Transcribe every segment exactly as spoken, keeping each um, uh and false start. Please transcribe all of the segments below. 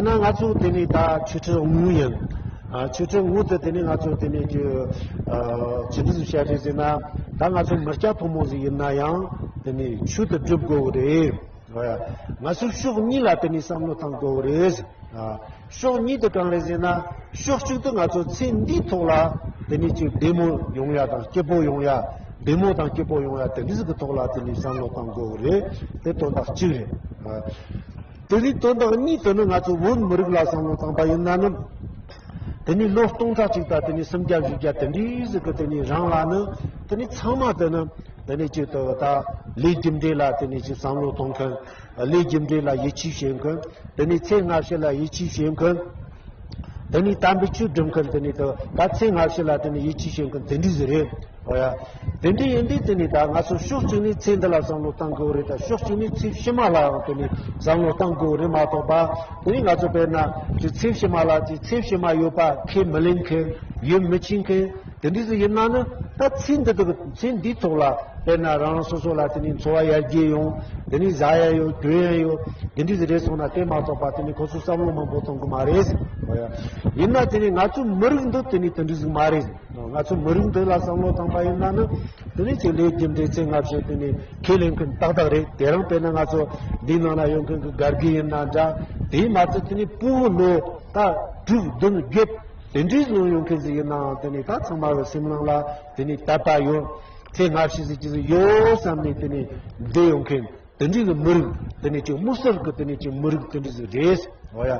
ན་ང་ཚོ་དེ་ནས་ད་ཆོས་ཁྲིད་དངོས་ཡིན། ཨ། ཆོས་ཁྲིད་དངོས་དེ་དེ་ནས་ང་ཚོ་དེ་ནས་ཀྱི། ཨ། ཅི་འདྲ་ཞིག་བཤད་རེད་ཟེར་ན། ད་ང་ཚོ་མི་སྐྱ་ཕོ་མོ་ཟིག་ཡིན་ན་ཡང་དེ་ནས་ཆོས་དེ་སྒྲུབ་དགོས་རེད། ང་ཚོ་ཕྱོགས་གཉིས་ལ་དེ་ནས་བསམ་བློ་བཏང་དགོས་རེད། ཨ། ཕྱོགས་གཉིས་དེ་གང་རེད་ཟེར་ན། ཕྱོགས་གཅིག་ཏུ་ང་ཚོ་ཚེ་འདིའི་ཐོག་ལ་དེ་ནས་ཅིག་བདེ་མོ་ཡོང་ཡ་དང་སྐྱིད་པོ་ཡོང་ཡ། བདེ་མོ་དང་སྐྱིད་པོ་ཡོང་ཡ་དེ་འདྲ་ཟིག་གི་ཐོག་ལ་དེ་ནས་བསམ་བློ་བཏང་དགོས་རེད། དེ་དོན་དག་གཅིག་རེད། ཨ། དེ་ནས་དོན་དག་གཉིས་དེ་ནི་ང་ཚོ་བོད་མི་རིགས་ལ་བསམ་བློ་བཏང་པ་ཡིན་ན་ནི། དེ་ནས་ལོ་སྟོང་ཕྲག་གཅིག་དང་དེ་ནས་སུམ་བརྒྱ་བཞི་བརྒྱ་དེ་འདྲའི་ཟིག་གི་དེ་ནས་རིང་ལ་ནི། དེ་ནས་ཚང་མ་དེ་ནི་དེ་ནས་ཅིག་ཏུ་ད་ལས་རྒྱུ་འབྲས་ལ་དེ་ནས་ཅིག་བསམ་བློ་གཏོང་མཁན། ལས་རྒྱུ་འབྲས་ལ་ཡིད་ཆེས་བྱེད་མཁན། དེ་ནས་ཚེ་སྔ་ཕྱི་ལ་ཡིད་ཆེས་བྱེད་མཁན། དེ་ནས་དམ་པའི་ཆོས་སྒྲུབ་མཁན། དེ་ནས་ད་ད་ཚེ་སྔ་ཕྱི་ལ་དེ་ནས་ཡིད་ཆེས་བྱེད་མཁན་དེ་འདྲ་ཟིག་རེད། ཨོ་ཡ། དེ་འདྲ་ཡིན་དུས་དེ་ནས་ད་ང་ཚོ་ཕྱོགས་གཅིག་ནས་ཚེ་འདི་ལ་བསམ་བློ་གཏང་དགོས་རེད། ད་ཕྱོགས་གཅིག་ནས་ཚེ་ཕྱི་མ་ལ་ཡང་དེ་ནས་བསམ་བློ་གཏང་དགོས་རེད་མ་གཏོགས་པ། དེ་ནས་ང་ཚོ་དཔེར་ན་ཅིག་ཚེ་ཕྱི་མ་ལ་ཅིག་ཚེ་ཕྱི་མ་ཡོད་པ་ཁས་མི་ལེན་མཁན། ཡིད་མི་ཆེས་མཁན། དེ་འདྲ་ཟིག་ཡིན་ན་ནི། ད་ཚེ་འདི་དག་ཚེ་འདིའི་ཐོག་ལ་དཔེར་ན་རང་རང་སོ་སོ་ལ་དེ་ནས་འཚོ་བ་ཡར་རྒྱས་ཡོང་། དེ་ནས་བཟའ་ཡ་ཡོད། གྱོན་ཡ་ཡོད། དེ་འདྲ་ཟིག་རེད་སོང་ན། དེ་མ་གཏོགས་པ་དེ་ནས་ཁོ་ཚོ་བསམ་བློ་མང་པོ་གཏོང་གི་མ་རེད། ཨོ་ཡ། ཡིན་ན་དེ་ནས་ང་ཚོའི་མི་རིགས་འདི་དེ་ནས་དེ་འདྲ་ཟིག་མ་རེད། ང་ཚོ་མི་རིགས་འདི་ལ་བསམ་བློ་བཏང་པ་ཡིན་ན་ནི། དེ་ནས་ཅིག་ལས་རྒྱུ་འབྲས་ཚེ་སྔ་ཕྱི་དེ་ནས་ཁས་ལེན་མཁན་ཏག་ཏག་རེད། དེ་རིང་དཔེར་ན་ང་ཚོ་འདིའི་ནང་ན་ཡོད་མཁན་གྱི་སྒར་གྱི་ཡིན་ན་འདྲ། དེས་མ་ཚད་དེ་ནས་ཕྲུ་གུ་ལོ་ད་དྲུག་བདུན་བརྒྱད་དེ་འདྲའི་ལོན་ཡོད་མཁན་ཟིག་ཡིན་ནའང་དེ་ནས་ད་ཚང་མ་གི་སེམས་ནང་ལ་དེ་ནས་དད་པ་ཡོད། ཚེ་སྔ་ཕྱི་ཟིག་ཅིག་ཟིག་ཡོད་བསམ་ནས་དེ་ནས་བསྡད་ཡོད་མཁན། དེ་འདྲའི་གི་མི་རིགས། དེ་ནས་ཅིག་མུ་སེར་གི་དེ་ནས་ཅིག་མི་རིགས་དེ་འདྲ་ཟིག་རེད། ཨོ་ཡ།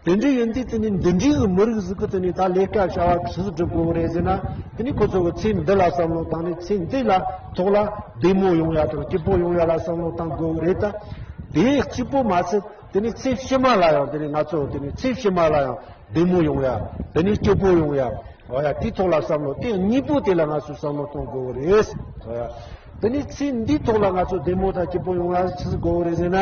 དེ་འདྲ་ཡིན་དུས་དེ་ནས་འདི་འདྲའི་གི་མི་རིགས་ཟིག་གི་དེ་ནས་ད་ལས་ཀ་བྱ་བ་ཆི་ཟིག་སྒྲུབ་དགོས་རེད་ཟེར་ན། དེ་ནས་ཁོ་ཚོ་གི་ཚེ་འདི་ལ་བསམ་བློ་བཏང་ནས་ཚེ་འདི་ལ་ཐོག་ལ་བདེ་མོ་ཡོང་ཡ་དང་སྐྱིད་པོ་ཡོང་ཡ་ལ་བསམ་བློ་བཏང་དགོས་རེད་ད། དེ་གཅིག་པོ་མ་ཟད་དེ་ནས་ཚེ་ཕྱི་མ་ལ་ཡང་དེ་ནས་ང་ཚོ་དེ་ནས་ཚེ་ཕྱི་མ་ལ་ཡང་བདེ་མོ་ཡོང་ཡ། དེ་ནས་སྐྱིད་པོ་ཡོང་ཡ། ཨོ་ཡ། དེའི་ཐོག་ལ་བསམ་བློ། དེ་གཉིས་པོ་དེ་ལ་ང་ཚོས་བསམ་བློ་གཏོང་དགོས་རེད། ཨོ་ཡ། དེ་ནས་ཚེ་འདིའི་ཐོག་ལ་ང་ཚོ་བདེ་མོ་དང་སྐྱིད་པོ་ཡོང་བ་ཆི་ཟིག་དགོས་རེད་ཟེར་ན།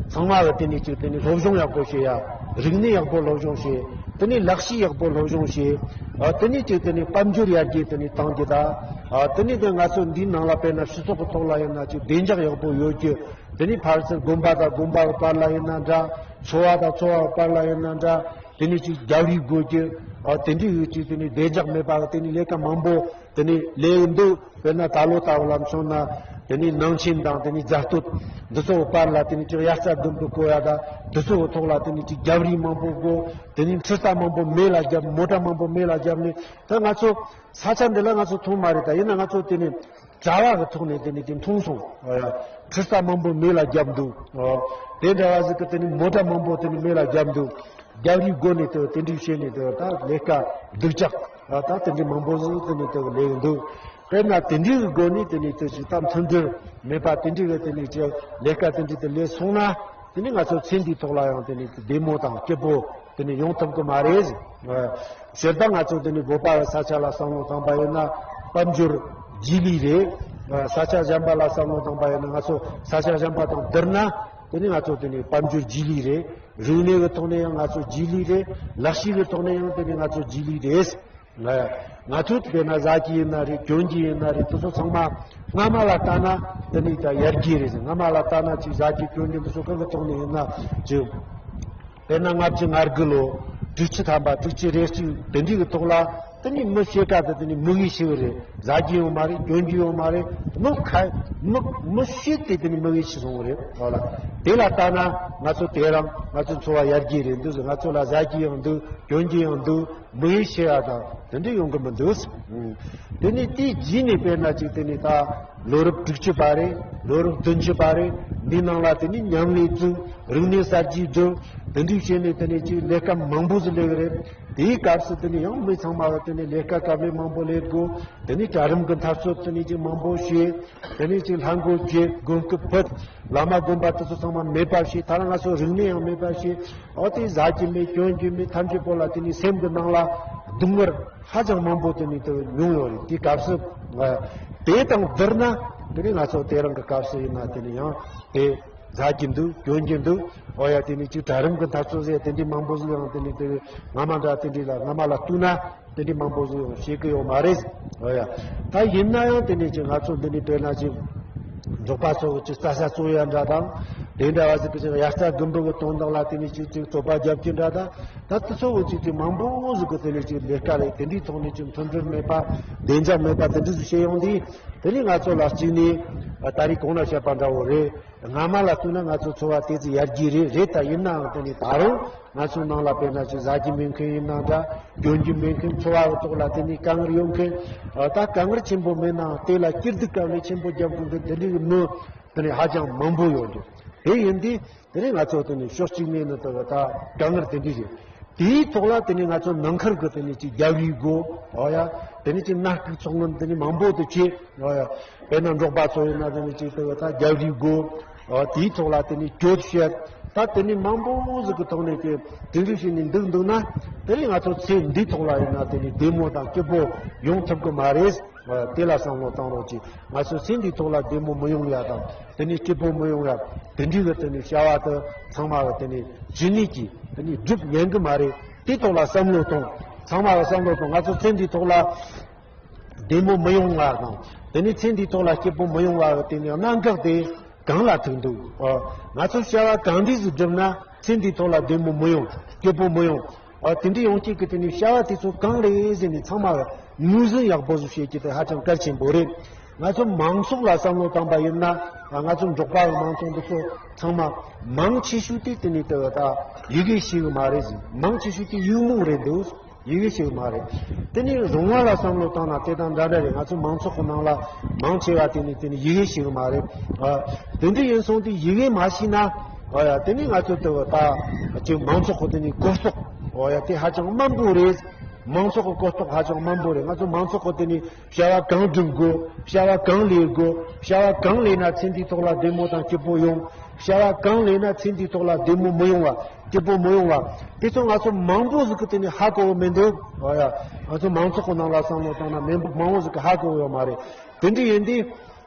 ཚང་མ་གི་དེ་ནས་ཅིག་དེ་ནས་སློབ་སྦྱོང་ཡག་པོ་བྱེད་ཡ། རིག་གནས་ཡག་པོ་སློབ་སྦྱོང་བྱེད། དེ་ནས་ལག་ཤེས་ཡག་པོ་སློབ་སྦྱོང་བྱེད། ཨ། དེ་ནས་ཅིག་དེ་ནས་དཔལ་འབྱོར་ཡར་རྒྱས་དེ་ནས་བཏང་རྒྱུ་དང་། ཨ། དེ་ནས་དེ་ང་ཚོ་འདིའི་ནང་ལ་དཔེར་ན་སྤྱི་ཚོགས་ཀྱི་ཐོག་ལ་ཡིན་ན་ཅིག་བདེ་འཇགས་ཡག་པོ་ཡོད་རྒྱུ། དེ་ནས་ཕར་ཚུར་དགོན་པ་དང་དགོན་པ་གི་བར་ལ་ཡིན་ན་འདྲ། ཚོ་བ་དང་ཚོ་བ་གི་བར་ལ་ཡིན་ན་འདྲ། དེ་ནས་ཅིག་རྒྱབ་རི་དགོས་རྒྱུ། ཨ། དེ་འདྲའི་ཡོད་ཅིག་དེ་ནས་བདེ་འཇགས་མེད་པ་གི་དེ་ནས་ལས་ཀ་མང་པོ་དེ་ནས་ལས་འདུག་དཔེར་ན་ད་ལོ་ལྟ་བུ་ལ་མཚོན་ན། དེ་ནས་ནང་ཆེན་དང་དེ་ནས་རྫ་སྟོད་འདི་ཚོ་གི་བར་ལ་དེ་ནས་ཅིག་དབྱར་རྩྭ་དགུན་འབུ་བརྐོ་ཡ་དང་འདི་ཚོ་གི་ཐོག་ལ་དེ་ནས་ཅིག་རྒྱབ་རི་མང་པོ་དགོས། དེ་ནས་འཕྲུལ་རྟ་མང་པོ་མེ་ལ་བརྒྱབ། མོ་ཊ་མང་པོ་མེ་ལ་བརྒྱབ་ནས། ད་ང་ཚོ་ས་ཆ་འདི་ལ་ང་ཚོ་མཐོང་མ་རེད། ད་ཡིན་ན་ང་ཚོ་དེ་ནས་དྲ་བ་གི་ཐོག་ནས་དེ་ནས་དེ་མཐོང་སོང་། ཨ། འཕྲུལ་རྟ་མང་པོ་མེ་ལ་བརྒྱབ་འདུག་ཨ། དེ་འདྲ་བ་ཟིག་གི་དེ་ནས་མོ་ཊ་མང་པོ་དེ་ནས་མེ་ལ་བརྒྱབ་འདུག་རྒྱབ་རིའི་སྒོ་ནས་དེ་དེ་འདྲའི་བྱས་ནས་དེ་ད་ལས་ཀ་སྡུག་ཅག་ཨ། ད་དེ་འདྲའི་མང་པོ་ཟིག་དེ་ནས་དེ་ལས་འདུག་དཔེར་ན་དེ་འདྲའི་གི་སྒོ་ནས་དེ་ནས་དེ་ཅིག་ད་མཐུན་སྒྲིལ་མེད་པ་དེ་འདྲའི་གི་དེ་ནས་ཅིག་ལས་ཀ་དེ་འདྲའི་དེ་ལས་སོང་ན། དེ་ནི་ང་ཚོ་ཚེ་འདིའི་ཐོག་ལ་ཡང་དེ་ནི་བདེ་མོ་དང་སྐྱིད་པོ་དེ་ནི་ཡོང་ཐུབ་ཀྱི་མ་རེད། ཨ། སྤྱིར་བཏང་ང་ཚོ་དེ་ནི་བོད་པ་གི་ས་ཆ་ལ་བསམ་བློ་བཏང་པ་ཡིན་ན་དཔལ་འབྱོར་རྗེས་ལུས་རེད། ཨ། ས་ཆ་གཞན་པ་ལ་བསམ་བློ་བཏང་པ་ཡིན་ན་ང་ཚོ་ས་ཆ་གཞན་པ་དང་བསྡུར་ན་དེ་ནི་ང་ཚོ་དེ་ནི་དཔལ་འབྱོར་རྗེས་ལུས་རེད། རིག་གནས་ཀྱི་ཐོག་ནས་ཡང་ང་ཚོ་རྗེས་ལུས་རེད། ལག་ཤེས་ཀྱི་ཐོག་ནས་ཡང་དེ་ནི་ང་ཚོ་རྗེས་ལུས་རེད། ང་ང་ཚོ་དཔེར་ན་བཟའ་རྒྱུ་ཡིན་ན་རེད། གྱོན་རྒྱུ་ཡིན་ན་རེད། དེ་ཚོ་ཚང་མ་སྔ་མ་ལ་ལྟ་ན་དེ་ནི་ད་ཡར་རྒྱས་རེད་ཟེར། སྔ་མ་ལ་ལྟ་ན་ཅིག་བཟའ་རྒྱུ་གྱོན་རྒྱུ་འདི་ཚོ་གང་གི་ཐོག་ནས་ཡིན་ན་ཅིག་དཔེར་ན་ལྔ་བཅུ་ང་དགུ་ལོ། དྲུག་ཅུ་ཐམ་པ། དྲུག་ཅུ་རེ་གཅིག་དེ་འདྲའི་གི་ཐོག་ལ་དེ་ནི་མི་ཕྱེད་ཀ་དེ་དེ་ནི་མི་དགེ་ཤི་བ་རེད། བཟའ་རྒྱུ་ཡོད་མ་རེད། གྱོན་རྒྱུ་ཡོད་མ་རེད། མི་ཁ་མི་མི་ཤེས་ཏེ་དེ་ནི་མི་དགེ་ཤི་སོང་བ་རེད། ཧོ་ལ། དེ་ལ་ལྟ་ན་ང་ཚོ་དེ་རིང་ང་ཚོ་འཚོ་བ་ཡར་རྒྱས་རེད་འདུག་ང་ཚོ་ལ་བཟའ་རྒྱུ་ཡང་འདུག་གྱོན་རྒྱུ་ཡང་འདུག་མི་ཡུལ་ཤེས་ཡ་དང་དེ་འདྲ་ཡོང་གི་མི་འདུག་ཨུམ། དེ་ནས་དེའི་རྗེས་ནས་དཔེར་ན་ཅིག་དེ་ནས་ད་ལོ་རབས་དྲུག་ཅུ་པ་རེད། ལོ་རབས་བདུན་ཅུ་པ་རེད། འདིའི་ནང་ལ་དེ་ནས་མཉམ་ལས་བཙུགས། རིག་གནས་གསར་བརྗེ་བསྒྲུབས། དེ་འདྲ་བྱས་ནས་དེ་ནས་ཅིག་ལས་ཀ་མང་པོ་ཟིག་ལས་གི་རེད། དེའི་སྐབས་སུ་དེ་ནས་ཡང་མི་ཚང་མ་གི་དེ་ནས་ལས་ཀ་དཀའ་ལས་མང་པོ་ལས་དགོས། དེ་ནས་གྲལ་རིམ་གི་འཐབ་རྩོད་དེ་ནས་ཅིག་མང་པོ་བྱས། དེ་ནས་ཅིག་ལྷ་མགོ་བརྗེ། དགོན་སྐུ་ཕུད། བླ་མ་དགོན་པ་དེ་ཚོ་ཚང་མ་མེད་པ་བྱས། ད་རང་ང་ཚོ་རིག་གནས་ཡང་མེད་པ་བྱས། འོ་དེ་བཟའ་རྒྱུ་མེད། གྱོན་རྒྱུ་མེད། ཐམས་ཅད་པོ་ལ་དེ་ནི་སེམས་ཀྱི་ནང་ལ་སྡུག་བསྔལ་ཧ་ཅང་མང་པོ་དེ་ནི་དེ་མྱོང་ཡོད་རེད། དེའི་སྐབས་སུ་ང་དེ་དང་བསྡུར་ན་དེ་ནི་ང་ཚོ་དེ་རིང་གི་སྐབས་སུ་ཡིན་ན་དེ་ནི་ཡང་དེ་བཟའ་རྒྱུ་འདུག་གྱོན་རྒྱུ་འདུག་འོ་ཡ། དེ་ནི་ཅིག་གྲལ་རིམ་གྱི་འཐབ་རྩོད་ཟེར་དེ་འདྲའི་མང་པོ་ཟིག་ཡང་དེ་ནི་དེ་སྔ་མ་འདྲ་དེ་འདྲའི་ལ་སྔ་མ་ལ་བལྟས་ན། དེ་འདྲའི་མང་པོ་ཟིག་ཡང་བཤད་གི་ཡོད་མ་རེད། འོ་ཡ། ད་ཡིན་ན་ཡང་དེ་ནས་ཅིག་ང་ཚོ་འདི་ནས་དཔེར་ན་ཅིག་འབྲོག་པ་ཚོ་གི་ཅིག་རྩྭ་ས་བཙོ་ཡ་འདྲ་དང་ དེ་འདྲ་བ་ཟིག་གི་ཅིག་དབྱར་རྩྭ་དགུན་འབུ་གི་དོན་དག་ལ་དེ་ནས་ཅིག་ཅིག་རྩོད་པ་རྒྱབ་ཀྱི་འདྲ། ད་ད་དེ་ཚོ་བོ་ཅིག་ཅིག་མང་པོ་ཟིག་གི་དེ་ནས་ཅིག་ལས་ཀ་རེད། དེ་འདྲའི་ཐོག་ནས་ཅིག་མཐུན་སྒྲིལ་མེད་པ། བདེ་འཇགས་མེད་པ་དེ་འདྲ་ཟིག་བྱས་ཡོང་དུས། དེ་ནས་ང་ཚོ་ལ་གཅིག་ནས་ད་རེས་གོང་ལ་བཤད་པ་འདྲ་བོ་རེད། སྔ་མ་ལ་ལྟོས་ན་ང་ཚོ་འཚོ་བ་དེ་ཙི་ཡར་རྒྱས་རེད། རེད། ད་ཡིན་ནའང་དེ་ནས་ད་རུང་ང་ཚོ་ནང་ལ་དཔེར་ན་ཅིག་ཟ་རྒྱུ་མེད་མཁན་ཡིན་ན་འདྲ། གྱོན་རྒྱུ་མེད་མཁན། འཚོ་བ་གི་ཐོག་ལ་དེ་ནས་དཀའ་ངལ་ཡོད་མཁན། ད་དཀའ་ངལ་ཆེན་པོ་མེད་ནའང་དེ་ལ་སྐྱིད་སྡུག་དཀའ་ལས་ཆེན་པོ་རྒྱབ་དགོས་མཁན་དེ་འདྲའི་མི་དེ་ནས་ཧ་ཅང་མང་པོ་ཡོད་འདུག་དེ་ཡིན་དུས། དེ་ནས་ང་ཚོ་དེ་ནས་ཕྱོགས་གཅིག་ནས་ནི་ད་ད་དཀའ་ངལ་དེ་འདྲ་རེད། དེའི་ཐོག་ལ་དེ་ནས་ང་ཚོ་ནང་ཁུལ་གྱི་དེ་ནས་ཅིག་རྒྱབ་རེས་དགོས། འོ་ཡ། དེ་ནས་ཅིག་མནའ་སྐུལ་ཚོགས་ངན་དེ་ནས་མང་པོ་དེ་བྱས། འོ་ཡ། དཔེར་ན་འབྲོག་པ་ཚོ་ཡིན་ན་དེ་ནས་ཅིག་ད་ད་རྒྱབ་རེས་དགོས། འོ་དེའི་ཐོག་ལ་དེ་ནས་གྱོད་བཤད། ད་དེ་ནས་མང་པོ་ཟིག་གི་ཐོག་ནས་དེ་དེ་འདྲ་བྱས་ནས་འདུག་འདུག་ན། དེ་ནས་ང་ཚོ་ཚེ་འདིའི་ཐོག་ལ་ཡིན་ན་དེ་ནས་བདེ་མོ་དང་སྐྱིད་པོ་ཡོང་ཐུབ་གི་མ་རེད། དེ་ལ་བསམ་བློ་བཏང་རོགས་གྱིས། ང་ཚོ་ཚེ་འདིའི་ཐོག་ལ་བདེ་མོ་མི་ཡོང་ཡ་དང་། དེ་ནས་སྐྱིད་པོ་མི་ཡོང་ཡ། དེ་འདྲའི་གི་དེ་ནས་བྱ་བ་དེ་ཚང་མ་གི་དེ་ནས་ཇི་སྙེད་ཀྱིས་དེ་ནས་སྒྲུབ་ཉན་གི་མ་རེད། དེའི་ཐོག་ལ་བསམ་བློ་གཏོང་། ཚང་མ་གི་བསམ་བློ་གཏོང་། ང་ཚོ་ཚེ་འདིའི་ཐོག་ལ་བདེ་མོ་མི་ཡོང་བ་དང་། དེ་ནས་ཚེ་འདིའི་ཐོག་ལ་སྐྱིད་པོ་མི་ཡོང་བ་གི་དེ་ནས་གནད་འགག་དེ་གང་ལ་ཐུག་འདུག་ཨ། ང་ཚོ་བྱ་བ་གང་འདྲ་ཟིག་བསྒྲུབས་ན་ཚེ་འདིའི་ཐོག་ལ་བདེ་མོ་མི་ཡོང་། སྐྱིད་པོ་མི་ཡོང་། ཨ། དེ་འདྲ་ཡོང་ཅིག་གི་དེ་ནས་བྱ་བ་དེ་ཚོ་གང་རེད་ཟེར་ནས་ཚང་མ་ངོས་ཟིན་ཡག་པོ་ཟིག་བྱེད་རྒྱུ་དེ་ཧ་ཅང་གལ་ཆེན་པོ་རེད། ང་ཚོ་མང་ཚོགས་ལ་བསམ་བློ་བཏང་པ་ཡིན་ན། ང་ཚོ་འབྲོག་པ་གི་མང་ཚོགས་འདི་ཚོ་ཚང་མ་མང་ཆེ་ཤོས་དེ་དེ་ནས་དེ་ད་ཡི་གེ་ཤེས་གི་མ་རེད་ཟེར། མང་ཆེ་ཤོས་དེ་ཡིག་རྨོངས་རེད་འདུག་ཡི་གེ་ཤེས་གི་མ་རེད། དེ་ནས་རང་དབང་ལ་བསམ་བློ་བཏང་ན་དེ་དང་འདྲ་འདྲ་རེད། ང་ཚོ་མང་ཚོགས་ཀྱི་ནང་ལ་མང་ཆེ་བ་དེ་ནས་དེ་ནས་ཡི་གེ་ཤེས་གི་མ་རེད། ཨ། དེ་འདྲ་ཡིན་སོང་དུས་ཡི་གེ་མ་ཤེས་ན། ཨོ་ཡ། དེ་ནས་ང་ཚོ་དེ་ད་ཅིག་མང་ཚོགས་ཀྱི་དེ་ནས་གོ་རྟོགས། ཨོ་ཡ། དེ་ཧ་ཅང་དམའ་པོ་རེད། མང་ཚོགས་ཀྱི་གོ་རྟོགས་ཧ་ཅང་དམའ་པོ་རེད། ང་ཚོ་མང་ཚོགས་ཀྱི་དེ་ནས་བྱ་བ་གང་སྒྲུབ་དགོས། བྱ་བ་གང་ལས་དགོས། བྱ་བ་གང་ལས་ན་ཚེ་འདིའི་ཐོག་ལ་བདེ་མོ་དང་སྐྱིད་པོ་ཡོང་། བྱ་བ་གང་ལས་ན་ཚེ་འདིའི་ཐོག་ལ་བདེ་མོ་མི་ཡོང་བ། སྐྱིད་པོ་མི་ཡོང་བ། དེ་ཚོ་ང་ཚོ་མང་པོ་ཟིག་གི་དེ་ནས་ཧ་གོ་བ་མི་འདུག་ཨོ་ཡ། ང་ཚོ་མང་ཚོགས་ཀྱི་ནང་ལ་བསམ་བློ་བཏང་ན་མི་མང་པོ་ཟིག་གི་ཧ་གོ་བ་ཡོད་མ་རེད། དེ་འདྲ་ཡིན་དུས།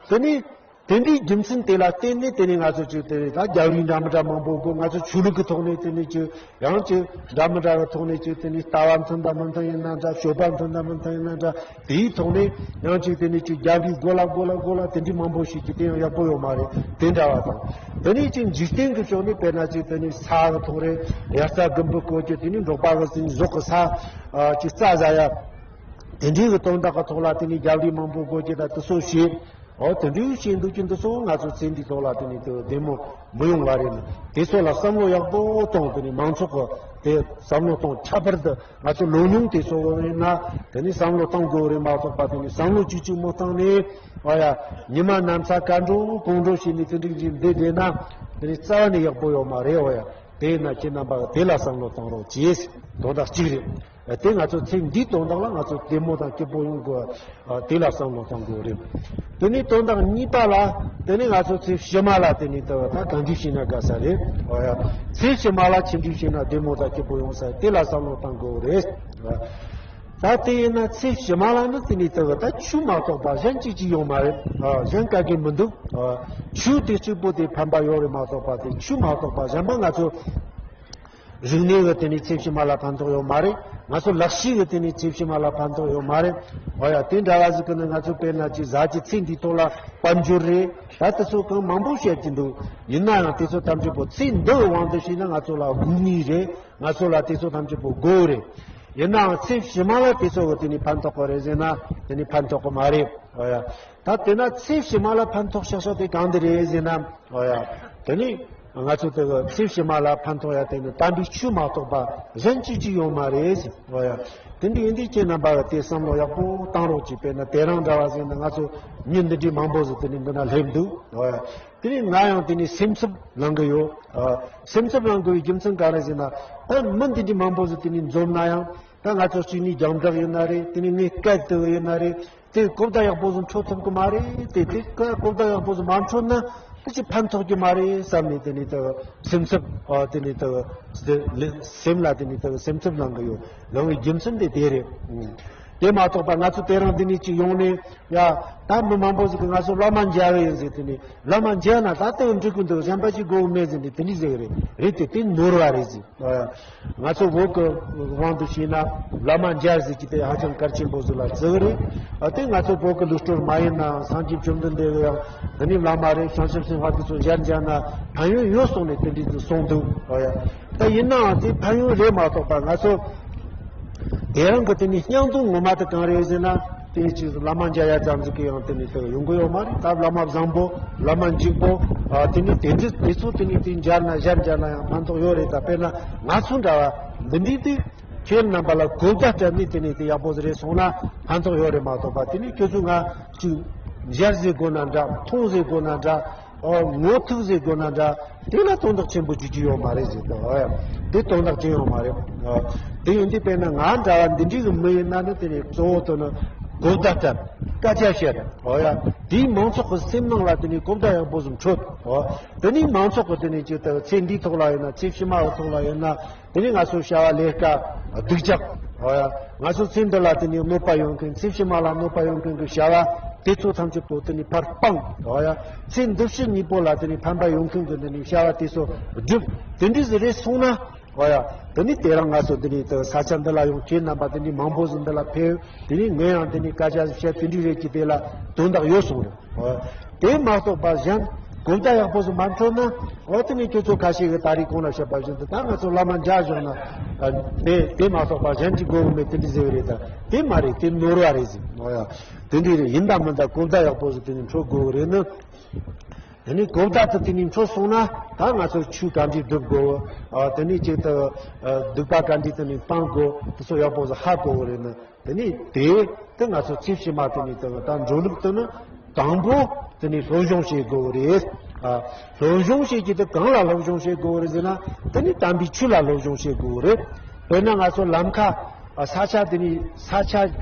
དེ་ནས། དེ་འདྲའི་རྒྱུ་མཚན་དེ་ལ་བརྟེན་ནས་དེ་ནས་ང་ཚོ་ཅིག་དེ་ནས་ད་རྒྱབ་རེས་འདྲ་མི་འདྲ་མང་པོ་དགོས། ང་ཚོ་ཆོས་ལུགས་ཀྱི་ཐོག་ནས་དེ་ནས་ཅིག་ཡང་ཅིག་འདྲ་མི་འདྲ་བའི་ཐོག་ནས་ཅིག་དེ་ནས་ལྟ་བ་མཐུན་དང་མི་མཐུན་ཡིན་ན་འདྲ། སྤྱོད་པ་མཐུན་དང་མི་མཐུན་ཡིན་ན་འདྲ། དེའི་ཐོག་ནས་ཡང་ཅིག་དེ་ནས་ཅིག་རྒྱབ་རེས་དགོས་ལ་དགོས་ལ་དགོས་ལ་དེ་འདྲའི་མང་པོ་ཞིག་གིས་དེ་ཡང་ཡག་པོ་ཡོད་མ་རེད། དེ་འདྲ་བ་དང་། དེ་ནས་ཅིག་འཇིག་རྟེན་གྱི་ཕྱོགས་ནས་དཔེར་ན་ཅིག་དེ་ནས་ས་གི་ཐོག་རེད། དབྱར་རྩྭ་དགུན་འབུ་བརྐོ་རྒྱུ། དེ་ནས་འབྲོག་པ་གི་ཟོག་གི་ས་ཅིག་རྩྭ་ཟ་ཡ། དེ་འདྲའི་གི་དོན་དག་གི་ཐོག་ལ་དེ་ནས་རྒྱབ་རེས་མང་པོ་དགོས་ཀྱི་ད་དེ་ཚོ་བྱེད། འོ་དེ་འདྲའི་བྱེད་འདུག་ཀྱི་འདི་ཚོ་ང་ཚོ་ཚེ་འདིའི་ཐོག་ལ་དེ་ནས་དེ་བདེ་མོ་མི་ཡོང་བ་རེད། དེ་ཚོ་ལ་བསམ་བློ་ཡག་པོ་གཏོང་། དེ་ནས་མང་ཚོགས་ཀྱི་དེ་བསམ་བློ་གཏོང་། ཁྱད་པར་དུ་ང་ཚོ་ལོ་ཉུང་དེ་ཚོ་ཡིན་ན་དེ་ནས་བསམ་བློ་གཏོང་དགོས་རེད་མ་གཏོགས་པ། དེ་ནས་བསམ་བློ་གཅིག་གཅིག་མོ་བཏང་ནས། ཨོ་ཡ། ཉི་མ་ནམ་ཚ་ག་འགྲོ་གང་འགྲོ་བྱས་ནས་དེ་འདྲ་ཅིག་འདི་བསྡད་ན་དེ་ནས་རྩ་བ་ནས་ཡག་པོ་ཡོད་མ་རེད། ཨོ་ཡ། དེས་ན་ཁྱེད་རྣམ་པ་དེ་ལ་བསམ་བློ་བཏང་རོགས་གྱིས། དོན་དག་གཅིག་རེད། དེ་ང་ཚོ་ཚེ་འདིའི་དོན་དག་ལ་ང་ཚོ་བདེ་མོ་དང་སྐྱིད་པོ་ཡོང་དགོས། དེ་ལ་བསམ་བློ་བཏང་དགོས་རེད། དེ་ནས་དོན་དག་གཉིས་པ་ལ། དེ་ནས་ང་ཚོ་ཚེ་ཕྱི་མ་ལ་དེ་ནས་ད་ད་གང་འདྲ་བྱས་ན་དགའ་ས་རེད། ཨོ་ཡ། ཚེ་ཕྱི་མ་ལ་ཅི་འདྲ་བྱས་ན་བདེ་མོ་དང་སྐྱིད་པོ་ཡོང་ས་དེ་ལ་བསམ་བློ་བཏང་དགོས་རེད། ད་དེ་ཡིན་ན་ཚེ་ཕྱི་མ་ལ་ནི་དེ་ནས་ད་ད་ཆོས་མ་གཏོགས་པ་གཞན་གཅིག་གཅིག་ཡོད་མ་རེད། ཨ། གཞན་ག་གེ་མི་འདུག་ཨ། ཆོས་དེ་གཅིག་པོ་དེ་ཕན་པ་ཡོད་རེད་མ་གཏོགས་པ། དེ་ཆོས་མ་གཏོགས་པ་གཞན་པ་ང་ཚོ་རིག་གནས་ཀྱི་དེ་ནས་ཚེ་ཕྱི་མ་ལ་ཕན་ཐོགས་ཡོད་མ་རེད། ང་ཚོ་ལག་ཤེས་ཀྱི་དེ་ནས་ཚེ་ཕྱི་མ་ལ་ཕན་ཐོགས་ཡོད་མ་རེད། འོ་ཡ། དེ་འདྲ་བ་ཟིག་གི་ནི་ང་ཚོ་དཔེར་ན་ཅིག་ཟ་རྒྱུ་ཚེ་འདིའི་ཐོག་ལ་དཔལ་འབྱོར་རེད། ད་དེ་ཚོ་གང་མང་པོ་བཤད་ཀྱི་འདུག་ཡིན་ན་ཡང་དེ་ཚོ་ཐམས་ཅད་པོ་ཚེ་འདིའི་དབང་དུ་བྱས་ན་ང་ཚོ་ལ་དགོས་ངེས་རེད། ང་ཚོ་ལ་དེ་ཚོ་ཐམས་ཅད་པོ་དགོས་རེད། ཡིན་ནའང་ཚེ་ཕྱི་མ་ལ་དེ་ཚོ་གི་དེ་ནས་ཕན་ཐོགས་གི་རེད་ཟེར་ན་དེ་ནས་ཕན་ཐོགས་གི་མ་རེད། ཨོ་ཡ། ད་དེ་ན་ཚེ་ཕྱི་མ་ལ་ཕན་ཐོགས་ཤག་ཤག་དེ་གང་དེ་རེད་ཟེར་ན། ཨོ་ཡ། དེ་ནས་ང་ཚོ་དེ་གི་ཚེ་ཕྱི་མ་ལ་ཕན་ཐོགས་ཡ་དེ་ནི་དམ་པའི་ཆོས་མ་གཏོགས་པ་གཞན་ཅི་ཅི་ཡོད་མ་རེད་ཟེར། ཨོ་ཡ། དེ་འདྲ་ཡིན་དུས་ཁྱེད་རྣམ་པ་གི་དེ་བསམ་བློ་ཡག་པོ་བཏང་རོགས་གྱིས། དཔེར་ན་དེ་རིང་འདྲ་བ་ཟེར་ན་ང་ཚོ་མི་འདི་འདྲའི་མང་པོ་ཟིག་དེ་ནས་འདི་ན་སླེབས་འདུག་ཨོ་ཡ། དེ་ནས་ང་ཡང་དེ་ནས་སེམས་འཚབ་ལངས་གི་ཡོད། ཨ། སེམས་འཚབ་ལངས་དགོས་པའི་རྒྱུ་མཚན་ག་རེ་ཟེར་ན། ཨ། མི་འདི་འདྲའི་མང་པོ་ཟིག་དེ་ནས་འཛོམས་ན་ཡང་། ད་ང་ཚོ་གཅིག་ནས་རྒྱང་བསྒྲགས་ཡིན་ན་རེད། དེ་ནས་ངས་སྐད་དེ་ཡིན་ན་རེད། དེ་གོ་བརྡ་ཡག་པོ་ཟིག་འཕྲོད་ཐུབ་གི་མ་རེད། དེ་དེ་གོ་བརྡ་ཡག་པོ་ཟིག་མ་འཕྲོད་ན་དེ་ཅི་ཕན་ཐོགས་ཀྱི་མ་རེད་བསམ་ནས། དེ་ནས་ད་སེམས་འཚབ། ཨ། དེ་ནས་ད་སེམས་ལ་དེ་ནས་ད་སེམས་འཚབ་ལངས་གི་ཡོད། ལངས་པའི་རྒྱུ་མཚན་དེ་དེ་རེད། ཨུམ། དེ་མ་གཏོགས་པ་ང་ཚོ་དེ་རིང་འདི་ནས་ཅིག་ཡོང་ནས་ཡ། ད་མི་མང་པོ་ཟིག་གིས་ང་ཚོ་བླ་མ་མཇལ་གི་ཡིན་ཟེར། དེ་ནས་བླ་མ་མཇལ་ན་ད་ལྟ་འགྲིག་གི་འདུག་གཞན་པ་ཅིག་དགོས་གི་མེད་ཟེར་ནས་དེ་འདྲ་ཟེར་གི་རེད། རེད་དེ་དེ་ནོར་བ་རེད་ཟེར། ང་ཚོ་བོད་ཀྱི་དབང་དུ་བྱས་ན་བླ་མ་མཇལ་ཟེར་གྱི་དེ་ཧ་ཅང་གལ་ཆེན་པོ་ཟིག་ལ་བརྩི་གི་རེད། དེ་ང་ཚོ་བོད་ཀྱི་ལུགས་སྲོལ་མ་ཡིན་ནའང་སངས་རྒྱས་བཅོམ་ལྡན་འདས་ཀྱིས་ཡང་དེ་ནས་བླ་མ་རེད། བྱང་ཆུབ་སེམས་དཔའ་དེ་ཚོ་མཇལ་མཇལ་ན་ཕན་ཡོན་ཡོད་གསུངས་ནས་དེ་འདྲ་ཟིག་གསུངས་འདུག་ད་ཡིན་ནའང་དེ་ཕན་ཡོན་རེད་མ་གཏོགས་པ་ང་ཚོ་དེ་རིང་གི་དེ་ནས་སྙིང་དོན་ངོ་མ་དེ་གང་རེད་ཟེར་ན། དེ་ནས་ཅིག་བླ་མ་མཇལ་ཡ་ཙམ་ཟིག་གིས་ཡང་དེ་ནས་དེ་ཡོང་གི་ཡོད་མ་རེད། ད་བླ་མ་བཟང་པོ་བླ་མ་འཇིགས་པོ་ཨ་དེ་ནས་དེ་འདྲ་དེ་ཚོ་དེ་ནས་དེ་མཇལ་ན་ཞལ་མཇལ་ན་ཡང་ཕན་ཐོགས་ཡོད་རེད། ད་དཔེར་ན་ང་ཚོ་འདྲ་བ་འདི་འདྲའི་དེ་ཁྱེད་རྣམ་པ་ལ་གོ་བརྡ་སྤྲད་ནས་དེ་ནས་དེ་ཡག་པོ་ཟིག་རེད་སོང་ན་ཕན་ཐོགས་ཡོད་རེད་མ་གཏོགས་པ། དེ་ནས་ཁྱོད་ཚོ་ང་ཅིག་མཇལ་ཟེར་དགོས་ན་འདྲ། མཐོང་ཟེར་དགོས་ན་འདྲ། ཨོ་ངོ་ཐུག་ཟེར་དགོས་ན་འདྲ། དེ་ལ་དོན་དག་ཆེན་པོ་ཅིག་ཅིག་ཡོད་མ་རེད་ཟེར་དོ། ཨོ་ཡ། དེ་དོན་དག་ཅིག་ཡོད་མ་རེད། ཨོ། དེ་ཡིན་དུས་དཔེར་ན་ང་འདྲ་བ་འདི་འདྲའི་གི་མི་ཡིན་ན་ནི་དེ་ནས་གཙོ་བོ་དེ་ནི་གོ་བརྡ་སྤྲད། སྐད་ཆ་བཤད། ཨོ་ཡ། དེའི་མང་ཚོགས་ཀྱི་སེམས་ནང་ལ་དེ་ནས་གོ་བརྡ་ཡག་པོ་ཟིག་འཕྲོད། ཨོ། དེ་ནས་མང་ཚོགས་ཀྱི་དེ་ནས་ཅིག་ད་ཚེ་འདིའི་ཐོག་ལ་ཡིན་ན་ཚེ་ཕྱི་མ་གི་ཐོག་ལ་ཡིན་ན། དེ་ནས་ང་ཚོ་བྱ་བ་ལས་ཀ་སྡུག་ཅག་ཨོ་ཡ། ང་ཚོ་ཚེ་འདི་ལ་དེ་ནས་གནོད་པ་ཡོང་མཁན། ཚེ་ཕྱི་མ་ལ་གནོད་པ་ཡོང་མཁན་གྱི་བྱ་བ་དེ་ཚོ་ཐམས་ཅད་པོ་དེ་ནས་ཕར་སྤངས། ཨོ་ཡ། ཚེ་འདི་ཕྱི་གཉིས་པོ་ལ་དེ་ནས་ཕན་པ་ཡོང་མཁན་གྱི་དེ་ནས་བྱ་བ་དེ་ཚོ་སྒྲུབ། དེ་འདྲ་ཟིག་རེད་སོང་ན། ཨོ་ཡ། དེ་ནས་དེ་རིང་ང་ཚོ་འདི་ནས་དེ་ས་ཆ་འདི་ལ་ཡོང་། ཁྱེད་རྣམ་པ་དེ་འདྲའི་མང་པོ་ཟིག་འདི་ལ་ཕེབས། དེ་ནས་ངས་ཡང་དེ་ནས་སྐད་ཆ་ཟིག་བཤད། དེ་འདྲ་རེད་ཀྱི་དེ་ལ་དོན་དག་ཡོད་སོང་རེད། ཨོ། དེ་མ་གཏོགས་པ་གཞན་གོ་བརྡ་ཡག་པོ་ཟིག་མ་འཕྲོད་ན། ཨོ་དེ་ནས་ཁྱོད་ཚོ་ཁ་ཤས་ཀྱིས་ད་རེས་གོང་ལ་བཤད་པ་བཞིན་དུ་ད་ང་ཚོ་བླ་མ་མཇལ་བཞག་ན། ཨ། དེ་དེ་མ་གཏོགས་པ་གཞན་གྱིས་དགོས་གི་མེད་དེ་འདྲ་ཟེར་གི་རེད། ད་དེ་མ་རེད། དེ་ནོར་བ་རེད་ཟེར། ཨོ་ཡ། དེ་འདྲ་རེད། ཡིན་ད་མིན་ད་གོ་བརྡ་ཡག་པོ་ཟིག་དེ་ནས་འཕྲོད་དགོས་གི་རེད་ནི། དེ་ནས་གོ་བརྡ་དེ་དེ་ནས་འཕྲོད་སོང་ན་ད་ང་ཚོ་ཆོས་ག་འདྲས་སྒྲུབ་དགོས། ཨ། དེ་ནས་ཅིག་ད་ཨ་སྡིག་པ་ག་འདྲས་དེ་ནས་སྤང་དགོས། དེ་ཚོ་ཡག་པོ་ཟིག་ཧ་གོ་གི་རེད་ནི། དེ་ནས་དེ་དེ་ང་ཚོ་ཚེ་ཕྱི་མ་དེ་ནས་དེ་ད་འགྲོ་ལུགས་དེ་ནི་དང་པོ་དེ་ནས་སློབ་སྦྱོང་བྱེད་དགོས་རེད། ཨ། སློབ་སྦྱོང་བྱེད་ཀྱི་དེ་གང་ལ་སློབ་སྦྱོང་བྱེད་དགོས་རེད་ཟེར་ན། དེ་ནི་དམ་པའི་ཆོས་ལ་སློབ་སྦྱོང་བྱེད་དགོས་རེད། དཔེར་ན་ང་ཚོ་ལམ་ཁ། ཨ། ས་ཆ་དེ་ནས་ས་ཆ་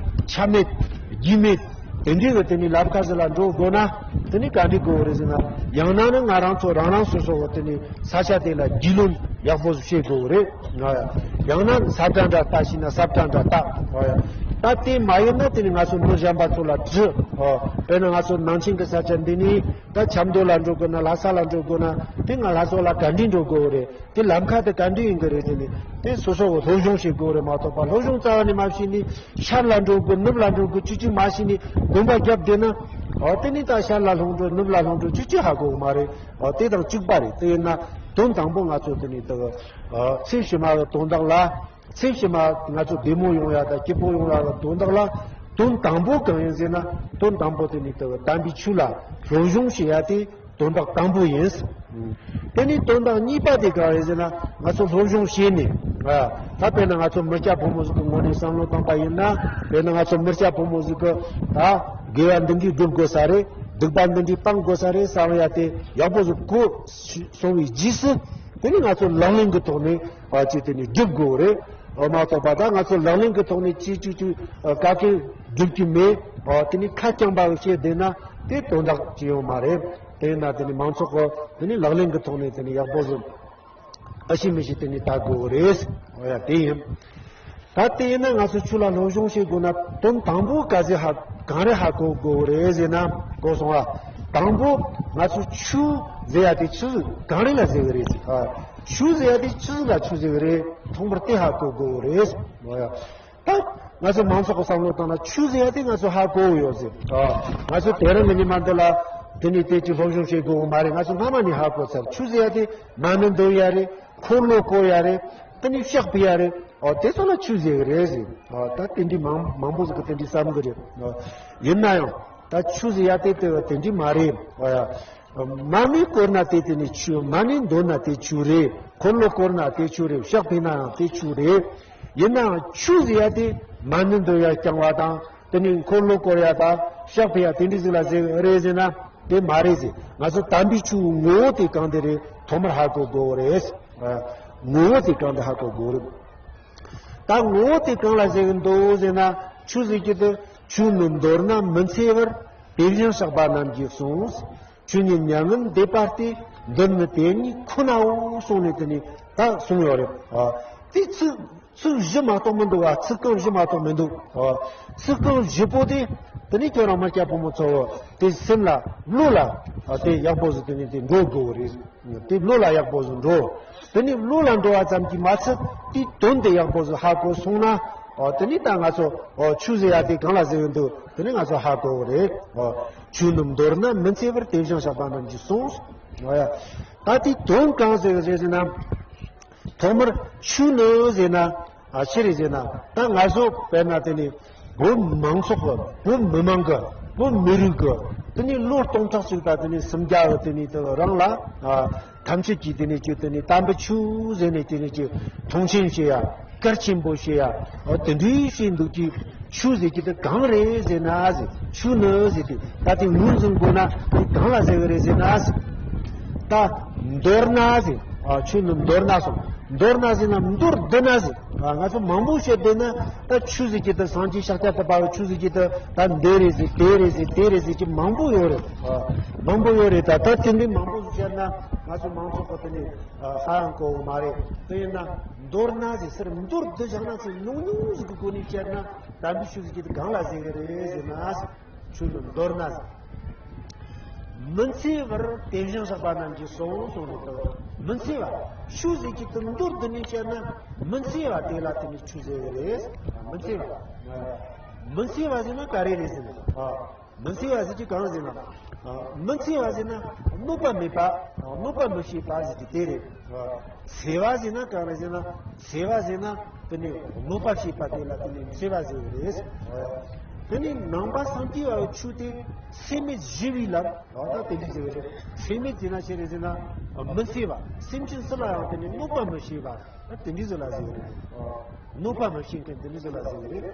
ཆ་མེད་རྒྱུས་མེད་དེ་འདྲའི་གི་དེ་ནས་ལམ་ཁ་ཟིག་ལ་འགྲོ་དགོས་ན། དེ་ནས་ག་འདྲ་དགོས་རེད་ཟེར་ན། ཡང་ན་ནི་ང་རང་ཚོ་རང་རང་སོ་སོ་གི་དེ་ནས་ས་ཆ་དེ་ལ་རྒྱུས་ལོན་ཡག་པོ་ཞིག་བྱེད་དགོས་རེད། ཡང་ན་ས་བཀྲ་འདྲ་ལྟ་ཤེས་ན་ས་བཀྲ་འདྲ་ལྟ། ཨོ་ཡ། ད་དེ་མ་ཡིན་ན་དེ་ནི་ང་ཚོ་མི་གཞན་པ་ཚོ་ལ་དྲི། ཨོ། དཔེར་ན་ང་ཚོ་ནང་ཆེན་གྱི་ས་ཆ་འདི་ནས་ད་ཆབ་མདོ་ལ་འགྲོ་དགོས་ན། ལྷ་ས་ལ་འགྲོ་དགོས་ན། དེ་ང་ལྷ་ས་ལ་ག་འདྲས་འགྲོ་དགོས་རེད། དེ་ལམ་ཁ་དེ་ག་འདྲས་ཡིན་གྱི་རེད་ཟེར་ནས་དེ་སོ་སོ་གི་སློབ་སྦྱོང་བྱེད་དགོས་རེད་མ་གཏོགས་པ། སློབ་སྦྱོང་རྩ་བ་ནས་མ་བྱས་ནས་ཤར་ལ་འགྲོ་དགོས། ནུབ་ལ་འགྲོ་དགོས། ཅི་ཅི་མ་ཤེས་ནས་གོམ་པ་བརྒྱབ་བསྡད་ན། ཨོ་དེ་ནས་ད་ཤར་ལ་ལྷུང་འགྲོ། ནུབ་ལ་ལྷུང་འགྲོ། ཅི་ཅི་ཧ་གོ་གི་མ་རེད། ཨོ་དེ་དང་གཅིག་པ་རེད། དེ་ཡིན་ན་དོན་དང་པོ་ང་ཚོ་དེ་ནས་ད་ཨ་ཚེ་ཕྱི་མ་གི་དོན་དག་ལ། ཚེ་ཕྱི་མ་ང་ཚོ་བདེ་མོ་ཡོང་ཡ་དང་སྐྱིད་པོ་ཡོང་ཡ་གི་དོན་དག་ལ་དོན་དང་པོ་གང་ཡིན་ཟེར་ན། དོན་དང་པོ་དེ་ནི་དེ་དམ་པའི་ཆོས་ལ་སློབ་སྦྱོང་བྱེད་ཡ་དེ་དོན་དག་དང་པོ་ཡིན། དེ་ནི་དོན་དག་གཉིས་པ་དེ་གང་ཡིན་ཟེར་ན། ང་ཚོ་སློབ་སྦྱོང་བྱས་ནས། ཨ། ད་དཔེར་ན་ང་ཚོ་མི་སྐྱ་ཕོ་མོ་ཟིག་གི་ངོས་ནས་བསམ་བློ་བཏང་པ་ཡིན་ན། དཔེར་ན་ང་ཚོ་མི་སྐྱ་ཕོ་མོ་ཟིག་གི་ད་དགེ་བ་འདི་འདྲའི་སྒྲུབ་དགོས་ས་རེད། སྡིག་པ་འདི་འདྲའི་སྤང་དགོས་ས་རེད་བསམ་ཡ་དེ་ཡག་པོ་ཟིག་གོ་སོང་བའི་རྗེས་སུ། དེ་ནི་ང་ཚོ་ལག་ལེན་གྱི་ཐོག་ནས། ཨ། ཅིག་དེ་ནས་སྒྲུབ་དགོས་རེད། ཨ། མ་གཏོགས་པ་ད་ང་ཚོ་ལག་ལེན་གྱི་ཐོག་ནས་ཅིག་ཅིག་ཅིག་ཨ། ག་གེ་སྒྲུབ་ཀྱི་མེད། ཨ། དེ་ནས་ཁ་རྐྱང་པ་བྱས་བསྡད་ན་དེ་དོན་དག་ཅི་ཡོང་མ་རེད། དེ་ཡིན་ན་དེ་ནས་མང་ཚོགས་ཀྱིས་དེ་ནས་ལག་ལེན་གྱི་ཐོག་ནས་དེ་ནས་ཡག་པོ་ཟིག་ཨ་ཤི་མི་ཤི་དེ་ནས་ལྟ་དགོས་རེད། ཨོ་ཡ། དེ་ཡིན། ད་དེ་ཡིན་ན་ང་ཚོ་ཆོས་ལ་སློབ་སྦྱོང་བྱེད་དགོས་ན་དོན་དང་པོ་ག་ཚོད་ཧ་གང་རེད་ཧ་གོ་དགོས་རེད་ཟེར་ན། གོ་སོང་ཨ། དང་པོ་ང་ཚོ་ཆོས་ཟེར་ཡ་དེ་ཆི་ཟིག་གང་རེད་ལ་ཟེར་གི་རེད་ཟེར། ཨ། ཆོས་ཟེར་ཡ་དེ་ཆི་ཟིག་ལ་ཆོས་ཟེར་གི་རེད། ཐོག་མར་དེ་ཧ་གོ་དགོས་རེད། ཨོ་ཡ། ད་ང་ཚོ་མང་ཚོགས་ཀྱི་བསམ་བློ་བཏང་ན་ཆོས་ཟེར་ཡ་དེ་ང་ཚོ་ཧ་གོ་ཡོད་ཟེར། ཨ། ང་ཚོ་དེ་རིང་གི་ཉི་མ་འདི་ལ་དེ་ནས་དེ་ཅིག་སློབ་སྦྱོང་བྱེད་དགོས་མ་རེད། ང་ཚོ་སྔ་མ་ནས་ཧ་གོ་ཚར། ཆོས་ཟེར་ཡ་དེ་མ་ཎི་འདོན་ཡ་རེད། འཁོར་ལོ་བསྐོར་ཡ་རེད། དེ་ནས་ཕྱག་ཕུལ་ཡ་རེད། ཨོ་དེ་ཚོ་ལ་ཆོས་ཟེར་གི་རེད་ཟེར། ཨོ་ད་དེ་འདྲའི་མང་མང་པོ་ཟིག་གིས་དེ་འདྲའི་བསམ་གི་རེད། ཨོ་ཡིན་ན་ཡང་ད་ཆོས་ཟེར་ཡ་དེ་དེ་དེ་འདྲའི་མ་རེད། ཨོ་ཡ། མ་ཎི་བསྐོར་ན་དེ་དེ་ནི་ཆོས། མ་ཎི་འདོན་ན་དེ་ཆོས་རེད། འཁོར་ལོ་བསྐོར་ན་དེ་ཆོས་རེད། ཕྱག་ཕུལ་ན་ཡང་དེ་ཆོས་རེད། ཡིན་ནའང་ཆོས་ཟེར་ཡ་དེ་མ་ཎི་འདོན་ཡ་རྐྱང་བ་དང་། དེ་ནས་འཁོར་ལོ་བསྐོར་ཡ་དང་ཕྱག་ཕུལ་ཡ་དེ་འདྲ་ཟིག་ལ་ཟེར་རེད་ཟེར་ན་དེ་མ་རེད་ཟེར། ང་ཚོ་དམ་པའི་ཆོས་ངོ་བོ་དེ་གང་དེ་རེད་ཐོག་མར་ཧ་གོ་དགོས་རེད། ཨ། ངོ་བོ་དེ་གང་དེ་ཧ་གོ་དགོས་རེད། ད་ངོ་བོ་དེ་གང་ལ་ཟེར་གི་འདུག་ཟེར་ན། ཆོས་ཟེར་གྱི་དེ་ཆོས་ནི་མདོར་ན་མི་འཚེ་བར། དེ་བཞིན་གཤེགས་པ་རྣམས་ཀྱིས་གསུངས། ཆོས་ཉིད་མྱ་ངན་འདས་པ་སྟེ། མདོར་ན་དེ་ཉིད་ཁོ་ནའོ་གསུངས་ནས་དེ་ནས་ད་གསུངས་ཡོད་རེད། ཨ། དེ་ཚིག་ཚིག་བཞི་མ་གཏོགས་མི་འདུག་བ། ཚིག་རྐང་བཞི་མ་གཏོགས་མི་འདུག་ཨ། ཚིག་རྐང་བཞི་པོ་དེ་དེ་ནི་ཁྱོད་རང་མི་སྐྱ་ཕོ་མོ་ཚོ་དེ་སེམས་ལ་བློ་ལ་ཨ་དེ་ཡག་པོ་ཟིག་དེ་ནི་དེ་འགྲོ་དགོས་རེད། དེ་བློ་ལ་ཡག་པོ་ཟིག་འགྲོ། དེ་ནི་བློ་ལ་འགྲོ་བ་ཙམ་གྱིས་མ་ཚད་དེའི་དོན་དེ་ཡག་པོ་ཟིག་ཧ་གོ་སོང་ན། ཨོ་དེ་ནི་ད་ང་ཚོ་ཨོ་ཆོས་ཟེར་ཡ་དེ་གང་ལ་ཟེར་གི་འདུག་དེ་ནི་ང་ཚོ་ཧ་གོ་གི་རེད། ཨོ་ཆོས་ནི་མདོར་ན་མི་འཚེ་བར་དེ་བཞིན་གཤེགས་པ་རྣམས་ཀྱིས་གསུངས། ཨོ་ཡ། ད་དེའི་དོན་གང་ཟེར་གི་རེད་ཟེར་ན། ཐོག་མར་ཆོས་ནི་ཟེར་ན་ཨ་ཆི་རེད་ཟེར་ན། ད་ང་ཚོ་དཔེར་ན་དེ་ནི་བོད་མང་ཚོགས་ཀྱི་བོད་མི་མང་གི་བོད་མི་རིགས་ཀྱི་དེ་ནི་ལོ་སྟོང་ཕྲག་གཅིག་དང་དེ་ནི་སུམ་བརྒྱ་གི་དེ་ནི་དེ་རིང་ལ་ཨ་ཐམས་ཅད་ཀྱིས་དེ་ནི་ཅི་དེ་ནི་དམ་པའི་ཆོས་ཟེར་ནས་དེ་ནི་ཅི་མཐོང་ཆེན་བྱེད་ཡ་གལ་ཆེན་པོ་བྱེད་ཡ་ཨ་དེ་འདྲའི་བྱེད་འདུག་གི། ཆོས་ཟེར་གྱི་དེ་གང་རེད་ཟེར་ན་ཟེར། ཆོས་ནི་ཟེར་དུས་ད་དེ་ངོས་འཛིན་དགོས་ན་དེ་གང་ལ་ཟེར་གི་རེད་ཟེར་ན་ཟེར། ད་མདོར་ན་ཟེར། ཨ་ཆོས་ནི་མདོར་ན་སོང་། མདོར་ན་ཟེར་ན་མདོར་བསྡུ་ན་ཟེར། ཨ་ང་ཚོ་མང་པོ་བཤད་བསྡད་ན་ད་ཆོས་ཟེར་གྱི་དེ་སངས་རྒྱས་ཤཱཀྱ་ཐུབ་པ་གི་ཆོས་ཟེར་གྱི་དེ་ད་འདི་རེད་ཟེར་དེ་རེད་ཟེར་དེ་རེད་ཟེར་གྱི་མང་པོ་ཡོད་རེད། ཨ་མང་པོ་ཡོད་རེད། ད་ད་དེ་འདྲའི་མང་པོ་ཟེར་བཤད་ན་ང་ཚོ་མང་ཚོགས་ཀྱི་དེ་ནི་ཧ་ཡང་གོ་གི་མ་རེད། དེ་ཡིན་ན་མདོར་ན་ཟེར་ཟེར་མདོར་བསྡུ་བཞག་ན་ཚེ་ཉུང་ཉུང་ཟིག་གི་སྒོ་ནས་བཤད་ན། དམ་པའི་ཆོས་ཟེར་གྱི་དེ་གང་ལ་ཟེར་གི་རེད་ཟེར་ན། ཆོས་ནི་མདོར་ན་ཟེར། མི་འཚེ་བར་དེ་བཞིན་གཤེགས་པ་རྣམས་ཀྱིས་གསུངས་གསུངས་ནས་དང་། མི་འཚེ་བ། ཆོས་ཟེར་གྱི་དེ་མདོར་བསྡུས་ནས་བཤད་ན། མི་འཚེ་བ་དེ་ལ་དེ་ནི་ཆོས་ཟེར་གི་རེད། མི་འཚེ་བ། མི་འཚེ་བ་ཟེར་ན་ག་རེ་རེད་ཟེར་ན། མི་འཚེ་བ་ཟེར་གྱི་གང་ཟེར་ན། མི་འཚེ་བ་ཟེར་ན་གནོད་པ་མེད་པ། གནོད་པ་མི་བྱེད་པ་ཟེར་གྱི་དེ་རེད། འཚེ་བ་ཟེར་ན་གང་རེད་ཟེར་ན། འཚེ་བ་ཟེར་ན་དེ་ནི་གནོད་པ་བྱེད་པ་དེ་ལ་དེ་ནི་འཚེ་བ་ཟེར་བ་རེད། དེ་ནི་ནང་པ་སངས་རྒྱས་པའི་ཆོས་དེ་སེམས་མེད་ཞི་བའི་ལམ། ད་དེ་འདྲ་ཟེར་བ་རེད། སེམས་མེད་ཟེར་ན་ཆི་རེད་ཟེར་ན། མི་འཚེ་བ། སེམས་ཅན་སུ་ལ་ཡང་དེ་ནི་གནོད་པ་མི་བྱེད་པ། དེ་འདྲ་ཟེར་ལ་ཟེར་བ་རེད། གནོད་པ་མི་བྱེད་མཁན་དེ་འདྲ་ཟེར་ལ་ཟེར་བ་རེད།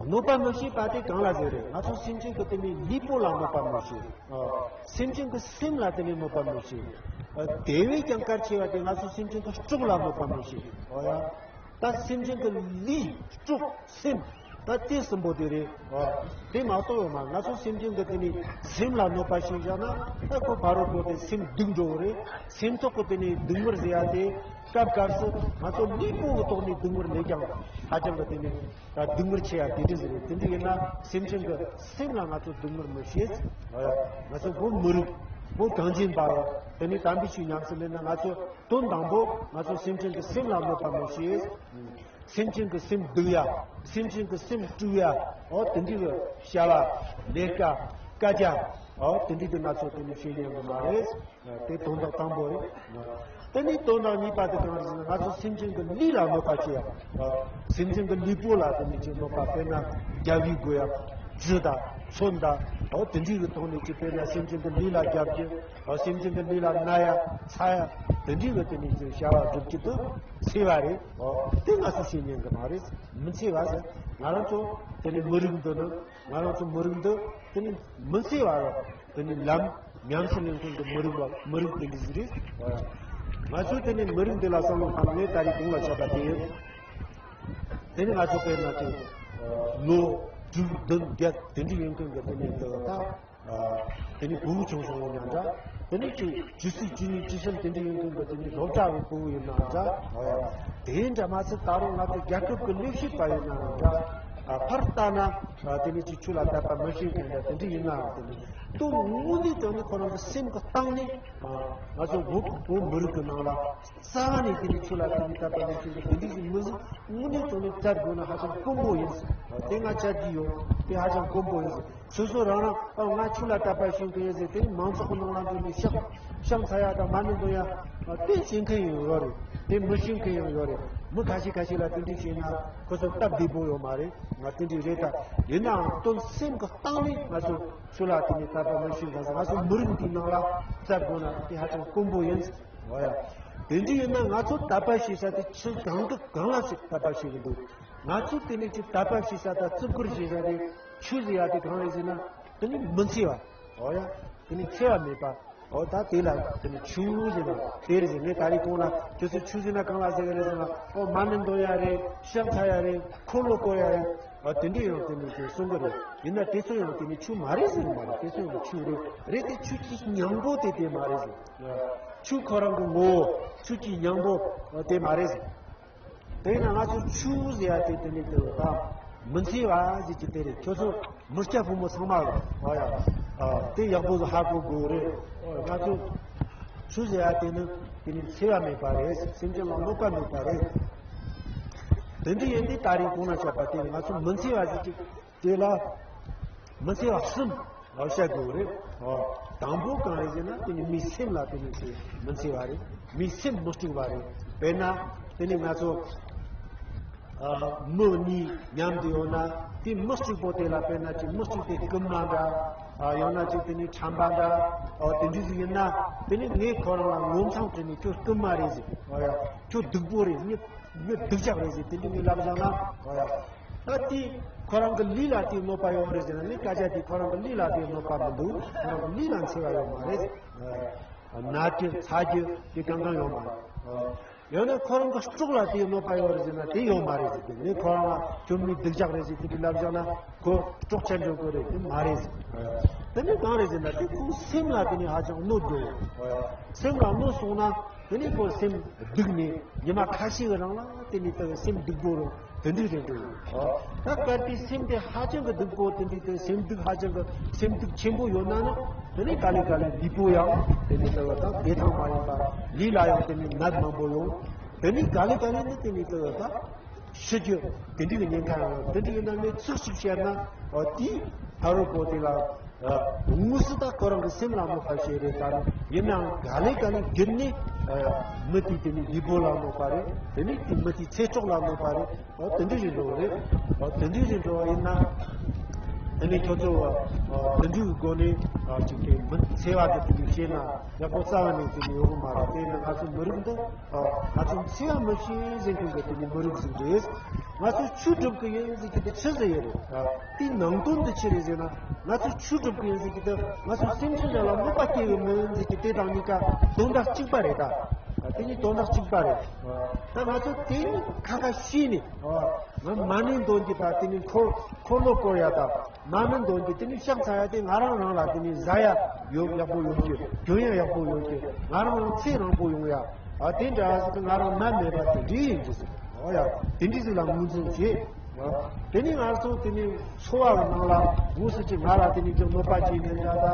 གནོད་པ་མི་བྱེད་པ་དེ་གང་ལ་ཟེར་རེད། ང་ཚོ་སེམས་ཅན་གྱི་དེ་ནི་ལུས་པོ་ལ་གནོད་པ་མི་བྱེད། ཨ། སེམས་ཅན་གྱི་སེམས་ལ་དེ་ནི་གནོད་པ་མི་བྱེད། ཨ། དེ་བས་ཀྱང་གལ་ཆེ་བ་དེ་ང་ཚོ་སེམས་ཅན་གྱི་སྲོག་ལ་གནོད་པ་མི་བྱེད། ཨོ་ཡ། ད་སེམས་ཅན་གྱི་ལུས་སྲོག་སེམས། ད་དེ་གསུམ་པོ་དེ་རེད། ཨ། དེ་མ་གཏོགས་ཡོད་མ། ང་ཚོ་སེམས་ཅན་གྱི་དེ་ནི་སེམས་ལ་གནོད་པ་བྱེད་བཞག་ན། ད་ཁོ་ཕ་རོལ་པོ་དེ་སེམས་སྡུག་འགྲོ་གི་རེད། སེམས་ཐོག་གི་དེ་ནི་སྡུག་བསྔལ་ཟེར་ཡ་དེ། སྐབས་སྐབས་སུ་ང་ཚོ་ལུས་པོ་གི་ཐོག་ནས་སྡུག་བསྔལ་མེད་ཀྱང་ཧ་ཅང་གི་དེ་ནི་ད་སྡུག་བསྔལ་ཆེ་ཡ་དེ་འདྲ་ཟིག་རེད། དེ་འདྲ་ཡིན་ན་སེམས་ཅན་གྱི་སེམས་ལ་ང་ཚོ་སྡུག་བསྔལ་མི་བྱེད། ང་ཚོ་བོད་མི་རིགས་བོད་གངས་ཅན་པ་ཡ་དེ་ནི་དམ་པའི་ཆོས་ཉམས་སུ་ལེན་ན། ང་ཚོ་དོན་དང་པོ་ང་ཚོ་སེམས་ཅན་གྱི་སེམས་ལ་གནོད་པ་མི་བྱེད། སེམས་ཅན་གྱི་སེམས་སྡུག་ཡ། སེམས་ཅན་གྱི་སེམས་དཀྲུག་ཡ། འོ་དེ་འདྲའི་གི་བྱ་བ་ལས་ཀ་སྐད་ཆ། འོ་དེ་འདྲའི་གི་ང་ཚོ་དེ་ནི་བྱེད་ཉན་གི་མ་རེད། དེ་དོན་དག་དང་པོ་རེད། དེ་ནས་དོན་དག་གཉིས་པ་དེ་གང་རེད་ཟེར་ན། ང་ཚོ་སེམས་ཅན་གྱི་ལུས་ལ་གནོད་པ་བྱེད་ཡ། སེམས་ཅན་གྱི་ལུས་པོ་ལ་དེ་ནས་ཅིག་གནོད་པ། དཔེར་ན་རྒྱབ་ཡིག་དགོས་ཡ། གྲི་དང་མཚོན་དང་འོ་དེ་འདྲའི་གི་ཐོག་ནས་ཅིག་དཔེར་ན་སེམས་ཅན་གྱི་ལུས་ལ་རྒྱབ་རྒྱུ། འོ་སེམས་ཅན་གྱི་ལུས་ལ་ན་ཡ་ཚ་ཡ་དེ་འདྲའི་གི་དེ་ནས་ཅིག་བྱ་བ་སྒྲུབ་རྒྱུ་དེ་འཚེ་བ་རེད། འོ་དེ་ང་ཚོ་བྱེད་ཉན་གི་མ་རེད། མི་འཚེ་བ་ཟེར། ང་རང་ཚོ་དེ་ནས་མི་རིགས་འདི་ནི། ང་རང་ཚོ་མི་རིགས་འདི་དེ་ནི་མི་འཚེ་བ་ལ་དེ་ནི་ལམ་ཉམས་སུ་ལེན་མཁན་གྱི་མི་རིགས་པ། མི་རིགས་དེ་འདྲ་ཟིག་རེད། ང་ཚོས་དེ་ནི་མི་རིགས་འདི་ལ་བསམ་བློ་བཏང་ནས་ད་རེས་གོང་ལ་བཤད་པ་དེ་ཡིན། དེ་ནི་ང་ཚོ་དཔེར་ན་ཅིག་ལོ་དྲུག་བདུན་བརྒྱད་དེ་འདྲ་ཡོད་མཁན་གྱི་དེ་ནི་འདི་ད་དེ་ནི་ཕྲུ་གུ་ཆུང་ཆུང་ཡིན་ན་འདྲ། དེ་ནི་ཅིག་བཅུ་གཅིག་བཅུ་གཉིས་བཅུ་གསུམ་དེ་འདྲ་ཡོད་མཁན་གྱི་དེ་ནི་སློབ་གྲྭ་བའི་ཕྲུ་གུ་ཡིན་ན་འདྲ། དེ་འདྲ་མ་ཚད་ད་རུང་ང་ཚོ་རྒྱལ་ཁབ་ཀྱི་ལས་བྱེད་པ་ཡིན་ན་འདྲ། ཨ། ཕར་ལྟ་ན། ཨ། དེ་ནི་ཅིག་ཆོས་ལ་དད་པ་མི་བྱེད་མཁན་འདྲ་དེ་འདྲ་ཡིན་ནའང་། དེ་ནི་དོན་དངོས་གནས་དྲང་གནས་ཁོ་རང་གི་སེམས་ཀྱི་གཏིང་ནས། ཨ། ང་ཚོ་བོད་བོད་མི་རིགས་ཀྱི་ནང་ལ་རྩ་བ་ནས་དེ་ནི་ཆོས་ལ་དེ་ནི་དད་པ་མི་བྱེད་མཁན་དེ་འདྲ་ཞིག་མི་ཟིག་དངོས་གནས་དྲང་གནས་བཙལ་དགོས་ན་ཧ་ཅང་དཀོན་པོ་ཡིན། དེ་ང་བཙལ་གྱི་ཡོད། དེ་ཧ་ཅང་དཀོན་པོ་ཡིན། སོ་སོ་རང་རང་། ཨ། ང་ཆོས་ལ་དད་པ་བྱེད་མཁན་ཡིན་ཟེར་དེ་མང་ཚོགས་ཀྱི་ནང་ལ་འགྲོ་ནས་ཤ་ཤ་ཚ་ཡ་དང་མ་ཎི་འདོན་ཡ། ཨ། དེ་བྱེད་མཁན་ཡང་ཡོད་རེད། དེ་མི་བྱེད་མཁན་ཡང་ཡོད་རེད། མི་ཁ་ཤས་ཁ་ཤས་ལ་དེ་འདྲ་བྱས་ན་ཁོ་ཚོ་སྟབས་བདེ་པོ་ཡོད་མ་རེད། ང་དེ་འདྲ་རེད། ད་ཡིན་ནའང་དོན་སེམས་ཀྱི་གཏིང་ནས་ང་ཚོ་ཆོས་ལ་དེ་ནས་དད་པ་མི་བྱེད་མཁན་ཟེར། ང་ཚོ་མི་རིགས་འདིའི་ནང་ལ་བཙལ་དགོས་ན་དེ་ཧ་ཅང་དཀོན་པོ་ཡིན། འོ་ཡ། དེ་འདྲ་ཡིན་ན་ང་ཚོ་དད་པ་བྱེད་ས་དེ་ཆོས་གང་གི་གང་ལ་ཞིག་དད་པ་བྱེད་ཀྱི་འདུག་ང་ཚོ་དེ་ནས་ཅིག་དད་པ་བྱེད་ས་དང་བརྩི་བཀུར་བྱེད་ས་དེ་ཆོས་ཟེར་ཡ་དེ་གང་རེད་ཟེར་ན། དེ་ནི་མི་འཚེ་བ། འོ་ཡ། དེ་ནི་འཚེ་བ་མེད་པ། འོ་ད་དེ་ལ་དེ་ནི་ཆོས་ཟེར་ན་དེ་རེད་ཟེར། ངས་ད་རེས་གོང་ལ་ཁྱོད་ཚོས་ཆོས་ཟེར་ན་གང་ལ་ཟེར་གི་རེད་ཟེར་ན། འོ་མ་ཎི་འདོན་ཡ་རེད། ཤ་ཚ་ཡ་རེད། འཁོར་ལོ་བསྐོར་ཡ་རེད། འོ་དེ་འདྲ་ཡང་དེ་ནི་དེ་གསུང་གི་རེད། ཡིན་ན་དེ་ཚོ་ཡང་དེ་ནི་ཆོས་མ་རེད་ཟེར་གི་མ་རེད། དེ་ཚོ་ཡང་ཆོས་རེད། རེད་དེ་ཆོས་ཀྱི་སྙིང་པོ་དེ་དེ་མ་རེད་ཟེར། ཆོས་ཁོ་རང་གི་ངོ་བོ་ཆོས་ཀྱི་སྙིང་པོ་དེ་མ་རེད་ཟེར། དེས་ན་ང་ཚོ་ཆོས་ཟེར་ཡ་དེ་དེ་ནི་དེ་ད་མི་འཚེ་བ་ཟེར་གྱི་དེ་རེད། ཁྱོད་ཚོ་མི་སྐྱ་ཕོ་མོ་ཚང་མ་ལ་ཨ་ཡ་ཨ་དེ་ཡག་པོ་ཟིག་ཧ་གོ་དགོས་རེད། ཨོ་ང་ཚོ་ཆོས་ཟེར་ཡ་དེ་ནི་དེ་ནི་འཚེ་བ་མེད་པ་རེད། སེམས་ཅན་ལ་གནོད་པ་མེད་པ་རེད། དེ་འདྲ་ཡིན་དུས་ད་རེས་གོང་ན་བཤད་པ་དེ་ང་ཚོ་མི་འཚེ་བ་ཟེར་གྱི་དེ་ལ་མི་འཚེ་བ་གསུམ་ལ་བཤད་དགོས་རེད། ཨོ་དང་པོ་གང་རེད་ཟེར་ན་དེ་ནི་མིའི་སེམས་ལ་དེ་ནི་དེ་མི་འཚེ་བ་རེད། མིའི་སེམས་མི་དཀྲུགས་པ་རེད། དཔེར་ན་དེ་ནི་ང་ཚོ་ཨ་མི་གཉིས་མཉམ་དུ་ཡོད་ན་དེ་མི་གཅིག་པོ་དེ་ལ་དཔེར་ན་ཅིག་མི་གཅིག་དེ་རྐུན་མ་འདྲ། ཨ་ཡང་ན་ཅིག་དེ་ནི་ཁྲམ་པ་འདྲ། ཨོ་དེ་འདྲ་ཟིག་ཡིན་ན་དེ་ནི་ངས་ཁོ་རང་ལ་ངོ་མཚང་བྲིས་ནས་ཁྱོད་རྐུན་མ་རེད་ཟེར། ཨོ་ཡ་ཁྱོད་སྡུག་པོ་རེད། ངས་ངས་སྡུག་ཅག་རེད་ཟེར་དེ་འདྲ་ངས་ལབ་བཞག་ན། ཨོ་ཡ་ད་དེ་ཁོ་རང་གི་ལུས་ལ་དེ་གནོད་པ་ཡོང་རེད་ཟེར་ན་ངས་སྐད་ཆ་དེ་ཁོ་རང་གི་ལུས་ལ་དེ་གནོད་པ་མི་འདུག་ཁོ་རང་གི་ལུས་ལ་འཚེ་བ་ཡོད་མ་རེད། ཨ་ན་རྒྱུ་ཚ་རྒྱུ་དེ་གང་གང་ཡོད་མ་རེད། ཨོ། ཡང་ན་ཁོ་རང་གི་སྲོག་ལ་དེའི་གནོད་པ་ཡོད་རེད་ཟེར་ན་དེ་ཡོད་མ་རེད་ཟེར་གི། ངས་ཁོ་རང་ལ་ཁྱོད་མི་སྡུག་ཅག་རེད་ཟེར་དེ་འདྲ་ལབ་བཞག་ན་ཁོ་སྲོག་ཆད་འགྲོ་གི་རེད། དེ་མ་རེད་ཟེར། དེ་ནི་གང་རེད་ཟེར་ན་དེ་ཁོའི་སེམས་ལ་དེ་ནི་ཧ་ཅང་གནོད་འགྲོ། སེམས་ལ་གནོད་སོང་ན་དེ་ནི་ཁོ་སེམས་སྡུག་ནས་ཉི་མ་ཁ་ཤས་ཀྱི་རིང་ལ་དེ་ནི་དེ་སེམས་སྡུག་པོ་རུ་དེ་འདྲ་རེད་འགྲོ། ད་གལ་ཏེ་སེམས་དེ་ཧ་ཅང་གི་སྡུག་པོ་དེ་འདྲའི་དེ་སེམས་སྡུག་ཧ་ཅང་གི་སེམས་སྡུག་ཆེན་པོ་ཡོད་ན་ནི། དེ་ནི་ག་ལེ་ག་ལེ་ལུས་པོ་ཡང་དེ་ནི་དེ་བ་དང་བདེ་ཐང་མ་ཡིན་པ། ལུས་ལ་ཡང་དེ་ནི་ནད་མང་པོ་ཡོང་། དེ་ནི་ག་ལེ་ག་ལེ་ནི་དེ་ནི་དེ་བ་དང་ཤི་རྒྱུ་དེ་འདྲའི་ཉེན་ཁ་ཡང་ཡོང་། དེ་འདྲ་ཡིན་ན་ནི་ཚིག་གཅིག་བཤད་ན་ཨ་དེའི་ཕ་རོལ་པོ་དེ་ལ་དངོས་སུ་ད་ཁོ་རང་གི་སེམས་ལ་གནོད་པ་བྱེད་རེད། ད་ཡིན་ནའང་ག་ལེ་ག་ལེ་བརྒྱུད་ནས་མི་དེ་དེ་ནི་ལུས་པོ་ལ་གནོད་པ་རེད། དེ་ནི་དེ་མི་དེའི་ཚེ་སྲོག་ལ་གནོད་པ་རེད། ཨོ་དེ་འདྲ་ཞིག་འགྲོ་བ་རེད། ཨོ་དེ་འདྲ་ཞིག་འགྲོ་བ་ཡིན་ན། དེ་ནི་ཁྱོད་ཚོ་ཨོ་དེ་འདྲའི་སྒོ་ནས་ཨོ་ཅིག་དེ་མི་འཚེ་བ་དེ་དེ་འདྲ་བཤད་ན་ཡག་པོ་རྩ་བ་ནས་དེ་ནི་ཡོང་གི་མ་རེད། དེ་ནི་ང་ཚོ་མི་རིགས་འདི་ཨོ་ང་ཚོ་འཚེ་བ་མི་བྱེད་ཟེར་མཁན་གྱི་དེ་ནི་མི་རིགས་ཟིག་རེད། ང་ཚོ་ཆོས་སྒྲུབ་གི་ཡིན་ཟེར་གྱི་དེ་ཆི་ཟིག་ཡོད་རེད། ཨོ་དེའི་ནང་དོན་དེ་ཆི་རེད་ཟེར་ན་ང་ཚོ་ཆོས་སྒྲུབ་གི་ཡིན་ཟེར་གྱི་དེ་ང་ཚོ་སེམས་ཅན་གཞན་ལ་གནོད་པ་སྐྱེལ་གི་མིན་ཟེར་གྱི་དེ་དང་གཉིས་ཀ་དོན་དག་གཅིག་པ་རེད་ད། དེ་ནི་དོན་དག་གཅིག་པ་རེད། ད་ང་ཚོ་དེ་ནི་ཁ་ཁ་ཤེས་ནས། ང་མ་ཎི་འདོན་གྱི་དང་དེ་ནི་འཁོར་འཁོར་ལོ་བསྐོར་ཡ་དང་མ་ཎི་འདོན་གྱི་དེ་ནི་ཕྱག་འཚལ་ཡ་དེ་ང་རང་རང་ལ་དེ་ནི་བཟའ་ཡ་ཡོད་ཡག་པོ་ཡོང་རྒྱུ། གྱོན་ཡ་ཡག་པོ་ཡོང་རྒྱུ། ང་རང་རང་ཚེ་རིང་པོ་ཡོང་ཡ། ཨ་དེ་འདྲ་ཟིག་གི་ང་རང་ནད་མེད་པ་དེ་འདྲའི་ཡིན་གྱི་ཟེར། ཨོ་ཡ། དེ་འདྲའི་ཟིག་ལ་ངོས་འཛིན་བྱེད། དེ་ནི་ང་ཚོ་དེ་ནི་འཚོ་བ་གི་ནང་ལ་དངོས་སུ་ཅིག་ང་ལ་དེ་ནི་ཅིག་གནོད་པ་བྱེད་མཁན་འདྲ་ད།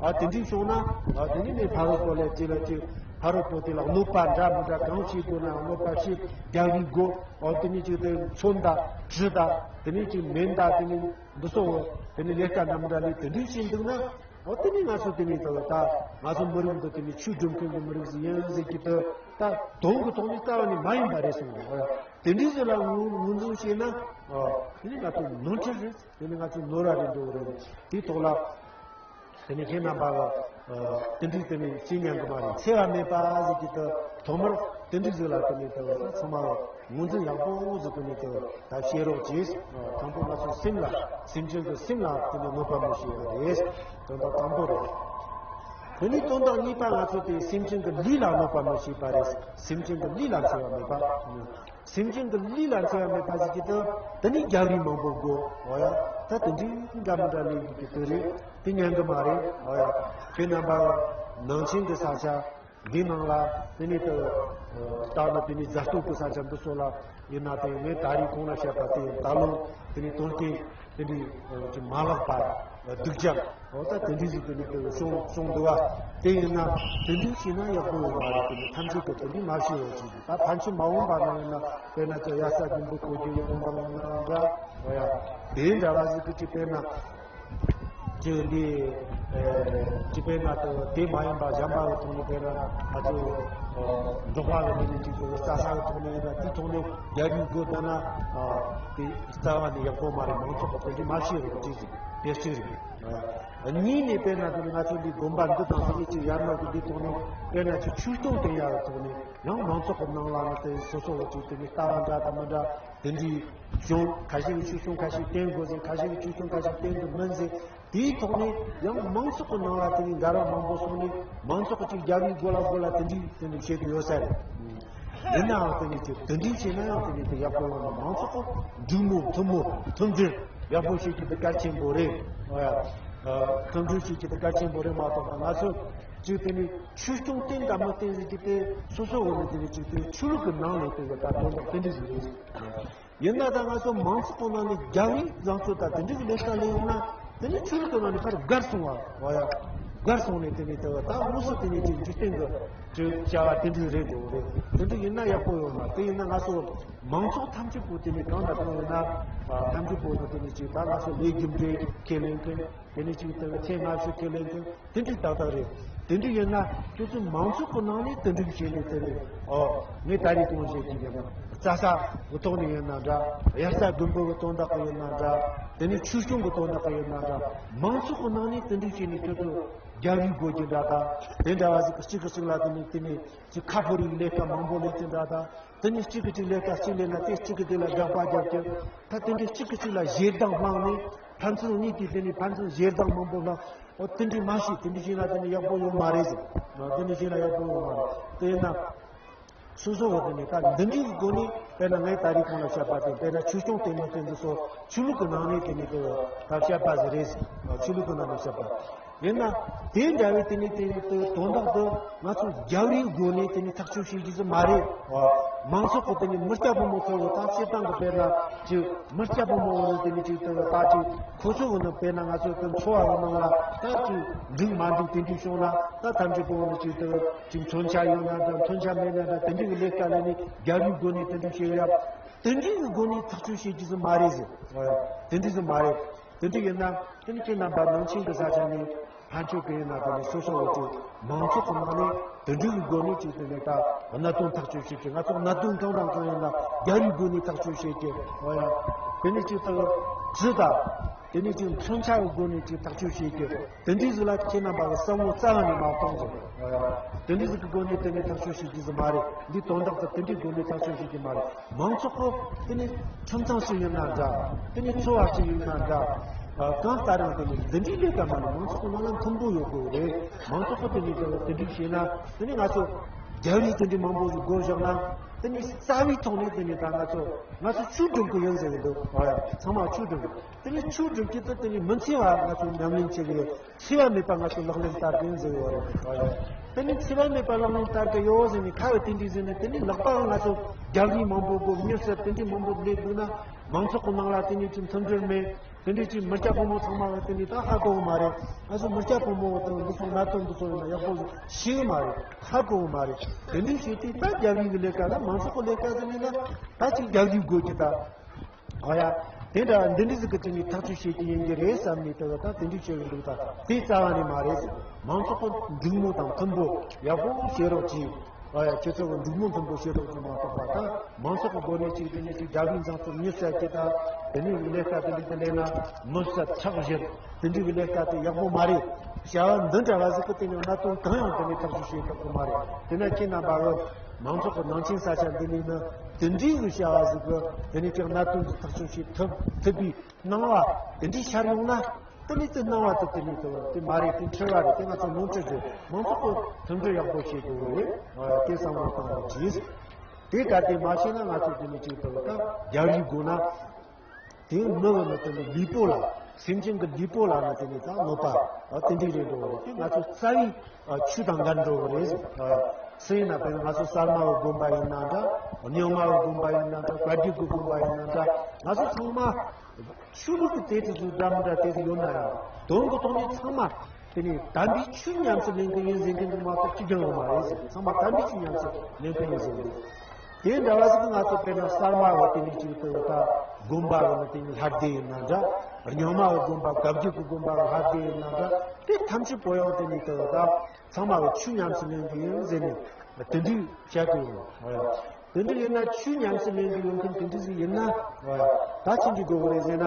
ཨ་དེ་འདྲའི་བྱུང་ན་ཨ་དེ་ནི་ནི་ཕ་རོལ་པོ་ལས་ཅི་ལ་ཅིག་ཕ་རོལ་པོ་དེ་ལ་གནོད་པ་འདྲ་མི་འདྲ་གང་བྱེད་དགོས་ན་གནོད་པ་བྱེད་རྒྱག་གི་དགོས། ཨོ་དེ་ནི་ཅིག་དེ་མཚོན་ད་གྲི་ད་དེ་ནི་ཅིག་མེ་མདའ་དེ་ནི་འདི་སོགས་དེ་ནི་ལས་ཀ་འདྲ་མི་འདྲ་ལས་དེ་འདྲའི་བྱེད་འདུག་ན། ཨོ་དེ་ནི་ང་ཚོ་དེ་ནི་ད་ད་ང་ཚོ་མི་རིགས་འདི་དེ་ནི་ཆོས་སྒྲུབ་མཁན་གྱི་མི་རིགས་ཟིག་ཡིན་ཟེར་གྱི་དེ་ད་དོན་གྱི་ཐོག་ནས་རྩ་བ་ནས་མ་ཡིན་པ་རེད་གསུངས་འདུག་ཨོ་དེ་འདྲའི་ཟིག་ལ་ངོས་ངོས་འཛིན་བྱས་ན་ཨོ་དེ་ནི་ང་ཚོ་ནོར་འཁྲུལ་རེད། དེ་ནི་ང་ཚོ་ནོར་བ་རེད་འགྲོ་གི་རེད། དེའི་ཐོག་ལ། དེ་ནས་ཁྱེད་རྣམ་པ་ལ་དེ་འདྲའི་དེ་ནས་བྱེད་ཉན་གི་མ་རེད། འཚེ་བ་མེད་པ་ཟེར་གྱི་དེ་ཐོག་མར་དེ་འདྲའི་ཟིག་ལ་དེ་ནས་དེ་ཚང་མ་ངོས་འཛིན་ཡག་པོ་ཟིག་དེ་ནས་དེ་ད་བྱེད་རོགས་གྱིས། དང་པོ་ང་ཚོའི་སེམས་ལ་སེམས་ཅན་གྱི་སེམས་ལ་དེ་ནས་གནོད་པ་མི་བྱེད་པ་རེད། དོན་དག་དང་པོ་རེད། དེ་ནས་དོན་དག་གཉིས་པ་ང་ཚོ་དེ་སེམས་ཅན་གྱི་ལུས་ལ་གནོད་པ་མི་བྱེད་པ་རེད། སེམས་ཅན་གྱི་ལུས་ལ་འཚེ་བ་མེད་པ། སེམས་ཅན་གྱི་ལུས་ལ་འཚེ་བ་མེད་པ་ཞིག་གི་དང་དེ་ནི་རྒྱག་རེས་མང་པོ་དགོས། འོ་ཡ། ད་དེ་འདྲའི་འདྲ་མི་འདྲ་ལས་ཀྱི་དེ་རེད། དེ་ཉན་གི་མ་རེད། འོ་ཡ། ཁྱེད་རྣམ་པ་ནང་ཆེན་གྱི་ས་ཆ་འདི་ནང་ལ་དེ་ནི་ད་ལྟ་ནི་དེ་ནི་རྫ་སྟོད་ཀྱི་ས་ཆ་འདི་ཚོ་ལ་ཡིན་ན་དེ་ངས་ད་རེས་གོང་ལ་བཤད་པ་དེ་ད་ལོ་དེ་ནི་དོན་རྐྱེན་དེ་འདྲའི་ཅིག་མ་ལྷག་པ་སྡུག་ཅག་འོ་ད་དེ་འདྲའི་ཞིག་དེ་ནི་དེ་བྱུང་བྱུང་འདུག་བ། དེ་ཡིན་ན་དེ་འདྲའི་བྱས་ན་ཡག་པོ་ཡོད་མ་རེད། དེ་ནི་ཐམས་ཅད་ཀྱིས་དེ་འདྲའི་མ་བྱེད་རོགས་གྱིས། ད་ཕན་ཆད་མ་འོངས་པ་ན་ཡིན་ན་དཔེར་ན་ཅིག་ཡ་ས་སྙིང་པོ་གོ་རྒྱུ་ཡོང་བ་ཡིན་ན་འདྲ། འོ་ཡ། དེ་འདྲ་བ་ཞིག་གི་ཅིག་དཔེར་ན་ཅིག་འདི་ཅིག་དཔེར་ན་དེ་དེ་མ་ཡིན་པ་གཞན་པ་གི་ཐོག་ནས་དཔེར་ན་ང་ཚོ་འབྲོག་པ་གི་འདི་ནི་ཅིག་རྩྭ་ས་གི་ཐོག་ནས་ཡིན་ན་དེའི་ཐོག་ནས་རྒྱག་རེས་དགོས་ད་ན་དེ་རྩ་བ་ནས་ཡག་པོ་མ་རེད། མང་ཚོགས་གི་དེ་འདྲའི་མ་བྱེད་རོགས་གྱིས་ཟེར། དེ་གཅིག་རེད། གཉིས་ནས་དཔེར་ན་དེ་ནི་ང་ཚོ་འདི་དགོན་པ་འདི་དང་དེ་ནི་ཅིག་ཡར་མར་གྱི་འདི་ཐོག་ནས་དཔེར་ན་ཅིག་ཆོས་སྐྱོང་བསྟེན་ཡག་གི་ཐོག་ནས་ཡང་མང་ཚོགས་ཀྱི་ནང་ལ་ནི་དེ་སོ་སོ་བ་ཅིག་དེ་ནི་ལྟ་བ་འདྲ་དང་མི་འདྲ་དེ་འདྲའི་སྐྱོང་ཁ་ཤས་ཀྱི་ཆོས་སྐྱོང་ཁ་ཤས་བསྟེན་དགོས་ཟེར། ཁ་ཤས་ཀྱི་ཆོས་སྐྱོང་ཁ་ཤས་བསྟེན་དགོས་མིན་ཟེར། དེའི་ཐོག་ནས་ཡང་མང་ཚོགས་ཀྱི་ནང་ལ་དེ་ནི་འགལ་བ་མང་པོ་སོང་ནས་མང་ཚོགས་ཀྱི་ཅིག་རྒྱབ་ཡིག་དགོས་ལ་དགོས་ལ་དེ་འདྲའི་དེ་འདྲའི་བྱེད་དུ་ཡོད་ས་རེད། ཡིན་ནའང་དེ་ནི་ཅིག་དེ་འདྲའི་བྱས་ན་ཡང་དེ་ནི་དེ་ཡག་པོ་ཡོང་ན་མང་ཚོགས་ཀྱི་འགྲིག་མོ་མཐུན་མོ་མཐུན་སྒྲིལ་ཡག་པོ་བྱེད་རྒྱུ་དེ་གལ་ཆེན་པོ་རེད། འོ་ཡ། མཐུན་སྒྲིལ་བྱེད་རྒྱུ་དེ་གལ་ཆེན་པོ་རེད་མ་གཏོགས་ང་ཚོ་ ཅིག་དེ་ནི་ཆོས་སྐྱོང་བསྟེན་དང་མི་བསྟེན་ཟེར་གྱི་དེ་སོ་སོ་འོག་ནས་དེ་ནི་ཅིག་དེ་ཆོས་ལུགས་ཀྱི་ནང་ནས་དེ་གི་ད་དོན་དག་དེ་འདྲ་ཞིག་རེད། ཡིན་ན་ད་ང་ཚོ་མང་ཚོགས་ཀྱི་ནང་ནས་རྒྱལ་བའི་བཟང་སྤྱོད་དང་དེ་འདྲ་གི་ལས་ཀ་ལས་ཡོང་ན་དེ་ནི་ཆོས་ལུགས་ཀྱི་ནང་ནས་ཕར་བགར་སོང་བ་བ་ཡ། བགར་སོང་ནས་དེ་ནི་དེ་ད་དངོས་སུ་དེ་ནི་ཅིག་འཇིག་རྟེན་གྱི་ཅིག་བྱ་བ་དེ་འདྲ་རེད་འགྲོ་གི་རེད། དེ་འདྲ་ཡིན་ན་ཡག་པོ་ཡོད་མ་རེད། དེ་ཡིན་ན་ང་ཚོ་མང་ཚོགས་ཐམས་ཅད་པོ་དེ་ནི་གང་དང་གང་ཡིན་ན་ཐམས་ཅད་པོ་དེ་ནི་ཅིག་ད་ང་ཚོ་ལས་རྒྱུ་འབྲས་ཁས་ལེན་མཁན། དེ་ནས་ཅིག་དེ་ཚེ་སྔ་ཕྱི་ཁས་ལེན་མཁན་དེ་འདྲའི་ཏག་ཏག་རེད། དེ་འདྲ་ཡིན་ན་ཁྱོད་ཚོ་མང་ཚོགས་ཀྱི་ནང་ནས་དེ་འདྲ་བྱས་ནས་དེ་རེད། ཨོ། ངས་ད་རེས་གོང་བཤད་ཀྱི་ཡིན་ན་རྩྭ་ས་གི་ཐོག་ནས་ཡིན་ན་འདྲ། དབྱར་རྩྭ་དགུན་འབུ་གི་དོན་དག་གི་ཡིན་ན་འདྲ། དེ་ནས་ཆོས་སྐྱོང་གི་དོན་དག་གི་ཡིན་ན་འདྲ། མང་ཚོགས་ཀྱི་ནང་ནས་དེ་འདྲ་བྱས་ནས་ཁྱོད་ཚོ་རྒྱལ་བའི་སྒོ་གི་འདྲ་དང་དེ་འདྲ་བ་ཟིག་གཅིག་གིས་གཅིག་ལ་དེ་ནས་དེ་ནས་ཅིག་ཁ་ཕོ་རིགས་ལས་ཀ་མང་པོ་ལས་ཀྱི་འདྲ་དང་། དེ་ནས་གཅིག་གིས་གཅིག་ལས་ཀ་གཅིག་ལས་ན་དེ་གཅིག་གིས་དེ་ལ་དགག་པ་རྒྱབ་ཀྱི། ད་དེ་འདྲའི་གཅིག་གིས་གཅིག་ལ་ཞེ་སྡང་བསླངས་ནས། ཕན་ཚུན་གཉིས་ཀྱིས་དེ་ནི་ཕན་ཚུན་ཞེ་སྡང་མང་པོ་ལ། འོ་དེ་འདྲའི་མ་བྱེད། དེ་འདྲའི་བྱས་ན་དེ་ནི་ཡག་པོ་ཡོད་མ་རེད་ཟེར། འོ་དེ་འདྲའི་བྱས་ན་ཡག་པོ་ཡོད་མ་རེད། དེ་ཡིན་ན། སོ་སོ་བ་དེ་ནི་ད་འདི་འདྲའི་སྒོ་ནས་དཔེར་ན་ངས་ད་རེས་གོང་ལ་བཤད་པ་དེ་དཔེར་ན་ཆོས་སྐྱོང་བསྟེན་མི་བསྟེན་དེ་ཚོ་ཆོས་ལུགས་ཀྱི་ནང་ནས་དེ་ནི་དེ་ད་བཤད་པ་ཟིག་རེད་ཟེར། ཆོས་ལུགས་ཀྱི་ནང་ནས་བཤད་པ། ཡིན་ན། དེ་འདྲ་བའི་དེ་ནི་དེ་ནི་དེ་དོན་དག་ཏུ་ང་ཚོ་རྒྱལ་བའི་སྒོ་ནས་དེ་ནི་ཐག་གཅོད་བྱེད་རྒྱུ་ཟིག་མ་རེད། མང་ཚོགས་ཀྱི་དེ་ནི་མི་སྐྱ་ཕོ་མོ་ཚོ་ད་སྤྱིར་བཏང་གི་དཔེར་ན་ཅིག་མི་སྐྱ་ཕོ་མོ་འོ་ནི་དེ་ནི་ཅིག་དེ་ད་ཅིག་ཁོ་ཚོ་འོ་ནི་དཔེར་ན་ང་ཚོ་དེ་འཚོ་བ་གི་ནང་ལ་ད་ཅིག་འགྲིག་མ་འགྲིག་དེ་འདྲ་བྱུང་ན་ད་ཐམས་ཅད་པོ་འོ་ནི་ཅིག་དེ་ཅིག་མཚོན་ཆ་ཡོད་ན་འདྲ་མཚོན་ཆ་མེད་ན་འདྲ་དེ་འདྲ་གི་ལས་ཀ་ལས་ནི་རྒྱལ་བའི་སྒོ་ནས་དེ་འདྲ་བྱེད་ཡ། དེ་འདྲ་གི་སྒོ་ནས་ཐག་གཅོད་བྱེད་རྒྱུ་ཟིག་མ་རེད་ཟེར། དེ་འདྲ་ཟིག་མ་རེད། དེ་འདྲ་ཡིན་ན་དེ་ནི་ཁྱེད་རྣམ་པ་ནང་ཆེན་གྱི་ས་ཆ་ནས་ཕན་ཆོད་ཀྱི་ཡིན་ན་དེ་ནི་སོ་སོ་འོ་དེ་མང་ཚོགས་ཀྱི་ནང་ནས་དེ་འདྲའི་གི་སྒོ་ནས་ཅིག་དེ་ནི་ད་གནད་དོན་ཐག་གཅོད་བྱེད་ཀྱི། ང་ཚོ་གནད་དོན་གང་དང་གང་ཡིན་ན་རྒྱལ་བའི་སྒོ་ནས་ཐག་གཅོད་བྱེད་ཀྱི། འོ་ཡ། དེ་ནི་ཅིག་ད་གྲི་དང་དེ་ནི་ཅིག་མཚོན་ཆ་གི་སྒོ་ནས་ཅིག་ཐག་གཅོད་བྱེད་ཀྱི། དེ་འདྲའི་ཟིག་ལ་ཁྱེད་རྣམ་པ་གི་བསམ་བློ་རྩ་བ་ནས་མ་གཏོང་ཟེར། འོ་ཡ། དེ་འདྲའི་ཟིག་གི་སྒོ་ནས་དེ་ནི་ཐག་གཅོད་བྱེད་རྒྱུ་ཟིག་མ་རེད། འདི་དོན་དག་ཏུ་དེ་འདྲའི་སྒོ་ནས་ཐག་གཅོད་བྱེད་རྒྱུ་མ་རེད། མང་ཚོགས་ཀྱི་དེ་ནི་ཁྱིམ་ཚང་ཞིག་ཡིན་ན་འདྲ། དེ་ནི་འཚོ་བ་ཞིག་ཡིན་ན་འདྲ། ཨ། གང་ལྟར་ཡང་དེ་ནི་འདི་འདྲའི་ལས་ཀ་མ་ནི་མང་ཚོགས་ཀྱི་ནང་ལ་མཐུན་པོ་ཡོད་དགོས་རེད། མང་ཚོགས་ཀྱི་དེ་ནི་དེ་འདྲའི་བྱས་ན་དེ་ནི་ང་ཚོ་རྒྱལ་བའི་དེ་འདྲའི་མང་པོ་ཞིག་དགོས་བཞག་ན་དེ་ནི་རྩ་བའི་ཐོག་ནས་དེ་ནི་ད་ང་ཚོ་ང་ཚོ་ཆོས་སྒྲུབ་ཀྱི་ཡིན་ཟེར་གྱི་འདུག་ཨ་ཡ། ཚང་མ་ཆོས་སྒྲུབ་ཀྱི། དེ་ནི་ཆོས་སྒྲུབ་ཀྱི་དེ་དེ་ནི་མི་འཚེ་བ་ང་ཚོ་ཉམས་ལེན་བྱེད་ཀྱི་ཡོད། འཚེ་བ་མེད་པ་ང་ཚོ་ལག་ལེན་བསྟར་གྱི་ཡིན་ཟེར་ཡོད་རེད། ཨ་ཡ། དེ་ནི་འཚེ་བ་མེད་པ་ལག་ལེན་བསྟར་གྱི་ཡོད་ཟེར་ནས་ཁ་བའི་དེ་འདྲའི་ཟེར་ནས་དེ་ནི་ལག་པ་ང་ཚོ་རྒྱབ་རིས་མང་པོ་དགོས། མྱུར་ཚད་དེ་འདྲའི་མང་པོ་སླེབས་འདུག་ན་མང་ཚོགས་ཀྱི་ནང་ལ་དེ་འདྲའི་ཅིག་མཐུན་སྒྲིལ་མེད། དེ་འདྲའི་ཅིག་མི་སྐྱ་ཕོ་མོ་ཚང་མ་ལ་དེ་འདྲའི་ད་ཧ་གོ་བ་མ་རེད། ང་ཚོ་མི་སྐྱ་ཕོ་མོ་དང་འདི་ཚོ་གནད་དོན་འདི་ཚོ་ཡིན་ན་ཡག་པོ་ཤེས་གི་མ་རེད། ཧ་གོ་བ་མ་རེད། དེ་འདྲའི་བྱས་ཏེ་ད་རྒྱབ་རིས་ཀྱི་ལས་ཀ་ལ་མང་ཚོགས་ཀྱི་ལས་ཀ་ཟེར་ནས་ན་ད་ཅིག་རྒྱབ་རིས་དགོས་ཀྱི་ད། ཨ་ཡ། དེ་འདྲ་འདི་འདྲ་ཟིག་གི་དེ་ནི་ཐག་གཅོད་བྱེད་ཀྱི་ཡིན་གྱི་རེད་བསམ་ནས་དེ་བ་ད་དེ་འདྲ་བྱེད་གི་འདུག་ད་དེ་རྩ་བ་ནས་མ་རེད་ཟེར། མང་ཚོགས་ཀྱི་འགྲིག་མོ་དང་མཐུན་པོ་ཡག་པོ་བྱེད་རོགས་གྱིས། ཨ་ཡ། ཁྱེད་ཚོ་གི་འགྲིག་མོ་མཐུན་པོ་བྱེད་རོགས་གྱིས་མ་གཏོགས་པ་ད་མང་ཚོགས་ཀྱི་སྒོ་ནས་ཅིག་དེ་ནི་ཅིག་རྒྱབ་རིས་མཛངས་ཚུལ་མྱུར་ཚད་ཀྱི་ད་དེ་ནི་ལས་ཀ་དེ་འདྲ་དེ་ལས་ན་མི་བསད་ཁྲག་བཞུར་དེ་འདྲ་གི་ལས་ཀ་དེ་ཡག་པོ་མ་རེད། བྱ་བ་འདི་འདྲ་བ་ཟིག་གི་དེ་ནི་གནད་དོན་གང་ཡང་དེ་ནི་ཐག་གཅོད་བྱེད་ཐུབ་གི་མ་རེད། དེ་ན་ཁྱེད་རྣམ་པ་གི་མང་ཚོགས་ཀྱི་ནང་ཆེན་ས་ཆ་འདི་ནས་ནི་དེ་འདྲའི་གི་བྱ་བ་ཟིག་གི་དེ་ནས་ཀྱང་གནད་དོན་འདི་ཐག་གཅོད་བྱེད་ཐུབ་ཐུབ་པའི་སྣང་བ་དེ་འདྲའི་འཆར་ཡོང་ན། དེ་ནས་དེ་སྣང་བ་དེ་དེ་ནས་དེ་དེ་མ་རེད། དེ་འཁྲུལ་བ་རེད། དེ་ང་ཚོ་ནོར་འཁྲུལ་རེད། མང་ཚོགས་ཀྱི་མཐུན་སྒྲིལ་ཡག་པོ་བྱེད་དགོས་རེད། དེ་བསམ་བློ་བཏང་རོགས་གྱིས། དེ་ག་དེ་མ་བྱས་ན་ང་ཚོ་དེ་ནས་ཅིག་དེ་ད་རྒྱལ་བའི་སྒོ་ན། དེ་མི་བ་མི་དེ་ནི་ལུས་པོ་ལ། སེམས་ཅན་གྱི་ལུས་པོ་ལ་ནི་དེ་ནི་ད་གནོད་པ་དེ་འདྲའི་རེད་འགྲོ་བ་རེད། དེ་ང་ཚོ་རྩ་བའི་ཆོས་དང་འགལ་འགྲོ་བ་རེད། སུ་ཡིན་ན་དཔེར་ན་ང་ཚོ་གསར་མ་བའི་དགོན་པ་ཡིན་ན་འདྲ། རྙིང་མ་བའི་དགོན་པ་ཡིན་ན་འདྲ། བཀའ་བརྒྱུད་ཀྱི་དགོན་པ་ཡིན་ན་འདྲ། ང་ཚོ་ཚང་མ་ཆོས་ལུགས་ཀྱི་དེ་དེ་ཚོ་འདྲ་མི་འདྲ་དེ་ཚོ་ཡོད་ན་ཡང་དོན་གྱི་ཐོག་ནས་ཚང་མ་དེ་ནི་དམ་པའི་ཆོས་ཉམས་སུ་ལེན་གྱི་ཡིན་ཟེར་མཁན་གྱི་མ་གཏོགས་གཅིག་ཀྱང་ཡོད་མ་རེད་ཟེར། ཚང་མ་དམ་པའི་ཆོས་ཉམས་སུ་ལེན་གྱི་ཡིན་ཟེར་འདུག་དེ་འདྲ་བ་ཞིག་ང་ཚོ་དཔེར་ན་གསར་མ་བ་དེ་ནི་ཅིག་ཏུ་ད་དགོན་པ་བ་ནི་དེ་ནི་ལྷ་སྡེ་ཡིན་ན་འདྲ། རྙིང་མ་བ་དགོན་པ། བཀའ་བརྒྱུད་ཀྱི་དགོན་པ་བ་ལྷ་སྡེ་ཡིན་ན་འདྲ། དེ་ཐམས་ཅད་པོ་ཡང་དེ་ནི་ཏུ་ད་ཚང་མ་བ་ཆོས་ཉམས་སུ་ལེན་གྱི་ཡིན་ཟེར་ནས་དེ་འདྲའི་བཤད་ཀྱི་ཡོད། དེ་འདྲ་ཡིན་ན་ཆོས་ཉམས་སུ་ལེན་གྱི་ཡོད་མཁན་དེ་འདྲ་ཞིག་ཡིན་ན་ད་ཅི་འདྲ་དགོས་ཀྱི་རེད་ཟེར་ན།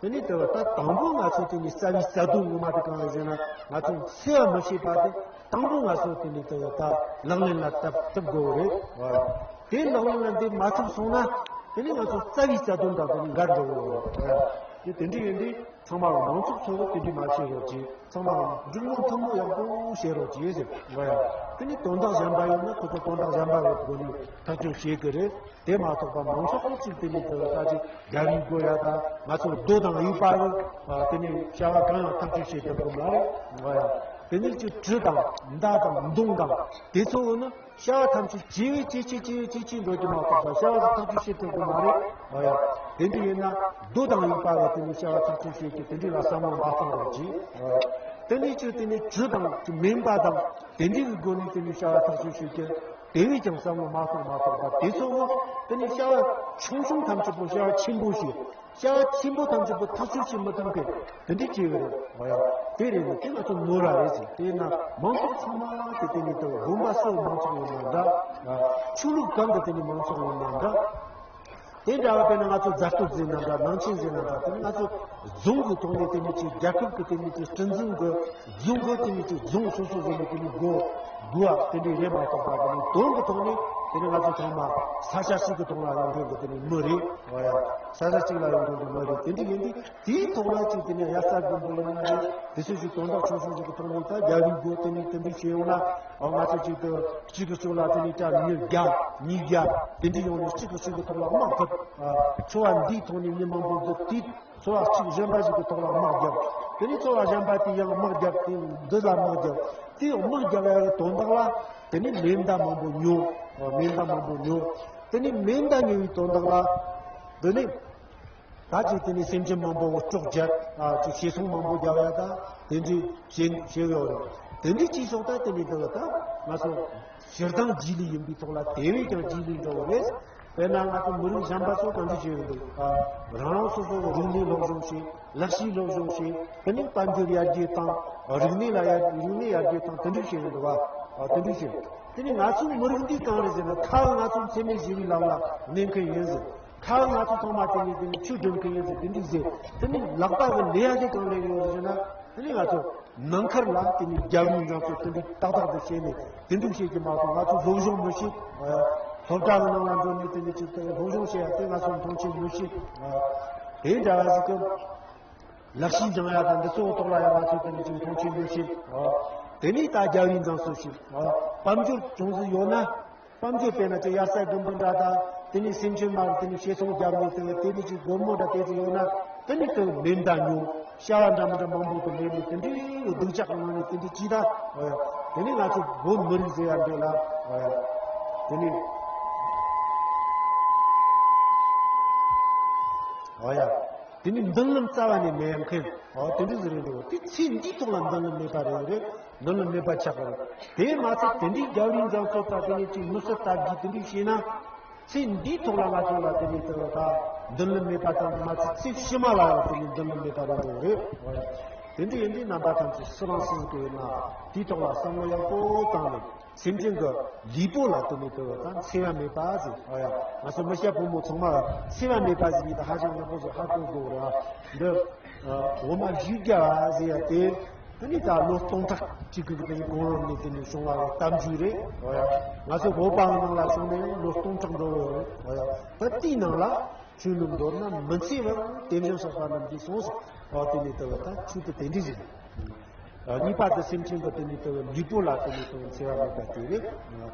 དེ་ནི་དེ་བ་ད་དང་པོ་ང་ཚོ་དེ་ནི་རྩ་བའི་རྩ་དོན་ངོ་མ་དེ་གང་རེད་ཟེར་ན། ང་ཚོ་འཚེ་བ་མི་བྱེད་པ་དེ་དང་པོ་ང་ཚོ་དེ་ནི་དེ་བ་ད་ལག་ལེན་ལ་བསྟར་ཐུབ་དགོས་རེད། དེ་ལག་ལེན་ལ་འདེབས་མ་ཐུབ་སོང་ན་དེ་ནི་ང་ཚོ་རྩ་བའི་རྩ་དོན་དང་དེ་ནི་འགལ་འགྲོ་གི་རེད། དེ་དེ་འདྲ་ཡིན་དུས་ཚང་མ་མང་ཚོགས་ཚོ་དེ་འདྲ་མ་བྱེད་རོགས་གྱིས། ཚང་མ་འགྲིག་མོ་མཐུན་མོ་ཡག་པོ་བྱེད་རོགས་གྱིས་ཟེར་གི་ཡ། དེ་ནི་དོན་དག་གཞན་པ་ཡོད་ན་ཁོ་ཚོ་དོན་དག་གཞན་པ་གི་སྒོ་ནས་ཐག་གཅོད་བྱེད་གི་རེད། དེ་མ་གཏོགས་པ་མང་ཚོགས་ཀྱིས་ཅིག་དེ་ནི་དེ་ལ་ད་ཅིག་རྒྱ་རིགས་དགོས་ཡ་ད་ང་ཚོ་རྡོ་དང་ཡུ་བ་གི་དེ་ནི་བྱ་བ་གང་ཡང་ཐག་གཅོད་བྱེད་ཐུབ་གི་མ་རེད་གི་ཡ། དེ་ནས་ཀྱི་གྲི་དང་མདའ་དང་མདུང་དང་དེ་ཚོ་བོ་ནི་བྱ་བ་ཐམས་ཅད་ཇེ་བས་ཇེ་ཆེ་ཇེ་བས་ཇེ་ཆེ་འགྲོ་རྒྱུ་མ་གཏོགས་པ་བྱ་བ་ཐག་གཅོད་བྱེད་ཐུབ་ཀྱི་མ་རེད། འོ་ཡ། དེ་འདྲ་ཡིན་ན་རྡོ་དང་དབྱུག་པ་ལ་དེ་ནས་བྱ་བ་ཐག་གཅོད་བྱེད་རྒྱུ་དེ་འདྲ་ལ་བསམ་བློ་མ་གཏོང་རོགས་གྱིས། འོ་ཡ། དེ་ནས་ཀྱི་དེ་ནས་གྲི་དང་མེ་མདའ་དང་དེ་འདྲའི་སྒོ་ནས་དེ་ནས་བྱ་བ་ཐག་གཅོད་བྱེད་རྒྱུ་དེ་བས་ཀྱང་བསམ་བློ་མ་གཏོང་མ་གཏོགས་པ་དེ་ཚོ་བོ་དེ་ནས་བྱ་བ་ཆུང་ཆུང་ཐམས་ཅད་པོ་བྱ་བ་ཆེན་པོ་བྱེད། བྱ་བ་ཆེན་པོ་ཐམས་ཅད་པོ་ཐག་གཅོད་བྱེད་མི་ཐུབ་མཁན་དེ་འདྲའི་སྐྱེ་བོ་རེད། འོ་ཡ། དེ་རེད་ནི་དེ་ང་ཚོ་ནོར་བ་རེད་ཟེར། དེས་ན་མང་ཚོགས་ཚང་མ་དེ་དེ་ནི་དེ་དགོན་པ་སུ་མང་ཚོགས་ཡོད་ན་འདྲ། ཆོས་ལུགས་གང་གི་དེ་ནི་མང་ཚོགས་ཡོད་ན་འདྲ། དེ་འདྲ་བ་དཔེར་ན་ང་ཚོ་རྫ་སྟོད་ཟེར་ན་འདྲ། ནང་ཆེན་ཟེར་ན་འདྲ། དེ་ནི་ང་ཚོ་རྫོང་གི་ཐོག་ནས་དེ་ནི་ཅིག་རྒྱལ་ཁབ་ཀྱི་དེ་ནི་ཅིག་སྲིད་འཛིན་གྱི་རྫོང་གི་དེ་ནི་ཅིག་རྫོང་སོ་སོ་ཟེར་ནས་དེ་ནི་དགོས་དགོས་བ་དེ་འདྲའི་རེད་མ་གཏོགས་པ། དེ་ནི་དོན་གྱི་ཐོག་ནས་དེ་ནི་ང་ཚོ་ཚང་མ་ས་ཆ་གཅིག་གི་ཐོག་ལ་ཡོད་མཁན་གྱི་དེ་ནི་མི་རེད། འོ་ཡ། ས་ཆ་གཅིག་ལ་ཡོད་མཁན་གྱི་མི་རེད། དེ་འདྲ་ཡིན་དུས་དེའི་ཐོག་ལ་ཅིག་དེ་ནས་དབྱར་རྩྭ་དགུན་འབུ་ཡིན་ན་རེད། དེ་ཚོ་ཞིག་དོན་དག་ཆུང་ཆུང་ཞིག་གི་ཐོག་ནས་ད་རྒྱལ་བའི་སྒོ་དེ་ནས་དེ་འདྲ་བྱས་ཡོང་ན། ཨ། ང་ཚོ་ཅིག་ཏུ་གཅིག་གི་ཕྱོགས་ལ་དེ་ནས་ད་མི་བརྒྱ་ཉིས་བརྒྱ་དེ་འདྲ་ཡོང་ནས་གཅིག་གི་ཕྱོགས་ཀྱི་ཐོག་ལ་དམག་ཐུབ། ཨ། ཚོ་བ་འདིའི་ཐོག་ནས་མི་མང་པོ་འདུག་དུས་ཚོ་བ་གཅིག་གཞན་པ་ཞིག་གི་ཐོག་ལ་དམག་བརྒྱབ། དེ་ནས་ཚོ་བ་གཞན་པ་དེ་ཡང་དམག་བརྒྱབ། དེ་འདི་ལ་དམག་བརྒྱབ། དེ་ཡང་དམག་བརྒྱབ་ཡ་གི་དོན་དག་ལ་དེ་ནས་མེ་མདའ་མང་པོ་ཉོ། ཨ། མེ་མདའ་མང་པོ་ཉོ། དེ་ནས་མེ་མདའ་ཉོ་བའི་དོན་དག་ལ་འདི་ནས། ད་ཅིག་དེ་ནས་སེམས་ཅན་མང་པོ་སྲོག་བཅད། ཨ། ཅིག་བྱེ་ཚང་མང་པོ་རྒྱག་ཡ་ད་དེ་འདྲའི་བྱེད་བྱེད་ཡོད་རེད། དེ་འདྲའི་ཅིག་སོགས་ད་དེ་ནས་འདི་ལ་ད་ང་ཚོ་སྤྱིར་བཏང་རྗེས་ལུས་ཡིན་པའི་ཐོག་ལ་དེ་བས་ཀྱང་རྗེས་ལུས་འགྲོ་བ་རེད། དཔེར་ན་ང་ཚོ་མི་རིགས་གཞན་པ་ཚོ་གང་འདྲ་བྱེད་ཡོད་འདུག། ཨ། རང་རང་སོ་སོ་རིག་གནས་སློབ་སྦྱོང་བྱེད། ལག་ཤེས་སློབ་སྦྱོང་བྱེད། དེ་ནས་དཔལ་འབྱོར་ཡར་རྒྱས་བཏང་། རིག་གནས་ལ་ཡར་རིག་གནས་ཡར་རྒྱས་བཏང་། དེ་འདྲ་བྱེད་ཡོད་འདུག་བ། ཨ། དེ་འདྲ་བྱེད། དེ་ནས་ང་ཚོའི་མི་རིགས་འདི་གང་རེད་ཟེར་ན་ཁ་ང་ཚོ་འཚེ་མེད་ཞི་བའི་ལམ་ལ་གནས་མཁན་ཡིན་ཟེར། ཁ་ང་ཚོ་ཚང་མ་དེ་ནི་དེ་ནི་ཆོས་སྒྲུབ་མཁན་ཡིན་ཟེར་དེ་འདྲ་ཟེར། དེ་ནི་ལག་པ་གི་ལས་ཡ་དེ་གང་ལས་ཡོད་ཟེར་ན། དེ་ནི་ང་ཚོ་ནང་ཁུལ་ལ་དེ་ནི་རྒྱལ་བའི་འབྱུང་ཚུལ་དེ་འདྲ་ཏག་ཏག་ཏུ་བྱས་ནས་དེ་འདྲ་བྱེད་ཀྱི་མ་གཏོགས། ང་ཚོ་སློབ་སྦྱོང་མི་བྱེད། སློབ་གྲྭ་གི་ནང་ལ་འགྲོ་ནས་དེ་ནི་ཅིག་སློབ་སྦྱོང་བྱེད་ཡ་དེ་ང་ཚོ་མཐོང་ཆེན་མི་བྱེད། དེ་འདྲ་བ་ཞིག་གི་ལག་ཤེས་སྦྱང་ཡ་དང་འདི་ཚོའི་ཐོག་ལ་ཡང་ང་ཚོས་དེ་ནི་ཅིག་མཐོང་ཆེན་མི་བྱེད། དེ་ནི་ད་རྒྱལ་བའི་འབྱུང་ཚུལ་ཞིག། དཔལ་འབྱོར་ཅུང་ཟད་ཡོད་ན། དཔལ་འབྱོར་དཔེར་ན་ཅིག་དབྱར་རྩྭ་དགུན་འབུ་འདྲ་དང་། དེ་ནས་སེམས་ཅན་དམར་དེ་ནས་བྱེ་ཚང་རྒྱབ་ནས་དེ་དེ་ནས་ཅིག་སྒོར་མོ་འདྲ་དེ་ཚོ་ཡོད་ན། དེ་ནས་དེ་མེ་མདའ་ཉོ། བྱ་བ་འདྲ་མི་འདྲ་མང་པོ་དེ་ལས་ནས་དེ་འདྲའི་སྡུག་ཅག་གི་ངང་ནས་དེ་འདྲའི་ཅིག་ད། འོ་ཡ། དེ་ནས་ང་ཚོ་བོད་མི་རིགས་ཟེར་ཡ་འདྲ་ལ། འོ་ཡ། དེ་ནས། འོ་ཡ། དེ་ནི་མདུན་ལམ་རྩ་བ་ནས་མེད་མཁན། འོ། དེ་འདྲ་ཟེར་རེད་འདུག། དེ་ཚེ་འདིའི་ཐོག་ལ་མདུན་ལམ་མེད་པ་རེད་རེད། མདུན་ལམ་མེད་པ་ཆགས་པ་རེད། དེ་མ་ཚད་དེ་འདྲའི་རྒྱལ་བའི་འབྱུང་ཚུལ་དང་དེ་ནས་ཅིག་མི་གསོད་རྟ་རྒྱུག་དེ་འདྲ་བྱས་ན། ཚེ་འདིའི་ཐོག་ལ་ང་ཚོ་ལ་དེ་ནས་དེ་ལ་ད་མདུན་ལམ་མེད་པ་དང་། དེ་མ་ཚད་ཚེ་ཕྱི་མ་ལ་ཡང་དེ་ནས་མདུན་ལམ་མེད་པ་རེད་འདུག་རེད། འོ་ཡ། དེ་འདྲ་ཡིན་དུས་རྣམ་པ་ཐམས་ཅད་སུ་རང་སུ་དེ་ཡིན་ན་དེའི་ཐོག་ལ་བསམ་བློ་ཡག་པོ་བཏང་ནས། སེམས་ཅན་གྱི་ལུས་པོ་ལ་དེ་ནས་དེ་བ་དང་འཚེ་བ་མེད་པ་ཟེར། ཨ་ཡ། ང་ཚོ་མི་སྐྱ་ཕོ་མོ་ཚང་མ་འཚེ་བ་མེད་པ་ཟེར་ནས་ད་ཧ་ཅང་ཡག་པོ་ཟེར་ཧ་གོ་དགོས་རེད། འདི་འོ་མ་བཞི་བརྒྱ་བ་ཟེར་ཡ་དེ། དེ་ནས་ད་ལོ་སྟོང་ཕྲག་གཅིག་གི་དེ་ནས་གོང་རོལ་ནས་དེ་ནས་བྱུང་བ་གི་གཏམ་རྒྱུད་རེད། ཨ་ཡ། ང་ཚོ་བོད་པ་གི་ནང་ལ་བྱུང་ནས་ཡང་ལོ་སྟོང་ཕྲག་འགྲོ་གི་ཡོད་རེད། ཨ་ཡ། ད་དེའི་ནང་ལ། ཆོས་ལུགས་མདོར་ན་མི་འཚེ་བར་དེ་བཞིན་གཤེགས་པ་རྣམས་ཀྱིས་གསུངས་སོ། ཨ། དེ་ནས་དེ་བ་ད་ཆོས་དེ་དེ་འདྲ་ཞིག། ཨ། གཉིས་པ་དེ་སེམས་ཅན་གྱི་དེ་ནས་དེ་བ་ལུས་པོ་ལ་དེ་ནས་དེ་བ་འཚེ་བ་མེད་པ་དེ་རེད།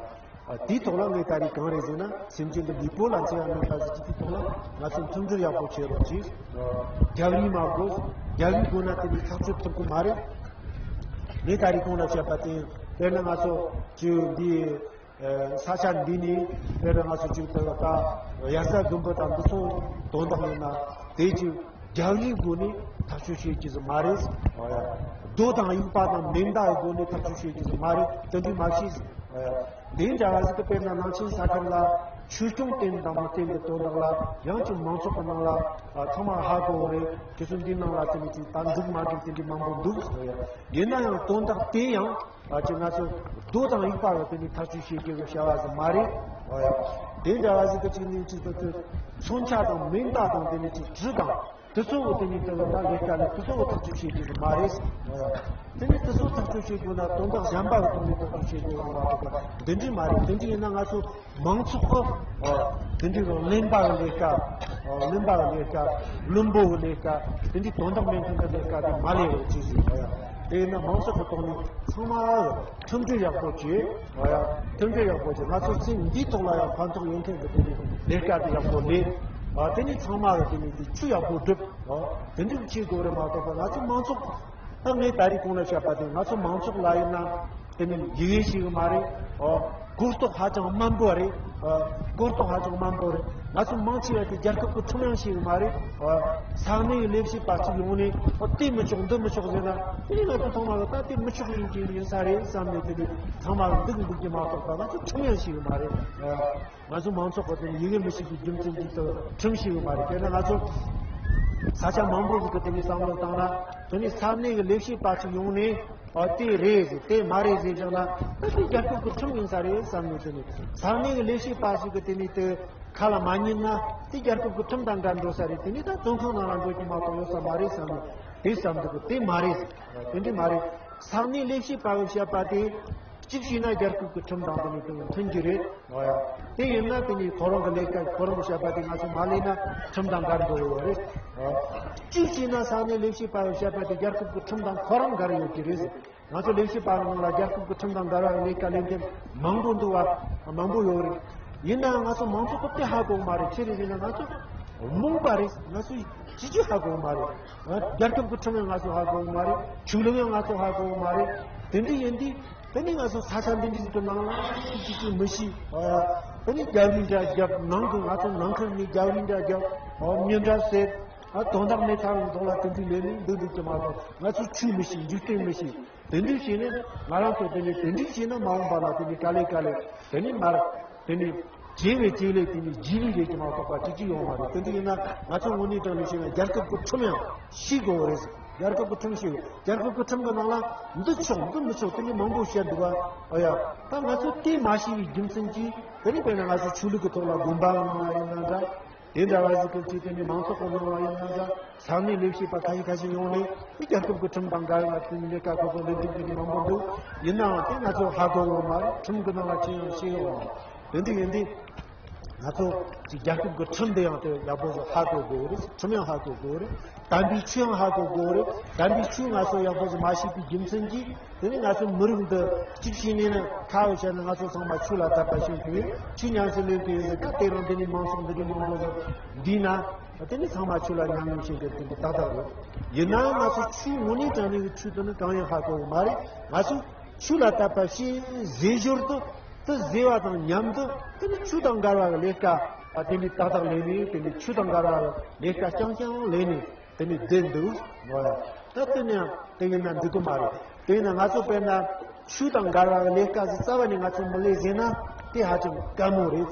ཨ། དེའི་ཐོག་ལ་ངས་ད་རེས་གང་རེད་ཟེར་ན། སེམས་ཅན་གྱི་ལུས་པོ་ལ་འཚེ་བ་མེད་པ་ཟེར་གྱི་དེའི་ཐོག་ལ་ང་ཚོས་མཐུན་སྒྲིལ་ཡག་པོ་བྱེད་རོགས་གྱིས། ཨ། རྒྱབ་རིས་མ་དགོས། རྒྱབ་རིས་དགོས་ན་དེ་ནས་ཐག་གཅོད་ཐུབ་ཀྱི་མ་རེད། ངས་ད་རེས་གོང་ལ་བཤད་པ་དེ། དཔེར་ན་ང་ཚོ་ཅིག་འདི། ཨ། ས་ཆ་འདི་ནས་དཔེར་ན་ང་ཚོ་ཅིག་ད་ལྟ་དབྱར་རྩྭ་དགུན་འབུ་དང་འདི་ཚོ་དོན་དག་ཡིན་ན། དེ་ཅིག་རྒྱབ་རིས་སྒོ་ནས་ཐག་གཅོད་བྱེད་ཀྱི་ཟིག་མ་རེད། འོ་ཡ། རྡོ་དང་དབྱུག་པ་དང་མེ་མདའ་སྒོ་ནས་ཐག་གཅོད་བྱེད་ཀྱི་ཟིག་མ་རེད། དེ་འདྲ་མ་བྱེད་ཟིག། འོ་ཡ། དེ་འདྲ་བ་ཟིག་གི་དཔེར་ན་ནང་ཆེན་ས་ཁུལ་ལ་ཆོས་སྐྱོང་བསྟེན་དང་མི་བསྟེན་གྱི་དོན་དག་ལ་ཡང་ཅིག་མང་ཚོགས་ཀྱི་ནང་ལ། ཨ། ཚང་མ་ཧ་གོ་གི་རེད། དེ་ཚོ་འདི་ནང་ལ་དེ་ནས་ཅིག་ད་འདུག་མ་འདུག་དེ་འདྲ་མང་པོ་འདུག། འོ་ཡ། ཡིན་ན་ཡང་དོན་དག་དེ་ཡང་། ཨ། ཅིག་ང་ཚོ་རྡོ་དང་དབྱུག་པ་གི་དེ་ནས་ཐག་གཅོད་བྱེད་དགོས་པའི་བྱ་བ་ཟིག་མ་རེད། འོ་ཡ། དེ་འདྲ་བ་ཟིག་གི་ཅིག་ནས་ཅིག་ད་དེ་མཚོན་ཆ་དང་མེ་མདའ་དང་དེ་ནས་ཅིག་གྲི་དང་དེ་ཚོ་བོ་དེ་ནས་དེ་བ་ད་ལས་ཀ་ལས་དེ་ཚོ་བོ་ཐག་གཅོད་བྱེད་དགོས་ཟིག་མ་རེད། འོ་ཡ། དེ་ནས་དེ་ཚོ་ཐག་གཅོད་བྱེད་དགོས་ན་དོན་དག་གཞན་པ་གི་ཐོག་ནས་ཐག་གཅོད་བྱེད་དགོས་པ་མ་གཏོགས་པ་འདི་འདྲ་མ་རེད། དེ་འདྲ་ཡིན་ན་ང་ཚོ། མང་ཚོགས་ཀྱི། ཨ། དེ་འདྲའི་རིགས་བློན་པ་གི་ལས་ཀ། ཨ། བློན་པ་གི་ལས་ཀ། བློན་པོ་གི་ལས་ཀ། དེ་འདྲའི་དོན་དག་མེད་མཁན་གྱི་ལས་ཀ་དེ་མ་ལས་རོགས་གྱིས་ཟེར་བ་ཡ། དེ་ཡིན་ན་མང་ཚོགས་ཀྱི་ཐོག་ནས་ཚང་མ་མཐུན་སྒྲིལ་ཡག་པོ་བྱེད། ཨ་ཡ། མཐུན་སྒྲིལ་ཡག་པོ་བྱེད། ང་ཚོ་ཚེ་འདིའི་ཐོག་ལ་ཡང་ཕན་ཐོགས་ཡོང་མཁན་གྱི་དེ་འདྲའི་ལས་ཀ་དེ་ཡག་པོ་ལས། ཨ། དེ་ནས་ཚང་མ་གི་དེ་ནས་དེ་ཆོས་ཡག་པོ་སྒྲུབ། ཨ། དེ་འདྲའི་བྱེད་དགོས་རེད་མ་གཏོགས་པ་ང་ཚོ་མང་ཚོགས། ད་ངས་ད་རེས་གོང་ལ་བཤད་པ་དེ་ང་ཚོ་མང་ཚོགས་ལ་ཡིན་ན་དེ་ནི་ཡི་གེ་ཤེས་གི་མ་རེད། ཨོ། གོ་རྟོགས་ཧ་ཅང་དམའ་པོ་རེད། ཨོ། གོ་རྟོགས་ཧ་ཅང་དམའ་པོ་རེད། ང་ཚོ་མང་ཆེ་བ་དེ་རྒྱལ་ཁབ་ཀྱི་ཁྲིམས་ཡང་ཤེས་གི་མ་རེད། ཨོ། ས་གནས་ཀྱི་ལས་བྱེད་པ་ཚོ་ཡོང་ནས་ཨོ་དེ་མི་ཆོག་འདི་མི་ཆོག་ཟེར་ན་དེ་ནི་ང་ཚོ་ཚང་མ་ལ་ད་དེ་མི་ཆོག་ཡིན་གྱི་ཡིན་ས་རེད་བསམ་ནས་དེ་ནི་ཚང་མ་ལ་འདུག་འདུག་གི་མ་གཏོགས་པ་ང་ཚོ་ཁྲིམས་ཡང་ཤེས་གི་མ་རེད། ཨོ། ང་ཚོ་མང་ཚོགས་ཀྱི་དེ་ནི་ཡི་གེ་མི་ཤེས་པའི་རྒྱུ་མཚན་གྱིས་དེ་ཁྲིམས་ཤེས་ཡོད་མ་རེད། དཔེར་ན་ང་ཚོ་ས་ཆ་མང་པོ་ཞིག་གི་དེ་ནི་བསམ་བློ་བཏང་ན་དེ་ནི་ས་གནས་ཀྱི་ལས་བྱེད་པ་ཞིག་ཡོང་ནས་ཨ་དེ་རེད་ཟེར་དེ་མ་རེད་ཟེར་བཞག་ན་ད་དེ་རྒྱལ་ཁབ་ཀྱི་ཁྲིམས་ཡིན་ས་རེད་བསམ་ནས་དེ་ནི་ས་གནས་ཀྱི་ལས་བྱེད་པ་ཞིག་གི་དེ་ནི་དེ་ཁ་ལ་མ་ཉན་ན་དེ་རྒྱལ་ཁབ་ཀྱི་ཁྲིམས་དང་འགལ་འགྲོ་ས་རེད། དེ་ནི་ད་བཙོན་ཁང་ནང་ལ་འགྲོ་རྒྱུ་མ་གཏོགས་ཡོད་ས་མ་རེད་བསམ་ནས་དེ་བསམ་འདུག་གི་དེ་མ་རེད་ཟེར། དེ་འདྲ་མ་རེད། ས་གནས་ལས་བྱེད་པ་གི་བཤད་པ་དེ། གཅིག་བྱས་ན་རྒྱལ་ཁབ་ཀྱི་ཁྲིམས་དང་དེ་ནི་དེ་མཐུན་གྱི་རེད། འོ་ཡ། དེ་ཡིན་ན་དེ་ནི་ཁོ་རང་གི་ལས་ཀ་ཁོ་རང་གི་བཤད་པ་དེ་ང་ཚོ་མ་ལས་ན་ཁྲིམས་དང་འགལ་འགྲོ་ཡོད་རེད། འོ། གཅིག་བྱས་ན་ས་གནས་ལས་བྱེད་པ་གི་བཤད་པ་དེ་རྒྱལ་ཁབ་ཀྱི་ཁྲིམས་དང་ཁོ་རང་འགལ་ཡོད་ཀྱི་རེད། ང་ཚོ་ལས་བྱེད་པ་ནང་ལ་རྒྱལ་ཁབ་ཀྱི་ཁྲིམས་དང་འགལ་བའི་ལས་ཀ་ལས་མཁན་མང་པོ་འདུག་བ། མང་པོ་ཡོད་རེད། ཡིན་ནའང་ང་ཚོ་མང་ཚོགས་ཀྱི་དེ་ཧ་གོ་གི་མ་རེད། ཅི་རེད་ཟེར་ན་ང་ཚོ་རྨོངས་པ་རེད། ང་ཚོ་ཅི་ཅི་ཧ་གོ་གི་མ་རེད། རྒྱལ་ཁབ་ཀྱི་ཁྲིམས་ཡང་ང་ཚོ་ཧ་གོ་གི་མ་རེད། ཆོས་ལུགས་ཡང་ང་ཚོ་ཧ་གོ་གི་མ་རེད། དེ་འདྲ་ཡིན་དུས་དེ་ནི་ང་ཚོ་ས་ཆ་འདི་འདྲ་ཞིག་གི་ནང་ལ་ཅི་ཅི་ཅི་མི་ཤེས། དེ་ནི་རྒྱབ་རི་འདྲ་རྒྱབ། ནང་གི་ང་ཚོ་ནང་ཁུལ་ནས་རྒྱབ་རི་འདྲ་རྒྱབ། མི་འདྲ་ཟེར། དོན་དག་མེད་ཐག་རིང་ཐོག་ལ་དེ་འདྲ་ལས་ནས་འདུག་འདུག་ཅི་མ་གཏོགས་ང་ཚོ་ཆོས་མི་ཤེས། འཇིག་རྟེན་མི་ཤེས། དེ་འདྲ་བྱས་ནས་ང་རང་ཚོ་དེ་ནས་དེ་འདྲ་བྱས་ན་མ་འོངས་པ་ལ་དེ་ནས་དཀའ་ལས་དཀའ་ལས་དེ་ནས་མར་དེ་ནས་བྱས་པའི་བྱས་ལས་དེ་ནས་རྗེས་ལུས་རེད་ཀྱི་མ་གཏོགས་པ་གཅིག་གཅིག་ཡོང་མ་རེད། དེ་འདྲ་ཡིན་ན་ང་ཚོ་དངོས་གནས་དྲང་གནས་བཤད་ན་རྒྱལ་ཁབ་ཀྱི་ཁྲིམས་ཡང་ཤེས་དགོས་རེད། རྒྱལ་ཁབ་ཀྱི་ཁྲིམས་ཤེས་དགོས། རྒྱལ་ཁབ་ཀྱི་ཁྲིམས་ཀྱི་ནང་ལ་འདི་ཆོག་འདི་མི་ཆོག་དེ་ནས་མང་པོ་བཤད་འདུག་བ། ཨོ་ཡ། ད་ང་ཚོ་དེ་མ་ཤེས་པའི་རྒྱུ་མཚན་གྱིས་དེ་ནས་དཔེར་ན་ང་ཚོ་ཆོས་ལུགས་ཀྱི་ཐོག་ལ་དགོན་པ་ནང་ལ་ཡིན་ན་འདྲ། དེ་འདྲ་བ་ཞིག་གི་ཅིག་དེ་ནི་མང་ཚོགས་ཀྱི་ནང་ལ་ཡིན་ན་འདྲ། ས་གནས་ལས་བྱེད་པ་ཁ་ཤས་ཁ་ཤས་ཡོང་ནས་དེ་རྒྱལ་ཁབ་ཀྱི་ཁྲིམས་དང་འགལ་བ་དེ་ལས་ཀ་ཁོ་ཚོ་ལས་འགུལ་གྱི་མང་པོ་འདུག་ཡིན་ནའང་དེ་ང་ཚོ་ཧ་གོ་ཡོད་མ་རེད། ཁྲིམས་ཀྱི་ནང་ལ་ཅི་ཡང་ཤེས་ཡོད་མ་རེད། དེ་འདི་ཡིན་དུས་ང་ཚོ་ཅིག་རྒྱལ་ཁབ་ཀྱི་ཁྲིམས་དེ་ཡང་དེ་ཡག་པོ་ཞིག་ཧ་གོ་དགོས་རེད། ཁྲིམས་ཡང་ཧ་གོ་དགོས་རེད། དམ་པའི་ཆོས་ཡང་ཧ་གོ་དགོས་རེད། དམ་པའི་ཆོས་ང་ཚོ་ཡག་པོ་ཞིག་མ་ཤེས་པའི་རྒྱུ་མཚན་གྱིས། དེ་ནི་ང་ཚོ་མི་རིགས་འདི་གཅིག་བྱས་ནས་ནི་ཁ་བོ་བྱས་ན་ང་ཚོ་ཚང་མ་ཆོས་ལ་དད་པ་བྱེད་ཀྱི་ཡོད། ཆོས་ཉམས་སུ་ལེན་གྱི་ཡོད་ཟེར་ད་དེ་རིང་འདི་ནི་མང་ཚོགས་འདི་གི་མང་ཚོགས་འདི་ན་དེ་ནི་ཚང་མ་ཆོས་ལ་ཉམས་ལེན་བྱེད་མཁན་དེ་འདི་ཏག་ཏག་རེད། ཡིན་ནའང་ང་ཚོ་ཆོས་དངོས་གནས་དྲང་གནས་ཀྱི་ཆོས་དེ་ནི་གང་ཡང་ཧ་གོ་གི་མ་རེད། ང་ཚོ་ཆོས་ལ་དད་པ་བྱེད་ཟེར་ཞོར་དུ་དེ་ཟེར་བ་དང་མཉམ་དུ་དེ་ནི་ཆོས་དང་འགལ་བ་གི་ལས་ཀ་དེ་ནི་ཏག་ཏག་ལས་ནས་དེ་ནི་ཆོས་དང་འགལ་བ་གི་ལས་ཀ་རྐྱང་རྐྱང་ལས་ནས། དེ་ནི་བསྡད་འདུག་ངོ་། ད་དེ་ནི་ཡང་དེ་ཡིན་ན་འགྲིག་གི་མ་རེད། དེ་ཡིན་ན་ང་ཚོ་དཔེར་ན་ཆོས་དང་འགལ་བ་ལས་ཀ་ཟིག་རྩ་བ་ནས་ང་ཚོ་མི་ལས་ཟེར་ན་དེ་ཧ་ཅང་དཀའ་མོ་རེད།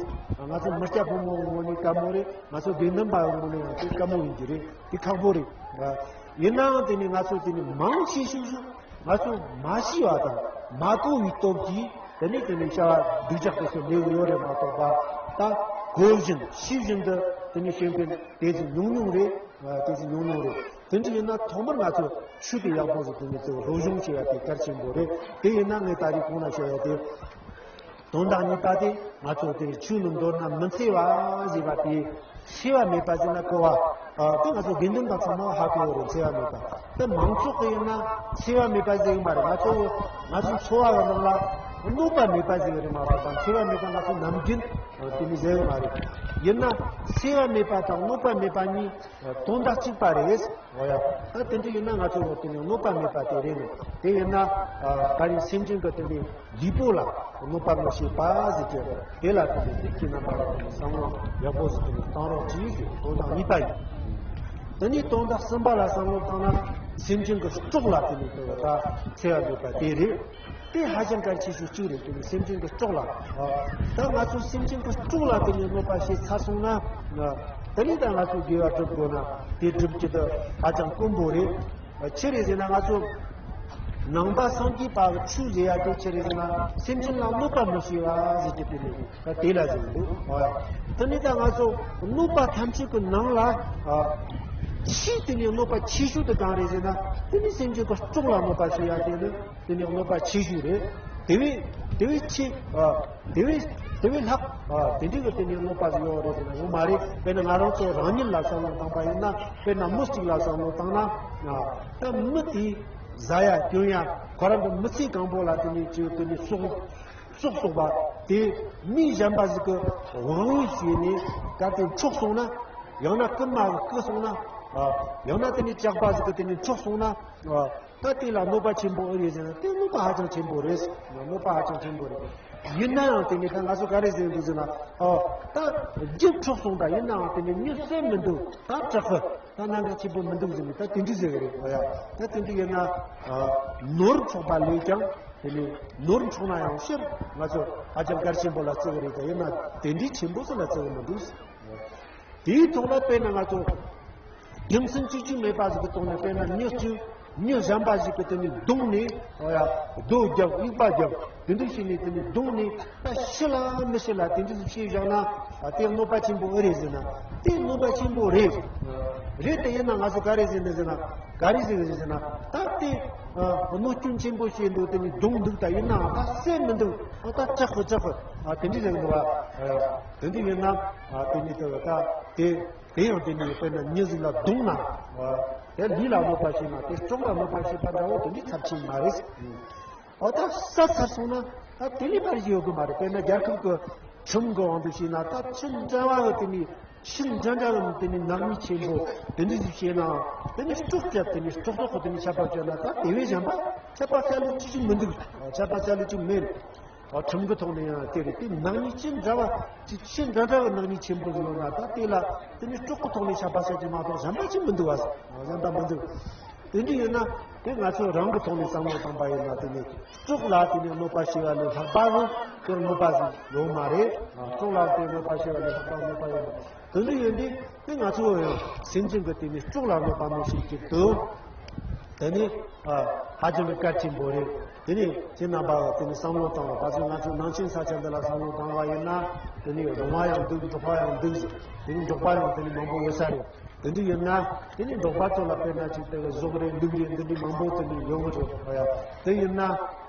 ང་ཚོ་མི་སྐྱ་ཕོ་མོ་ངོ་ནས་དཀའ་མོ་རེད། ང་ཚོ་དགེ་འདུན་པ་ངོ་ནས་ཡང་དེ་དཀའ་མོ་ཡིན་གྱི་རེད། དེ་ཁག་པོ་རེད། ཡིན་ནའང་དེ་ནི་ང་ཚོ་དེ་ནི་མང་ཆེ་ཤོས་ཤོས་ང་ཚོ་མ་ཤེས་པ་དང་མ་གོ་བའི་སྟོབས་ཀྱིས་དེ་ནི་དེ་ནི་བྱ་བ་སྡུག་ཅག་དེ་ཚོ་ལས་ཡོད་རེད་མ་གཏོགས་པ། ད་གོ་བཞིན་ཤེས་བཞིན་དུ་དེ་ནི་བྱེད་མཁན་དེ་ཚོ་ཉུང་ཉུང་རེད། དེ་ཚོ་ཉུང་ཉུང་རེད། དེ་འདྲ་ཡིན་ན་ཐོག་མར་ང་ཚོ་ཆོས་དེ་ཡག་པོ་ཞིག་དེ་ནི་གཙོ་བོ་སློབ་སྦྱོང་བྱེད་ཡ་དེ་གལ་ཆེན་པོ་རེད། དེ་ཡིན་ན་ངས་ད་རེས་གོང་ལ་བཤད་ཡ་དེ་དོན་དག་གཉིས་པ་དེ་ང་ཚོ་དེ་ཆོས་ལ་མདོར་ན་མི་འཚེ་བ་ཟེར་བ་དེ་འཚེ་བ་མེད་པ་ཟེར་ན་གོ་བ། དེ་ང་ཚོ་དགེ་འདུན་པ་ཚང་མ་ཧ་གོ་བ་རེད། འཚེ་བ་མེད་པ་དེ་མང་ཚོགས་ཀྱི་ཡིན་ན་འཚེ་བ་མེད་པ་ཟེར་གི་མ་རེད། ང་ཚོ་ང་ཚོའི་འཚོ་བ་གི་ནང་ལ་གནོད་པ་མེད་པ་ཟེར་གི་རེད་མ་གཏོགས་འཚེ་བ་མེད་པ་ང་ཚོ་ནམ་རྒྱུན་དེ་ནི་ཟེར་གི་མ་རེད། ཡིན་ན་འཚེ་བ་མེད་པ་དང་གནོད་པ་མེད་པ་གཉིས་དོན་དག་གཅིག་པ་རེད། འོ་ཡ། ད་དེ་འདྲ་ཡིན་ན་ང་ཚོ་ལ་དེ་ནི་གནོད་པ་མེད་པ་དེ་རེད་ནོ། དེ་ཡིན་ན་ཨ་ད་རིང་སེམས་ཅན་གྱི་དེ་ནི་ལུས་པོ་ལ་གནོད་པ་མི་བྱེད་པ་ཟེར་གྱི་རེད། དེ་ལ་དེ་ནི་དེ་ཁྱེད་རྣམ་པ་ལ་དེ་ནི་བསམ་བློ་ཡག་པོ་ཞིག་དེ་ནི་བཏང་རོགས་གྱིས་ཟེར་དོན་དག་གཉིས་པ་ཡིན། དེ་ནི་དོན་དག་གསུམ་པ་ལ་བསམ་བློ་བཏང་ན་སེམས་ཅན་གྱི་སྲོག་ལ་དེ་ནི་དེ་ད་འཚེ་བ་མེད་པ་དེ་རེད། དེ་ཧ་ཅང་གལ་ཆེ་ཤོས་གཅིག་རེད། དེ་ནི་སེམས་ཅན་གྱི་སྲོག་ལ། ད་ང་ཚོ་སེམས་ཅན་གྱི་སྲོག་ལ་དེ་ནི་གནོད་པ་བྱས་ཚར་སོང་ན། དེ་ནི་ད་ང་ཚོ་དགེ་བ་སྒྲུབ་དགོས་ན་དེ་སྒྲུབ་ཀྱི་དེ་ཧ་ཅང་དཀོན་པོ་རེད། ཆི་རེད་ཟེར་ན་ང་ཚོ་ནང་པ་སངས་རྒྱས་པ་གི་ཆོས་ཟེར་ཡ་དེ་ཆི་རེད་ཟེར་ན་སེམས་ཅན་ལ་གནོད་པ་མི་བྱེད་པ་ཟེར་གྱི་དེ་ནི་དེ་ལ་ཟེར་གྱི་འདུག་དེ་ནི་ད་ང་ཚོ་གནོད་པ་ཐམས་ཅད་ཀྱི་ནང་ལ་ཆེས་དེ་ནི་གནོད་པ་ཆེ་ཤོས་དེ་གང་རེད་ཟེར་ན་དེ་ནི་སེམས་ཅན་གྱི་སྲོག་ལ་གནོད་པ་བྱེད་ཡ་དེ་ནི། དེ་ནི་གནོད་པ་ཆེ་ཤོས་རེད། དེ་བས་དེ་བས་ཆེ་ཨ་དེ་བས་དེ་བས་ལྷག་ཨ་དེ་འདྲའི་གི་དེ་ནི་གནོད་པ་ཟིག་ཡོད་རེད་ཟེར་ན་ཡོད་མ་རེད། དཔེར་ན་ང་རང་ཚོ་རང་ཉིད་ལ་བསམ་བློ་བཏང་པ་ཡིན་ན། དཔེར་ན་མི་གཅིག་ལ་བསམ་བློ་བཏང་ན་ཨ་ད་མི་དེ་ཟ་ཡ་གྱོན་ཡ་ཁོ་རང་གི་མི་ཚེ་གང་པོ་ལ་དེ་ནི་ཅིག་དེ་ནི་སྲོག་སྲོག་གསོག་པ་དེ་མི་གཞན་པ་ཟིག་གི་དབང་བོས་བྱས་ནས་གལ་ཏེ་འཕྲོག་སོང་ན། ཡང་ན་རྐུན་མ་གིས་རྐུ་སོང་ན། ཨ་ཡང་ན་དེ་ནི་ཇག་པ་ཟིག་གིས་དེ་ནི་འཕྲོག་སོང་ན། ཨ། ད་དེ་ལ་གནོད་པ་ཆེན་པོ་ཨེ་རེད་ཟེར་ན། དེ་གནོད་པ་ཧ་ཅང་ཆེན་པོ་རེད། གནོད་པ་ཧ་ཅང་ཆེན་པོ་རེད། ཡིན་ན་ཡང་དེ་ནི་ད་ང་ཚོ་ག་རེ་ཟེར་འདུག་ཟེར་ན། ཨོ། ད་རྒྱུ་འཕྲོག་སོང་། ད་ཡིན་ན་ཡང་དེ་ནི་མྱི་བསད་མི་འདུག། ད་དྲག་གི། ད་གནད་འགག་ཆེན་པོ་མི་འདུག་ཟེར་ནས་ད་དེ་འདྲ་ཟེར་གི་རེད། ཨོ་ཡ། ད་དེ་འདྲ་ཡིན་ན། ཨ། ནོར་འཕྲོག་པ་ལས་ཀྱང་དེ་ནི་ནོར་འཕྲོག་ན་ཡང་ཕྱིར་ང་ཚོ་ཧ་ཅང་གལ་ཆེན་པོ་ལ་བརྩི་གི་རེད། ད་ཡིན་ན་དེ་འདྲའི་ཆེན་པོ་ཟིག་ལ་བརྩི་གི་མི་འདུག། དེའི་ཐོག་ལ་དཔེར་ན་ང་ཚོ་རྒྱུ་མཚན་གཅིག་ཀྱང་མེད་པ་ཟིག་གི་ཐོག་ནས། དཔེར་ན་མྱི་གཅིག་མྱི་གཞན་པ་ཞིག་གིས་དེ་ནི་རྡུང་ནས། ཨོ་ཡ། རྡོ་བརྒྱབ། དབྱུག་པ་བརྒྱབ། དེ་འདྲ་བྱས་ནས་དེ་ནི་རྡུང་ནས། ད་ཤི་ལ་མི་ཤི་ལ་དེ་འདྲ་ཞིག་བྱས་བཞག་ན། ཨ། དེ་གནོད་པ་ཆེན་པོ་ཨེ་རེད་ཟེར་ན། དེ་གནོད་པ་ཆེན་པོ་རེད། རེད་དེ། ཡིན་ན་ང་ཚོ་ག་རེ་ཟེར་ནི་ཟེར་ན། ག་རེ་ཟེར་གི་རེད་ཟེར་ན། ད་དེ། ཨ། གནོད་སྐྱོན་ཆེན་པོ་བྱས་འདུག། དེ་ནི་རྡུང་འདུག། ད་ཡིན་ནའང་ད་བསད་མི་འདུག། ཨ། ད་དྲག་གི་དྲག་གི། ཨ། དེ་འདྲ་ཟེར་གི་འདུག་བ། ཨ། དེ་འདྲ་ཡིན་ན། ཨ། དེ་ནི་ད་ད་དེ། དེ་ཡང་དེ་ནི་དཔེར་ན་མྱི་ཟིག་ལ་རྡུང་ན། ཨ། དེ་ལུས་ལ་གནོད་པ་བྱས་ན། དེ་སྲོག་ལ་གནོད་པ་བྱས་པ་འདྲ་བོ་དེ་འདྲའི་ཚབས་ཆེན་མ་རེད། ཨོ། ད་བསད་ཚར་སོང་ན་ད་དེ་ལས་ཕར་ཡོད་གི་མ་རེད། དཔེར་ན་རྒྱལ་ཁབ་ཀྱི་ཁྲིམས་ཀྱི་དབང་དུ་བྱས་ན། ད་ཆི་འདྲ་བ་གི་དེ་ནི་ཆི་འདྲ་འདྲ་གི་དེ་ནི་ནག་ཉེས་ཆེན་པོ་དེ་འདྲ་ཞིག་བྱས་ན། དེ་ནི་སྲོག་བཅད། དེ་ནི་སྲོག་ཐོག་གི་དེ་ནི་ཆད་པ་གཅོད་ན། ད་དེ་བས་གཞན་པ་ཆད་པ་བཅད་ལུགས་ཅི་ཞིག་མི་འདུག། ཆད་པ་བཅད་ལུགས་ཅིག་མེད། ཨ། ཁྲིམས་ཀྱི་ཐོག་ནས་ཡང་དེ་རེད། དེ་ནག་ཉེས་ཅི་འདྲ་བ་ཅི་ཅི་འདྲ་འདྲ་བ་ནག་ཉེས་ཆེན་པོ་ཟིག་ཡོད་ན། ད་དེ་ལ་དེ་ནི་སྲོག་གི་ཐོག་ནས་ཆད་པ་བཅད་ཀྱི་མ་གཏོགས་གཞན་པ་ཅི་མི་འདུག་བ། གཞན་པ་མི་འདུག། དེ་འདྲ་ཡིན་ན་དེ་ང་ཚོས་རང་གི་ཐོག་ནས་བསམ་བློ་བཏང་པ་ཡིན་ན། དེ་ནི་སྲོག་ལ་དེ་ནི་གནོད་པ་བྱས་པ་ལས་ལྷག་པ་ཟིག་དེར་གནོད་པ་ཟིག་ཡོད་མ་རེད། སྲོག་ལ་དེ་གནོད་པ་བྱས་པ་ལས་ལྷག་པ་གནོད་པ་ཡོད་མ་རེད། དེ་འདྲ་ཡིན་དུས་དེ་ང་ཚོ་ཡང་སེམས་ཅན་གྱི་དེ་ནི་སྲོག་ལ་གནོད་པ་མི་བྱེད་རྒྱུ་དང་། དེ་ནི། ཨ། ཧ་ཅང་གི་གལ་ཆེན་པོ་རེད། དེ་ནི་ཁྱེད་རྣམ་པ་དེ་ནི་བསམ་བློ་བཏང་རོགས། ད་ཚོད་ང་ཚོ་ནང་ཆེན་ས་ཆ་འདི་ལ་བསམ་བློ་བཏང་བ་ཡིན་ན། དེ་ནི་རུང་བ་ཡང་འདུག། འབྲོག་པ་ཡང་འདུག། དེ་ནི་འབྲོག་པ་ཡང་དེ་ནི་མང་པོ་ཡོད་ས་རེད། དེ་འདྲ་ཡིན་ན་དེ་ནི་འབྲོག་པ་ཚོ་ལ་དཔེར་ན་ཅིག་དེ་གི་གཟུགས་རེད། ལུག་རེད། འདི་འདྲ་མང་པོ་དེ་ནི་ཡོང་གི་རེད། ཨ་ཡ། དེ་ཡིན་ན་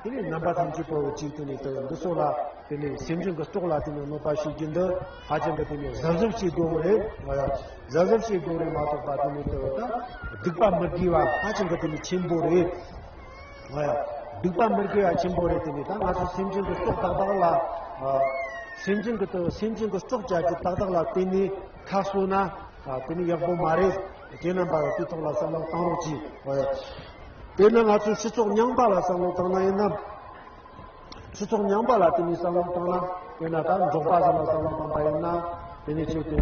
དེ་ནི་རྣམ་པ་ཐམས་ཅད་པོ་གཅིག་དེ་ནི་དེ་འདི་ཚོ་ལ་དེ་ནི་སེམས་ཅན་གྱི་སྲོག་ལ་དེ་ནི་གནོད་པ་བྱེད་རྒྱུ་འདི་ཧ་ཅང་གི་དེ་ནི་གཟབ་གཟབ་བྱེད་དགོས་རེད། ཨ་ཡ། གཟབ་གཟབ་བྱེད་དགོས་རེད་མ་གཏོགས་པ། དེ་ནི་དེ་ད་སྡིག་པ་མི་དགེ་བ་ཧ་ཅང་གི་དེ་ནི་ཆེན་པོ་རེད། ཨ་ཡ། སྡིག་པ་མི་དགེ་བ་ཆེན་པོ་རེད། དེ་ནི་ད་ང་ཚོ་སེམས་ཅན་གྱི་སྲོག་ཏག་ཏག་ལ། ཨ། སེམས་ཅན་གྱི་དེ་སེམས་ཅན་གྱི་སྲོག་བཅད་རྒྱུ་ཏག་ཏག་ལ་དེ་ནི་ཁ་གསོ་ན། ཨ། དེ་ནི་ཡག་པོ་མ་རེད། ཁྱེད་རྣམ་པ་དེ་ཐོག་ལ་བསམ་བློ་བཏང་རོགས་གྱིས། ཨ་ཡ། དེ་ནི་ང་ཚོའི་སྤྱི་ཚོགས་རྙིང་པ་ལ་བསམ་བློ་བཏང་ན་ཡིན་ན། སྤྱི་ཚོགས་རྙིང་པ་ལ་དེ་ནས་བསམ་བློ་བཏང་ན། དཔེར་ན་ད་འབྲོག་པ་ཚོ་ལ་བསམ་བློ་བཏང་པ་ཡིན་ན། དེ་ནས་ཅིག་དེ་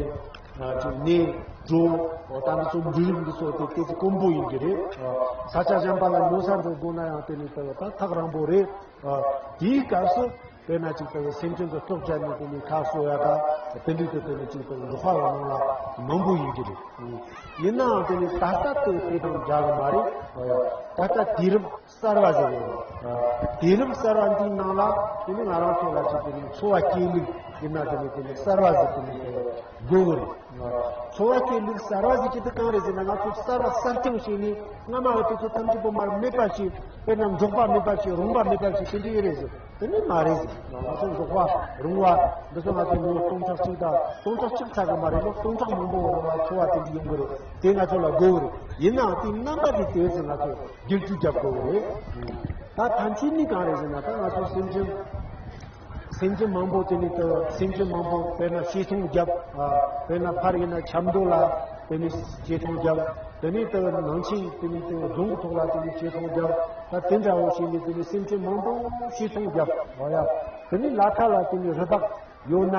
ཅིག་ནས་འབྲོག་ད་འདི་ཚོ་འབྲུ་རིགས་འདི་ཚོ་དེ་དེ་ཚོ་དཀོན་པོ་ཡིན་གྱི་རེད། ས་ཆ་གཞན་པ་ལ་ཉོ་ས་འགྲོ་དགོས་ན་ཡང་དེ་ནས་ད་ད་ཐག་རིང་པོ་རེད། དེའི་སྐབས་སུ་དཔེར་ན་ཅིག་ད་སེམས་ཅན་གྱི་སྲོག་བཅད་ནས་དེ་ནས་ཁ་གསོ་ཡ་ད་དེ་འདྲ་དེ་དེ་ནས་ཅིག་ད་འབྲོག་པ་ཡོང་ནང་ལ་མང་པོ་ཡིན་གྱི་རེད། ཡིན་ནའང་དེ་ནས་ད་ལྟ་དེ་དེ་དང་འདྲ་གི་མ་རེད། ད་ལྟ་དུས་རབས་གསར་བ་ཟེར་ཡོད། དུས་རབས་གསར་བ་འདིའི་ནང་ལ་དེ་ནི་ང་རང་ཚོ་ལ་ཅིག་དེ་ནི་འཚོ་བ་སྐྱེལ་ལུགས་ཡིན་ན་དེ་ནི་དེ་ནི་གསར་བ་ཟིག་དེ་ནི་དེ་དགོས་གི་རེད། འཚོ་བ་སྐྱེལ་ལུགས་གསར་བ་ཟིག་ཅི་ལྟར་གང་རེད་ཟེར་ན། ང་ཚོ་གསར་བ་གསར་རྐྱང་བྱས་ནས་སྔ་མ་བ་དེ་ཚོ་ཐམས་ཅད་པོ་མར་མེད་པ་བྱས། དཔེར་ན་འབྲོག་པ་མེད་པ་བྱས། རོང་པ་མེད་པ་བྱས། དེ་འདྲ་ཡོད་རེད་ཟེར། དེ་ནི་མ་རེད་ཟེར། ང་ཚོ་འབྲོག་པ་རོང་བ་འདི་ཚོ་ང་ཚོ་ལོ་སྟོང་ཕྲག་གཅིག་དང་སྟོང་ཕྲག་གཅིག་ཚར་གི་མ་རེད། ལོ་སྟོང་ཕྲག་མང་པོ་རིང་ལ་འཚོ་བ་དེ་འདྲ་ཡོང་གི་རེད། དེ་ང་ཚོ་ལ་དགོས་གི་རེད། ཡིན་ནའང་དེའི་རྣམ་པ་དེ་དེ་ཚོ་ང་ཚོ་བསྒྱུར་བཅོས་རྒྱབ་དགོས་གི་རེད། ད་ཕན་ཆད་ནི་གང་རེད་ཟེར་ན། ད་ང་ཚོ་སེམས་ཅན་སེམས་ཅན་མང་པོ་དེ་ནི་ད་སེམས་ཅན་མང་པོ་དཔེར་ན་བྱེ་ཐང་བརྒྱབ། དཔེར་ན་ཕར་ཡིན་ན་ཆབ་མདོ་ལ་དེ་ནི་བྱེ་ཐང་བརྒྱབ། དེ་ནི་ད་ནང་ཆེན་དེ་ནི་ད་རྫོང་གི་ཐོག་ལ་དེ་ནི་བྱེ་ཐང་བརྒྱབ། ད་དེ་འདྲ་བོ་བྱས་ནས་དེ་ནི་སེམས་ཅན་མང་པོ་བྱེ་ཐང་བརྒྱབ། འོ་ཡ། དེ་ནི་ལ་དྭགས་ལ་དེ་ནི་རི་དྭགས་ཡོད་ན་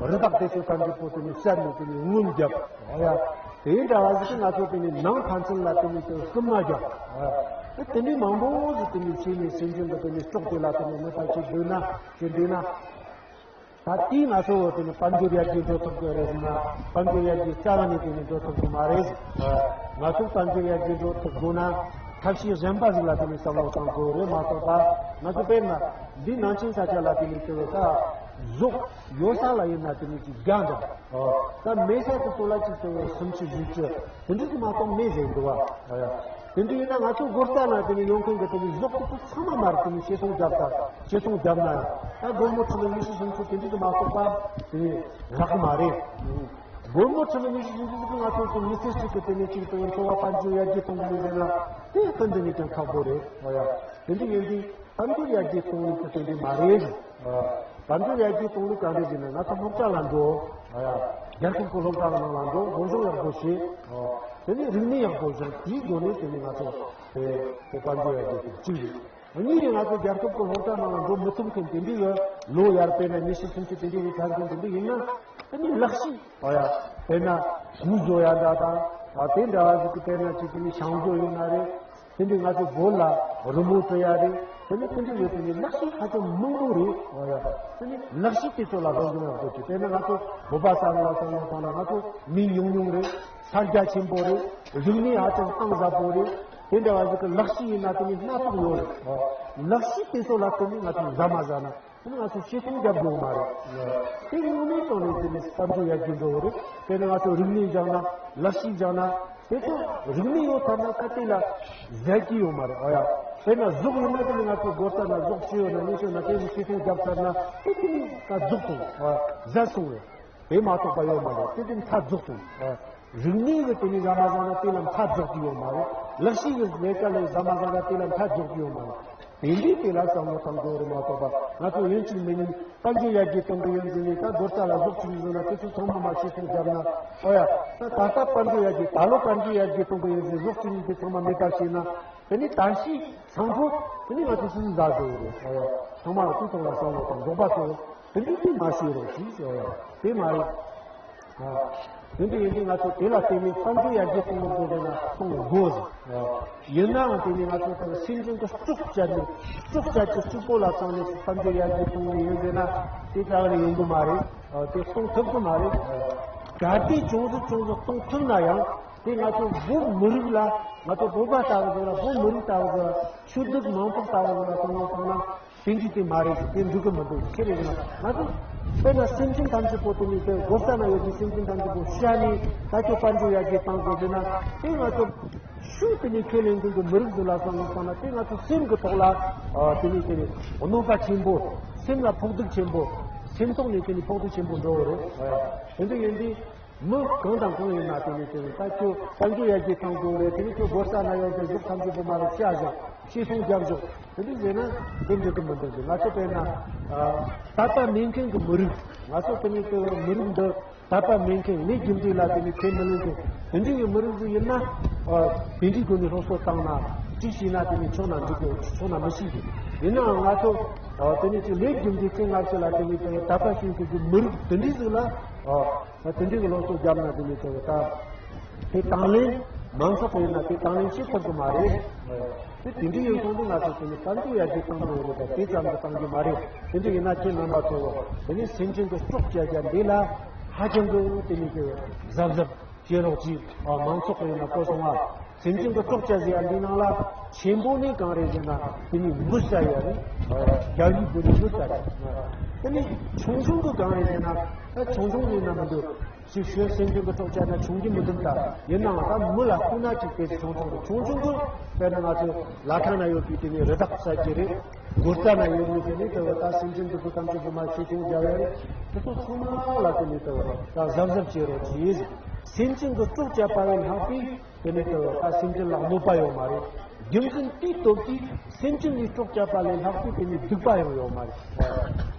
རི་དྭགས་དེ་ཚོ་ཐམས་ཅད་པོ་དེ་ནི་བསད་ནས་དེ་ནི་རྔོན་བརྒྱབ། འོ་ཡ། དེ་འདྲ་བ་ཟིག་གིས་ང་ཚོ་དེ་ནི་ནང་ཕན་ཚུན་ལ་དེ་ནི་དེ་རྐུན་མ་བརྒྱབ། འོ་ཡ། དེ་འདྲའི་མང་པོ་ཟིག་དེ་ནི་བྱས་ནས་སེམས་ཅན་གྱི་དེ་ནི་སྲོག་དེ་ལ་དེ་ནི་གནོད་པ་བྱེད་འདོད་ན་བྱེད་འདོད་ན། ད་དེས་ང་ཚོ་དེ་ནི་དཔལ་འབྱོར་ཡར་རྒྱས་འགྲོ་ཐུབ་ཀྱི་རེད་ཟེར་ན། དཔལ་འབྱོར་ཡར་རྒྱས་རྩ་བ་ནས་དེ་ནི་འགྲོ་ཐུབ་ཀྱི་མ་རེད། ང་ཚོ་དཔལ་འབྱོར་ཡར་རྒྱས་འགྲོ་ཐུབ་དགོས་ན་ཐབས་ཤེས་གཞན་པ་ཟིག་ལ་དེ་ནི་བསམ་བློ་གཏང་དགོས་རེད་མ་གཏོགས་པ། ང་ཚོ་དཔེར་ན་འདི་ནང་ཆེན་ས་ཆ་ལ་དེ་ནི་དེ་བས་ད་ཟོག་ཡོད་ས་ལ་ཡིན་ན་དེ་ནི་ཅིག་བརྒྱ་འདྲ། ད་མེད་ས་དེ་ཚོ་ལ་ཅིག་དེ་བས་སུམ་ཅུ་བཞི་བཅུ་དེ་འདྲ་ཟིག་མ་གཏོགས་མེད་ཟེར་འདུག་བ། དེ་འདྲ་ཡིན་ན་ང་ཚོ་སྒོ་རྩ་ན་དེ་ནི་ཡོང་མཁན་གྱི་དེ་ནི་ཟོག་དེ་ཚོ་ཚང་མ་མར་དེ་ནི་བྱེ་ཐང་བརྒྱབ་ད་བྱེ་ཐང་བརྒྱབ་ན་ཡང་ད་སྒོར་མོ་ཁྲི་ལ་ཉི་ཤུ་སུམ་ཅུ་དེ་འདྲ་ཟིག་མ་གཏོགས་པ་དེ་ནི་རག་གི་མ་རེད། སྒོར་མོ་ཁྲི་ལ་ཉི་ཤུ་སུམ་ཅུ་ཟིག་གིས་ང་ཚོ་ཚོ་མི་ཚེ་གཅིག་གི་དེ་ནས་གཅིག་དང་འཚོ་བ་དཔལ་འབྱོར་ཡར་རྒྱས་གཏོང་གི་ཡོད་ཟེར་ན་དེ་ཀུན་ཏུ་ནས་ཀྱང་ཁག་པོ་རེད། འོ་ཡ། དེ་འདྲ་ཡིན་དུས་དཔལ་འབྱོར་ཡར་རྒྱས་གཏོང་ལུགས་དེ་དེ་འདྲ་མ་རེད། དཔལ་འབྱོར་ཡར་རྒྱས་གཏོང་ལུགས་ག་འདྲ་ཟེར་ན་ང་ཚོ་སློབ་གྲྭ་ལ་འགྲོ། འོ་ཡ། རྒྱལ་ཁབ་ཀྱི་སློབ་གྲྭ་ནང་ལ་འགྲོ། སློབ་སྦྱོང་ཡག་པོ་བྱེད། འོ། དེ་ནས་རིག་གནས་ཡག་པོ་སྦྱོང་། དེའི་སྒོ་ནས་དེ་ནས་ང་ཚོ་དེ་དཔལ་འབྱོར་ཡར་རྒྱས་དེ་གཅིག་རེད། གཉིས་ནས་ང་ཚོ་རྒྱལ་ཁབ་ཀྱི་སློབ་གྲྭ་ནང་ལ་འགྲོ་མི་ཐུབ་མཁན་དེ་འདྲའི་གི་ལོ་ཡར་དཔེར་ན་ཉི་ཤུ་སུམ་ཅུ་དེ་འདྲའི་གི་ཚར་མཁན་དེ་འདྲ་ཡིན་ན། དེ་ནས་ལག་ཤེས། ཨ་ཡ། དཔེར་ན་གོས་བཟོ་ཡ་འདྲ་དང་། ཨ། དེ་འདྲ་བ་ཞིག་གི་དཔེར་ན་ཅིག་དེ་ནས་ཤང་བཟོ་ཡིན་ན་རེད། དེ་འདྲའི་ང་ཚོ་སྒོ་ལ་རི་མོ་འབྲི་ཡ་རེད། དེ་ནས་དེ་འདྲའི་ཡོད། དེ་ནས་ལག་ཤེས་ཧ་ཅང་མང་པོ་རེད། ཨ་ཡ། དེ་ནས་ལག་ཤེས་དེ་ཚོ་ལ་སློབ་སྦྱོང་ཡག་པོ་བྱེད། དཔེར་ན་ང་ཚོ་བོད་པ་ས་ལ་ས་ལ་ས་ལ་ང་ཚོ་མི་ཉུང་ཉུང་རེད། ས་རྒྱ་ཆེན་པོ་རེད། རིག་གནས་ཧ་ཅང་གཏིང་ཟབ་པོ་རེད། དེ་འདྲ་བ་ཞིག་གི་ལག་ཤེས་ཡིན་ན་དེ་ནི་སྣ་ཚོགས་ཡོད་རེད། ལག་ཤེས་དེ་ཚོ་ལ་བརྟེན་ནས་ང་ཚོས་ཟ་མ་ཟ་ན་དེ་ནི་ང་ཚོས་ཤེས་ཐོན་རྒྱབ་དགོས་མ་རེད། དེ་ངོ་མའི་སྟེང་ནས་དེ་ནི་དཔལ་འབྱོར་ཡར་རྒྱས་འགྲོ་གི་རེད། དཔེར་ན་ང་ཚོ་རིག་གནས་སྦྱངས་ན། ལག་ཤེས་སྦྱངས་ན། དེ་ཚོ་རིག་གནས་ཡོད་ཐལ་ན་ད་དེ་ལ་ཟད་ཀྱི་ཡོད་མ་རེད། ཨ་ཡ། དཔེར་ན་གཟུགས་ཡིན་ན་དེ་ནི་ང་ཚོ་སྒོ་རྩ་ན་གཟུགས་ཤི་ཡོད་ན་ཉེ་ཤོས་ན་དེ་ཚོ་ཤེས་ཐོན་རྒྱབ་ཚར་ན་དེ་དེ་ནི་ད་རྫོགས་སོང་། ཨ། ཟད་སོང་རེད། དེ་མ་གཏོགས་པ་ཡོད་མ་རེད། དེ་དེ་མཐའ་རྫོགས་སོང་། ཨ། རིག་གནས་ཀྱི་དེ་ནས་ཟ་མ་ཟ་ན་དེ་ལ་མཐའ་རྫོགས་ཀྱི་ཡོད་མ་རེད། ལག་ཤེས་ཀྱི་ལས་ཀ་ལས་ཟ་མ་ཟ་ན་དེ་ལ་མཐའ་རྫོགས་ཀྱི་ཡོད་མ་རེད། དེ་འདྲའི་དེ་ལ་བསམ་བློ་གཏོང་དགོས་རེད་མ་གཏོགས་པ། ང་ཚོ་ཡིན་གཅིག་མིན་གཉིས་དཔལ་འབྱོར་ཡར་རྒྱས་གཏོང་གི་ཡིན་ཟེར་ནས་ད་སྒོ་རྩ་ལ་གཟུགས་ཅིག་བཟོས་ན་དེ་ཚོ་ཚང་མ་མར་ཤེས་ཐོན་བརྒྱབ་ན། ཨོ་ཡ། ད་ད་ལྟ་དཔལ་འབྱོར་ཡར་རྒྱས། ད་ལོ་དཔལ་འབྱོར་ཡར་རྒྱས་གཏོང་གི་ཡིན་ཟེར་གཟུགས་ཅིག་གཉིས་དེ་ཚང་མ་མེད་པར་བྱས་ན། དེ་ནས་དར་ཤུགས་ཚང་པོ་དེ་ནས་ང་ཚོ་སུ་སུ་ཟ་དགོས་རེད། ཨོ་ཡ། ཚང་མ་ལ་དེ་ཚོ་ལ་བསམ་བློ་དང་འདོད་པ་ཚོ་དེ་འདྲ་དེ་མ་ཤེས་རོགས་གྱིས། ཨོ་ཡ། དེ་མ་རེད། ཨ། དེ་འདྲ་ཡིན་དུས་ང་ཚོ་དེ་ལ་བརྟེན་ནས་དཔལ་འབྱོར་ཡར་རྒྱས་གཏོང་དགོས་ཟེར་ན་གཏོང་དགོས་ཟེར། ཡིན་ནའང་དེ་ནི་ང་ཚོ་ད་སེམས་ཅན་གྱི་སྲོག་བཅད་ནས་སྲོག་བཅད་ཀྱི་གཅིག་པོ་ལ་བརྟེན་ནས་དཔལ་འབྱོར་ཡར་རྒྱས་གཏོང་གི་ཡིན་ཟེར་ན་དེ་རྩ་བ་ནས་ཡོང་གི་མ་རེད། ཨ། དེ་གཏོང་ཐུབ་ཀྱི་མ་རེད། གལ་ཏེ་ཅུང་ཟད་ཅུང་ཟད་གཏོང་ཐུབ་ན་ཡང་དེ་ང་ཚོ་བོད་མི་རིགས་ལ། ང་ཚོ་བོད་པ་ལྟ་བུ་ཟིག་ལ། བོད་མི་རིགས་ལྟ་བུ་ཟིག་ལ། ཆོས་སྡེ་མང་ཚོགས་ལྟ་བུ་ཟིག་ལ་བསམ་བློ་བཏང་ན། དེ་འདྲ་དེ་མ་རེད། དེ་འགྲིག་གི་མི་འདུག་ཁྱེད་རེ་ན་ང་ཚོ་དཔེར་ན་སེམས་ཅན་ཐམས་ཅད་པོ་དེ་ནས་དེ་སྒོ་རྩ་ན་ཡོད་པའི་སེམས་ཅན་ཐམས་ཅད་པོ་ཤ་ནས་ད་ཁྱོད་དཔལ་འབྱོར་ཡར་རྒྱས་བཏང་དགོས་ཟེར་ན། དེ་ང་ཚོ་ཤུགས་དེ་ནས་ཁས་ལེན་མཁན་གྱི་མི་རིགས་འདི་ལ་བསམ་བློ་བཏང་ན། དེ་ང་ཚོ་སེམས་ཀྱི་ཐོག་ལ། ཨ། དེ་ནས་དེ་ནས་གནོད་པ་ཆེན་པོ། སེམས་ལ་ཕོག་ཐུག་ཆེན་པོ། སེམས་ཐོག་ནས་དེ་ནས་ཕོག་ཐུག་ཆེན་པོ་འགྲོ་གི་རེད། དེ་འདྲ་ཡིན་དུས། མི་གང་དང་གང་ཡིན་ན་དེ་ནས་དེ་ནས་ད་ཁྱོད་དཔལ་འབྱོར་ཡར་རྒྱས་གཏོང་དགོས་རེད། དེ་ནས་ཁྱོད་སྒོ་རྩ་ན་ཡོད་པའི་གཟུགས་ཐམས་ཅད་པོ་མར་བཅད་བཞག་ཤེས་ཐོན་རྒྱབ་བཞག་དེ་འདྲ་ཟེར་ན་དེ་འགྲིག་གི་མི་འདུག་ང་ཚོ་དཔེར་ན། ཨ། དད་པ་མེད་མཁན་གྱི་མི་རིགས། ང་ཚོ་དེ་ནས་དེ་མི་རིགས་འདི་དད་པ་མེད་མཁན། ལས་རྒྱུ་འབྲས་ལ་དེ་ནས་ཁས་མི་ལེན་མཁན་དེ་འདྲ་ཡི་མི་རིགས་ཟིག་ཡིན་ན། ཨ། དེ་འདྲའི་སྒོ་ནས་སློབ་གསོ་བཏང་ན་ཅིག་བྱས་ན་དེ་ནས་ཆོག་ན་འགྲིག་གི། ཆོག་ན་མི་ཤེས་གི། ཡིན་ནའང་ང་ཚོ། ཨ། དེ་ནས་ཅིག་ལས་རྒྱུ་འབྲས་ཁས་མ་ལེན་ལ་དེ་ནས་དེ་དད་པ་བྱེད་མཁན་གྱི་མི་རིགས་དེ་འདྲ་ཟིག་ལ། ཨ། ད་དེ་འདྲའི་གི་སློབ་གསོ་བརྒྱབ་ན་དེ་ནས་དེ་ད་དེ་དང་ལེན་མང་ཚོགས་ཡིན་ན་དེ་དང་ལེན་བྱེད་ཐུབ་གི་མ་རེད། དེ་དེ་འདྲའི་ཡིན་སོང་དུས་ང་ཚོ་དེ་ནས་དཔལ་འབྱོར་ཡར་རྒྱས་གཏོང་དགོས་རེད། ད་དེ་ཙམ་གྱིས་གཏོང་རྒྱུ་མ་རེད། དེ་འདྲ་ཡིན་ན་ཁྱེད་རྣམ་པ་ཚོ་དེ་ནས་སེམས་ཅན་གྱི་སྲོག་བཅད་རྒྱུ་འདི་ལ་ཧ་ཅང་གི་དེ་ནས་དེ་གཟབ་གཟབ་བྱེད་རོགས་གྱིས། ཨ། མང་ཚོགས་ཡིན་ན་གོ་སོང་ང་། སེམས་ཅན་གྱི་སྲོག་བཅད་ཟེར་ཡ་འདི་ནང་ལ་ཆེན་པོ་ནི་གང་རེད་ཟེར་ན་དེ་ནི་མི་བསད་ཡ་རེད། རྒྱལ་བའི་སྒོ་ནས་མི་བསད་རེད། དེ་ནི་ཆུང་ཆུང་གི་གང་རེད་ཟེར་ན་ད་ཆུང་ཆུང་ཡིན་ན་མི་འདུག་ཞིག་ཤོད། སེམས་ཅན་གྱི་སྲོག་བཅད་ན་ཆུང་རྒྱུ་མི་འདུག་ད་ཡིན་ནའང་ད་མི་ལ་ལྟོས་ན་ཅིག་དེ་ཆུང་ཆུང་རེད། ཆུང་ཆུང་གི་དཔེར་ན་ང་ཚོ་ལ་ཁ་ན་ཡོད་པའི་དེ་ནི་རི་དྭགས་བསད་རྒྱུ་རེད། སྒོ་རྩ་ན་ཡོད་ནི་དེ་ནི་དེ་བ་ད་སེམས་ཅན་དེ་ཚོ་ཐམས་ཅད་ཀྱི་མ་ཤེས་ཀྱང་རྒྱལ་བ་རེད། དེ་ཚོ་ཚང་མ་ལ་དེ་ནི་དེ་བ་ད་གཟབ་གཟབ་བྱེད་རོགས་གྱིས། སེམས་ཅན་གྱི་སྲོག་བཅད་པ་ལས་ལྷག་པའི་དེ་ནས་དེ་ད་སེམས་ཅན་ལ་གནོད་པ་ཡོད་མ་རེད། རྒྱུ་མཚན་དེའི་སྟོབས་ཀྱིས་སེམས་ཅན་ལས་སྲོག་བཅད་པ་ལས་ལྷག་པའི་དེ་ནས་སྡིག་པ་ཡང་ཡོད་མ་རེད།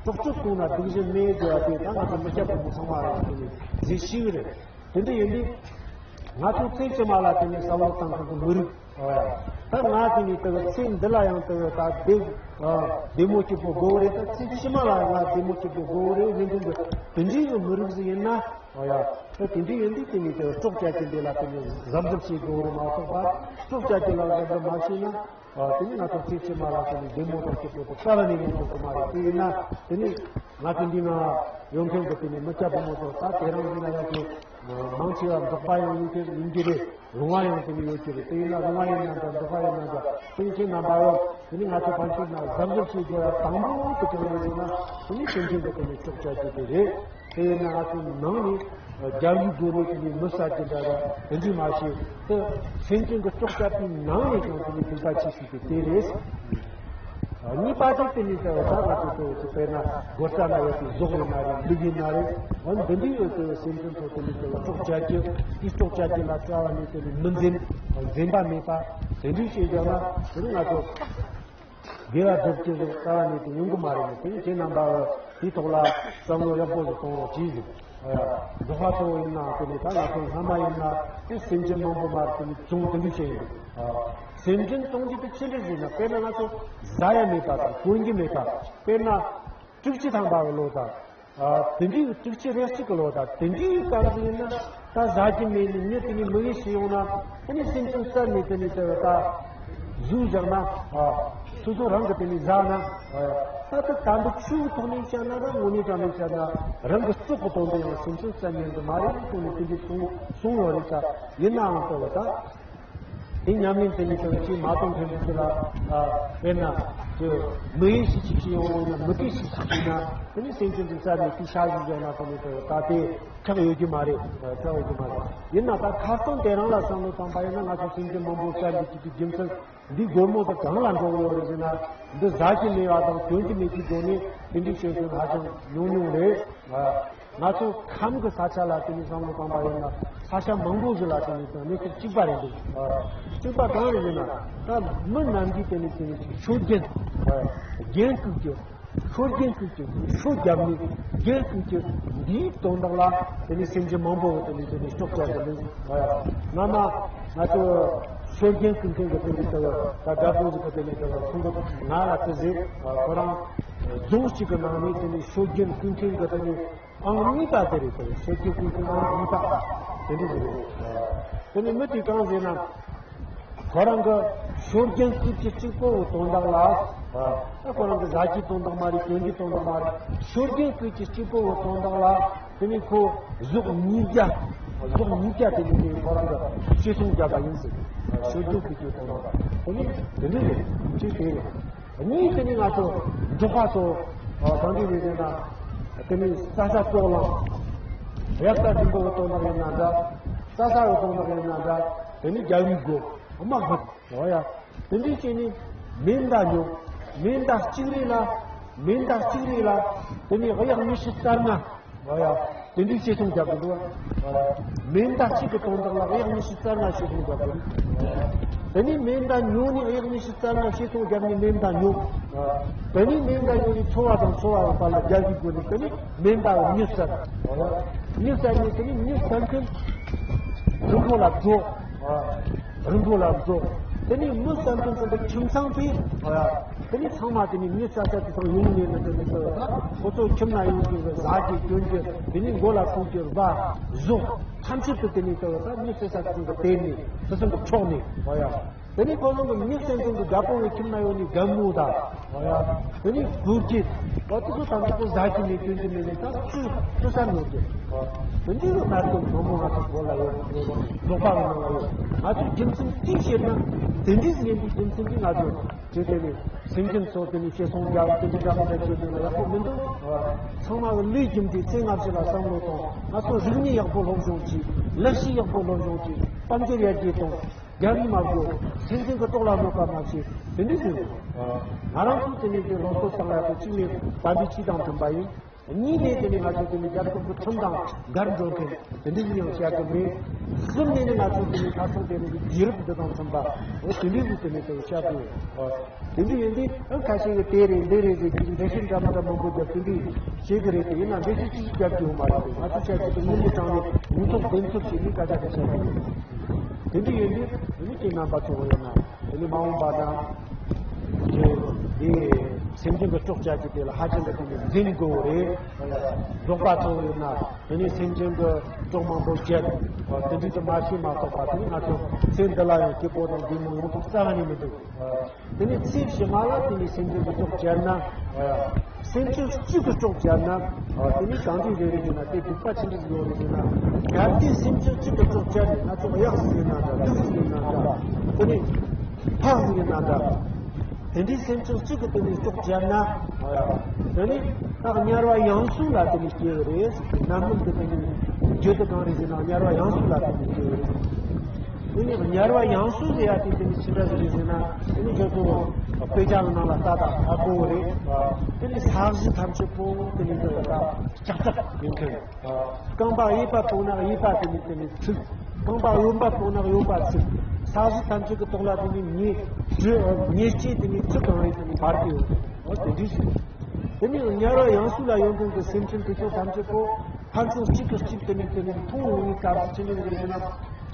སྲོག་གཅོད་བཏང་ན་སྡིག་བཞིན་མེད་ཟེར་བ་དེ་ད་ང་ཚོ་མི་སྐྱ་ཕོ་མོ་ཚང་མ་ལ་དེ་ནས་གཟིགས་ཤེས་ཀྱི་རེད། དེ་འདྲ་ཡིན་དུས་ང་ཚོ་ཚེ་ཕྱི་མ་ལ་དེ་ནས་བསམ་བློ་བཏང་མཁན་གྱི་མི་རིགས། ད་ང་དེ་ནས་དེ་ཚེ་འདི་ལ་ཡང་དེ་ད་བདེ་བདེ་མོ་སྐྱིད་པོ་དགོས་རེད། ད་ཚེ་ཕྱི་མ་ལ་ཡང་ང་བདེ་མོ་སྐྱིད་པོ་དགོས་རེད་ཟེར་མཁན་གྱི་དེ་འདྲའི་གི་མི་རིགས་ཟིག་ཡིན་ན། ཨོ་ཡ། ད་དེ་འདྲ་ཡིན་དུས་དེ་ནས་དེ་སྲོག་བཅད་ཀྱི་འདི་ལ་དེ་ནས་གཟབ་གཟབ་བྱེད་དགོས་རེད་མ་གཏོགས་པ། སྲོག་བཅད་ཀྱི་ལ་གཟབ་གཟབ་མ་བྱས་ན། ཨ། དེ་ནས་ང་ཚོ་ཚེ་ཕྱི་མ་ལ་དེ་ནས་བདེ་མོ་དང་སྐྱིད་པོ་དེ་རྩ་བ་ནས་ཡོང་ཐུབ་ཀྱི་མ་རེད། དེ་ཡིན་ན་དེ་ནས་ང་ཚོ་འདི་ན་ཡོང་མཁན་གྱི་དེ་ནས་མི་སྐྱ་ཕོ་མོ་ཚོ་ད་དེ་རིང་འདི་ན་ཡོང་མཁན་མང་ཆེ་བ་འབྲོག་པ་ཡང་ཡིན་གྱི་ཡིན་གྱི་རེད། རོང་བ་ཡང་དེ་ནས་ཡོད་ཀྱི་རེད། དེ་ཡིན་ན་རོང་བ་ཡིན་ན་འདྲ། འབྲོག་པ་ཡིན་ན་འདྲ། དེ་ནས་ཁྱེད་རྣམ་པ་ཡང་དེ་ནས་ང་ཚོ་ཕན་ཆད་ན་གཟབ་གཟབ་བྱེད་དགོས་ཡ་དང་པོ་དེ་གང་རེད་ཟེར་ན། དེ་ནས་སེམས་ཅན་གྱི་དེ་ནས་སྲོག་བཅད་རྒྱུ་དེ་རེད། དེ་ཡིན་ན་ང་ཚོའི་ནང་ནས་རྒྱལ་བའི་སྒོ་ནས་དེ་ནས་མི་བསད་ཀྱི་འདྲ་ར་དེ་འདྲ་མ་བྱེད་དེ། སེམས་ཅན་གྱི་སྲོག་བཅད་པའི་ནང་ནས་ཀྱང་དེ་ནས་སྡིག་པ་ཆེ་ཤོས་དེ་དེ་རེད། གཉིས་པ་དེ་དེ་ནས་དེ་ད་ང་ཚོ་དེ་དཔེར་ན་སྒོ་རྩ་ན་ཡོད་པའི་གཟུགས་ཡིན་ན་རེད། ལུས་ཡིན་ན་རེད། འོ་འདི་འདྲའི་ཡོད་དེ་སེམས་ཅན་ཚོ་དེ་ནས་དེ་སྲོག་བཅད་རྒྱུ། དེ་སྲོག་བཅད་རྒྱུ་ལ་རྩ་བ་ནས་དེ་ནས་མི་འཛེམ། འཛེམ་པ་མེད་པ་དེ་འདྲའི་བྱེད་རྒྱུ་ན་དེ་ནས་ང་ཚོ་དགེ་བ་སྒྲུབ་ཀྱི་རེད། རྩ་བ་ནས་དེ་ཡོང་གི་མ་རེད། དེ་ནས་ཁྱེད་རྣམ་པ་དེའི་ཐོག་ལ་བསམ་བློ་ཡག་པོ་ཞིག་གཏོང་རོགས་གྱིས་ཟེར། འབྲོག་པ་ཚོ་ཡིན་ན་དེ་ནས་ད་ང་ཚོ་སྔ་མ་ཡིན་ན་དེ་སེམས་ཅན་མང་པོ་མར་དེ་ནས་བཙོང་དེ་འདྲ་བྱས་ཡིན་འདུག་སེམས་ཅན་བཙོང་རྒྱུ་དེ་ཅི་འདྲ་ཟེར་ན། དཔེར་ན་ང་ཚོ་ཟ་ཡ་མེད་པ་དང་གོན་རྒྱུ་མེད་པ། དཔེར་ན་དྲུག་ཅུ་ཐམ་པ་གི་ལོ་དང་། དེ་འདྲའི་དྲུག་ཅུ་རེ་གཅིག་གི་ལོ་དང་དེ་འདྲའི་སྐབས་སུ་ཡིན་ན། ད་ཟ་རྒྱུ་མེད་ནས་མྱི་དེ་ནས་མི་ཡུལ་ཕྱིར་ཡོང་ན། དེ་ནས་སེམས་ཅན་བཙལ་ནས་དེ་ནས་དེ་ད་ཟོས་བཞག་ན། སོ་སོ་རང་གི་དེ་ནས་ཟ་ན། ད་ལྟ་དམ་པའི་ཆོས་ཀྱི་ཐོག་ནས་བཤད་ན་ར་དངོས་གནས་དྲང་གནས་བཤད་ན་རང་གི་སྲོག་གི་དོན་དུ་ཡང་སེམས་ཅན་བཙལ་ཉན་གི་མ་རེད་གསུངས་ནས་དེ་འདྲའི་གསུངས་གསུངས་ཡོད་རེད་ཤག་ཡིན་ནའང་དེ་བ་ད། དེ་ཉམས་ལེན་དེ་ནི་དེ་ཅིག་མ་གཏོང་མཁན་ཚོ་ལ། ཨ། དཔེར་ན་དེ་མི་ཡུལ་ཞིག་ཅིག་ཅིག་ཡོང་བ་ཡིན་ན། མི་སྐད་ཞིག་ཅིག་ཅིག་ན། དེ་ནི་སེམས་ཅན་དེ་རྩ་ནས་དེ་ཤ་ཞིག་བཞག་ན་དེ་ནི་དེ་ད་དེ་ཁག་ཡོད་ཀྱི་མ་རེད། ཁག་ཡོད་ཀྱི་མ་རེད། ཡིན་ན་ད་ཁ་སང་དེ་རང་ལ་བསམ་བློ་བཏང་པ་ཡིན་ན། ང་ཚོ་སེམས་ཅན་མང་པོ་བཙལ་འདི་ཅིག་གི་རྒྱུ་མཚན་འདི་སྒོར་མོ་དེ་གང་ལ་འགྲོ་གི་ཡོད་རེད་ཟེར་ན། འདི་ཟ་གི་མེད་པ་དང་གྱོན་གི་མེད་ཀྱི་སྒོ་ནས་དེ་འདྲའི་བྱེད་མཁན་ཧ་ཅང་ཉུང་ཉུང་རེད། ཨ། ང་ཚོ་ཁམས་ཀྱི་ས་ཆ་ལ་དེ་ནས་བསམ་བློ་བཏང་པ་ཡིན་ན། ས་ཆ་མང་པོ་ཞིག་ལ་དེ་ནས་དེ་གནས་ཚུལ་གཅིག་པ་རེད་འདུག་གཅིག་པ་གང་རེད་ཟེར་ན། ད་མི་རྣམས་ཀྱིས་དེ་ནས་དེ་ནས་ཅིག་ཤོད་རྒྱུན། རྒྱན་བཀོད་རྒྱུ། ཤོད་རྒྱུན་བཀོད་རྒྱུ། ཤོ་བརྒྱབ་ནས་རྒྱན་བཀོད་རྒྱུ། འདིའི་དོན་དག་ལ་དེ་ནས་སེམས་ཅན་མང་པོ་གིས་དེ་ནས་དེ་ནས་སྲོག་བཅད་དེ་འདུག་སྔ་མ་ང་ཚོ་ཤོད་རྒྱུན་བཀོད་མཁན་གྱི་དེ་ནས་དེ་ད་རྒད་པོ་ཞིག་གིས་དེ་ནས་དེ་ཁོང་གི་ང་ལ་དེ་ཟེར། ཁོ་རང་རྫོང་གཅིག་གི་ནང་ནས་དེ་ནས་ཤོད་རྒྱུན་བཀོད་མཁན་གྱི་དེ་ནས་ཨང་གཉིས་པ་དེ་རེད་དེ། ཤོད་རྒྱུན་བཀོད་མཁན་ཨང་གཉིས་པ་དེ་འདྲ་ཞིག་རེད། དེ་ནས་མི་དེས་གང་ཟེར་ན། ཁོ་རང་གི་ཤོད་རྒྱུན་བཀོད་རྒྱུ་གཅིག་པོ་གི་དོན་དག་ལ། ད་ཁོ་རང་གི་ཟ་རྒྱུའི་དོན་དག་མ་རེད། གྱོན་རྒྱུའི་དོན་དག་མ་རེད། ཤོད་རྒྱུན་བཀོད་རྒྱུ་གཅིག་པོ་གི་དོན་དག་ལ། དེ་ནས་ཁོ་ཟོག་ཉིས་བརྒྱ། ཟོག་ཉིས་བརྒྱ་དེ་ནས་དེ་ཁོ་རང་གི་བཤས་ཚོང་བརྒྱབ་པ་ཡིན་ཟེར། ཤོད་རྒྱུན་བཀོད་རྒྱུའི་དོན་དག་ལ། དེ་ནས་དེ་འདྲ་རེད། གཅིག་དེ་རེད། གཉིས་དེ་ནི་ང་ཚོ་འབྲོག་པ་ཚོ། ཨ། གང་འདྲ་རེད་ཟེར་ན། དེ་ནི་རྩྭ་ས་བཙོག་ལང་། གཡག་རྩྭ་ཆེན་པོ་གི་དོན་དག་ཡིན་ན་འདྲ། རྩྭ་ས་གི་དོན་དག་ཡིན་ན་འདྲ། དེ་ནི་རྒྱ་བའི་སྒོ་དམག་སྒོ། འོ་ཡ། དེ་འདྲ་བྱས་ནས་མེ་མདའ་ཉོ། མེ་མདའ་གཅིག་རེ་ལ། མེ་མདའ་གཅིག་རེ་ལ་དེ་ནི་གཡག་ཉི་ཤུ་རྩ་ལྔ། ཨ་ཡ། དེ་འདྲའི་བཤས་ཚོང་རྒྱག་གི་འདུག་བ། མེ་མདའ་གཅིག་གི་དོན་དག་ལ་གཡག་ཉི་ཤུ་རྩ་ལྔ་བཤས་ཚོང་རྒྱག་གི་རེད། དེ་ནས་མེ་མདའ་ཉོ་ནས། གཡག་ཉི་ཤུ་རྩ་ལྔ་བཤས་ཚོང་རྒྱབ་ནས་མེ་མདའ་ཉོ། དེ་ནས་མེ་མདའ་ཉོ་ནས་འཚོ་བ་དང་འཚོ་བ་གི་བར་ལ་རྒྱལ་གྱི་སྒོ་ནས་དེ་ནས་མེ་མདའ་གི་མྱི་བསད། མྱི་བསད་ནས་དེ་ནས་མྱི་བསད་མཁན་རི་མགོ་ལ་འགྲོ། རི་མགོ་ལ་འགྲོ། དེ་ནས་མི་བསད་མཁན་ཚོ་འདི་ཁྱིམ་ཚང་དེ། དེ་ནས་ཚང་མ་དེ་ནས་མྱི་བསད་ས་དེ་དང་ཡོང་ནས་ནི་དེ་ནས་ལྟ་བ་ད་ཁོ་ཚོ་ཁྱིམ་ན་ཡོང་དུས་ཟ་རྒྱུ་གྱོན་རྒྱུ། དེ་ནས་མགོ་ལ་ཕུག་རྒྱུ། རྦ་ཟོག་ཐམས་ཅད་དུ་དེ་ནས་ལྟ་བ་ད་མྱི་བསད་ས་དེ་ཚོ་དེ་ནས་དེ་ཚོ་གི་ཕྱོགས་ནས། འོ་ཡ། དེ་ནས་ཁོ་ཚོ་གི་མྱི་བསད་མཁན་གྱི་རྒད་པོ་གི་ཁྱིམ་ན་ཡོང་ནས་རྒན་མོ་དང་། འོ་ཡ། དེ་ནས་བུ་རྒྱུད། འོ་དེ་ཚོ་ཐམས་ཅད་དུ་ཟ་རྒྱུ་མེད་གྱོན་རྒྱུ་མེད་ནས་ད་ཚུར་ཚུར་ས་ཉོ་རྒྱུ། དེ་འདྲའི་གནད་དོན་མང་པོ་ང་ཚོ་བོད་ལ་ཡོད། འབྲོག་པ་གི་ནང་ལ་ཡོད། ང་ཚོས་རྒྱུ་མཚན་གཅིག་བཤད་ན། དེ་འདྲའི་ཡིན་པའི་རྒྱུ་མཚན་གྱིས་ང་ཚོ་དེ་དེ་ནས་སེམས་ཅན་ཚོ་དེ་ནས་བཤས་ཚོང་རྒྱག་དེ་འདྲའི་འདྲ་མི་འདྲ་བྱེད་དུས་ལ་ཡག་པོ་མི་འདུག་ཚང་མ་གི་ལས་རྒྱུ་འབྲས་ཚེ་སྔ་ཕྱི་ལ་བསམ་བློ་གཏོང་། ང་ཚོ་རིག་གནས་ཡག་པོ་སློབ་སྦྱོང་བྱེད། ལས་གཞི་ཡག་པོ་སློབ་སྦྱོང་བྱེད། དཔལ་འབྱོར་ཡར་རྒྱས་གཏོང་། རྒྱ་རིགས་མ་དགོས། སེམས་ཅན་གྱི་ལྟོགས་ལ་གནོད་པ་མ་བྱེད། དེ་འདྲའི་ཟེར། ང་རང་ཚོ་དེ་ནས་དེ་སློབ་གསོ་བཏང་ཡག་གི་གཅིག་ནས་དམ་པའི་ཆོས་དང་མཐུན་པ་ཡིན། གཉིས་ནས་དེ་ནས་ང་ཚོ་དེ་ནས་རྒྱལ་ཁབ་ཀྱི་ཁྲིམས་དང་འགལ་འགྲོ་མཁན་དེ་འདྲ་ཞིག་ཡང་བཤད་གི་མེད། གསུམ་ནས་ནི་ང་ཚོ་དེ་ནས་ཁ་སང་དེ་ནས་ཀྱི་རྒྱལ་རབས་འདི་དང་མཐུན་པ། འོ་དེ་འདྲ་ཞིག་དེ་ནས་དེ་བཤད་དགོས། དེ་འདྲ་ཡིན་དུས་ཨ་ཁ་ཤས་ཀྱིས་དེ་རེད་འདི་རེད་ཟེར་གྱི་འགྲེལ་བཤད་འདྲ་མི་འདྲ་མང་པོ་རྒྱབ་དེ་འདྲ་བྱེད་གི་རེད་དེ། ཡིན་ན་འགྲེལ་བཤད་ཅི་ཞིག་རྒྱབ་ཀྱི་ཡོད་མ་རེད་དེ། ང་ཚོ་བཤད་རྒྱུ་དེ་དངོས་གནས་དྲང་ནས་ངོ་ཐོག་བདེན་འཚོལ་བྱས་ནས་སྐད་ཆ་དེ་བཤད་གི་ཡོད། དེ་འདྲ་ཡིན་དུས་དེ་ནས་ཁྱེད་རྣམ་པ་ཚོ་ཡིན་ན། དེ་ནི་མ་འོངས་པ་ན། དེ་དེ་སེམས་ཅན་གྱི་སྲོག་བཅད་རྒྱུ་དེ་ལ་ཧ་ཅང་གི་དེ་ནི་འཛིན་དགོས་རེད། འབྲོག་པ་ཚོ་ཡིན་ན་དེ་ནི་སེམས་ཅན་གྱི་སྲོག་མང་པོ་བཅད། དེ་འདྲའི་དུ་མ་ཤེས་མ་གཏོགས་པ་དེ་ནི་ང་ཚོ་ཚེ་འདི་ལ་ཡང་སྐྱིད་པོ་དང་བདེ་མོ་ཡོང་ཐབས་རྩ་བ་ནས་མི་འདུག་དེ་ནི་ཚེ་ཕྱི་མ་ལ་དེ་ནི་སེམས་ཅན་གྱི་སྲོག་བཅད་ན། སེམས་ཅན་གཅིག་གི་སྲོག་བཅད་ན། དེ་ནི་གང་འདྲ་རེད་རེད་ཟེར་ན། དེ་སྡིག་པ་ཅི་འདྲ་ཡོད་རེད་ཟེར་ན། གལ་ཏེ་སེམས་ཅན་གཅིག་གི་སྲོག་བཅད་ནས་ང་ཚོ་གཡག་ཟིག་ཡིན་ན་འདྲ། སྤྲེའུ་ཟིག་ཡིན་ན་འདྲ། དེ་ནི་ཕག་ཟིག་ཡིན་ན་འདྲ། དེ་འདྲའི་སེམས་ཅན་གཅིག་གི་དེ་ནི་སྲོག་བཅད་ན། དེ་ནི་ད་དམྱལ་བ་ཡང་སོས་ལ་དེ་ནི་སྐྱེ་གི་རེད། རྣམ་སྨིན་གྱི་དེ་ནི་རྒྱུ་དེ་གང་རེད་ཟེར་ན། དམྱལ་བ་ཡང་སོས་ལ་དེ་ནི་སྐྱེ་གི་རེད། དེ་ནི་དམྱལ་བ་ཡང་སོས་ཟེར་ཡ་དེ་དེ་ནི་ཅི་འདྲ་ཟིག་རེད་ཟེར་ན། དེ་ནི་ཁྱོད་ཚོ་དཔེ་ཆ་གི་ནང་ལ་ལྟ་ད་ཧ་གོ་གི་རེད། དེ་ནི་ས་གཞི་ཐམས་ཅད་པོ་དེ་ནི་འདི་ལ་ལྕགས་ཐག་ཡིན་མཁན། རྐང་པ་གཡས་པ་སྤོ་ན་གཡས་པ་དེ་ནི་དེ་ནི་ཚིག་རྐང་པ་གཡོན་པ་སྤོ་ན་གཡོན་པ་ཚིག་ས་གཞི་ཐམས་ཅད་ཀྱི་ཐོག་ལ་དེ་ནི་ཉེས་ཉེས་སྐྱེས་དེ་ནི་ཚིག་གང་རེད་དེ་ནི་འབར་གི་ཡོད། འོ་དེ་འདྲ་ཞིག་དེ་ནི་དམྱལ་བ་ཡང་སོས་ལ་ཡོང་མཁན་གྱི་སེམས་ཅན་དེ་ཚོ་ཐམས་ཅད་པོ། ཕན་ཚུན་གཅིག་གིས་གཅིག་དེ་ནས་དེ་ནས་མཐོང་ཡོང་བའི་སྐབས་སུ་ཅི་འདྲ་ཟེར་ན།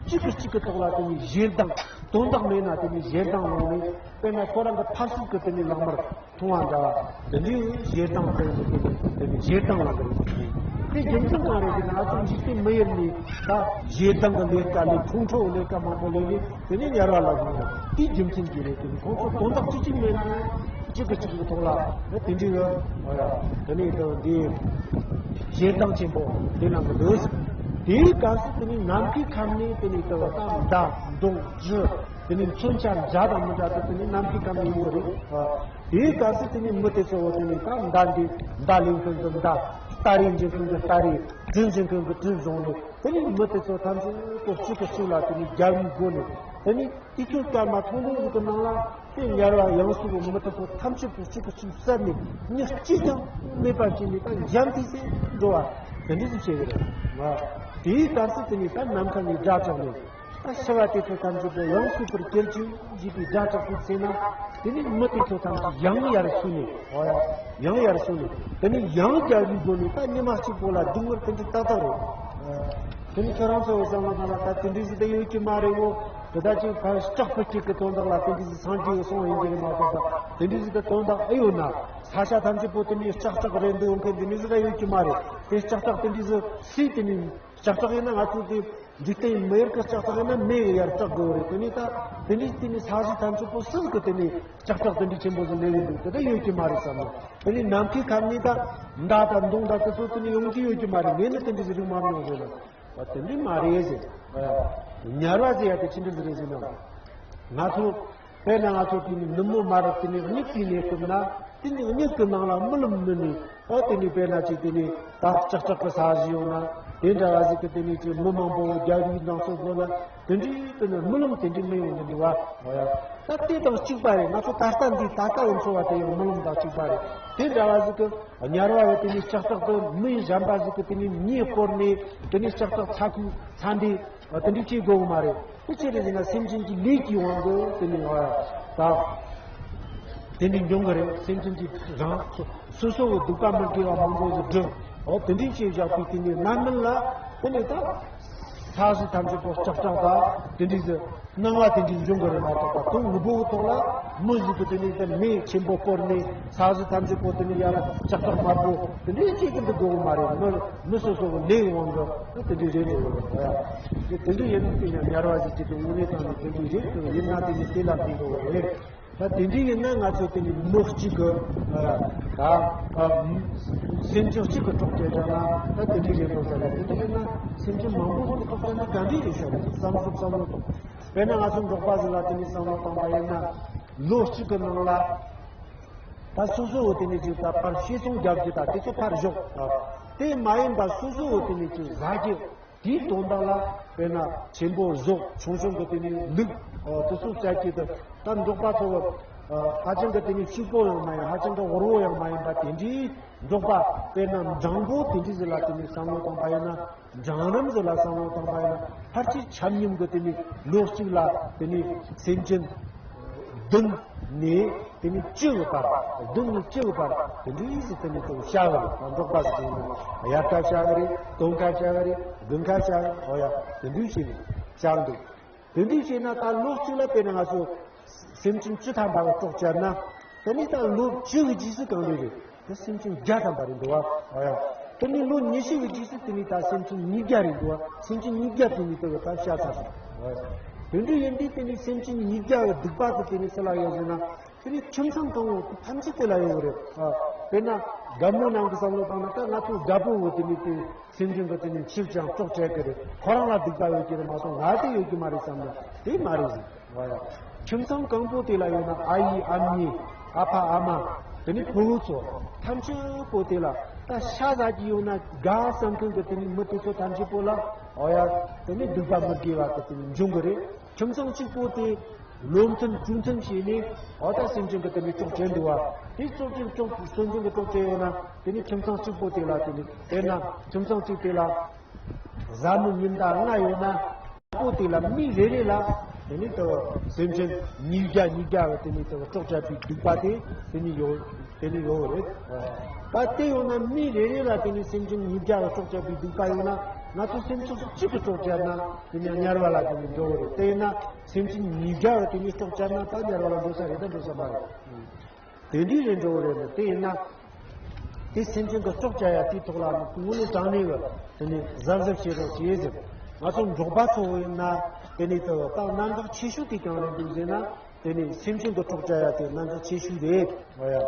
གཅིག་གིས་གཅིག་གི་ཐོག་ལ་དེ་ནས་ཞེ་སྡང་དོན་དག་མེད་ན་དེ་ནས་ཞེ་སྡང་ཡོང་ནས། དཔེར་ན་ཁོ་རང་གི་ཕར་ཚུར་གྱི་དེ་ནས་ལག་དམར་མཐོང་བ་འདྲ་བ་དེ་འདྲའི་ཞེ་སྡང་དེ་ནས་དེ་ནས་དེ་ནས་ཞེ་སྡང་ལ་འགྲོ་བའི་ཚུལ་རེད། དེ་རྒྱུ་མཚན་གང་རེད་ཟེར་ན། ང་ཚོ་འཇིག་རྟེན་མི་ཡུལ་ནས་ད་ཞེ་སྡང་གི་ལས་ཀ་ལས། ཁོང་ཁྲོ་གི་ལས་ཀ་མང་པོ་ལས་ནས་དེ་ནས་དམྱལ་བ་ལ་ལྷུང་བ་དེའི་རྒྱུ་མཚན་གྱིས་རེད། དེ་ནས་ཁོང་ཚོ་དོན་དག་ཅི་ཅིག་མེད་ན་གཅིག་གིས་གཅིག་གི་ཐོག་ལ་དེ་འདྲའི་གི་ཨ་ཡ་དེ་ནས་དེ་འདི་ཞེ་སྡང་ཆེན་པོ་དེ་ནང་གི་ལོས། དེའི་སྐབས་སུ་དེ་ནས་ནམ་མཁའི་ཁམས་ནས་དེ་ནས་དེ་ད་མདའ་མདུང་གྲི་དེ་ནས་མཚོན་ཆ་འདྲ་དང་མི་འདྲ་དེ་དེ་ནས་ནམ་མཁའི་ཁམས་ནས་ཡོང་གི་རེད། ཨ། དེའི་སྐབས་སུ་དེ་ནས་མི་དེ་ཚོ་དེ་ནས་ད་མདའ་འདི་མདའ་ལེན་མཁན་གྱི་མདའ། སྟ་རེ་འཇུ་མཁན་གྱི་སྟ་རེ། གྲི་འཇུ་མཁན་གྱི་གྲི་བཟུང་ནས། དེ་ནས་མི་དེ་ཚོ་ཐམས་ཅད་པོ་གཅིག་གིས་གཅིག་ལ་དེ་ནས་རྒྱལ་བའི་སྒོ་ནས། དེ་ནས་དུས་ཚོད་སྐར་མ་ཐུང་ཐུང་ཞིག་གི་ནང་ལ་དེ་དམྱལ་བ་ཡང་སོས་པའི་མི་དེ་ཚོ་ཐམས་ཅད་པོ་གཅིག་གིས་གཅིག་བསད་ནས། མྱི་གཅིག་ཀྱང་མེད་པ་བྱས་ནས་ད་འཇམ་ཐིང་ཐིང་འགྲོ་བ་དེ་འདྲ་ཞིག་བྱེད་ཀྱི་རེད། དེའི་སྐབས་སུ་དེ་ནས་ད་ནམ་མཁའ་ནས་སྒྲ་གྲགས་ནས། ད་ཤི་བ་དེ་ཚོ་ཐམས་ཅད་པོ་ཡང་སོས་པར་གྱུར་ཅིག་ཅེས་པའི་སྒྲ་གྲགས་པའི་ཚེ་ན། དེ་ནས་མི་དེ་ཚོ་ཐམས་ཅད་ཡང་ཡར་སོས་ནས། ཨོ་ཡ། ཡང་ཡར་སོས་ནས། དེ་ནས་ཡང་རྒྱལ་བའི་སྒོ་ནས་ད་ཉི་མ་གཅིག་པོ་ལ་སྡུག་བསྔལ་དེ་འདྲ་ཏག་ཏག་རེད། དེ་ནས་ཁྱོད་རང་ཚོ་བསམ་བློ་བཏང་ན་ད་དེ་འདྲ་ཞིག་ད་ཡོད་ཀྱི་མ་རེད་འོ། དེ་ད་ཅིག་ཕར་སྐྲག་པའི་སྐྱིད་ཀྱི་དོན་དག་ལ་དེ་འདྲ་ཞིག་སངས་རྒྱས་སོང་ཡིན་གྱི་རེད་མ་གཏོགས། ད་དེ་འདྲ་ཞིག་གི་དོན་དག་ཨེ་ཡོད་ན། ས་ཆ་ཐམས་ཅད་པོ་དེ་ནས་ལྕགས་ཐག་རེད་འདུག་མཁན་དེ་འདྲ་ཞིག་ད་ཡོད་ཀྱི་མ་རེད། དེ་ལྕགས་ཐག་དེ་འདྲ་ཞིག་སུས་དེ་ནས། ལྕགས་ཐག་ཡིན་ན་ང་ཚོ་དེ་འཇིག་རྟེན་མི་ཡུལ་གྱི་ལྕགས་ཐག་ཡིན་ན་མེ་ཡར་བཏེག་དགོས་རེད། དེ་ནས་ད་དེ་འདྲའི་དེ་ནས་ས་གཞི་ཐམས་ཅད་པོ་སུ་གི་དེ་ནས་ལྕགས་ཐག་དེ་འདྲའི་ཆེན་པོ་ཞིག་ལས་ཡིན་འདུག་དེ་ད་ཡོད་ཀྱི་མ་རེད་བསམ་ན། དེ་ནས་ནམ་མཁའི་ཁམས་ནས་ད་མདའ་དང་མདུང་དང་དེ་ཚོ་དེ་ནས་ཡོང་གི་ཡོད་ཀྱི་མ་རེད། ངས་ནི་དེ་འདྲའི་ཞིག་རིག་མ་མྱོང་ཟེར་ན། བ་དེ་འདྲའི་མ་རེད་ཟེར། དམྱལ་བ་ཟེར་ཡ་དེ་ཅི་འདྲ་ཟིག་རེད་ཟེར་ན། ང་ཚོ་དཔེར་ན་ང་ཚོ་དེ་ནི་ནུབ་མོ་མ་རབས་དེ་ནི་མྱིག་དེ་ནས་བཏུབ་ན། དེ་ནི་མྱིག་གི་ནང་ལ་རྨི་ལམ་རྨིས་ནས། ཨོ་དེ་ནི་དཔེར་ན་ཅིག་དེ་ནི་ད་ལྕགས་ཐག་གི་ས་གཞི་ཡོང་ན། དེ་འདྲ་བ་ཟིག་གི་དེ་ནི་ཅིག་མི་མང་པོ་རྒྱལ་བའི་ནང་སོ་སོ་ལ་དེ་འདྲའི་དེ་ནི་རྨི་ལམ་དེ་འདྲའི་རྨིས་ཡོང་གི་འདུག་བ། འོ་ཡ། ད་དེ་དང་གཅིག་པ་རེད། ང་ཚོ་ད་ལྟ་འདི་ད་ལྟ་ཡོང་ཚོ་བ་དེ་ཡང་རྨི་ལམ་དང་གཅིག་པ་རེད། དེ་འདྲ་བ་ཟིག་གི་དམྱལ་བ་བས་དེ་ནི་ལྕགས་ཐག་གི་མི་གཞན་པ་ཟིག་གི་དེ་ནི་མྱེ་བསྐོར་ནས། དེ་ནི་ལྕགས་ཐག་ཚ་ཁུ་ཚ་འདི། ཨ། དེ་འདྲ་བྱེད་དགོས་མ་རེད། དེ་ཅི་རེད་ཟེར་ན། སེམས་ཅན་གྱི་ལས་ཀྱི་དབང་གིས་དེ་ནི་ང་ད་དེ་འདྲ་འབྱུང་གི་རེད། སེམས་ཅན་གྱི་རང་སོ་སོ་སོ་གི་སྡིག་པ་མི་དགེ་བ་མང་པོ་ཞིག་སྒྲུབ། འོ་དེ་འདྲ་བྱས་བཞག་པའི་དེ་ནི་རྣམ་སྨིན་ལ་དེ་ནི་ད་ས་གཞི་ཐམས་ཅད་པོ་ལྕགས་ཐག་དང་དེ་འདྲ་ཟེར། སྣང་བ་དེ་འདྲའི་འབྱུང་གི་རེད་མ་གཏོགས་པ། དོན་དངོས་པོའི་ཐོག་ལ་མི་ཞིག་གིས་དེ་ནས་དེ་མེ་ཆེན་པོ་སྤོར་ནས། ས་གཞི་ཐམས་ཅད་པོ་དེ་ནས་ཡར་ལྕགས་ཐག་དམར་པོ་དེ་འདྲའི་ཅིག་གི་འདུག་དགོས་མ་རེད། མི་མི་སོ་སོ་གི་ལས་དབང་གིས་དེ་འདྲའི་རེད་འགྲོ་གི་རེད། དེ་དེ་འདྲའི་ཡིན་དུས་དེ་ནས་དམྱལ་བ་ཟེར་གྱི་དེ་དངོས་གནས་དྲང་གནས་དེ་འདྲའི་རེད་འདུག་ཡིན་ན་དེ་ནས་དེ་ལ་འགྲོ་གི་རེད། ད་དེ་འདྲའི་ཡིན་ན་ང་ཚོ་དེ་ནས་མི་གཅིག་གི་ད་སེམས་ཅན་གཅིག་གི་གྲོགས་བྱས་བཞག་ན། ད་དེ་འདྲའི་རེད་འགྲོ་ཟེར་ནས། དེ་འདྲ་ཡིན་ན་སེམས་ཅན་མང་པོ་ཞིག་གི་གྲོགས་བྱས་ན་ག་འདྲ་ཡིན་ཤག་བསམ་བློ་བསམ་བློ། དཔེར་ན་ང་ཚོ་འབྲོག་པ་ཟིག་ལ་དེ་ནས་བསམ་བློ་བཏང་པ་ཡིན་ན། ལོ་གཅིག་གི་ནང་ལ་ད་སོ་སོ་བོ་དེ་ནས་ཅིག་ད་ཕར་བཤས་ཚོང་རྒྱབ་རྒྱུ་དང་དེ་ཚོ་ཕར་ཞོག་དེ་མ་ཡིན་པ་སོ་སོ་བོ་དེ་ནས་ཅིག་ཟ་རྒྱུ། དེའི་དོན་དག་ལ་དཔེར་ན་ཆེན་པོ་ཟོག། ཆུང་ཆུང་གི་དེ་ནས་ལུག། དེ་ཚོ་བཙལ་རྒྱུ་དང་། ད་འབྲོག་པ་ཚོ་ཧ་ཅང་གི་དེ་ནས་ཕྱུག་པོ་ཡང་མ་ཡིན། ཧ་ཅང་གི་དབུལ་བོ་ཡང་མ་ཡིན་པ་དེ་འདྲའི་འབྲོག་པ། དཔེར་ན་འབྲང་པོ་དེ་འདྲ་ཟིག་ལ་དེ་ནས་བསམ་བློ་བཏང་པ་ཡིན་ན། འབྲང་རིམ་ཟིག་ལ་བསམ་བློ་བཏང་པ་ཡིན་ན། ཕལ་ཆེར་ཆ་སྙོམས་ཀྱི་དེ་ནས་ལོ་གཅིག་ལ་དེ་ནས་སེམས་ཅན་བདུན་ནས་དེ་ནས་བཅུ་གི་བར། བདུན་ནས་བཅུ་གི་བར་དེ་འདྲའི་ཟིག་དེ་ནས་ཅིག་བཤའ་གི་རེད། ད་འབྲོག་པ་ཟིག་ཡིན་ན་དབྱར་ཁ་བཤའ་གི་རེད། སྟོན་ཁ་བཤའ་གི་རེད། དགུན་ཁ་བཤའ་གི་རེད། འོ་ཡ། དེ་འདྲའི་བྱས་ནས་བཤའ་གི་འདུག་དེ་འདྲ་བྱས་ན་ད་ལོ་གཅིག་ལ་དཔེར་ན་ང་ཚོ་སེམས་ཅན་བཅུ་ཐམ་པ་གི་གྲོགས་བྱས་ན། དེ་ནས་ད་ལོ་བཅུ་གི་རྗེས་སུ་གང་རེ་རེད། དེ་སེམས་ཅན་བརྒྱ་ཐམ་པ་རེད་འདུག་བ། ཨ་ཡ། དེ་ནས་ལོ་ཉི་ཤུ་གི་རྗེས་སུ་དེ་ནས་ད་སེམས་ཅན་ཉིས་བརྒྱ་རེད་འདུག་བ། སེམས་ཅན་ཉིས་བརྒྱ་དེ་ནས་དེ་གི་ད་བཤའ་ཚར་སོང་། ཨ་ཡ། དེ་འདྲ་ཡིན་དུས་དེ་ནས་སེམས་ཅན་ཉིས་བརྒྱ་གི་སྡིག་པ་དེ་དེ་ནས་སུ་ལ་ཡོད་ཟེར་ན། དེ་ནས་ཁྱིམ་ཚང་གང་བོ་ཐམས་ཅད་དེ་ལ་ཡོད་གི་རེད། ཨ། དཔེར་ན་རྒད་མོ་ནང་གི་བསམ་བློ་བཏང་ན། ད་ང་ཚོ་རྒད་པོ་བོ་དེ་ནས་དེ། སེམས་ཅན་གྱི་དེ་ནས་འཆི་ཅིང་གྲོགས་བྱེད་ཀྱི་རེད། ཁོ་རང་ལ་སྡིག་པ་ཡོད་ཀྱི་རེད་མ་གཏོགས་ང་དེ་ཡོད་ཀྱི་མ་རེད་བསམ་ན་དེ་མ་རེད་ཟེར། འོ་ཡ། ཁྱིམ་ཚང་གང་པོ་དེ་ལ་ཡོད་ན། ཨ་ཡེ་ཨ་མྱེས། ཨ་ཕ་ཨ་མ། དེ་ནས་ཕྲུ་གུ་ཚོ་ཐམས་ཅད་པོ་དེ་ལ་ད་ཤ་ཟ་གི་ཡོད་ན་དགའ་བསམ་མཁན་གྱི་དེ་ནས་མི་དེ་ཚོ་ཐམས་ཅད་པོ་ལ། འོ་ཡ། དེ་ནས་སྡིག་པ་མི་དགེ་བ་དེ་དེ་ནས་འབྱུང་གི་རེད། ཁྱིམ་ཚང་གཅིག་པོ་དེ་བློ་མཐུན་གྲོས་མཐུན་བྱས་ནས། འོ་ད་སེམས་ཅན་གྱི་དེ་ནས་གྲོགས་བྱེད་འདུག་བ། དེ་སེམས་ཅན་གྲོགས་སེམས་ཅན་གྱི་གྲོགས་བྱེད་ཡོད་ན། དེ་ནས་ཁྱིམ་ཚང་གཅིག་པོ་དེ་ལ་དེ་ནས་དཔེར་ན་ཁྱིམ་ཚང་གཅིག་དེ་ལ་བཟའ་མི་ཉི་ཟླ་ལྔ་ཡོད་ན། པོ་དེ་ལ་མི་རེ་རེ་ལ་ དེ་ནི་ལྟ་བུ་སེམས་ཅན་ཉིས་བརྒྱ་ཉིས་བརྒྱ་བ་དེ་ནི་ལྟ་བུ་སྲོག་བཅད་པའི་སྡིག་པ་དེ་དེ་ནི་ཡོད། དེ་ནི་ཡོད་རེད། ད་དེ་ཡོད་ན་མི་རེ་རེ་ལ་དེ་ནི་སེམས་ཅན་ཉིས་བརྒྱ་བ་སྲོག་བཅད་པའི་སྡིག་པ་ཡོད་ན་ང་ཚོ་སེམས་ཅན་གཅིག་གི་སྲོག་བཅད་ན་དེ་ནི་དམྱལ་བ་ལ་དེ་ནི་འགྲོ་གི་རེད། དེ་ཡིན་ན་སེམས་ཅན་ཉིས་བརྒྱ་བ་དེ་ནི་སྲོག་བཅད་ན་ད་དམྱལ་བ་ལ་འགྲོ་ས་རེད་ད་འགྲོ་ས་མ་རེད། དེ་འདྲའི་རེད་འགྲོ་གི་རེད་ནི་དེ་ཡིན་ན། དེ་སེམས་ཅན་གྱི་སྲོག་བཅད་ཡ་དེའི་ཐོག་ལ་དངོས་གནས་དྲང་གནས་ཀྱི་དེ་ནས་གཟབ་གཟབ་བྱེད་རོགས་བྱེད་ཟེར། ང་ཚོ་འབྲོག་པ་ཚོ་ཡིན་ན་དེ་ནས་དེ་ད་གནད་འགག་ཆེ་ཤོས་དེ་གང་རེད་འདུག་ཟེར་ན་དེ་ནས་སེམས་ཅན་གྱི་སྲོག་བཅད་ཡ་དེ་གནད་འགག་ཆེ་ཤོས་རེད། འོ་ཡ།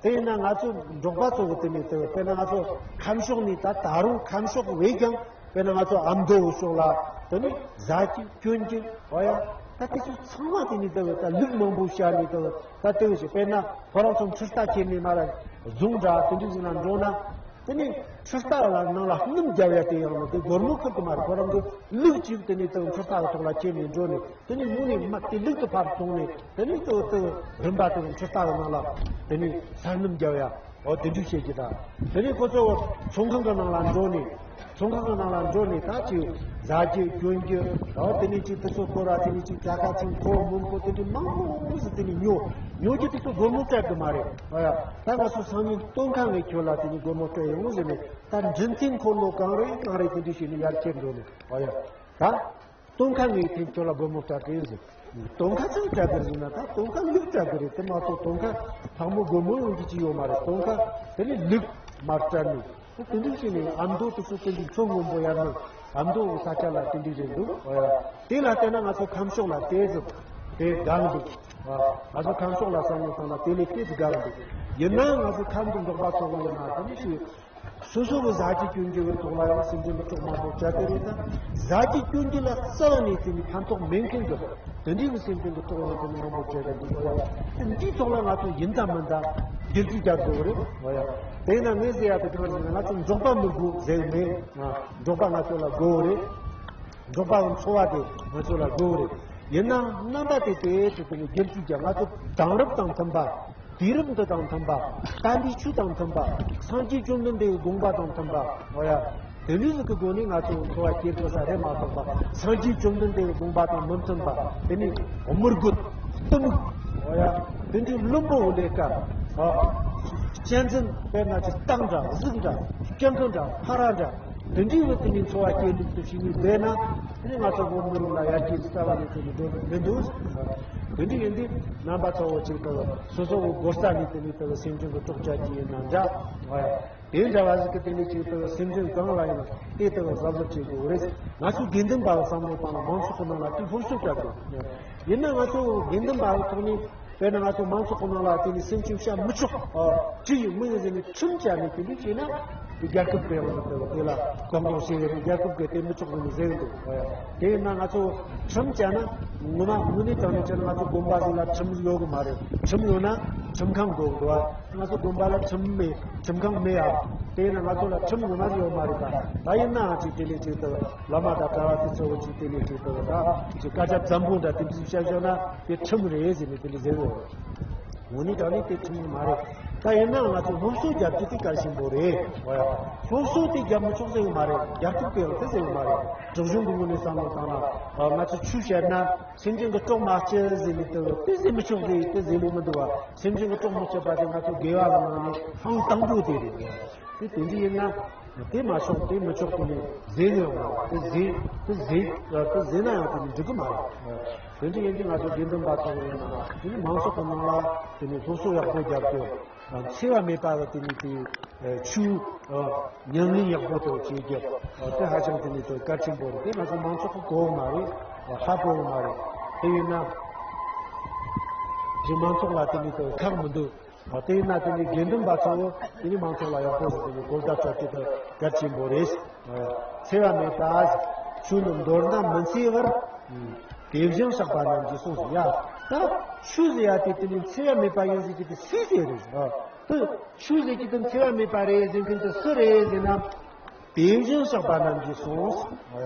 དེ་ཡིན་ན་ང་ཚོ་འབྲོག་པ་ཚོ་གི་དེ་ནས་དེ་དཔེར་ན་ང་ཚོ་ཁམས་ཕྱོགས་ནས་ད་ད་རུང་ཁམས་ཕྱོགས་བས་ཀྱང་དཔེར་ན་ང་ཚོ་ཨ་མདོ་ཕྱོགས་ལ་དེ་ནས་ཟ་རྒྱུ་གྱོན་རྒྱུ་འོ་ཡ། ད་དེ་ཚོ་ཚང་མ་དེ་ནས་དེ་ད་ལུག་མང་པོ་བཤའ་ནས་དེ་ད་དེ་བས་ཞིག་དཔེར་ན་ཁོ་རང་ཚོ་འཕྲུལ་རྟ་ཁྱེར་ནས་མར་རྫོང་འདྲ་དེ་འདྲ་ཞིག་ལ་འགྲོ་ན། དེ་ནས་འཕྲུལ་རྟ་ལ་ནང་ལ་སྣུམ་བརྒྱབ་ཡ་དེ་ཡང་ནི་དེ་སྒོར་མོ་ཁུར་གི་མ་རེད། ཁོ་རང་གི་ལུག་ཅིག་དེ་ནས་དེ་འཕྲུལ་རྟ་གི་ཐོག་ལ་ཁྱེར་ནས་འགྲོ་ནས་དེ་ནས་མུ་ནས་མ་དེ་ལུག་དེ་ཕར་བཙོང་ནས་དེ་ནས་དེ་དེ་རིམ་པ་དེ་འཕྲུལ་རྟ་གི་ནང་ལ་དེ་ནས་ས་སྣུམ་བརྒྱབ་ཡ་འོ་དེ་འདྲ་བྱེད་ཀྱི་ད། དེ་ནས་ཁོ་ཚོ་ཚོང་ཁང་གི་ནང་ལ་འགྲོ་ནས་ཚོང་ཁང་གི་ནང་ལ་འགྲོ་ནས་ད་ཅིག་ཟ་རྒྱུ་གྱོན་རྒྱུ་འོ་དེ་ནས་ཅིག་དེ་ཚོ་སྐོར་ར་དེ་ནས་ཅིག་ད་ཁ་ཚིག་ཁོ་མོན་ཁོ་དེ་འདྲ་མང་པོ་ཞིག་དེ་ནས་ཉོ་ཉོ་རྒྱུ་དེ་ཚོ་སྒོར་མོ་སྤྲད་གི་མ་རེད། ཨ་ཡ། ད་ང་ཚོ་སང་ཉིན་སྟོན་ཁ་ངས་ཁྱོད་ལ་དེ་ནི་སྒོར་མོ་སྤྲད་ཡོང་ཟེར་ནས་ད་འབྲི་མཐུན་འཁོར་ལོ་གང་རེད་གང་རེད་དེ་འདྲ་བྱས་ནས་ཡར་ཁྱེར་འགྲོ་ནས་ཨ་ཡ། ད་སྟོན་ཁ་ངས་དེ་ཁྱོད་ལ་སྒོར་མོ་སྤྲད་དེ་ཟེར། སྟོན་ཁ་ཚང་སྤྲད་དེ་ཟེར་ན་ད་སྟོན་ཁ་ལུག་སྤྲད་དེ་རེད། དེ་མ་གཏོགས་སྟོན་ཁ་ཕག་མོ་སྒོར་མོ་ཡོང་གི་ཅི་ཡོད་མ་རེད། སྟོན་ཁ་དེ་ནི་ལུག་མར་སྤྲད་ནས་དེ་འདྲ་བྱས་ནས་ཨ་མདོ་དེ་ཚོ་དེ་འདྲའི་མཚོ་སྔོན་པོ་ཡར་ནས་ཨ་མདོ་ས་ཆ་ལ་དེ་འདྲ་རེད་འདུག་ཨ་ཡ། དེ་ལ་བལྟས་ན་ང་ཚོ་ཁམས་ཕྱོགས་ལ་དེ་ཟེར་དེ་དགའ་འདུག་ང་ཚོ་ཁམས་ཕྱོགས་ལ་བསམ་བློ་བཏང་ན་དེ་ལས་སྐྱེས་སུ་དགའ་རུ་འདུག་ཡིན་ནའང་ང་ཚོ་ཁམས་དུ་འབྲོག་པ་ཚོ་ཡིན་ན་དེ་ནི་ཞིག་སོ་སོ་གི་ཟ་རྒྱུ་གྱོན་རྒྱུ་གི་ཐོག་ལ་ཡང་སེམས་ཅན་གྱི་སྲོག་མང་པོ་བཅད་དེ་རེད་ད། ཟ་རྒྱུ་གྱོན་རྒྱུ་ལ་རྩ་བ་ནས་དེ་ནི་ཕན་ཐོགས་མེད་མཁན་གྱི་དེ་འདྲའི་གི་སེམས་ཅན་གྱི་སྲོག་ལ་དེ་ནི་མང་པོ་བཅད་དེ་འདུག་ཡ། དེ་འདིའི་ཐོག་ལ་ང་ཚོ་ཡིན་དང་མིན་དང་སྒེར་གྱི་རྒྱབ་དགོས་རེད་ཨོ་ཡ། དེས་ན་ངས་ཟེར་ཡ་དེ་གང་རེད་ཟེར་ན་ང་ཚོ་འབྲོག་པ་མི་དགོས་ཟེར་གི་མེད། འབྲོག་པ་ང་ཚོ་ལ་དགོས་རེད། འབྲོག་པ་གི་འཚོ་བ་དེ་ང་ཚོ་ལ་དགོས་རེད། ཡིན་ནའང་རྣམ་པ་དེ་དེ་ཚོ་དེ་ནི་སྒེར་གྱི་རྒྱབ་ང་ཚོ་དེང་རབས་དང་མཐུན་པ། དུས་རབས་འདི་དང་མཐུན་པ། དམ་པའི་ཆོས་དང་མཐུན་པ། སངས་རྒྱས་བཅོམ་ལྡན་འདས་ཀྱི་དགོངས་པ་དང་མཐུན་པ། འོ་ཡ། དེ་འདྲའི་ཟིག་གི་སྒོ་ནས་ང་ཚོ་འཚོ་བ་སྐྱེལ་དགོས་ས་རེད་མ་གཏོགས་པ། སངས་རྒྱས་བཅོམ་ལྡན་འདས་ཀྱི་དགོངས་པ་དང་མི་མཐུན་པ། དེ་ནི་དམུ་རྒོད། གཏི་མུག་འོ་ཡ། དེ་འདྲའི་བླུན་པོ་འོ་ལས་ཀ་ཨ། གཅན་གཟན་དཔེར་ན་ཅིག་སྟག་འདྲ་གཟིག་འདྲ་སྤྱང་ཀི་འདྲ་ཕ་ར་འདྲ། དེ་འདྲའི་བུ་དེ་ནི་འཚོ་བ་སྐྱེལ་ལུགས་དུ་ཞིག་ནི་བསྡད་ན། དེ་ནི་ང་ཚོ་བོད་མི་རིགས་ལ་ཡར་རྒྱས་རྩ་བ་ནས་དེ་ནི་འགྲོ་མི་འདུག་དེ་འདྲ་ཡིན་དུས་རྣམ་པ་ཚོ་བོ་ཅིག་དང་སོ་སོ་བོ་སྒོ་རྩ་ནས་དེ་ནི་དེ་སེམས་ཅན་གྱི་སྲོག་བཅད་ཀྱི་ཡིན་ན་འདྲ། དེ་འདྲ་བ་ཟིག་གི་དེ་ནི་ཅིག་དང་སེམས་ཅན་གང་ལ་ཡིན་ན་དེ་དང་གཟབ་གཟབ་བྱེད་དགོས་རེད། ང་ཚོ་དགེ་འདུན་པ་བསམ་བློ་བཏང་ན་མང་ཚོགས་ཀྱི་ནང་ལ་དེ་སློབ་གསོ་སྤྲད་དགོས། ཡིན་ན་ང་ཚོ་དགེ་འདུན་པ་ཐོག་ནས། དཔེར་ན་ང་ཚོ་མང་ཚོགས་ཀྱི་ནང་ལ་དེ་ནི་སེམས་ཅན་བཤའ་མི་ཆོག་ཨ། ཅི་ཡིན་མི་ཡིན་ཟེར་ནས་ཁྲིམས་བཅའ་ནས་དེ་འདྲ་བྱས་ན་དེ་རྒྱལ་ཁབ་ཀྱི་ཡང་དེ་ལ་གང་དགོས་ཟེར་བས་རྒྱལ་ཁབ་ཀྱིས་དེ་མི་ཆོག་ཟེར་ནས་ཟེར་གི་འདུག་དེ་ཡིན་ན་ང་ཚོ་ཁྲིམས་བཅའ་ན་ངོ་མ་དངོས་གནས་དྲང་གནས་བྱས་ན་ང་ཚོ་དགོན་པ་ཟིག་ལ་ཁྲིམས་ཡོད་གི་མ་རེད། ཁྲིམས་ཡོད་ན་ཁྲིམས་ཁང་དགོས་གི་འདུག་ང་ཚོ་དགོན་པ་ལ་ཁྲིམས་མེད། ཁྲིམས་ཁང་མེད་ཨ། དེ་ཡིན་ན་ང་ཚོ་ལ་ཁྲིམས་ངོ་མ་ཡོད་མ་རེད་པ། ད་ཡིན་ནའང་ཅིག་དེ་ལས་ཅིག་དུ་བླ་མ་དང་གྲྭ་བ་དེ་ཚོ་ཅིག་དེ་ལས་ཅིག་དུ་ད་ཅིག་བཀའ་རྒྱ་བཙན་པོ་འདྲ་དེ་འདྲ་བཤད་བཞག་ན་དེ་ཁྲིམས་རེད་ཟེར་ནས་དེ་འདྲ་ཟེར་ཡོད། དངོས་གནས་དྲང་གནས་དེ་ཁྲིམས་མ་རེད། ད་ཡིན་ནའང་ང་ཚོ་སློབ་གསོ་རྒྱབ་རྒྱུ་དེ་གལ་ཆེན་པོ་རེད། སློབ་གསོ་དེ་རྒྱབ་མི་ཆོག་ཟེར་གི་མ་རེད། རྒྱལ་ཁབ་ཀྱིས་ཡང་དེ་ཟེར་གི་མ་རེད། སྲིད་གཞུང་གི་ངོས་ནས་བསམ་བློ་བཏང་ན་ང་ཚོ་ཆོས་བཤད་ན་སེམས་ཅན་གྱི་སྲོག་མ་བཅད་ཟེར་ནས་དེ་དེ་ཟེར་མི་ཆོག་ཟེར་དེ་ཟེར་ལོ་མི་འདུག་བ། སེམས་ཅན་གྱི་སྲོག་མི་བཅད་པ་དེ་ང་ཚོ་དགེ་བ་ལ་ནང་ནས་ཨང་དང་པོ་དེ་རེད། དེ་དེ་འདྲ་ཡིན་ན་དེ་མ་ཆོག་དེ་མི་ཆོག་དེ་ནས་ཟེར་ནས་ཡོང་བ་དེ་ཟེར་དེ་ཟེར་དེ་ཟེར་ན་ཡང་དེ་ནས་འགྲིག་གི་མ་རེད། དེ་འདྲ་ཡིན་དུས་ང་ཚོ་དགེ་འདུན་པ་ཚོ་ཡིན་ན་དེ་ནས་མང་ཚོགས་ཀྱི་ནང་ལ་དེ་ནས་སློབ་གསོ་ཡག་པོ་རྒྱབ་སྟེ་འཚེ་བ་མེད་པ་གི་དེ་ནས་དེ་ཆོས་ཉམས་ལེན་ཡག་པོ་དེ་བྱེད་རྒྱུ་དེ་ཧ་ཅང་དེ་ནས་དེ་གལ་ཆེན་པོ་རེད། དེ་ང་ཚོ་མང་ཚོགས་ཀྱི་གོ་བ་མ་རེད། ཧ་གོ་བ་མ་རེད། དེ་ཡིན་ན་དེ་མང་ཚོགས་ལ་དེ་ནས་དེ་ཁག་མི་འདུག་ཨ། དེ་ཡིན་ན་དེ་ནི་དགེ་འདུན་པ་ཚོ་དེ་ནི་མང་ཚོགས་ལ་ཡག་པོ་ཞིག་དེ་ནི་གོ་བརྡ་སྤྲོད་རྒྱུ་དེ་གལ་ཆེན་པོ་རེད། འཚེ་བ་མེད་པ། ཆོས་ནི་མདོར་ན་མི་འཚེ་བར། དེ་བཞིན་གཤེགས་པ་རྣམས་ཀྱིས་གསུངས་སོ། ཡ། ད་ཆོས་ཟེར་ཡ་དེ་དེ་ནི་འཚེ་བ་མེད་པ་ཡིན་ཟེར་གྱི་དེ་སུས་ཟེར་རེད། ཨ། དེ་ཆོས་ཟེར་གྱི་དེ་འཚེ་བ་མེད་པ་རེད་ཟེར་མཁན་དེ་སུ་རེད་ཟེར་ན། དེ་བཞིན་གཤེགས་པ་རྣམས་ཀྱིས་གསུངས།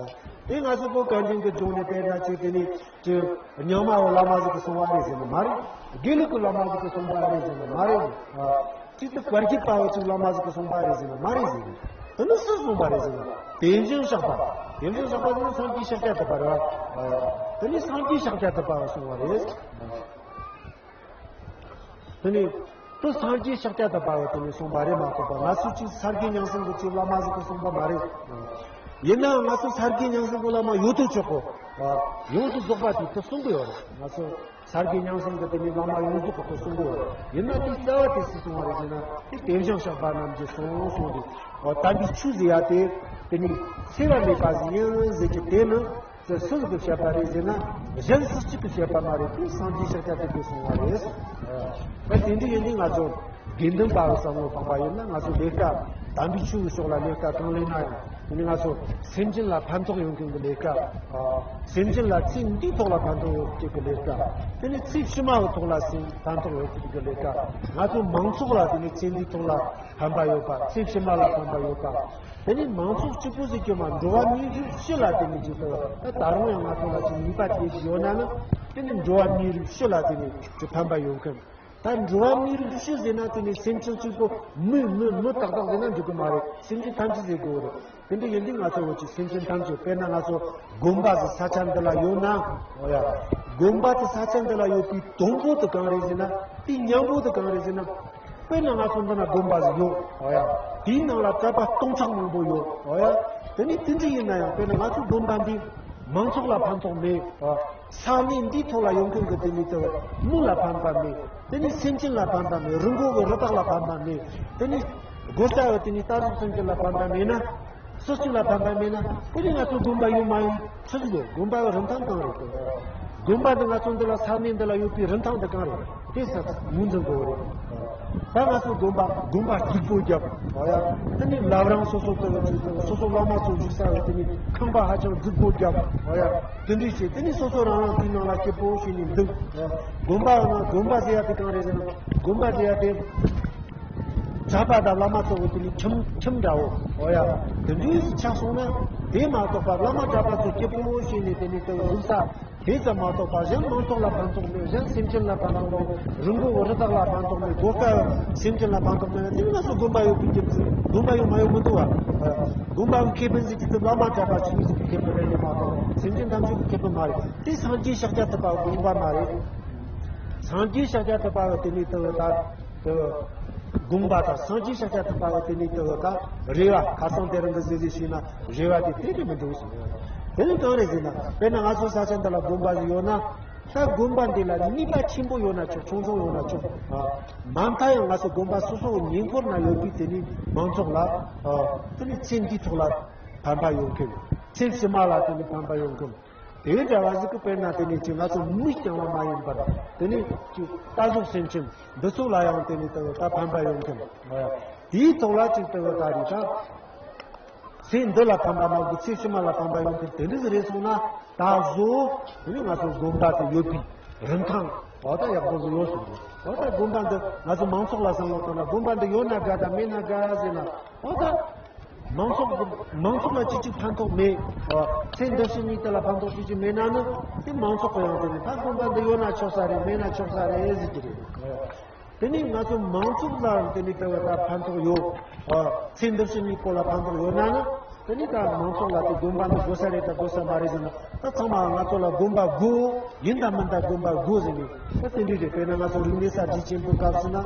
དེ་ང་ཚོ་བོད་གངས་ཅན་གྱི་ལྗོངས་ནས་དཔེར་ན་ཅིག་དེ་ནི་ཅིག་རྙིང་མ་བོ་བླ་མ་ཟིག་གིས་གསུངས་པ་རེད་ཟེར་ན་མ་རེད། དགེ་ལུགས་ཀྱི་བླ་མ་ཟིག་གིས་གསུངས་པ་རེད་ཟེར་ན་མ་རེད། ཅིག་ཏུ་བར་གྱི་དཔའ་བོ་ཅིག་བླ་མ་ཟིག་གིས་གསུངས་པ་རེད་ཟེར་ན་མ་རེད་ཟེར་གི། དེ་ནི་སུས་གསུངས་པ་རེད་ཟེར་ན་དེ་བཞིན་གཤེགས་པ། ཡིན་ཙང་བཞག་པ་ནི་སངས་རྒྱས་ཤཱཀྱ་ཐུབ་པ་རེད། དེ་ནས་སངས་རྒྱས་ཤཱཀྱ་ཐུབ་པ་གསུངས་པ་རེད། དེ་ནས་དེ་སངས་རྒྱས་ཤཱཀྱ་ཐུབ་པ་དེ་ནས་གསུངས་པ་རེད་མ་གཏོགས་པ། ང་ཚོ་གཅིག་ས་དགེ་རྙིང་གསུམ་གྱི་གཅིག་བླ་མ་ཟིག་གིས་གསུངས་པ་མ་རེད། ཡིན་ནའང་ང་ཚོ་ས་དགེ་རྙིང་གསུམ་གྱི་བླ་མ་ཡོད་དོ་ཅོག་གོ། ཡོངས་སུ་རྫོགས་པ་དེ་དེ་གསུང་གི་ཡོད་རེད། ང་ཚོ་ས་དགེ་རྙིང་གསུམ་གྱི་དེ་ནས་བླ་མ་ཡོངས་རྫོགས་གི་དེ་གསུང་གི་ཡོད་རེད། ཡིན་ན་དེ་རྩ་བ་དེ་སུས་གསུངས་པ་རེད་ཟེར་ན། དེ་དེ་བཞིན་གཤེགས་པ་རྣམས་ཀྱིས་གསུངས་གསུངས་ཏེ། དམ་པའི་ཆོས་ཟེར་ཡ་དེ་དེ་ནས་འཚེ་བ་མེད་པ་ཟིག་ཡིན་ཟེར་གྱི་དེ་ནི། དེ་སུ་ཟིག་གིས་བཤད་པ་རེད་ཟེར་ན། གཞན་སུ་གཅིག་གིས་བཤད་པ་མ་རེད། དེ་སངས་རྒྱས་ཤཱཀྱ་ཐུབ་པས་གསུངས་པ་རེད། ད་དེ་འདྲ་ཡིན་དུས་ང་ཚོ་དགེ་འདུན་པ་གི་བསམ་བློ་བཏང་པ་ཡིན་ན། ང་ཚོ་ལས་ཀ་དམ་པའི་ཆོས་ཀྱི་ཕྱོགས་ལ་ལས་ཀ་གང་ལས་ན་ཡང་། དེ་ནི་ང་ཚོ་སེམས་ཅན་ལ་ཕན་ཐོགས་ཡོང་མཁན་གྱི་ལས་ཀ། སེམས་ཅན་ལ་ཚེ་འདིའི་ཐོག་ལ་ཕན་ཐོགས་ཡོང་མཁན་གྱི་ལས་ཀ། དེ་ནི་ཚེ་ཕྱི་མ་གི་ཐོག་ལ་སེམས་ཕན་ཐོགས་ཡོང་མཁན་གྱི་ལས་ཀ། ང་ཚོ་མང་ཚོགས་ལ་དེ་ནི་ཚེ་འདིའི་ཐོག་ལ་ཕན་པ་ཡོད་པ། ཚེ་ཕྱི་མ་ལ་ཕན་པ་ཡོད་པ། དེ་ནི་མང་ཚོགས་གཅིག་པུ་ཟིག་གི་མ་འགྲོ་བ་མིའི་རིགས་སྤྱི་ལ་དེ་ནི་ཅིག་ད་ད་རུང་ཡང་ང་ཚོ་ལ་ཅིག་ནུས་པ་དེ་ཞིག་ཡོད་ན་ནི། དེ་ནི་འགྲོ་བ་མིའི་རིགས་སྤྱི་ལ་དེ་ནི་ཅིག་ཕན་པ་ཡོད་མཁན། ད་འགྲོ་བ་མིའི་རིགས་སྤྱི་ཟེར་ན་དེ་ནི་སེམས་ཅན་གཅིག་པུ་མི་མི་མི་ཏག་ཏག་ཟེར་ན་འགྲིག་གི་མ་རེད། སེམས་ཅན་ཐམས་ཅད་ཟེར་དགོས་རེད། དེ་འདྲ་ཡིན་དུས་ང་ཚོ་བོད་ཀྱི་སེམས་ཅན་ཐམས་ཅད། དཔེར་ན་ང་ཚོ་དགོན་པ་ཟིག་ས་ཆ་འདི་ལ་ཡོད་ན། འོ་ཡ། དགོན་པ་དེ་ས་ཆ་འདི་ལ་ཡོད་པའི་དང་པོ་དེ་གང་རེད་ཟེར་ན། དེའི་མཉམ་པོ་དེ་གང་རེད་ཟེར་ན། དཔེར་ན་ང་ཚོ་འདི་ན་དགོན་པ་ཟིག་ཡོད། འོ་ཡ། དེའི་ནང་ལ་གྲྭ་པ་སྟོང་ཕྲག་མང་པོ་ཡོད། འོ་ཡ། དེ་ནི་དེ་འདྲ་ཡིན་ན་ཡང་། དཔེར་ན་ང་ཚོའི་དགོན་པ་འདི་མང་ཚོགས་ལ་ཕན་ཐོགས་མེད། ས་གནས་འདིའི་ཐོག་ལ་ཡོང་མཁན་གྱི་དེ་ནི་དེ་མི་ལ་ཕན་པ་མེད། དེ་ནི་སེམས་ཅན་ལ་ཕན་པ་མེད། རི་མགོ་གི་རི་དྭགས་ལ་ཕན་པ་མེད། དེ་ནི་དགོས་ས་བ་དེ་ནི་རྟ་ཟོག་སེམས་ཅན་ལ་ཕན་པ་མེད་ན། སུ་གཅིག་ལ་ཕན་པ་མེད་ན། དེ་ནི་ང་ཚོ་དགོན་པ་ཡོད་མ་ཡོད་ཆི་ཟིག་ཡོད། དགོན་པ་གི་རིན་ཐང་གང་རེད་དེ། དགོན་པ་འདི་ང་ཚོ་འདི་ལ་ས་གནས་འདི་ལ་ཡོད་པའི་རིན་ཐང་འདི་གང་རེད། དེ་ས་ངོས་འཛིན་དགོས་རེད། ད་ང་ཚོ་དགོན་པ་དགོན་པ་རྒྱུག་པོ་རྒྱབ། འོ་ཡ། དེ་ནི་བླ་བྲང་སོ་སོ་དེ་སོ་སོ་བླ་མ་ཚོ་བཞུགས་ས་བ་དེ་ནི་ཁང་པ་ཧ་ཅང་རྒྱུག་པོ་རྒྱབ། འོ་ཡ། དེ་འདྲ་བྱས། དེ་ནི་སོ་སོ་རང་རང་དེའི་ནང་ལ་སྐྱིད་པོ་བྱས་ནས་འདུག། དགོན་པ་ཡང་ན་དགོན་པ་ཟེར་ཡ་དེ་གང་རེད་ཟེར་ན། དགོན་པ་ཟེར་ཡ་དེ་གྲྭ་པ་དང་བླ་མ་ཚོ་གི་དེ་ནི་ཁྱིམ་ཁྱིམ་འདྲ་བོ། འོ་ཡ། དེ་འདྲ་ཆགས་སོང་ན། དེ་མ་གཏོགས་པ་བླ་མ་གྲྭ་པ་ཚོ་སྐྱིད་པོ་བྱས་ནས་དེ་ནི་དེ་བཞུགས་ས་དེ་ཙམ་མ་གཏོགས་པ་གཞན་མང་ཚོགས་ལ་ཕན་ཐོགས་མེད། གཞན་སེམས་ཅན་ལ་ཕན་ཐོགས་མེད། རི་མགོ་རི་དྭགས་ལ་ཕན་ཐོགས་མེད། སྒོ་ཁ་སེམས་ཅན་ལ་ཕན་ཐོགས་མེད། དེ་ང་ཚོ་དགོན་པ་ཡོད་པའི་རྒྱུ་མཚན། དགོན་པ་ཡོད་མ་ཡོད་མི་འདུག་བ། དགོན་པ་གི་ཁེ་ཕན་ཟེར་གྱི་དེ་བླ་མ་གྲྭ་པ་ཆོས་ཟེར་གྱི་ཁེ་ཕན་རེད་མ་གཏོགས་སེམས་ཅན་ཐམས་ཅད་ཀྱི་ཁེ་ཕན་མ་རེད། དེ་སངས་རྒྱས་ཤཱཀྱ་ཐུབ་པ་དགོངས་པ་མ་རེད། སངས་རྒྱས་ཤཱཀྱ་ཐུབ་པ་དེ་ནས་དེ་ད་དེ་དགོངས་པ་དང་། སངས་རྒྱས་ཤཱཀྱ་ཐུབ་པ་དེ་ནས་དེ་ད་རེ་བ། ཁ་སང་དེ་རིང་གི་ཟེར་ཟེར་བྱས་ན་རེ་བ་དེ་དེ་རེད་མི་འདུག་ཟེར། དེ་ནི་གང་རེད་ཟེར་ན། དཔེར་ན་ང་ཚོ་ས་ཆ་འདི་ལ་དགོན་པ་ཟིག་ཡོད་ན། ད་དགོན་པ་འདི་ལ་ནུས་པ་ཆེན་པོ་ཡོད་ན་ཆོག། ཆུང་ཆུང་ཡོད་ན་ཆོག། མ་མཐའ་ཡང་ང་ཚོ་དགོན་པ་སོ་སོ་གི་ཉེ་འཁོར་ན་ཡོད་པའི་དེ་ནི་མང་ཚོགས་ལ། དེ་ནི་ཚེ་འདིའི་ཐོག་ལ་ཕན་པ་ཡོད་མཁན། ཚེ་ཕྱི་མ་ལ་དེ་ནི་ཕན་པ་ཡོད་མཁན། དེ་འདྲ་བ་ཟིག་གི། དཔེར་ན་དེ་ནི་ཅིག་ང་ཚོ་མི་རྐྱང་བ་མ་ཡིན་པར། དེ་ནི་ཅིག་རྟ་ཟོག་སེམས་ཅན་འདི་ཚོ་ལ་ཡང་དེ་ནི་ད་ད་ཕན་པ་ཡོད་མཁན། དེའི་ཐོག་ལ་ཅིག་ད་ད་རེད་ད། ཚེ་འདི་ལ་ཕན་པ་མ་དགོས། ཚེ་ཕྱི་མ་ལ་ཕན་པ་ཡོང་གི། དེ་འདྲ་ཟིག་རེད་སོང་ན། ད་གཟོད་དེ་ནི་ང་ཚོ་དགོན་པ་དེ་ཡོད་པའི་རིན་ཐང་འོ་ད་ཡག་པོ་ཟིག་ཡོད་སོང་། འོ་ད་དགོན་པ་འདི་ང་ཚོ་མང་ཚོགས་ལ་བསམ་བློ་བཏང་ན། དགོན་པ་འདི་ཡོད་ན་དགའ་དང་མེད་ན་དགའ་ཟེར་ན། འོ་ད་མང་ཚོགས་མང་ཚོགས་ལ་ཅི་ཅིག་ཕན་ཐོགས་མེད། ཚེ་འདི་ཕྱི་གཉིས་དེ་ལ་ཕན་ཐོགས་ཅི་ཅིག་མེད་ན་ནི། དེ་མང་ཚོགས་ཀྱི་ཡང་དེ་ནི་ད་དགོན་པ་འདི་ཡོད་ན་ཆོག་ས་རེད། མེད་ན་ཆོག་ས་རེད་ཟེར་གྱི་རེད། དེ་ནི་ང་ཚོ་མང་ཚོགས་ལ་དེ་ནི་དེ་བ་ད་ཕན་ཐོགས་ཡོད། ཨ། ཚེ་འདི་ཕྱི་གཉིས་པོ་ལ་ཕན་ཐོགས་ཡོད་ན་ནི། དེ་ནི་ད་མང་ཚོགས་ལ་དེ་དགོན་པ་འདི་དགོས་ས་རེད་དང་དགོས་ས་མ་རེད་ཟེར་ན། ད་ཚང་མ་ང་ཚོ་ལ་དགོན་པ་དགོས། ཡིན་དང་མིན་དང་དགོན་པ་དགོས་ཟེར་ནས། ད་དེ་འདྲ་རེད། དཔེར་ན་ང་ཚོ་རིག་གནས་གསར་བརྗེ་ཆེན་པོའི་སྐབས་སུ་ན། ཨ།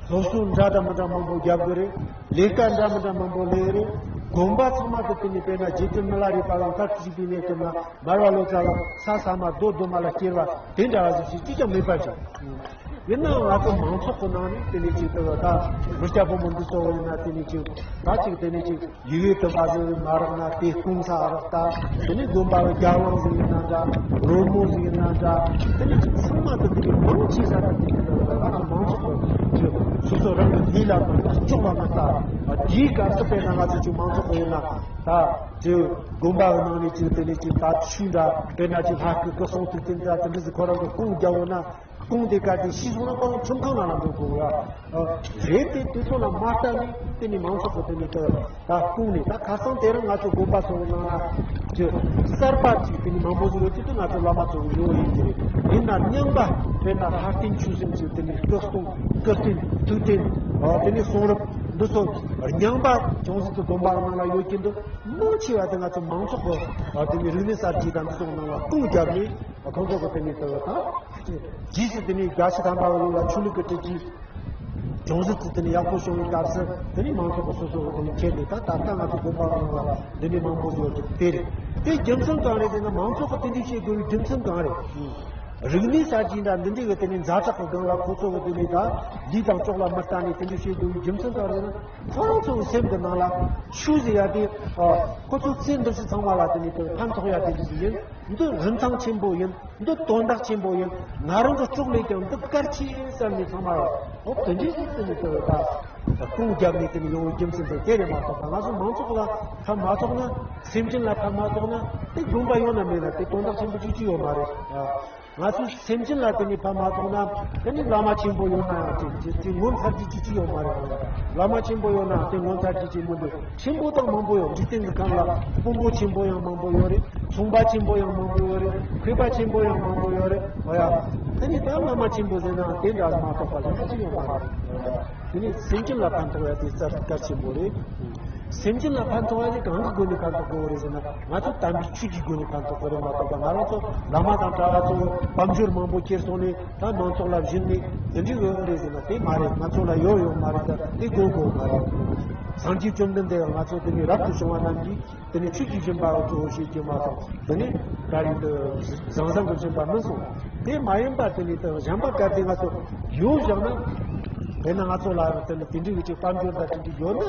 སློབ་གསོ་འདྲ་དང་མི་འདྲ་མང་པོ་རྒྱབ་དགོས་རེད། ལས་ཀ་འདྲ་མི་འདྲ་མང་པོ་ལས་རེད། དགོན་པ་ཚང་མ་དེ་དེ་ནི་དཔེར་ན་རྗེ་བཙུན་མི་ལ་རས་པ་ལ་མཐར་ཐུག་པའི་གནས་སྐབས་ན། མར་པ་ལོ་ཙཱ་ལ་ས་ས་མ་རྡོ་རྡོ་མ་ལ་སྐྱེལ་བ་དེ་འདྲ་བ་ཞིག་ཅིག་ཅིག་ཀྱང་མེད་པ་ཅིག། ཡིན་ནའང་ང་ཚོ་མང་ཚོགས་ཀྱི་ནང་ནས་དེ་ནས་ཅིག་ལྟ་བུ་ད་མི་སྐྱ་ཕོ་མོ་འདི་ཚོ་ཡིན་ན། དེ་ནས་ཅིག་ད་ཅིག་དེ་ནས་ཅིག་ཡུལ་དུ་མ་ཟིན་མ་རག་ན་དེ་སྐུང་ས་རག་ད། དེ་ནས་དགོན་པ་གི་རྒྱབ་ལོགས་ཟིག་ཡིན་ན་འདྲ། རོལ་མོ་ཟིག་ཡིན་ན་འདྲ། དེ་ནས་ཅིག་ཚང་མ་དེ་དེ་ནས་མང་ཆེ་ས་དེ་དེ་ནས་ད་ང་ཚོ་མང་ཚོགས་ཀྱི་ཅིག་སོ་སོ་རང་གི་ལུས་ལ་མ་ལྟ། ལྕོགས་ལ་མ་ལྟ། དེའི་སྐབས་སུ་དཔེར་ན་ང་ཚོ་ཅིག་མང་ཚོགས་ཀྱི་ཡིན་ན། ད་ཅིག་དགོན་པ་གི་ནང་ནས་ཅིག་དེ་ནས་ཅིག་ད་ཆོས་འདྲ། དཔེར་ན་ཅིག་ལྷ་སྐུ་སྐུ་གསུང་ཐུགས་རྟེན་འདྲ་དེ་འདྲ་ཟིག་ཁོ་རང་གི་སྐུང་རྒྱག་འོང་ན། སྐུང་དེ་ག་དེ་ཤི་སོང་ན་ཁོ་རང་ཁྲིམས་ཁང་ནང་ལ་འགྲོ་དགོས་ར། རེད་དེ། དེ་ཚོ་ལ་མ་ལྟ་ནས་དེ་ནས་མང་ཚོགས་ཀྱི་དེ་ནས་ད་ད་སྐུང་ནས། ད་ཁ་སང་དེ་རིང་ང་ཚོ་དགོན་པ་ཚོ་ནང་ན་ཅིག་གསར་པ་ཅིག་དེ་ནས་མང་པོ་ཟིག་ཡོད་དུས། དེ་ང་ཚོ་བླ་མ་ཚོ་གི་ཉོ་ཡིན་གྱི་རེད། ཡིན་ན་རྙིང་པ་དཔེར་ན་ལྷ་རྟེན་ཆོས་གསུམ་ཅིག་དེ་ནས་སྐུ་གསུང་སྐུ་རྟེན་ཐུགས་རྟེན། ཨ། དེ་ནས་གསུང་རབ། འདི་ཚོ་རྙིང་པ་ཅུང་ཟད་ཀྱི་དགོན་པ་ནང་ལ་ཡོད་ཀྱི་འདུག་མང་ཆེ་བ་དེ་ང་ཚོ་མང་ཚོགས་ཀྱི་དེ་ནི་རིག་གནས་གསར་བརྗེ་དང་འདི་ཚོ་ནང་ལ་དཔུང་བརྒྱབ་ནས་ཁོང་ཚོ་གི་དེ་ནི་དེ་ད་རྗེས་སུ་དེ་ནི་དགའ་ཞིག་དམ་པ་གི་ལུགས་ལ་ཆོས་ལུགས་ཀྱི་སྲིད་ཇུས་ཅུང་ཟད་ཀྱི་དེ་ནི་ཡག་པོ་བྱུང་བའི་སྐབས་སུ་དེ་ནི་མང་ཚོགས་ཀྱི་སོ་སོ་གི་དེ་ནི་ཁྱེར་ནས་ད་ད་ལྟ་ང་ཚོ་དགོན་པ་ནང་ལ་འདི་ནི་མང་པོ་ཡོད་ཀྱི་དེ་རེད། དེ་རྒྱུ་མཚན་གང་རེད་ཟེར་ན་མང་ཚོགས་ཀྱི་དེ་འདྲ་བྱེད་དགོས་པའི་རྒྱུ་མཚན་གང་རེད། རིག་གནས་གསར་བརྗེ་འདྲ་འདི་འདྲའི་གི་དེ་ནས་ཛ་དྲག་གི་སྒང་ལ་ཁོ་ཚོ་གི་དེ་ནས་ད་ལུས་དང་ལྕོགས་ལ་མི་ལྟ་ནས་དེ་འདྲ་བྱེད་དགོས་རྒྱུ་མཚན་གང་རེད་ན། ཁོ་རང་ཚོའི་སེམས་ཀྱི་ནང་ལ་ཆོས་ཟེར་ཡ་དེ་ཨ་ཁོ་ཚོ་ཚེ་འདི་ཕྱི་ཚང་མ་ལ་དེ་ནས་དེ་ཕན་ཐོགས་ཡ་དེ་འདྲ་ཞིག་ཡིན། འདི་རིན་ཐང་ཆེན་པོ་ཡིན། འདི་དོན་དག་ཆེན་པོ་ཡིན། ང་རང་ཚོ་ལྕོགས་ལས་ཀྱང་འདི་གལ་ཆེ་བསམ་ནས་ཚང་མ་ལ་ཨོ་དེ་འདྲ་ཞིག་དེ་ནས་དེ་ད་དཔུང་བརྒྱབ་ནས་དེ་ནས་ཡོང་བའི་རྒྱུ་མཚན་དེ་དེ་རེད་མ་གཏོགས་པ། ང་ཚོ་མང་ཚོགས་ལ་ཕན་མ་ཐོགས་ན། སེམས་ཅན་ལ་ཕན་མ་ཐོགས་ན་དེ་དགོན་པ་ཡོད་ན་མེད་ན་དེ་དོན་དག་ཆེན་པོ་ཅིག་ཅིག་ཡོད་མ་རེད། ང་ཚོས་སེམས་ཅན་ལ་དེ་ནས་ཕན་མ་ཐོགས་ན་དེ་ནི་བླ་མ་ཆེན་པོ་ཡོད་ན་ཡང་དེ་དེ་དེ་ངོ་མཚར་རྒྱུ་ཅི་ཅི་ཡོད་མ་རེད། བླ་མ་ཆེན་པོ་ཡོད་ན་དེ་ངོ་མཚར་རྒྱུ་ཅི་མི་འདུག་ཆེན་པོ་དང་མང་པོ་ཡོད། འཇིག་རྟེན་གྱི་ཁམས་ལ་དཔོན་པོ་ཆེན་པོ་ཡང་མང་པོ་ཡོད་རེད། ཚོང་པ་ཆེན་པོ་ཡང་མང་པོ་ཡོད་རེད། མཁས་པ་ཆེན་པོ་ཡང་མང་པོ་ཡོད་རེད། འོ་ཡ། དེ་ནི་ད་བླ་མ་ཆེན་པོ་ཟེར་ན་དེ་འདྲ་མ་གཏོགས་པ་ལས་ཅི་ཡོད་མ་རེད། དེ་ནི་སེམས་ཅན་ལ་ཕན་ཐོགས་ཡ་དེ་རྩ་གལ་ཆེན་པོ་རེད། སེམས་ཅན་ལ་ཕན་ཐོགས་ཡ་དེ་གང་གི་སྒོ་ནས་ཕན་ཐོགས་དགོས་རེད་ཟེར་ན། ང་ཚོ་དམ་པའི་ཆོས་ཀྱི་སྒོ་ནས་ཕན་ཐོགས་དགོས་རེད་མ་གཏོགས་པ། ང་རང་ཚོ་བླ་མ་དང་གྲྭ་བ་ཚོ་དཔལ་འབྱོར་མང་པོ་ཁྱེར་སོང་ནས་ད་མང་ཚོགས་ལ་བྱིན་ནས་དེ་འདྲའི་ཡོད་རེད་ཟེར་ན་དེ་མ་རེད། ང་ཚོ་ལ་ཡོད་ཡོད་མ་རེད། ད་དེ་དགོས་དགོས་མ་རེད། སངས་རྒྱས་བཅོམ་ལྡན་འདས་ང་ཚོ་དེ་ནས་རབ་ཏུ་བྱུང་བ་རྣམས་ཀྱིས་དེ་ནས་ཆོས་ཀྱི་སྦྱིན་པ་གཙོ་བོ་བྱེད་ཀྱི་མ་གཏོགས་དེ་ནས་ད་རིང་དུ་བཟང་བཟང་གི་སྦྱིན་པ་མིན་སོང་། དེ་མ་ཡིན་པ་དེ་ནས་དུ་གཞན་པ་གལ་ཏེ་ང་ཚོ་ཡོད་བཞག་ན། དཔེར་ན་ང་ཚོ་ལ་དེ་ནས་དེ་འདྲའི་གི་ཅིག་དཔལ་འབྱོར་དང་དེ་འདྲའི་ཡོད་ན།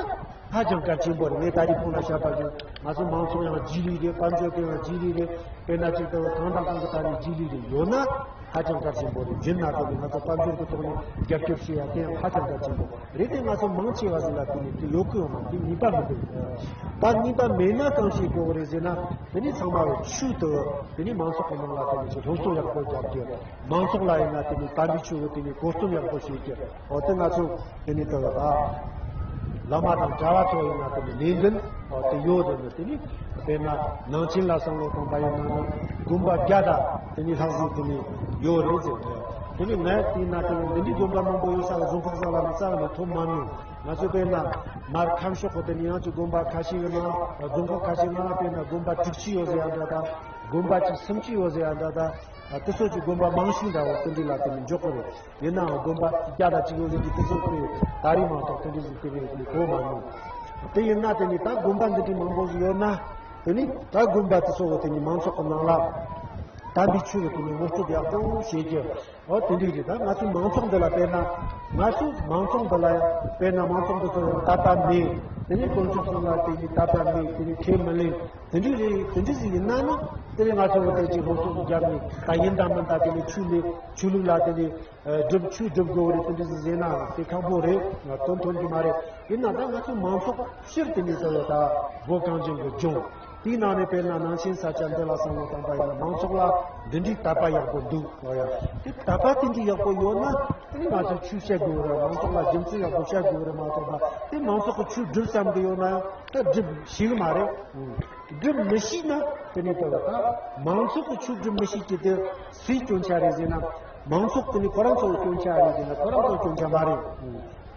ཧ་ཅང་གལ་ཆེན་པོ་རེད། ངས་ད་རེས་ཁོང་ལ་བཤད་པ་བཞིན་ང་ཚོ་མང་ཚོགས་ཡང་རྗེས་ལུས་རེད། དཔལ་འབྱོར་དེ་ཡང་རྗེས་ལུས་རེད། དཔེར་ན་ཅིག་ལྟ་བུ་གང་དང་གང་གི་ད་རེས་རྗེས་ལུས་རེད། ཡོད་ན་ཧ་ཅང་གལ་ཆེན་པོ་རེད། རྒྱུན་ན་ཐོག་ནས་ང་ཚོ་དཔལ་འབྱོར་གྱི་ཐོག་ནས་རྒྱབ་སྐྱོར་བྱེད་ཡ་དེ་ཡང་ཧ་ཅང་གལ་ཆེན་པོ་རེད། དེ་ང་ཚོ་མང་ཆེ་བ་ཟིག་ལ་དེ་ནས་དེ་ཡོད་གི་ཡོད་མ་རེད། དེ་ནུས་པ་མི་འདུག་ད་ནུས་པ་མེད་ན་གང་བྱེད་དགོས་རེད་ཟེར་ན། དེ་ནས་ཚང་མ་ཆོས་དུ་དེ་ནས་མང་ཚོགས་ཀྱི་ནང་ལ་དེ་ནས་ཅིག་སློབ་གསོ་ཡག་པོ་རྒྱག་རྒྱུ། མང་ཚོགས་ལ་ཡིན་ན་དེ་ནི་དམ་པའི་ཆོས་ཀྱི་དེ་ནི་གོ་རྟོགས་ཡག་པོ་བྱེད་ཀྱི། འོ་དེ་ང་ཚོ་དེ་ནི་དེ་ལ་ད་བླ་མ་དང་གྲྭ་བ་ཚོ་ཡིན་ན་དེ་ནི་ལས་འགན་འོ་དེ་ཡོད་དེ་ནི་དེ་ནི་དཔེར་ན་ནང་ཆེན་ལ་བསམ་བློ་གཏོང་པ་ཡིན་ན་ནི་དགོན་པ་བརྒྱ་དང་དེ་ནི་ལྷག་ཟིན་དེ་ནི་ཡོད་རེད་ཟེར་ནས། དེ་ནི་ངས་བལྟས་ན་དེ་ནི་འདི་འདྲའི་དགོན་པ་མང་པོ་ཡོད་ས་ལ་རྫོང་ཁག་ས་ལ་ནི་རྩ་བ་ནས་ཐོབ་མ་མྱོང་། ང་ཚོ་དཔེར་ན་མར་ཁམས་ཕྱོགས་ཀྱི་དེ་ནི་ཡང་ཅིག་དགོན་པ་ཁ་ཤས་ཡོད་ན་རྫོང་ཁག་ཁ་ཤས་ནང་ལ་དཔེར་ན་དགོན་པ་དྲུག་ཅུ་ཡོད་ཟེར་ཡ་འདྲ་དང་། དགོན་པ་ཅིག་སུམ་ཅུ་ཡོད་ཟེར་ཡ་འདྲ་དང་། ཨ་དེ་ཚོ་གི་དགོན་པ་མང་ཤོས་འདྲ་བོ་དེ་འདྲ་ལ་དེ་ནི་འཇོག་གི་རེད། ཡིན་ནའང་དགོན་པ་བརྒྱ་དང་གཅིག་ཡོད་ཟེར་གྱི་དེ་ཚོ་དེ་ད་རེས་མ་གཏོགས་དེ་འདྲ་ཟིག་དེ་རེད་དེ་གོ་མ་མྱོང་། དེ་ཡིན་ན་དེ་ནི་ད་དགོན་པ་འདི་འདྲའི་མང་པོ་ཟིག་ཡོད་ན། དེ་ནི་ད་དགོན་པ་དེ་ཚོ་གི་དེ་ནི་མང་ཚོགས་ཀྱི་ནང་ལ་དམ་པའི་ཆོས་ཀྱི་དེ་ནི་ངོ་སྤྲོད་ཡག་པོ་བྱེད་རྒྱུ། འོ་དེ་འདྲ་རེད། ད་ང་ཚོའི་མང་ཚོགས་འདི་ལ་དཔེར་ན། ང་ཚོའི་མང་ཚོགས་འདི་ལ་དཔེར་ན་མང་ཚོགས་འདི་ཚོ་ཡང་དད་པ་མེད། དེ་ནི་དཀོན་མཆོག་གསུམ་ལ་དེ་ནི་དད་པ་མེད། དེ་ནི་ཁས་མི་ལེན། དེ་འདྲ་རེད། དེ་འདྲ་ཟིག་ཡིན་ན་ནི་དེ་ནི་ང་ཚོ་བོད་དེ་ཅིག་སློབ་གསོ་ཟིག་བརྒྱབ་ནས་ད་ཡིན་དང་མིན་དང་དེ་ནི་ཆོས་ལས་ཆོས་ལུགས་ལ་དེ་ནི་སྒྲུབ་ཆོས་སྒྲུབ་དགོས་རེད། དེ་འདྲ་ཟིག་ཟེར་ན་དེ་ཁག་པོ་རེད། དོན་ཐོན་གྱི་མ་རེད། ཡིན་ན་ད་ང་ཚོའི་མང་ཚོགས་སྤྱིར་དེ་ནི་ད་ད་བོད་གངས་ཅན་གྱི་ལྗོངས་དེའི་ནང་ནས་དཔེར་ན་ནང་ཆེན་ས་ཆ་འདི་ལ་བསམ་བློ་བཏང་པ་ཡིན་ན་མང་ཚོགས་ལ་འདི་འདྲའི་དད་པ་ཡག་པོ་འདུག་ཨོ་ཡ། དེ་དད་པ་དེ་འདྲའི་ཡག་པོ་ཡོད་ན་དེ་ནི་ང་ཚོས་ཆོས་བཤད་དགོས་རེད། མང་ཚོགས་ལ་རྒྱུ་མཚན་ཡག་པོ་བཤད་དགོས་རེད་མ་གཏོགས་པ་དེ་མང་ཚོགས་ཀྱིས་ཆོས་སྒྲུབ་བསམ་གི་ཡོད་ན་ཡང་ད་སྒྲུབ་ཤེས་གི་མ་རེད། སྒྲུབ་མི་ཤེས་ན་དེ་ནི་ལྟ་བུ་ད་མང་ཚོགས་ཀྱིས་ཆོས་སྒྲུབ་མི་ཤེས་ཀྱི་དེ་སུའི་སྐྱོན་ཆ་རེད་ཟེར་ན། མང་ཚོགས་དེ་ནི་ཁོ་རང་ཚོའི་སྐྱོན་ཆ་རེད་ཟེར་ན་ཁོ་རང་ཚོའི་སྐྱོན་ཆ་མ་རེད།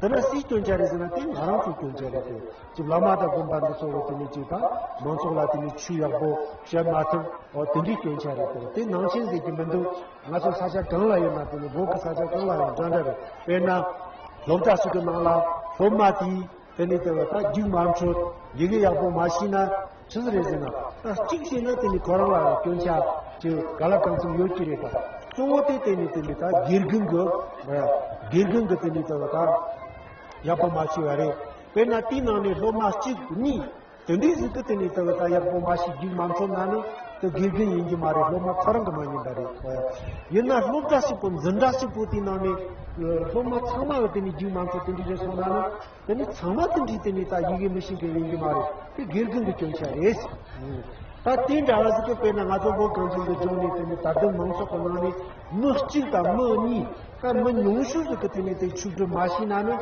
དེ་ན་སུའི་སྐྱོན་ཆ་རེད་ཟེར་ན་དེ་ང་རང་ཚོའི་སྐྱོན་ཆ་རེད་དེ། ཅིག་བླ་མ་དང་དགོན་པ་འདི་ཚོ་བོ་དེ་ནི་ཅིག་ད་མང་ཚོགས་ལ་དེ་ནི་ཆོས་ཡག་པོ་བཤད་མ་ཐུབ། འོ་དེ་འདྲའི་སྐྱོན་ཆ་རེད་དེ། དེ་ནང་ཆེན་ཟེར་གྱི་མི་འདུག་ང་ཚོ་ས་ཆ་གང་ལ་ཡོད་ན་དེ་ནི་བོད་ཀྱི་ས་ཆ་གང་ལ་ཡང་འདྲ་འདྲ་རེད། དཔེར་ན་སློབ་གྲྭ་ཞིག་གི་ནང་ལ་སློབ་མ་དེས་དེ་ནི་དེ་ལ་ད་རྒྱུགས་མ་འཕྲོད། ཡི་གེ་ཡག་པོ་མ་ཤེས་ན་ཆི་ཟིག་རེད་ཟེར་ན། ད་གཅིག་བྱས་ན་དེ་ནི་ཁོ་རང་ལ་སྐྱོན་ཆ་ཅིག་ག་ལ་གང་འཚམ་ཡོད་ཀྱི་རེད། ད་གཙོ་བོ་དེ་དེ་ནི་དེ་ནི་ད་དགེ་རྒན་གྱི་དགེ་རྒན་གྱི་དེ་ནི་དེ་ལ་ད་ཡག་པོ་མ་ཤེས་པ་རེད། དཔེར་ན་དེའི་ནང་ནས་སློབ་མ་གཅིག་གཉིས་དེ་འདྲའི་ཟིག་གི་དེ་ནི་དེ་ལ་ད་ཡག་པོ་མ་ཤེས་རྒྱུགས་མ་འཕྲོད་ན་ནི་དེ་དགེ་རྒན་ཡིན་གྱི་མ་རེད། སློབ་མ་ཁོ་རང་གི་མ་ཡིན་པ་རེད། ཡིན་ན་སློབ་གྲྭ་གཅིག་པོ་འཛིན་གྲྭ་གཅིག་པོ་དེའི་ནང་ནས་སློབ་མ་ཚང་མ་གི་དེ་ནི་རྒྱུགས་མ་འཕྲོད་དེ་འདྲ་རེད་སོང་ན་ནི། དེ་ནི་ཚང་མ་དེ་འདྲའི་དེ་ནི་ད་ཡི་གེ་མི་ཤེས་མཁན་ཡིན་གྱི་མ་རེད། དེ་དགེ་རྒན་གྱི་སྐྱོན་ཆ་རེད། ད་དེ་འདྲ་བ་ཟིག་གི་དཔེར་ན་ང་ཚོ་བོད་གངས་ཅན་གྱི་ལྗོངས་ནས་དེ་ནི་དད་ལྡན་མང་ཚོགས་ཀྱི་ནང་ནས་མི་གཅིག་དང་མི་གཉིས་ད་མི་ཉུང་ཤོས་ཟིག་གི་དེ་ནི་དེ་ཆོས་སྒྲུབ་མ་ཤེས་ན་ནི་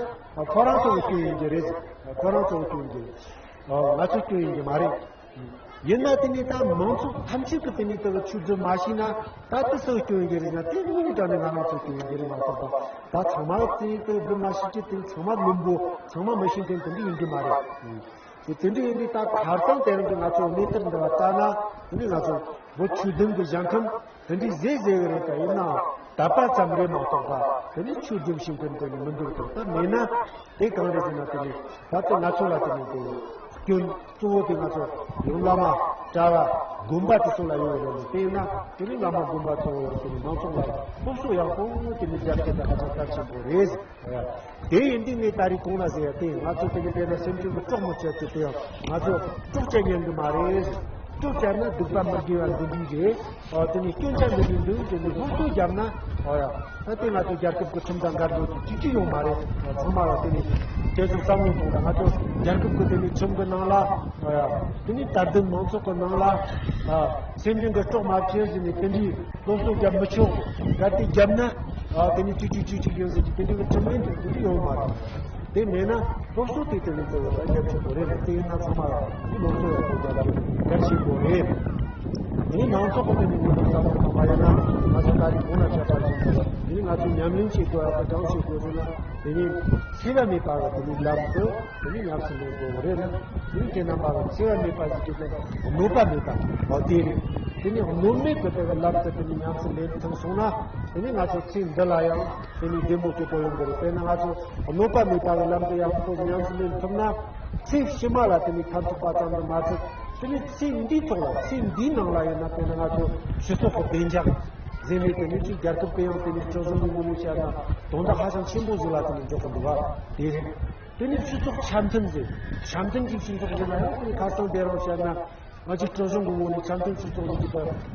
ཁོ་རང་ཚོ་གི་སྐྱོན་ཡིན་གྱི་རེད། ཁོ་རང་ཚོ་གི་སྐྱོན་ཡིན་གྱི་རེད། ང་ཚོའི་སྐྱོན་ཡིན་གྱི་མ་རེད། ཡིན་ན་དེ་ནས་ད་མང་ཚོགས་ཐམས་ཅད་ཀྱིས་དེ་ནས་ད་ཆོས་སྒྲུབ་མ་ཤེས་ན་ད་དེ་སུ་སྐྱོན་ཡོད་ཀྱི་རེད་ན། དེ་དངོས་གནས་དྲང་གནས་ང་རང་ཚོ་སྐྱོན་ཡོད་ཀྱི་རེད་མ་གཏོགས་པ། ད་ཚང་མ་དེ་ནས་ད་སྒྲུབ་མ་ཤེས་ཀྱི་དེ་ཚང་མ་བླུན་པོ་ཚང་མ་མི་ཤེས་མཁན་དེ་འདྲ་ཡིན་གྱི་མ་རེད། དེ་དེ་འདྲ་ཡིན་དུས་ད་ཁ་སང་དེ་རིང་གི་ང་ཚོ་གནས་སྟངས་འདི་ལ་ལྟ་ན་དེ་ནས་ང་ཚོ་བོད་ཆོས་ལྡན་གྱི་ཞིང་ཁམས་དེ་འདྲའི་ཟས་ཟས་ཀྱི་རེད། ད་ཡིན་ནའང་དད་པ་ཙམ་རེད་མ་གཏོགས་པ་དེ་ནས་ཆོས་སྒྲུབ་ཤེས་མཁན་དེ་ནི་མི་འདུག་དང་། ད་མེད་ན་དེ་གང་རེད་ཟེར་ན་དེ་ནི་ད་ལྟ་ང་ཚོ་ལ་དེ་ནི་དེ་སྐྱོན་གཙོ་བོ་དེ་ང་ཚོ་ཡང་བླ་མ་གྲྭ་བ་དགོན་པ་དེ་ཚོ་ལ་ཡོད་རེད། དེ་ཡིན་ན་དེ་ནི་བླ་མ་དགོན་པ་གཙོ་བོ་ཡང་དེ་ནི་མང་ཚོགས་ལ་སློབ་གསོ་ཡག་པོ་དེ་ནི་རྒྱབ་སྐྱོར་དང་ཧ་ཅང་གལ་ཆེན་པོ་རེད། དེ་ཡིན་དུས་ངས་ད་རེས་གོང་ལ་ཟེར་ཡ་དེ་ང་ཚོ་དེ་ནི་དཔེར་ན་སེམས་ཅན་གྱི་སྲོག་མི་གཅོད་ཅེས་དེ་ཡང་ང་ཚོ་སྲོག་གཅོད་ཉན་གི་མ་རེད། སྲོག་གཅོད་ན་སྡིག་པ་མི་དགེ་བ་འདི་འདྲ་རེད། ཨ་དེ་ནི་སྐྱོན་ཆ་འདི་འདྲ་འདུག་དེ་ནི་སློབ་གསོ་བརྒྱབ་ན་ཨ་ཡ་ད་དེ་ང་ཚོ་རྒྱལ་ཁབ་ཀྱི་ཁྲིམས་དང་འགལ་འགྲོ་གི་ཅི་ཅི་ཡོང་མ་རེད། ཚང་མ་ལ་དེ་ནི་དེ་ཚོ་བསམ་བློ་གཏོང་དང་། ང་ཚོ་རྒྱལ་ཁབ་ཀྱི་དེ་ནི་ཁྲིམས་ཀྱི་ནང་ལ་ཨ་ཡ་དེ་ནི་དད་ལྡན་མང་ཚོགས་ཀྱི་ནང་ལ་ཨ་སེམས་ཅན་གྱི་སྲོག་མ་བཅད་ཟེར་ནས་དེ་འདྲའི་སློབ་གསོ་རྒྱབ་མི་ཆོག་གལ་ཏེ་བརྒྱབ་ན། ཨ་དེ་ནི་ཅི་ཅི་ཅི་ཅི་ཡོད་ཟེར་གྱི་དེ་འདྲའི་ཁྲིམས་ཡིག་དེ་འདྲ་ཡོད་མ་རེད། དེ་མེད་ན་སློབ་གསོ་དེ་དེ་ནི་དེ་བ་རྒྱབ་ཆོག་གི་རེད། དེ་ཡིན་ན་ཚང་མ་ལ་སློབ་གསོ་ཡག་པོ་རྒྱབ་ན་གལ་ཆེན་པོ་རེད། དེ་ནི་མང་ཚོགས་ཀྱི་དེ་ནི་ངོས་ནས་བསམ་བློ་བཏང་བ་ཡིན་ན་ང་ཚོ་ད་རེས་གོང་ལ་བཤད་པ་བཞིན་དུ་དེ་ནི་ང་ཚོས་ཉམས་ལེན་བྱེད་དགོས་ཡག་གི་གང་བྱེད་དགོས་ཟེར་ན། དེ་ནི་འཚེ་བ་མེད་པ་གི་དེ་ནི་ལམ་དུ་དེ་ནི་ཉམས་སུ་ལེན་དགོས་རེད། དེ་ནི་ཁྱེད་རྣམ་པ་གི་འཚེ་བ་མེད་པ་ཟེར་གྱི་དེ་གནོད་པ་མེད་པ་འོ་དེ་རེད། དེ་ནི་གནོད་མེད་ཀྱི་དེ་གི་ལམ་དུ་དེ་ནི་ཉམས་སུ་ལེན་ཐུབ་སོང་ན་དེ་ནི་ང་ཚོ་ཚེ་འདི་ལ་ཡང་དེ་ནི་བདེ་མོ་སྐྱིད་པོ་ཡོང་གི་རེད། དཔེར་ན་ང་ཚོ་གནོད་པ་མེད་པ་གི་ལམ་དུ་ཡང་ཁོ་ཉམས་སུ་ལེན་ཐུབ་ན་ཚེ་ཕྱི་མ་ལ་དེ་ནི་ཕན་ཐོགས་པ་ཙམ་དུ་མ་ཟད། དེ་ནི་ཚེ་འདིའི་ཐོག་ལ་ཚེ་འདིའི་ནང་ལ་ཡིན་ན་དཔེར་ན་ང་ཚོ་སྤྱི་ཚོགས་ཀྱི་བདེ་འཇགས་ཟེར་ནས་དེ་ནི་ཅིག་རྒྱལ་ཁབ་ཀྱི་ཡང་དེ་ནི་སྲིད་གཞུང་གི་ངོས་ནས་བཤད་ན་དོན་དག་ཧ་ཅང་ཆེན་པོ་ཟིག་ལ་དེ་ནི་འཇོག་གི་འདུག་བ། དེ་རེད། དེ་ནི་སྤྱི་ཚོགས་འཆམ་མཐུན་ཟེར། འཆམ་མཐུན་གྱི་སྤྱི་ཚོགས་ཟེར་ན་ཡང་དེ་ནི་ཁ་སང་དེ་རིང་བཤད་ན་ང་ཚོའི་སྲིད་གཞུང་གི་ངོས་ནས་འཆམ་མཐུན་སྤྱི་ཚོགས་ཟེར་གྱི་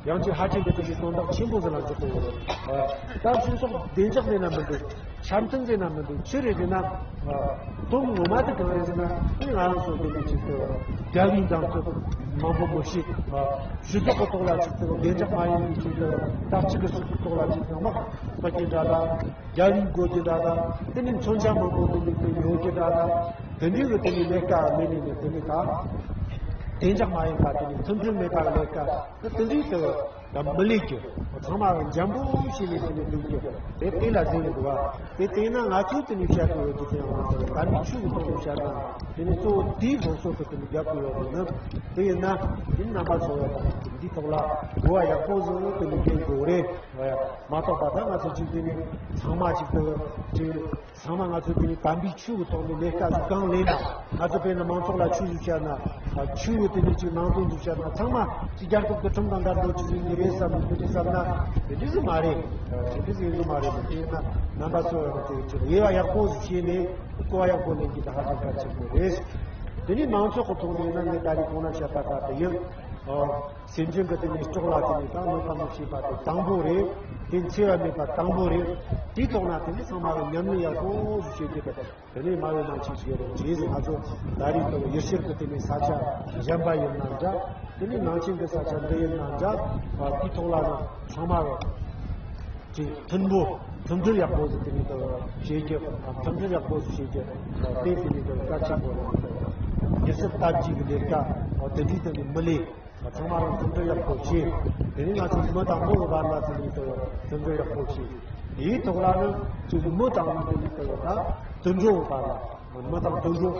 ད་ཡང་ཅིག་ཧ་ཅང་གི་དེ་ནི་དོན་དག་ཆེན་པོ་ཟིག་ལ་འཇོག་གི་ཡོད་རེད། ད་སྤྱི་ཚོགས་བདེ་འཇགས་ཟེར་ན་མི་འདུག་འཆམ་མཐུན་ཟེར་ན་མི་འདུག་ཅི་རེད་ཟེར་ན། དོན་ངོ་མ་དེ་གང་རེད་ཟེར་ན། དེ་ང་རང་ཚོ་འདི་འདྲ་ཅིག་ཏུ་རྒྱལ་བའི་འདེམས་ཐོན་མང་པོ་མི་བྱེད། སྤྱི་ཚོགས་ཀྱི་ཐོག་ལ་ཅིག་ཏུ་བདེ་འཇགས་མ་ཡིན་པའི་ཅིག་ཏུ་བརྟག་དཔྱད་ཀྱི་སྤྱི་ཚོགས་ཐོག་ལ་ཅིག་ཚང་མ་སྤེལ་གྱི་འདྲ་དང་། རྒྱལ་བའི་དགོས་ཀྱི་འདྲ་དང་། དེ་ནི་མཚོན་ཆ་མང་པོ་དེ་ནི་དེ་ཉོ་རྒྱུ་འདྲ་དང་། དེ་འདྲའི་གི་དེ་ནི་ལས་ཀ་མེད་ནི་ནི་དེ་ནི་ད་བདེ་འཇགས་མ་ཡིན་པ་དེ་ནི་མཐུན་སྒྲིལ་མེད་པ་ལས་ཀ་དེ་འདྲའི་དུ། ད་མི་ལེགས་ཀྱི། ཚང་མ་འཇམ་པོ་བྱས་ནས་དེ་ནས་སྡོད་ཀྱི། དེ་དེ་ལ་ཟེར་གྱི་འདུག་བ། དེ་བལྟས་ན་ང་ཚོས་དེ་ནས་བཤད་དགོས་ཡོད་ཀྱི་དེ་ཡང་ང་ཚོ་ལ་དམ་པའི་ཆོས་ཀྱི་ཐོག་ནས་བཤད་ན། དེ་ནས་གཙོ་བོ་དེའི་སློབ་གསོ་དེ་དེ་ནས་རྒྱབ་དགོས་ཡོད་རེད་ན། དེ་ཡིན་ན་དེ་རྣམ་པ་ཚོ་ཡང་འདིའི་ཐོག་ལ་གོ་བ་ཡག་པོ་བཟོ་དེ་ནས་འགན་དགོས་རེད། མ་གཏོགས་པ་ད་ང་ཚོ་གཅིག་དེ་ནས་ཚང་མ་གཅིག་ཏུ་གཅིག་ཚང་མ་ང་ཚོ་དེ་ནི་དམ་པའི་ཆོས་ཀྱི་ཐོག་ནས་ལས་ཀ་ཟིག་གང་ལས་ན། ང་ཚོ་དཔེར་ན་མང་ཚོགས་ལ་ཆོས་ཟིག་བཤད་ན། ཆོས་ཀྱི་དེ་ནི་ཅིག་ནང་དོན་ཟིག་བཤད་ན། ཚང་མ་ཅིག་རྒྱལ་ཁབ་ཀྱི་ཁྲིམས་དང་འགལ་འགྲོ་ཅིག་ཡིན་གྱི་རེད་བསམ་ནས་དེ་འདྲ་བསམ་ན་དེ་འདྲ་ཟིག་མ་རེད། དེ་འདྲ་ཟིག་ཡིན་གྱི་མ་རེད། དེ་ཡིན་ན་རྣམ་པ་ཚོ་ཡང་དེ་ཅིག་དབྱེ་བ་ཡག་པོ་ཟིག་ཕྱེ་ནས་གོ་བ་ཡག་པོ་ལེན་རྒྱུ་དེ་ཧ་ཅང་གལ་ཆེན་པོ་རེད། དེ་ནི་མང་ཚོགས་ཀྱི་ཐོག་ནས་ཡིན་ན་ངས་ད་རེས་གོང་ལ་བཤད་པ་ལྟར་དུ་ཡིན། སེམས་ཅན་གྱི་དེ་ནས་སྲོག་ལ་དེ་ནས་ད་གནོད་པ་མི་བྱེད་པ་དེ་དང་པོ་རེད། དེ་འཚེ་བ་མེད་པ་དང་པོ་རེད། དེའི་ཐོག་ན་དེ་ནས་ཚང་མ་ལ་ཉམས་ལེན་ཡག་པོ་ཞིག་བྱེད་རྒྱུ་དང་། དེ་ནས་མ་འོས་མ་མཆིས་ཤིག་རེད། རྗེས་སུ་ང་ཚོ་ད་རེས་དེ་ཡུལ་ཤུལ་གྱི་དེ་ནས་ས་ཆ་གཞན་པ་ཡིན་ན་འདྲ། དེ་ནས་ནང་ཆེན་གྱི་ས་ཆ་འདི་ཡིན་ན་འདྲ། དེའི་ཐོག་ལ་ནི་ཚང་མ་ལ་ཅིག་མཐུན་པོ་མཐུན་སྒྲིལ་ཡག་པོ་ཞིག་དེ་ནས་དེ་བྱེད་རྒྱུ། མཐུན་སྒྲིལ་ཡག་པོ་ཞིག་བྱེད་རྒྱུ་དེ་དེ་ནས་དེ་གལ་ཆེན་པོ་རེད། ཡུལ་ཤུལ་དར་རྒྱས་ཀྱི་ལས་ཀ་དེ་འདྲའི་དེ་ནས་མི་ལས། ཚང་མ་རང་མཐུན་སྒྲིལ་ཡག་པོ་བྱས། དེ་ནས་ང་ཚོ་མི་དང་མི་གི་བར་ལ་དེ་ནས་དེ་མཐུན་སྒྲིལ་ཡག་པོ་བྱས། དེའི་ཐོག་ལ་ནི་ཅིག་མི་དང་མི་དེ་ནས་དེ་ད་དུད་འགྲོ་གི་བར་ལ། མི་དང་དུད་འགྲོ།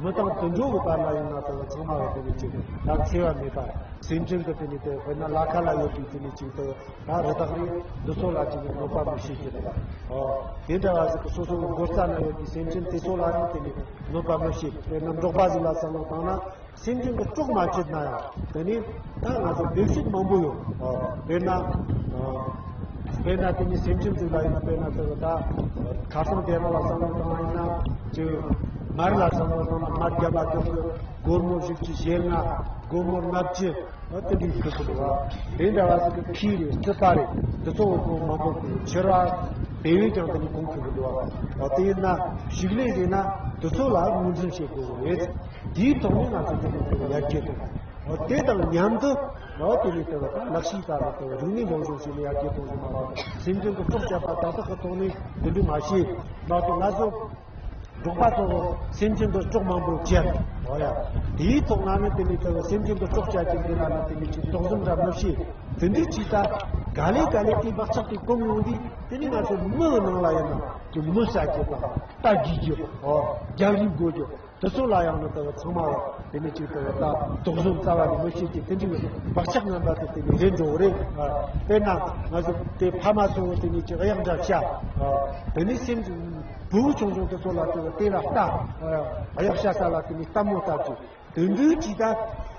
མི་དང་དུད་འགྲོ་གི་བར་ལ་ཡིན་ན་དེ་ཚང་མ་གི་དེ་ནས་ཅིག་ད་འཚེ་བ་མེད་པ། སེམས་ཅན་གི་དེ་ནས་དེ་དཔེར་ན་ལ་ཁ་ལ་ཡོད་པའི་དེ་ནས་ཅིག་དེ་ད་རི་དྭགས་རིགས་འདི་ཚོ་ལ་ཅིག་ནས་གནོད་པ་མི་བྱེད་ཀྱི་རེད། ཨོ། དེ་འདྲ་བ་ཟིག་གི་སོ་སོ་གི་སྒོ་རྩ་ན་ཡོད་པའི་སེམས་ཅན་དེ་ཚོ་ལ་ཡང་དེ་ནས་གནོད་པ་མི་བྱེད། དཔེར་ན་འབྲོག་པ་ཟིག་ལ་བསམ་བློ་བཏང་ན། སེམས་ཅན་གྱི་སྲོག་མ་བཅད་ན་ཡང་དེ་ནི་ད་ང་ཚོ་འབེབས་ཤུགས་མང་པོ་ཡོད། དཔེར་ན། དཔེར་ན་དེ་ནི་སེམས་ཅན་ཅིག་ལ་ཡིན་ན། དཔེར་ན་དེ་ད་ཁ་སང་དེ་རིང་ལ་བསམ་བློ་བཏང་བ་ཡིན་ན། ཅིག་མར་ལ་བསམ་བློ་བཏང་ན། མར་བརྒྱ་པ་དྲུག་གི་སྒོར་མོ་བཞི་བཅུ་ཞེ་ལྔ། སྒོར་མོ་ལྔ་བཅུ། དེ་འདྲའི་ཁུར་གི་འདུག་བ། དེ་འདྲ་བ་ཟིག་གི་ཁྱི་རེད། རྩིད་པ་རེད། འདི་ཚོ་གོང་མང་པོ་གི་ཕྱིར་བ་དེ་བས་ཀྱང་དེ་ནི་གོང་ཁུར་གི་འདུག་བ། དེ་ཡིན་ན་ཕྱུགས་ལས་ཟེར་ན་འདི་ཚོ་ལ་ངོས་འཛིན་བྱེད་དགོས་རེད། དེའི་ཐོག་ནས་ང་ཚོ་དེ་ནས་དེ་ཡར་རྒྱས་གཏོང་། དེ་དང་མཉམ་དུ་ལོ་དེ་ནས་དེ་བ་དང་ལག་ཤེས་དར་བ་དེ་བ་རིག་གནས་སློབ་སྦྱོང་བྱས་ནས་ཡར་རྒྱས་གཏོང་གི་མ་རེད། སེམས་ཅན་གྱི་སྲོག་བཅད་པ་དག་དག་གི་ཐོག་ནས་དེ་འདྲ་མ་བྱེད་མ་གཏོགས། ང་ཚོ་འབྲོག་པ་ཚོ་སེམས་ཅན་གྱི་སྲོག་མང་པོ་བཅད། འོ་ཡ། དེའི་ཐོག་ན་ནི་དེ་ནི་དེ་སེམས་ཅན་གྱི་སྲོག་བཅད་ཀྱི་འདི་ལ་ནི་དེ་ནི་ཅིག་དོགས་ཟོན་འདྲ་མི་བྱེད། དེ་འདྲའི་ཅིག་ད་ག་ལེ་ག་ལེ་དེའི་བག་ཆགས་དེ་གོམས་ཡོང་དུས་དེ་ནི་ང་ཚོ་མི་གི་ནང་ལ་ཡིན་ན་ཅིག་མི་བསད་རྒྱུ་དང་རྟ་རྒྱུག་རྒྱུ། ཨོ། རྒྱག་རེས་དགོས་རྒྱུ། དེ་ཚོ་ལ་ཡང་ནི་དེ་ཚང་མ་དེ་ནི་ཅིག་དེ་ད་དོགས་ཟོན་རྩ་བ་ནས་མི་བྱེད་ཀྱི་དེ་འདྲའི་བག་ཆགས་ངན་པ་དེ་དེ་ནི་རེད་འགྲོ་རེད། དཔེར་ན་ང་ཚོ་དེ་ཕ་མ་ཚོ་དེ་ནི་ཅིག་གཡག་འདྲ་བཤའ། དེ་ནི་སེམས་བུ་ཆུང་ཆུང་དེ་ཚོ་ལ་དེ་དེ་ལ་ལྟ། གཡག་བཤའ་ས་ལ་དེ་ནི་ལྟད་མོ་ལྟ་རྒྱུ། དེ་འདྲའི་ཅིག་ད་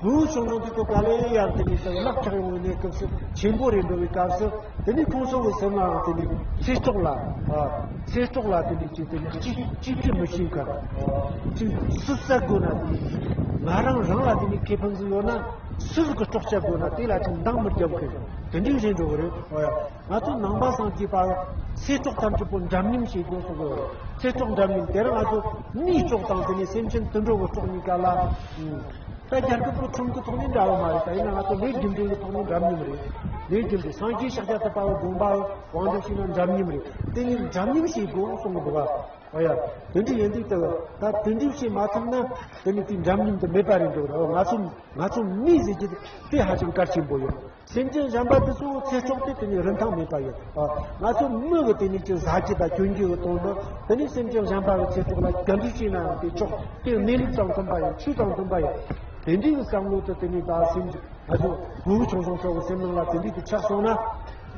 བུ་ཆུང་ཆུང་དེ་ཚོ་ག་ལེ་ཡར་དེ་ནི་དེ་ལག་ཆགས་ཡོང་བའི་གནས་སྐབས་སུ་ཆེན་པོ་རེད་འགྲོ་བའི་སྐབས་སུ་དེ་ནི་ཁོང་ཚོ་གི་སེམས་ལའང་དེ་ནི་ཚེ་སྲོག་ལ་ཚེ་སྲོག་ལ་དེ་ནི་ཅིག་དེ་ནི་གཅེས་གཅེས་སྤྲས་མི་བྱེད་མཁན། ཅིག་སུ་བསད་དགོས་ན་དེ་ནི་ང་རང་རང་ལ་དེ་ནི་ཁེ་ཕན་ཟིག་ཡོད་ན་སུ་ཟིག་གི་སྲོག་བཅད་དགོས་ན་དེ་ལ་ཅིག་འདང་མི་རྒྱབ་མཁན་དེ་འདྲའི་རེད་འགྲོ་གི་རེད། ཨོ་ཡ། ང་ཚོ་ནང་པ་སངས་རྒྱས་པ་ཚེ་སྲོག་ཐམས་ཅད་པོ་འདྲ་མཉམ་བྱེད་དགོས་གསུངས་གི་རེད། ཚེ་སྲོག་འདྲ་མཉམ་དེ་རིང་ང་ཚོ་མིའི་སྲོག་དང་དེ་ནས་སེམས་ཅན་དུད་འགྲོ་གི་སྲོག་གཉིས་ཀ་ལ། ད་རྒྱལ་ཁབ་ཀྱི་ཁྲིམས་ཀྱི་ཐོག་ནས་འདྲ་བ་མ་རེད། ད་ཡིན་ན་ང་ཚོ་ལས་རྒྱུ་འབྲས་ཀྱི་ཐོག་ནས་འདྲ་མཉམ་རེད། ལས་རྒྱུ་འབྲས་སངས་རྒྱས་ཤཱཀྱ་ཐུབ་པ་བའི་དགོངས་པ་དབང་དུ་བྱས་ན་འདྲ་མཉམ་རེད། དེ་གཉིས་འདྲ་མཉམ་བྱེད་དགོས་གསུངས་གི་འདུག་ག། ཨོ་ཡ། དེ་འདྲ་ཡིན་དུས་ད་ད་དེ་འདྲ་བྱེད་མ་ཐུབ་ན་དེ་ནི་དེ་འདྲ་མཉམ་དུ་མེད་པ་རེད་འདུག་ར། ང་ཚོ་ང་ཚོ་མི་ཟེར་རྒྱུ་དེ་ཧ་ཅང་གལ་ཆེན་པོ་ཡོད། སེམས་ཅན་གཞན་པ་དེ་ཚོ་ཚེ་སྲོག་དེ་དེ་ནི་རིན་ཐང་མེད་པ་ཡོད། ཨ། ང་ཚོ་མི་གི་དེ་ནི་ཅི་ཟ་རྒྱུ་དང་གྱོན་རྒྱུ་གི་དོན་དུ་དེ་ནི་སེམས་ཅན་གཞན་པ་གི་ཚེ་སྲོག་ལ་ག་འདྲ་བྱས་ན་ཡང་དེ་ཆོག་དེ་གནས་ལུགས་དང་མཐུན་པ་ཡོད། ཆོས་དང་མཐུན་པ་ཡོད། དེ་འདྲའི་གི་བསམ་བློ་དེ་དེ་ནི་ད་སེམས་ང་ཚོ་བུ་ཆུང་ཆུང་ཚོ་གི་སེམས་ནང་ལ་དེ་འདྲའི་དེ་ཆགས་སོང་ན།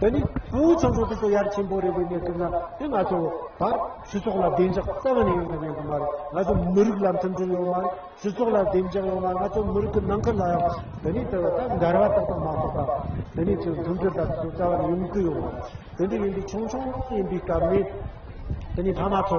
དེ་ནི་བུ་ཆུང་ཆུང་དེ་ཚོ་ཡར་ཆེན་པོ་རེད་པའི་གནས་སྐབས་ན་དེ་ང་ཚོ་ད་སྤྱི་ཚོགས་ལ་བདེ་འཇགས་རྩ་བ་ནས་ཡོང་ཐུབ་ཡོང་གི་མ་རེད། ང་ཚོ་མི་རིགས་ལ་མཐུན་སྒྲིལ་ཡོང་མ་རེད། སྤྱི་ཚོགས་ལ་བདེ་འཇགས་ཡོང་བ། ང་ཚོ་མི་རིགས་ཀྱི་ནང་ཁུལ་ལ་ཡང་དེ་ནས་དེ་ད་འགལ་བ་ཏག་ཏག་མ་གཏོགས་པ། དེ་ནས་ཚོ་མཐུན་སྒྲིལ་དང་དེ་ཚོ་རྩ་བ་ནས་ཡོང་གི་ཡོད་མ་རེད། དེ་འདྲ་ཡིན་དུས་ཆུང་ཆུང་ཡིན་པའི་སྐབས་ནས་དེ་ནས་ཕ་མ་ཚོ་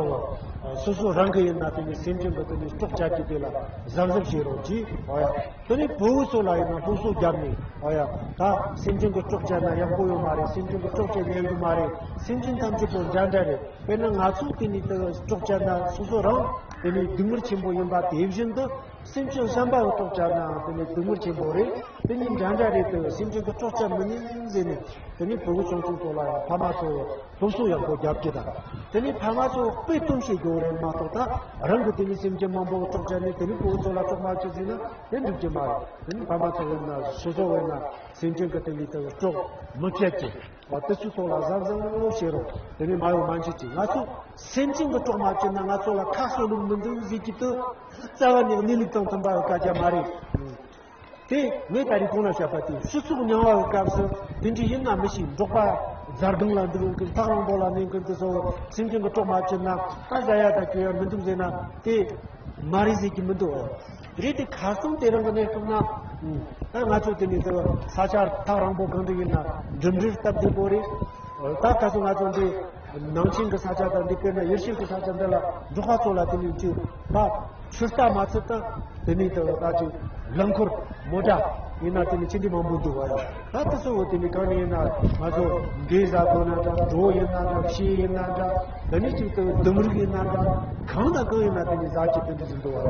སོ་སོ་རང་གི་ཡིན་ན་དེ་ནས་སེམས་ཅན་གྱི་དེ་ནས་སྲོག་བཅད་ཀྱི་དེ་ལ་གཟབ་གཟབ་བྱེད་རོགས་གྱིས། ཨོ་ཡ། དེ་ནས་བུ་ཚོ་ལ་ཡིན་ན་སློབ་གསོ་བརྒྱབ་ནས། ཨོ་ཡ། ད་སེམས་ཅན་གྱི་སྲོག་བཅད་ན་ཡག་པོ་ཡོད་མ་རེད། སེམས་ཅན་གྱི་སྲོག་བཅད་ཉན་གི་མ་རེད། སེམས་ཅན་ཐམས་ཅད་པོ་འདྲ་འདྲ་རེད། དཔེར་ན་ང་ཚོ་དེ་ནས་དེ་སྲོག་བཅད་ན་སོ་སོ་རང་དེ་ནས་སྡུག་བསྔལ་ཆེན་པོ་ཡིན་པ་དེ་བཞིན་དུ། སེམས་ཅན་གཞན་པ་གི་སྲོག་བཅད་ནའང་དེ་ནི་སྡུག་བསྔལ་ཆེན་པོ་རེད། དེ་གཉིས་འདྲ་འདྲ་རེད་དེ། སེམས་ཅན་གྱི་སྲོག་བཅད་མི་ཉན་ཟེར་ནས་དེ་ནི་བུ་གུ་ཆུང་ཆུང་ཚོ་ལ་ཡང་ཕ་མ་ཚོ་སློབ་གསོ་ཡག་པོ་རྒྱབ་ཀྱི་དང་། དེ་ནི་ཕ་མ་ཚོ་དཔེ་སྟོན་བྱེད་དགོས་རེད་མ་གཏོགས། ད་རང་གི་དེ་ནི་སེམས་ཅན་མང་པོ་གི་སྲོག་བཅད་ནས་དེ་ནི་བུ་གུ་ཚོ་ལ་སྲོག་མ་བཅད་ཟེར་ན་དེ་འགྲིག་གི་མ་རེད། དེ་ནི་ཕ་མ་ཚོ་ཡིན་ན་སོ་སོ་ཡིན་ན་སེམས་ཅན་གྱི་དེ་ནི་དེ་སྲོག་མི་བཅད་ཀྱི། ཨ། དེ་ཚོའི་ཐོག་ལ་གཟབ་གཟབ་བྱེད་རོགས། དེ་ནས་མ་ཡོང་མ་འཇིགས་ཀྱི། ང་ཚོ་སེམས་ཅན་གྱི་སྲོག་མ་བཅད་ན་ང་ཚོ་ལ་ཁ་གསོ་ལུགས་མི་འདུག་ཟེར་གྱི་དེ་རྩ་བ་ནས་གནས་ལུགས་དང་མཐུན་པ་གི་སྐད་ཆ་མ་རེད། དེ་ངས་ད་རེས་གོང་ལ་བཤད་པ་དེ་སྤྱི་ཚོགས་རྙིང་བ་གི་སྐབས་སུ་དེ་འདྲ་ཡིན་ན་མི་ཤེས། འབྲོག་པ་རྫ་སྒང་ལ་འདུག་མཁན། ཐག་རིང་པོ་ལ་གནས་མཁན་དེ་ཚོ་སེམས་ཅན་གྱི་སྲོག་མ་བཅད་ན་ད་ཟ་ཡ་ད་གྱོན་ཡ་མི་འདུག་ཟེར་ན་དེ་མ་རེད་ཟེར་གྱི་མི་འདུག། རེད་དེ། ཁ་སང་དེ་རིང་གི་གནས་སྐབས་ན། ད་ང་ཚོ་དེ་ནས་ས་ཆ་ཐག་རིང་པོ་གང་དུ་ཡིན་ན་འགྲིམ་འགྲུལ་སྟབས་བདེ་པོ་རེད། ད་ཁ་སང་ང་ཚོ་འདི་ནང་ཆེན་གྱི་ས་ཆ་དང་འདི་དཔེར་ན་ཡུལ་ཤུལ་གྱི་ས་ཆ་འདི་ལ་འབྲོག་པ་ཚོ་ལ་དེ་ནས་ཅིག་ད་ཆུ་རྟ་མ་ཚད་ད་དེ་ནས་ད་ད་ཅིག་རླངས་འཁོར་མོ་ཊ་ཡིན་ན་དེ་ནས་ཆེ་འདྲ་མང་པོ་འདུག་བ་ཡ། ད་དེ་ཚོ་བོ་དེ་ནས་གང་ནས་ཡིན་ན་ང་ཚོ་འབྲས་ཟ་དགོས་ན་འདྲ། གྲོ་ཡིན་ན་འདྲ། ཕྱེ་ཡིན་ན་འདྲ། དེ་ནས་ཅིག་ད་ལྡུམ་ར་ཡིན་ན་འདྲ། གང་དང་གང་ཡིན་ན་དེ་ནས་ཟ་རྒྱུ་དེ་འདྲ་ཟིན་འདུག་བ་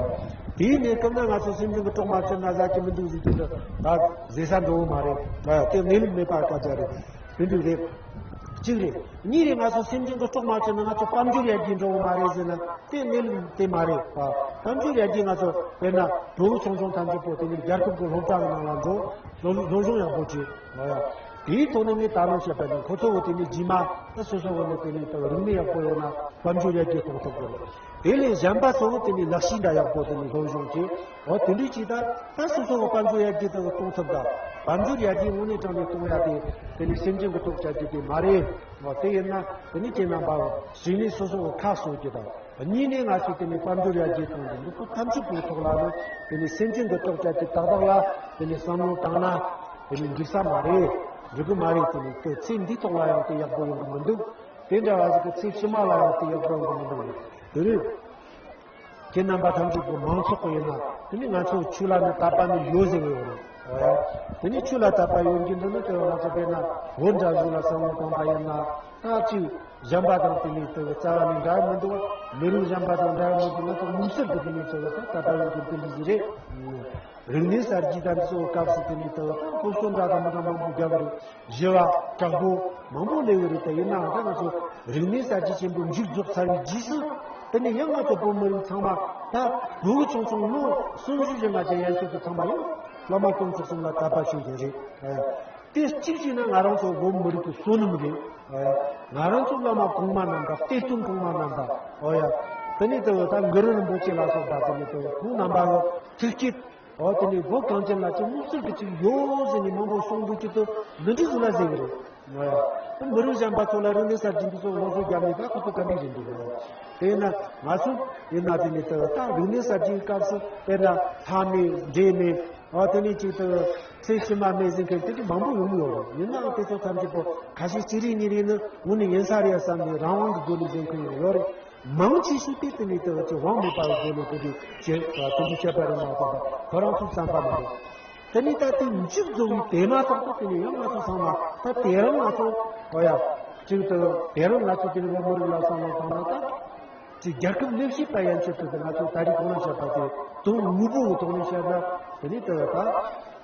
ཡ། དེའི་གནས་སྐབས་ན་ང་ཚོ་སེམས་ཅན་གྱི་སྲོག་མ་བཅད་ན་ཟ་རྒྱུ་མི་འདུག་ཟེར་རྒྱུ་འདི་ད་ཟེར་ས་འགྲོ་བོ་མ་རེད། ཨ། དེ་གནས་ལུགས་མེད་པ་སྐད་ཆ་རེད། དེ་འདྲ་རེད། གཅིག་རེད། གཉིས་རེད། ང་ཚོ་སེམས་ཅན་གྱི་སྲོག་མ་བཅད་ན་ང་ཚོ་དཔལ་འབྱོར་ཡར་རྒྱས་འགྲོ་བོ་མ་རེད་ཟེར་ན་དེ་གནས་ལུགས་དེ་མ་རེད། ཨ། དཔལ་འབྱོར་ཡར་རྒྱས་ང་ཚོ་དཔེར་ན་བུ་གུ་ཆུང་ཆུང་ཐམས་ཅད་པོ་དེ་ནི་རྒྱལ་ཁབ་ཀྱི་སློབ་གྲྭ་གི་ནང་ལ་འགྲོ། སློབ་སློབ་སྦྱོང་ཡག་པོ་བྱེད། ཨ་ཡ། དེའི་ཐོག་ནས་ངས་ད་ལན་བཤད་པ་ནི་ཁོ་ཚོ་གི་དེ་ནི་རྗེས་མ་ད་སོ་སོ་གི་ནི་དེ་ནི་ད་རིག་གནས་ཡག་པོ་ཡོང་ན་དཔལ་འབྱོར་ཡར་རྒྱས་གཏོང་ཐུབ་དགོས། དེ་ལས་གཞན་པ་ཚོ་དེ་ནི་ལག་ཤེས་འདྲ་ཡག་པོ་དེ་ནི་སློབ་སྦྱོང་བྱས། འོ་དེ་འདྲའི་ཅིག་ད་ད་སོ་སོ་གི་དཔལ་འབྱོར་ཡར་རྒྱས་དེ་གཏོང་ཐུབ་ད། དཔལ་འབྱོར་ཡར་རྒྱས་དངོས་གནས་དྲང་གནས་གཏོང་ཡ་དེ་དེ་ནི་སེམས་ཅན་གྱི་སྲོག་བཅད་རྒྱུ་དེ་མ་རེད། འོ་དེ་ཡིན་ན་དེ་ནི་ཁྱེད་རྣམ་པ་རིག་གནས་སོ་སོ་གི་ཁ་གསོ་རྒྱུ་དང་། གཉིས་ནས་ང་ཚོས་དེ་ནི་དཔལ་འབྱོར་ཡར་རྒྱས་གཏོང་རྒྱུ་འདི་ཚོ་ཐམས་ཅད་པོའི་ཐོག་ལ་ནི་དེ་ནི་སེམས་ཅན་གྱི་སྲོག་བཅད་རྒྱུ་ཏག་ཏག་ལ་དེ་ནི་བསམ་བློ་བཏང་ན་དེ་ནི་འགྲིག་ས་མ་རེད། འགྲིག་གི་མ་རེད། དེ་ནི་དེ་ཚེ་འདིའི་ཐོག་ལ་ཡང་དེ་ཡག་པོ་ཡོང་གི་མི་འདུག། དེ་འདྲ་བ་ཞིག་གི་ཚེ་ཕྱི་མ་ལ་ཡང་དེ་ཡག་པོ་ཡོང་གི་མི་འདུག། དེ་རིང་ཁྱེད་རྣམ་པ་ཐམས་ཅད་ཀྱི་མང་ཚོགས་ཀྱི་ཡིན་ན་དེ་ནི་ང་ཚོ་ཆོས་ལ་ནི་དད་པ་ནི་ཡོད་ཟེར་གི་ཡོད་རེད། དེ་ནི་ཆོས་ལ་དད་པ་ཡོད་རྒྱུ་འདི་ནི་དེ་ང་ཚོ་དཔེར་ན་བོད་འདྲ་བཟོ་ལ་བསམ་བློ་བཏང་པ་ཡིན་ན་ད་ཅིག་གཞན་པ་དང་དེ་ནི་དེ་རྩ་བ་ནས་འདྲ་མི་འདུག། མི་རིགས་གཞན་པ་དང་འདྲ་མི་འདུག། ང་ཚོ་དམིགས་བསལ་དུ་དེ་ནི་དེ་ད་དད་པ་ཡོད་རྒྱུ་དེ་འདྲ་ཟིག་རེད། རིག་གནས་གསར་བརྗེ་དང་འདི་ཚོའི་སྐབས་སུ་དེ་ནི་དེ་ད་སློབ་གསོ་འདྲ་དང་མི་འདྲ་མང་པོ་བརྒྱབ་རེད། བཞི་བ་དྲག་པོ་མང་པོ་སླེབས་ཡོད་རེད། དེ་ཡིན་ནའང་ད་ང་ཚོ་རིག་གནས་གསར་བརྗེ་ཆེན་པོ་མཇུག་རྫོགས་ཚར་བའི་རྗེས་སུ་ དེ་ནས་ཡང་ང་ཚོ་བོད་མི་རིགས་ཚང་མ་ད་དགུ་བཅུ་ཆུང་ཆུང་ལོ་གསུམ་བཞི་བཞི་ལྔ་བརྒྱ་ཡན་ཆོད་དུ་ཚང་མ་ཡང་བླ་མ་དཀོན་མཆོག་གསུམ་ལ་དད་པ་བྱེད་མཁན་རེད། དེ་གཅིག་བྱས་ན་ང་རང་ཚོ་བོད་མི་རིགས་ཀྱི་བསོད་ནམས་རེད། ང་རང་ཚོ་བླ་མ་གོང་མ་རྣམས་དང་གཏེར་སྟོན་གོང་མ་རྣམས་དང་། ཨོ་ཡ། དེ་ནས་དེ་ད་གུ་རུ་རིན་པོ་ཆེ་ལ་སོགས་པ་དེ་ནས་དེ་ཁོང་རྣམ་པ་གི་ཐུགས་བསྐྱེད། ཨོ་དེ་ནས་བོད་གངས་ཅན་ལ་ཅིག་མངོན་གསལ་གྱི་ཅིག་ཡོད་ཟེར་ནས་མང་པོ་གསུང་འདུག་ཅིག་ཏུ་འདི་འདྲའི་བཟོ་ལ་ཟེར་གི་རེད། ཨོ་ཡ། མི་རིགས་གཞན་པ་ཚོ་ལ་རིག་གནས་གསར་བརྗེ་འདི་ཚོ་ངོ་སོ་རྒྱབ་ནས་ད་ཁོ་ཚོ་ག་འདྲ་རེད་འདུག་གི་རེད། དེས་ན་ང་ཚོ་ཡིན་ན་དེ་ནས་དེ་ད་རིག་གནས་གསར་བརྗེའི་སྐབས་སུ་དཔེར་ན་ལྷ་མེད་འདྲེ་མེད། ཨོ་དེ་ནས་ཅིག་ཏུ་ཚེ་ཕྱི་མ་མེད་ཟེར་མཁན་དེ་ཚོ་མང་པོ་ཡོང་གི་ཡོད་རེད། ཡིན་ནའང་དེ་ཚོ་ཐམས་ཅད་པོ་ཁ་ཤས་གཅིག་རེ་གཉིས་རེ་ནི་དངོས་གནས་ཡིན་ས་རེད་བསམ་ནས་རང་དབང་གི་སྒོ་ནས་ཟེར་མཁན་ཡང་ཡོད་རེད། མང་ཆེ་ཤོས་དེ་དེ་ནས་དེ་ཚོ་དབང་མེད་པ་གི་སྒོ་ནས་དེ་འདྲའི་བྱེད་དེ་འདྲའི་བྱེད་པ་རེད་མ་གཏོགས་པ་ཁོ་རང་ཚོའི་བསམ་པ་མ་རེད། དེ་ནས་ད་དེ་མཇུག་རྫོགས་པའི་དེ་མ་ཐག་ཏུ་དེ་ནས་ཡང་ང་ཚོ་ཚང་མ་ད་དེ་རིང་ང་ཚོ་ཨོ་ཡ་ཅིག་ཏུ་དེ་རིང་ང་ཚོ་དེ་ནས་བོད་མི་རིགས་ལ་བསམ་བློ་བཏང་ན་ད། ཅིག་རྒྱལ་ཁབ་ལས་བྱེད་པ་ཡན་ཆད་དུ་ང་ཚོ་ད་རེས་གོང་ལ་བཤད་པ་དེ་དོན་དངོས་པོ་གི་ཐོག་ནས་བཤད་ན་དེ་ནི་ལྟ་བ་དང་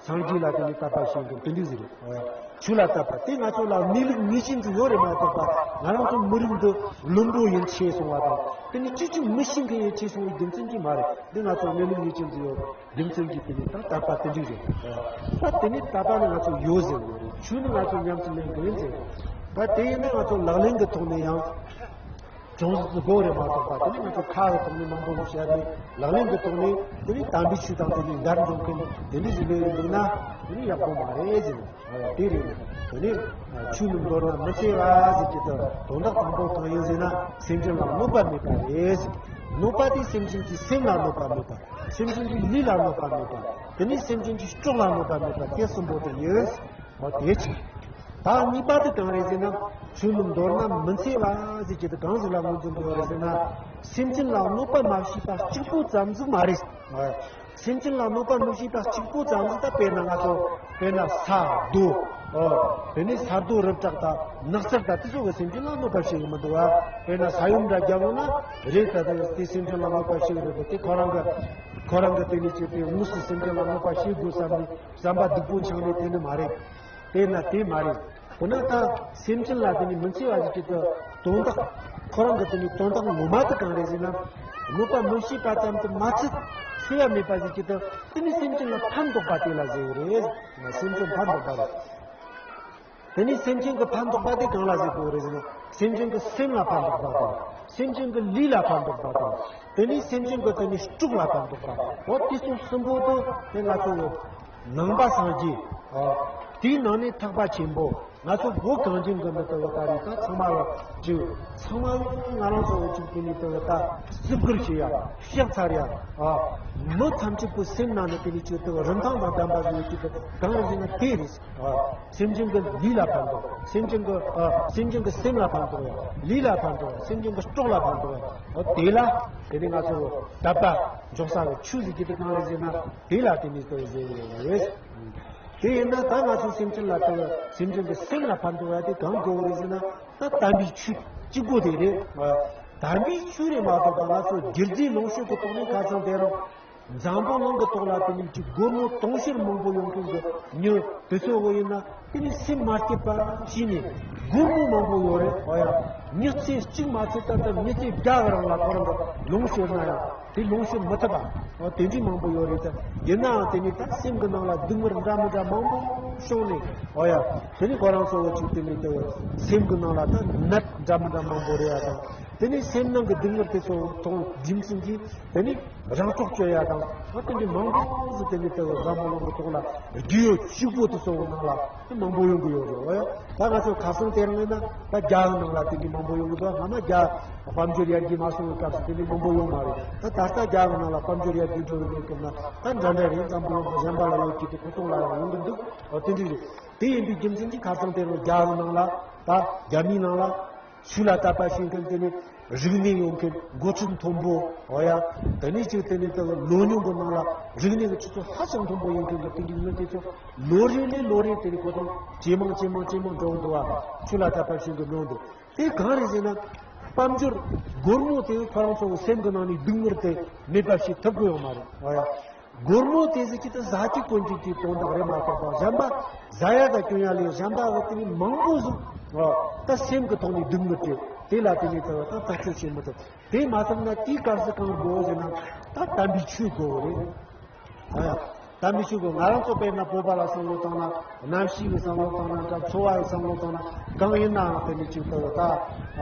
སངས་རྒྱས་ལ་དེ་ནི་དད་པ་བྱེད་མཁན་དེ་འདྲ་ཟིག་རེད། ཆོས་ལ་དད་པ་དེ་ང་ཚོ་ལ་གནས་ལུགས་ངེས་ཅན་ཟིག་ཡོད་རེད་མ་གཏོགས་པ་ང་རང་ཚོ་མི་རིགས་འདི་བླུན་པོ་ཡིན་ཆེ་སོང་བ་དང་དེ་ནི་ཅི་ཅི་མི་ཤེས་མཁན་ཡིན་ཆེ་སོང་བའི་རྒྱུ་མཚན་གྱིས་མ་རེད། འདི་ང་ཚོ་གནས་ལུགས་ངེས་ཅན་ཟིག་ཡོད་རྒྱུ་མཚན་གྱིས་དེ་ནི་ད་དད་པ་དེ་འདྲ་རེད། ད་དེ་ནི་དད་པ་ནི་ང་ཚོ་ཡོད་ཟེར་ཡོད་རེད། ཆོས་ནི་ང་ཚོ་ཉམས་སུ་ལེན་དགོས་ཟེར། ད་དེ་ཡིན་ན་ང་ཚོ་ལག་ལེན་གྱི་ཐོག་ནས་ཡང་། ཅུང་ཟད་དགོས་རེད་མ་གཏོགས་པ་དེ་ནི་ང་ཚོ་ཁ་གི་ཐོག་ནས་མང་པོ་ཞིག་བཤད་ནས་ལག་ལེན་གྱི་ཐོག་ནས་དེ་ནི་དམ་པའི་ཆོས་དང་དེ་ནི་འགལ་འགྲོ་མཁན་དེ་འདྲ་ཞིག་ལས་ཡོད་འདུག་ན་དེ་ནི་ཡག་པོ་མ་རེད་ཟེར་ནས་དེ་རེད། དེ་ནི་ཆོས་ནི་མདོར་ན་མི་འཚེ་བ་ཟེར་གྱི་དོན་དག་དང་པོ་གང་ཡིན་ཟེར་ན་སེམས་ཅན་ལ་གནོད་པ་མེད་པ་རེད་ཟེར། གནོད་པ་དེ་སེམས་ཅན་གྱི་སེམས་ལ་གནོད་པ་མེད་པ། སེམས་ཅན་གྱི་ལུས་ལ་གནོད་པ་མེད་པ། དེ་ནི་སེམས་ཅན་གྱི་སྲོག་ལ་གནོད་པ་མེད་པ་དེ་གསུམ་པོ་དེ་ཡིན། འོ་དེ་གཅིག་ད་གཉིས་པ་དེ་གང་རེད་ཟེར་ན། ཆོས་ནི་མདོར་ན་མི་འཚེ་བ་ཟེར་གྱི་དེ་གང་ཟིག་ལ་ངོས་འཛིན་དགོས་རེད་ཟེར་ན། སེམས་ཅན་ལ་གནོད་པ་མ་བྱས་པ་གཅིག་པོ་ཙམ་ཟིག་མ་རེད། སེམས་ཅན་ལ་གནོད་པ་མི་བྱེད་པ་གཅིག་པོ་ཙམ་ཟིག་ད་དཔེར་ན་ང་ཚོ་དཔེར་ན་ས་རྡོ། འོ་དེ་ནས་ས་རྡོ་རི་བྲག་དང་ནགས་ཚལ་དང་དེ་ཚོ་གི་སེམས་ཅན་ལ་གནོད་པ་བྱེད་གི་མི་འདུག་བ། དཔེར་ན་ས་ཡོམ་འདྲ་རྒྱབ་ཡོང་ན་རེད། ད་ལྟ་དེ་སེམས་ཅན་ལ་གནོད་པ་བྱེད་གི་རེད། དེ་ཁོ་རང་གི་ཁོ་རང་གི་དེ་ནས་བྱས་ཏེ་དངོས་སུ་སེམས་ཅན་ལ་གནོད་པ་བྱེད་དགོས་བསམ་ནས། བསམ་པ་སྡུག་པོ་འཆང་ནས་དེ་ནི་མ་རེད། དེ་ན་དེ་མ་རེད། འོ་ན་ད་སེམས་ཅན་ལ་དེ་ནི་མི་འཚེ་བ་ཞིག་གི་དོན་དག་ཁོ་རང་གི་དེ་ནི་དོན་དག་ངོ་མ་དེ་གང་རེད་ཟེར་ན། གནོད་པ་མི་བྱེད་པ་ཙམ་དུ་མ་ཚད་འཚེ་བ་མེད་པ་ཞིག་གི་དོན་དེ་ནི་སེམས་ཅན་ལ་ཕན་འདོགས་པ་དེ་ལ་ཟེར་གི་རེད། སེམས་ཅན་ཕན་འདོགས་པ་རེད། དེ་ནི་སེམས་ཅན་གྱི་ཕན་འདོགས་པ་དེ་གང་ལ་ཟེར་དགོས་རེད་ཟེར་ན། སེམས་ཅན་གྱི་སེམས་ལ་ཕན་འདོགས་པ་དང་། སེམས་ཅན་གྱི་ལུས་ལ་ཕན་འདོགས་པ་དང་། དེ་ནི་སེམས་ཅན་གྱི་དེ་ནི་སྲོག་ལ་ཕན་འདོགས་པ། འོ་དེ་ཚོ་གསུམ་པོ་དེ་དེ་ང་ཚོ་ནང་པ་སངས་རྒྱས། ཨ། དེའི་ནང་ནས་ཐེག་པ་ཆེན་པོ། ང་ཚོ་བོད་གངས་ཅན་གྱི་མི་དེ་བ་ད་རེད། ད་ཚང་མ་ལ་ཅིག་ཚང་མ་ང་རང་ཚོ་བོད་ཅིག་དེ་ནི་དེ་བ་ད་བརྩི་བཀུར་བྱེད་ཡ་ཕྱག་འཚལ་ཡ། ཨ། མི་ཐམས་ཅད་པོ་སེམས་ནང་ནས་དེ་ནི་ཅིག་དེ་བ་རིན་ཐང་དང་ལྡན་པ་ཟེར་ཡོད་ཅིག་དེ་གང་རེད་ཟེར་ན་དེ་རེད། སེམས་ཅན་གྱི་ལུས་ལ་ཕན་ཐོགས། སེམས་ཅན་གྱི་ཨ། སེམས་ཅན་གྱི་སེམས་ལ་ཕན་ཐོགས་ཡ། ལུས་ལ་ཕན་ཐོགས་ཡ། སེམས་ཅན་གྱི་སྲོག་ལ་ཕན་ཐོགས་ཡ། འོ་དེ་ལ་དེ་ནི་ང་ཚོ་དད་པ་འཇོག་ས་གི་ཆོས་ཟེར་གྱི་དེ་གང་རེད་ཟེར་ན་དེ་ལ་དེ་ནི་ཟེར་ཟེར་ཡོད་རེད། དེ་ཡིན་ན་ད་ང་ཚོ་སེམས་ཅན་ལ་དེ་སེམས་ཅན་གྱི་སེམས་ལ་ཕན་ཐོགས་ཡ་དེ་གང་དགོས་རེད་ཟེར་ན་ད་དམ་པའི་ཆོས་གཅིག་པོ་དེ་རེད། དམ་པའི་ཆོས་རེད་མ་གཏོགས་པ་ང་ཚོ་སྒྱུ་རྩལ་ལོངས་སྤྱོད་ཀྱི་ཐོག་ནས་ཁ་སང་དེ་རིང་འཛམ་བུ་གླིང་གི་ཐོག་ལ་དེ་ནི་ཅིག་སྒོར་མོ་དུང་ཕྱུར་མང་པོ་ཡོང་མཁན་གྱི་མྱི་དེ་ཚོ་བོ་ཡིན་ན་དེ་ནི་སེམས་མ་སྐྱིད་པ་བྱས་ནས་སྒོར་མོ་མང་པོ་ཡོད་རེད། འོ་ཡ། མི་ཚེ་གཅིག་མ་ཚད་ད་ལྟ་མི་ཚེ་བརྒྱ་གི་རིང་ལ་ཁོ་རང་གི་ལོངས་སྤྱོད་ན་ཡང་དེ་ལོངས་སྤྱོད་མི་ཐུབ་པ། འོ་དེ་འདྲའི་མང་པོ་ཡོད་རེད་ད། ཡིན་ནའང་དེ་ནི་ད་སེམས་ཀྱི་ནང་ལ་སྡུག་བསྔལ་འདྲ་མི་འདྲ་མང་པོ་བྱུང་ནས། འོ་ཡ། དེ་ནི་ཁོ་རང་ཚོ་བོ་ཅིག་དེ་ནི་ད་སེམས་ཀྱི་ནང་ལ་ད་ནད་འདྲ་མི་འདྲ་མང་པོ་རེད་ཡ་དང་། དེ་ནས་སེམས་ནང་གི་སྡུག་བསྔལ་དེ་ཚོ་མཐོང་རྒྱུ་མཚན་གྱིས་དེ་ནས་རང་སྲོག་གཅོད་ཡ་དང་། ཨ་དེ་འདྲའི་མང་པོ་ཞིག་དེ་ནས་དེ་འཛམ་བུ་གླིང་གི་ཐོག་ལ་རྒྱུ་ཡོད་གཅིག་པོ་དེ་ཚོ་ནང་ལ་དེ་མང་པོ་ཡོང་གི་ཡོད་རེད། འོ་ཡ། ད་ང་ཚོ་ཁ་སང་དེ་རིང་ཡིན་ན་ད་རྒྱ་གི་ནང་ལ་དེ་འདྲའི་མང་པོ་ཡོང་གི་འདུག་སྔ་མ་རྒྱ་དཔལ་འབྱོར་ཡར་རྒྱས་མ་སོང་བའི་སྐབས་སུ་དེ་འདྲའི་མང་པོ་ཡོང་མ་རེད། ད་ད་ལྟ་རྒྱ་གི་ནང་ལ་དཔལ་འབྱོར་ཡར་རྒྱས་འགྲོ་གི་ཡོད་སྐབས་ན་ད་འདྲ་འདྲ་རེད། འཛམ་བུ་གླིང་གི་གཞན་པ་ལ་ཡོད་ཀྱི་དེ་ཁོ་ཚོ་ལ་ཡང་ཡོང་གི་འདུག་འོ་དེ་འདྲ་རེད། དེ་ཡིན་དུས་རྒྱུ་མཚན་གྱིས་ཁ་སང་དེ་རིང་རྒྱ་གི་ནང་ལ་ད་རྒྱ་མིའི་ནང་ལ། ཆོས་ལ་དད་པ་བྱེད་མཁན་དེ་ནི་རིག་གནས་ཡོད་མཁན་འགོ་ཁྲིད་མཐོན་པོ། འོ་ཡ། དེ་ནས་ཅིག་དེ་ནི་དེ་ལོ་ཉུང་གི་ནང་ལ་རིག་གནས་ཀྱི་ཆུ་ཚད་ཧ་ཅང་མཐོན་པོ་ཡོད་མཁན་གྱི་དེ་འདྲའི་མི་དེ་ཚོ་ལོ་རེ་ནས་ལོ་རེ་དེ་ནི་ཁོ་ཚོ་ཇེ་མང་ཇེ་མང་ཇེ་མང་འགྲོ་གི་འདུག་བ། ཆོས་ལ་དད་པ་བྱེད་མཁན་མང་འདུག་དེ་གང་རེད་ཟེར་ན། དཔལ་འབྱོར་སྒོར་མོ་དེ་ཁོ་རང་ཚོ་སེམས་ཀྱི་ནང་ནས་སྡུག་བསྔལ་དེ་མེད་པ་ཞིག་ཐུབ་ཀྱི་ཡོད་མ་རེད། འོ་ཡ། སྒོར་མོ་དེ་ཟེར་གྱི་དེ་ཟ་རྒྱུ་གོན་རྒྱུ་གི་དོན་དག་རེད་མ་གཏོགས་པ་གཞན་པ་ཟ་ཡ་དང་གྱོན་ཡ་ལས་གཞན་པ་འོ་དེ་ནི་མང་པོ་ཟིག་ད་སེམས་ཀྱི་ཐོག་ནས་སྡུག་བསྔལ་དེ་ དེ་ལ་དེ་ནས་དེ་ད་ཐག་གཅོད་བྱེད་མི་ཐུབ། དེ་མ་ཐུབ་ན་དེའི་སྐབས་སུ་གང་དགོས་ཟེར་ན། ད་དམ་པའི་ཆོས་དགོས་རེད། ཨ་ཡ། དམ་པའི་ཆོས་དགོས། ང་རང་ཚོ་དཔེར་ན་བོད་པ་ལ་བསམ་བློ་བཏང་ན། གནམ་གཤིས་ཀྱི་བསམ་བློ་བཏང་ན་འདྲ། འཚོ་བ་ཡི་བསམ་བློ་བཏང་ན། གང་ཡིན་ནའང་དེ་ནི་ཅིག་ལྟ་བུ་ད། ཨ།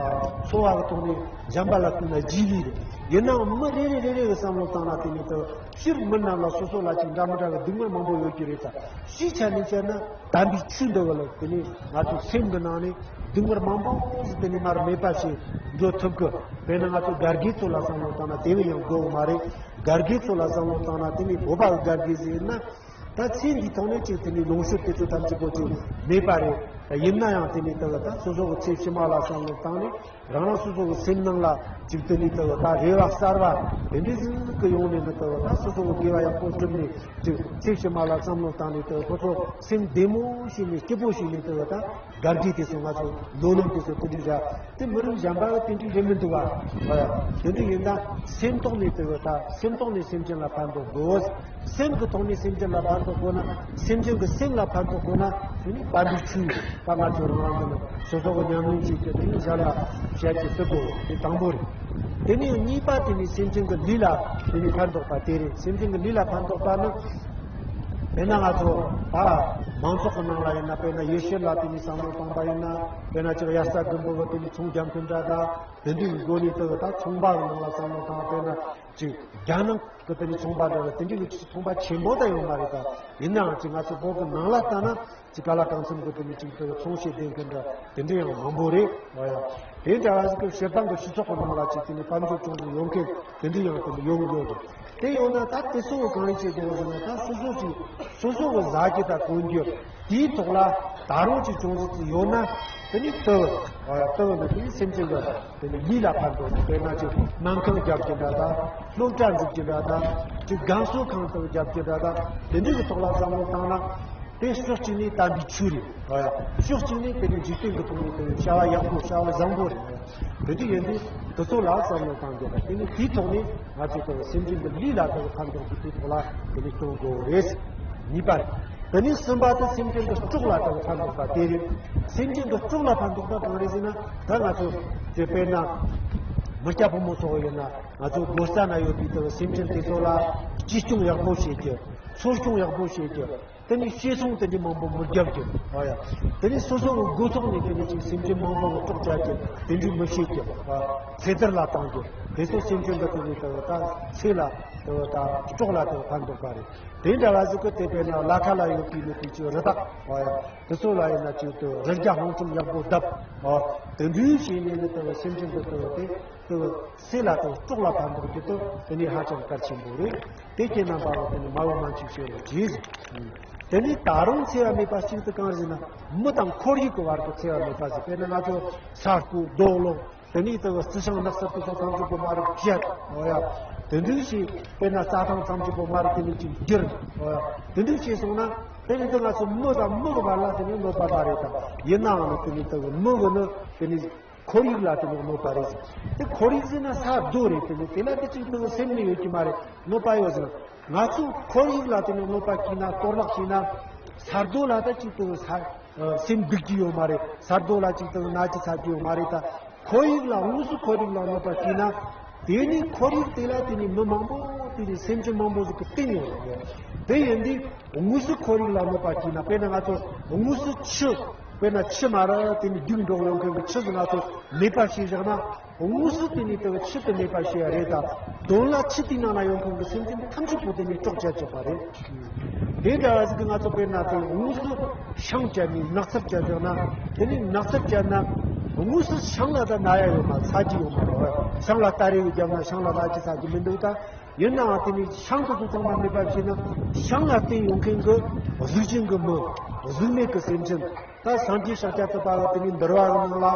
འཚོ་བ་གི་ཐོག་ནས་གཞན་པ་ལ་བསྟུན་ན་རྗེས་ལུས་རེད། ཡིན་ནའང་མི་རེ་རེ་རེ་རེ་གི་བསམ་བློ་བཏང་ན་དེ་ནི་ལྟ་བུ་སྤྱིར་མི་རྣམས་ལ་སོ་སོ་ལ་ཅིག་འདྲ་མི་འདྲ་གི་སྡུག་བསྔལ་མང་པོ་ཡོད་ཀྱི་རེད་ད། སྤྱིའི་ཆ་ནས་བཤད་ན་དམ་པའི་ཆོས་འདི་བ་ལ་དེ་ནི་ང་ཚོའི་སེམས་ཀྱི་ནང་ནས་སྡུག་བསྔལ་མང་པོ་ཞིག་དེ་ནི་མར་མེད་པ་ཞིག་འགྲོ་ཐུབ་གི། དཔེར་ན་ང་ཚོ་རྒན་རྒས་ཚོ་ལ་བསམ་བློ་བཏང་ན་དེ་བས་ཡང་དགོས་མ་རེད། རྒན་རྒས་ཚོ་ལ་བསམ་བློ་བཏང་ན་དེ་ནི་བོད་པ་གི་རྒན་རྒས་ཟིག་ཡིན་ན། ད་ཚེ་འདིའི་ཐོག་ནས་ཅིག་དེ་ནི་ལོངས་སྤྱོད་དེ་ཚོ་ཐམས་ཅད་པོ་ཅིག་མེད་པ་རེད། ད་ཡིན་ན་ཡང་དེ་ནི་ལྟ་བུ་ད་སོ་སོ་གི་ཚེ་ཕྱི་མ་ལ་བསམ་བློ་བཏང་ནས། རང་རང་སོ་སོ་གི་སེམས་ནང་ལ་ཅིག་དེ་ནི་ལྟ་བུ་ད་རེ་བ་གསར་བ་དེ་འདྲ་ཟིག་གི་ཡོང་ནས་ནི་ལྟ་བུ་ད་སོ་སོ་གི་དགེ་བ་ཡག་པོ་བསྒྲུབས་ནས་ཅིག་ཚེ་ཕྱི་མ་ལ་བསམ་བློ་བཏང་ནས་ལྟ་བུ་སོ་སོ་སེམས་བདེ་མོ་ཞིག་ནས་སྐྱིད་པོ་ཞིག་ནས་ལྟ་བུ་ད། དགའ་སྐྱིད་དེ་ཚོ་ང་ཚོ་ལོ་ལོན་དེ་ཚོ་དེ་འདྲའི་ར། དེ་མི་རིགས་གཞན་པ་དེ་འདྲའི་རེད་མི་འདུག་བ། ཨ་ཡ། དེ་འདྲ་ཡིན་ན་སེམས་ཐོག་ནས་དེ་བ་ད་སེམས་ཐོག་ནས་སེམས་ཅན་ལ་ཕན་ཐོགས་དགོས། སེམས་ཀྱི་ཐོག་ནས་སེམས་ཅན་ལ་ཕན་ཐོགས་དགོས་ན། སེམས་ཅན་གྱི་སེམས་ལ་ཕན་ཐོགས་དགོས་ན། དེ་ནི་དམ་པའི་ཆོས་ད་ང་ཚོ་རང་རང་གི་ནི་སོ་སོ་གི་ཉམས་ལེན་བྱེད་ཀྱི་དེ་ནི་བཞག་ལ་བཤད་ཀྱི་བརྩི་དགོས། དེ་དང་པོ་རེད། དེ་ནས་གཉིས་པ་དེ་ནི་སེམས་ཅན་གྱི་ལུས་ལ་དེ་ནི་ཕན་ཐོགས་པ་དེ་རེད། སེམས་ཅན་གྱི་ལུས་ལ་ཕན་ཐོགས་པ་ནི། དཔེར་ན་ང་ཚོ་ད་མང་ཚོགས་ཀྱི་ནང་ལ་ཡིན་ན། དཔེར་ན་ཡེ་ཤུ་ལ་དེ་ནི་བསམ་བློ་བཏང་པ་ཡིན་ན། དཔེར་ན་ཅིག་དབྱར་རྩྭ་དགུན་འབུ་གི་དེ་ནི་ཚོང་རྒྱག་མཁན་འདྲ་དང་། དེ་འདྲའི་སྒོ་ནས་དེ་ད་ཚོང་པ་གི་ནང་ལ་བསམ་བློ་བཏང་། དཔེར་ན་ཅིག་རྒྱ་ནག་གི་དེ་ནི་ཚོང་པ་འདྲ་ལ་དེ་འདྲའི་གི་ཚོང་པ་ཆེན་པོ་ད་ཡོད་མ་རེད་ད། ཡིན་ནའང་ཅིག་ང་ཚོ་བོད་གི་ནང་ལ་ལྟ་ན། ཅིག་ག་ལ་གང་འཚམ་གི་དེ་ནི་ཅིག་དེ་ཚོང་བྱེད་བསྡད་མཁན་འདྲ་དེ་འདྲ་ཡང་མང་པོ་རེད། འོ་ཡ། དེ་འདྲ་བ་ཞིག་གི་སྤྱིར་བཏང་གི་སྤྱི་ཚོགས་ཀྱི་ནང་ལ་ཅིག་དེ་ནི་དཔལ་འབྱོར་ཅུང་ཟད་ཡོད་མཁན་དེ་འདྲ་ཡང་དེ་ནི་ཡོང་གི་ཡོད་རེད། དེ་ཡོང་ན་ད་དེ་ཚོ་གང་ཡིན་བྱེད་དགོས་ཟེར་ན། ད་སོ་སོ་ཅིག་སོ་སོ་གི་ཟ་རྒྱུ་དང་གོན་རྒྱུ་དེའི་ཐོག་ལ་ད་རུང་ཅིག་ཅུང་ཟད་ཅིག་ཡོད་ན། དེ་ནི་ལྟ་བུ། འོ་ཡ། ལྟ་བུ་འདི་དེ་ནི་སེམས་ཅན་གི་དེ་ནི་ལུས་ལ་ཕན་ཐོགས། དཔེར་ན་ཅིག་སྨན་ཁང་རྒྱབ་ཀྱི་འདྲ་དང་། སློབ་གྲྭ་འཛུགས་ཀྱི་འདྲ་དང་། ཅིག་རྒན་གསོ་ཁང་དུ་རྒྱབ་ཀྱི་འདྲ་དང་། དེ་འདྲ་གི་ཐོག་ལ་བསམ་བློ་བཏང་ན། དེ་ཕྱོགས་གཅིག་ནས་དམ་པའི་ཆོས་རེད། ཨ་ཡ། ཕྱོགས་གཅིག་ནས་དེ་ནི་འཇིག་རྟེན་གྱི་ཐོག་ནས་དེ་བྱ་བ་ཡག་པོ། བྱ་བ་བཟང་པོ་རེད། དེ་དུས་ཡིན་དུས་དེ་ཚོ་ལ་བསམ་བློ་བཏང་རྒྱུ་དང་། དེ་ནི་དེའི་ཐོག་ནས་ང་ཚོ་དེ་སེམས་ཅན་གྱི་ལུས་ལ་དེ་ཕན་ཐོགས་ཀྱི་དེའི་ཐོག་ལ་དེ་ནི་གཏོང་དགོས་རེད། གཉིས་པ་རེད། དེ་ནི་གསུམ་པ་དེ་སེམས་ཅན་གྱི་སྲོག་ལ་དེ་ཕན་ཐོགས་པ་དེ་རེད། སེམས་ཅན་གྱི་སྲོག་ལ་ཕན་ཐོགས་པ་གང་རེད་ཟེར་ན། ད་ང་ཚོ་དེ་དཔེར་ན་མི་སྐྱ་ཕོ་མོ་ཚོ་ཡིན་ན། ང་ཚོ་སྒོ་རྩ་ན་ཡོད་པའི་དེ་སེམས་ཅན་དེ་ཚོ་ལ་གཅེས་སྐྱོང་ཡག་པོ་བྱེད་རྒྱུ། འཚོ་སྐྱོང་ཡག་པོ་བྱེད་རྒྱུ། དེ་ནི་ཤི་སོང་དེ་འདྲ་མང་པོ་མི་རྒྱབ་རྒྱུ། ཨ་ཡ། དེ་ནི་སོ་སོ་གི་སྒོ་ཐོག་ནས་དེ་ནི་ཅིག་སེམས་ཅན་མང་པོ་གི་སྲོག་བཅད་རྒྱུ་དེ་འདྲ་མི་བྱེད་རྒྱུ། ཨ། ཚེ་ཐར་ལ་གཏོང་རྒྱུ། དེ་ཚོ་སེམས་ཅན་འདི་དེ་ནི་དེ་ད་ཚེ་ལ་དེ་ད་སྲོག་ལ་དེ་ཕན་ཐོགས་པ་རེད། དེ་འདྲ་བ་ཟིག་གི་དེ་དཔེར་ན་ལ་ཁ་ལ་ཡོད་པའི་ནི་དེ་ཚོ་རི་དྭགས། ཨ་ཡ། དེ་ཚོ་ལ་ཡིན་ན་ཅིག་དེ་རི་རྒྱ་ཧང་ཁྲོམ་ཡག་པོ་བརྡབས། ཨ། དེ་འདྲ་བྱས་ནས་ནི་དེ་སེམས་ཅན་དེ་དེ་དེ་དེ་ཚེ་ལ་དེ་སྲོག་ལ་ཕན་ཐོགས་རྒྱུ་དེ་དེ་ནི་ཧ་ཅང་གལ་ཆེན་པོ་རེད། དེ་ཁྱེད་རྣམ་པ་ལ་དེ་ནི་མ་འོངས་མ་འཕྱུགས་ཤེས་ལ་བྲིས། དེ་ནི་ད་རུང་འཚེ་བ་མེད་པ་ཞིག་དེ་གང་རེད་ཟེར་ན། མི་དང་ཁོར་ཡུག་གི་བར་དུ་འཚེ་བ་མེད་པ་ཟེར། དཔེར་ན་ང་ཚོ་ས་རྐོ་རྡོ་སློག་དེ་ནས་དེ་རྩི་ཤིང་ནགས་ཚལ་དེ་ཚོ་ཐམས་ཅད་པོ་མར་བཅད། འོ་ཡ། དེ་འདྲ་ཞིག་དཔེར་ན་རྩྭ་ཐང་ཐམས་ཅད་པོ་མར་དེ་ནས་ཅིག་བསྒྱུར། འོ་ཡ། དེ་འདྲ་བྱས་སོང་ན་དེ་ནས་དེ་ང་ཚོ་མི་དང་མི་གི་བར་ལ་དེ་ནས་གནོད་པ་མ་རེད་དམ། ཡིན་ནའང་ནི་དེ་ནས་དེ་མི་གི་ནི་དེ་ནས་ཁོར་ཡུག་ལ་དེ་ནས་གནོད་པ་རེད། དེ་ཁོར་ཡུག་ཟེར་ན་ས་རྡོ་རེད། དེ་ནས་དེ་ལ་དེ་ཅིག་དེ་སེམས་ནི་ཡོད་ཀྱི་མ་རེད། གནོད་པ་ཡོད་ཟེར་ན། ང་ཚོ་ཁོར་ཡུག་ལ་དེ་ནས་གནོད་པ་བྱས་ན། གཏོར་བརླག་བྱས་ན། ས་རྡོ་ལ་ད་ཅིག་དེ་ས་སེམས་སྡུག་གི་ཡོད་མ་རེད། ས་རྡོ་ལ་ཅིག་དེ་ན་ཅིག་ཚ་གི་ཡོད་མ་རེད་ད། ཁོར་ཡུག་ལ། དངོས་སུ་ཁོར་ཡུག་ལ་གནོད་པ་བྱས་ན། དེ་ནི་ཁོར་ཡུག་དེ་ལ་དེ་ནི་མི་མང་པོ་དེ་ནི་སེམས་ཅན་མང་པོ་ཟིག་གི་རྟེན་ཡོད་རེད། དེ་ཡིན་དུས་དངོས་སུ་ཁོར་ཡུག་ལ་གནོད་པ་བྱས་ན། དཔེར་ན་ང་ཚོ་དངོས་སུ་ཆུ། དཔེར་ན་ཆུ་མར་དེ་ནི་རྒྱུག་འགྲོ་ཡོང་མཁན་གྱི་ཆུ་ཟིག་ང་ཚོ་མེད་པ་བྱས་བཞག་ན། དངོས་སུ་དེ་ནི་དེ་ཆུ་དེ་མེད་པ་བྱས་ཡ་རེད་ད། དོན་ལ་ཆུ་དེའི་ནང་ན་ཡོད་མཁན་གྱི་སེམས་ཅན་ཐམས་ཅད་པོ་དེ་ནི་སྲོག་བཅད་བཅུག་པ་རེད། དེ་འདྲ་བ་ཟིག་གི་ང་ཚོ་དཔེར་ན་དེ་དངོས་སུ་ཤིང་བཅད་ནས་ནགས་ཚལ་བཅད་བཞག་ན། དེ་ནི་ནགས་ཚལ་བཅད་ན་དངོས་སུ་ཤིང་ལ་ད་ན་ཡ་ཡོད་མ། ཚ་རྒྱུ་ཡོད་མ་རེད། ཤིང་ལ་སྟ་རེ་བརྒྱབ་ན་ཤིང་ལ་ན་རྒྱུ་ཚ་རྒྱུ་མི་འདུག་ད། ཡིན་ནའང་དེ་ནི་ཤིང་དེ་ཚོ་ཚང་མ་མེད་པ་བྱས་ན། ཤིང་ལ་བརྟེན་ཡོང་མཁན་གྱི་གཟུགས་ཅན་གྱི་མི། གཟུགས་མེད་ཀྱི་སེམས་ཅན། ད་སངས་རྒྱས་ཤཱཀྱ་ཐུབ་པ་གི་དེ་ནི་འདུལ་བ་གི་ནང་ལ།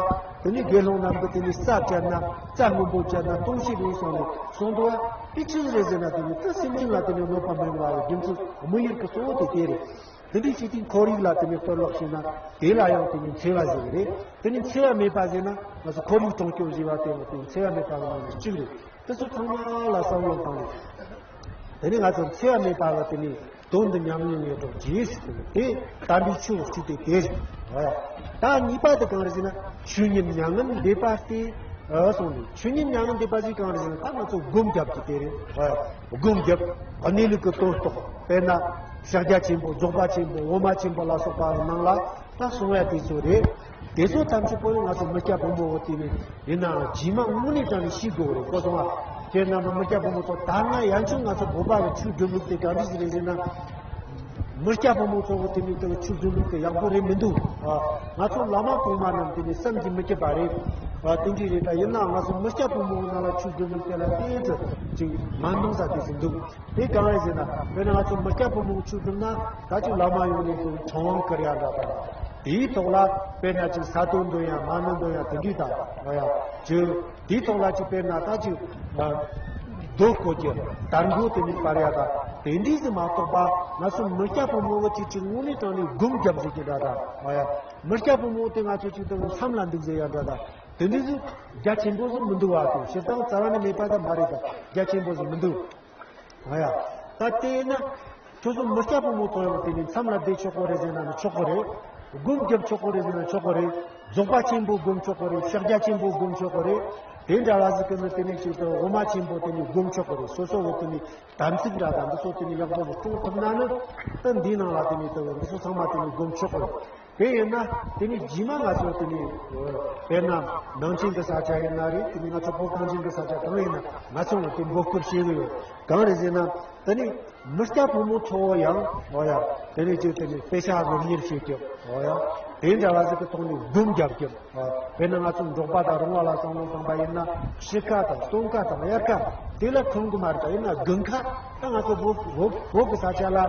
དེ་ནི་དགེ་སློང་རྣམས་ཀྱིས་དེ་ནི་རྩྭ་བཅད་ན། རྩྭ་སྔོན་པོ་བཅད་ན་ལྟུང་བྱེད་རེད་གསུངས་ནས་གསུངས་འདུག་བ། དེ་ཅི་ཟིག་རེད་ཟེར་ན། དེ་ནི་ད་སེམས་ཅན་ལ་དེ་ནི་གནོད་པ་མི་འགྲོ་བའི་རྒྱུ་མཚན་དམིགས་ཡུལ་གྱི་གཙོ་བོ་དེ་དེ་རེད། དེ་འདྲ་བྱས་དུས་ཁོར་ཡུག་ལ་དེ་ནི་གཏོར་བརླག་བྱས་ན། དེ་ལ་ཡང་དེ་ནི་འཚེ་བ་ཟེར་གི་རེད། དེ་ནི་འཚེ་བ་མེད་པ་ཟེར་ན། ང་ཚོ་ཁོར་ཡུག་སྲུང་སྐྱོབ་ཟེར་བ་དེ་ཡང་དེ་ནི་འཚེ་བ་མེད་པ་གི་ནང་ནས་གཅིག་རེད། དེ་ཚོ་ཚང་མ་ལ་བསམ་བློ་བཏང་། དེ་ནི་ང་ཚོ་འཚེ་བ་མེད་པ་ལ་དེ་ནི་དོན་འདི་ཉམས་ལེན་ཡོད་གྲོགས་རྗེས་སུ་དེ་དེ་དམ་པའི་ཆོས་ཀྱི་ཚིག་དེ་དེ་རེད། ད་གཉིས་པ་དེ་གང་རེད་ཟེར་ན། ཆོས་ཉིད་མྱ་ངན་འདས་པ་སྟེ། ཨ་སོང་ནས་ཆོས་ཉིད་མྱ་ངན་འདས་པ་ཞིག་གང་རེད་ཟེར་ན། ད་ང་ཚོ་སྒོམ་རྒྱབ་ཀྱི་དེ་རེད། ཨ་སྒོམ་རྒྱབ། གནས་ལུགས་ཀྱི་དོན་རྟོགས། དཔེར་ན་ཕྱག་རྒྱ་ཆེན་པོ། རྫོགས་པ་ཆེན་པོ། དབུ་མ་ཆེན་པོ་ལ་སོགས་པ་ནང་ལ་ད་གསུང་ཡ་དེ་ཚོ་རེད། དེ་ཚོ་ཐམས་ཅད་པོ་ང་ཚོ་མི་སྐྱ་ཕོ་མོ་བོ་དེ་ནས་ཡིན་ནའང་རྗེས་མ་དངོས་གནས་དྲང་ནས་ཤེས་དགོས་རེད། གོ་སོང་ང་། ཁྱེད་རྣམ་པ་མི་སྐྱ་ཕོ་མོ་ཚོ་ད་སྔ་ཡན་ཆོད་ང་ཚོ་བོད་པ་གི་ཆོས་སྒྲུབ་ལུགས་དེ་ག་འདྲ་ཞིག་རེད་ཟེར་ན། མི་སྐྱ་ཕོ་མོ་ཚོ་གི་དེ་ནས་དེ་ཆོས་སྒྲུབ་ལུགས་དེ་ཡག་པོ་རེད་མི་འདུག། ཨ། ང་ཚོ་བླ་མ་གོང་མ་རྣམས་དེ་ནས་བསམ་གྱིས་མི་ཁྱབ་པ་རེད། ཨ། དེ་འདྲ་རེད། ད་ཡིན་ནའང་ང་ཚོ་མི་སྐྱ་ཕོ་མོ་ནང་ལ་ཆོས་སྒྲུབ་ལུགས་དེ་ལ་ཏོག་ཙམ་ཅིག་མ་འདང་ས་དེ་ཚོ་འདུག། དེ་གང་རེད་ཟེར་ན། དཔེར་ན་ང་ཚོ་མི་སྐྱ་ཕོ་མོ་ཆོས་སྒྲུབ་ན་ད་ཅིག་བླ་མ་ཡོང་ནས་དེ་ཁྲོམ་དབང་བསྐུར་ཡ་འདྲ་དང་། དེའི་ཐོག་ལ་དཔེར་ན་ཅིག་ས་རྡོ་འདོན་ཡ། མ་ཎི་འདོན་ཡ་དེ་འདྲ་དང་། ཨ་ཡ། ཅིག་དེའི་ཐོག་ལ་ཅིག་དཔེར་ན་ད་ཅིག་ཨ་རྡོ་བརྐོ་རྒྱུ། དར་མགོ་དེ་ནས་སྤར་ཡ་དང་། དེ་འདྲ་ཟིག་མ་གཏོགས་པ་ང་ཚོ་མི་སྐྱ་ཕོ་མོ་བོ་ཅིག་ཅིག་དངོས་གནས་དྲང་ནས་སྒོམ་རྒྱབ་ཟེར་རྒྱུ་འདྲ་དང་། ཨ་ཡ། མི་སྐྱ་ཕོ་མོ་དེ་ང་ཚོ་ཅིག་ད་མཚམས་ལ་འདུག་ཟེར་ཡ་འདྲ་དང་། དེ་འདྲ་ཟིག་རྒྱ་ཆེན་པོ་ཟིག་མི་འདུག་བ། དེ་སྤྱིར་བཏང་རྩ་བ་ནས་མེད་པ་ད་མ་རེད། ད་རྒྱ་ཆེན་པོ་ཟིག་མི་འདུག། ཨ་ཡ། ད་དེ་ན་ཁྱོད་ཚོ་མི་སྐྱ་ཕོ་མོ་ཚོ་ཡང་དེ་ནས་མཚམས་ལ་བསྡད་ཆོག་གོ་རེད་ཟེར་ན་ནི་ཆོག་གོ་རེད། སྒོམ་རྒྱབ་ཆོག་གོ་རེད་ཟེར་ན་ཆོག་གོ་རེད། རྫོགས་པ་ཆེན་པོ་སྒོམ་ཆོག་གོ་རེད། ཕྱག་རྒྱ་ཆེན་པོ་སྒོམ་ཆོག་གོ་རེད། དེ་འདྲ་བ་ཟིག་གི་ནི་དེ་ནས་ཅིག་ཏུ་དབུ་མ་ཆེན་པོ་དེ་ནས་སྒོམ་ཆོག་གོ་རེད། སོ་སོ་བོ་དེ་ནས་དམ་ཚིག་འདྲ་དང་འདི་ཚོ་དེ་ནས་ཡག་པོ་ཟིག་སྲུང་ཐུབ་ན་ནི། ད་འདིའི་ནང་ལ་དེ་ནས་ཏུ་འདི་ཚོ་ཚང་མ་དེ་ནས་སྒོམ་ཆོག་གོ་རེད། དེ་ཡིན་ན་དེ་ནི་རྗེས་མ་ང་ཚོ་དེ་ནི་དཔེར་ན་ནང་ཆེན་གྱི་ས་ཆ་ཡིན་ན་རེད། དེ་ནི་ང་ཚོ་བོད་གངས་ཅན་གྱི་ས་ཆ་གང་ཡིན་ན་ང་ཚོ་ལ་དེ་འབོད་སྐུལ་བྱེད་གི་ཡོད། གང་རེད་ཟེར་ན། དེ་ནི་མི་སྐྱ་ཕོ་མོ་ཚོ་ཡང་འོ་ཡ། དེ་ནི་ཅིག་དེ་ནི་དཔེ་ཆ་སློབ་གཉེར་བྱེད་རྒྱུ། འོ་ཡ། དེ་འདྲ་བ་ཟིག་གི་ཐོག་ནས་སྒོམ་རྒྱབ་རྒྱུ། དཔེར་ན་ང་ཚོ་འབྲོག་པ་དང་རོང་བ་ལ་བསམ་བློ་བཏང་པ་ཡིན་ན། ཕྱི་ཁ་དང་སྟོད་ཁ་དང་དབྱར་ཁ་དེ་ལ་ཁོམ་གི་མ་རེད། ད་ཡིན་ན་དགུན་ཁ་ད་ང་ཚོ་བོད་བོད་བོད་ཀྱི་ས་ཆ་ལ།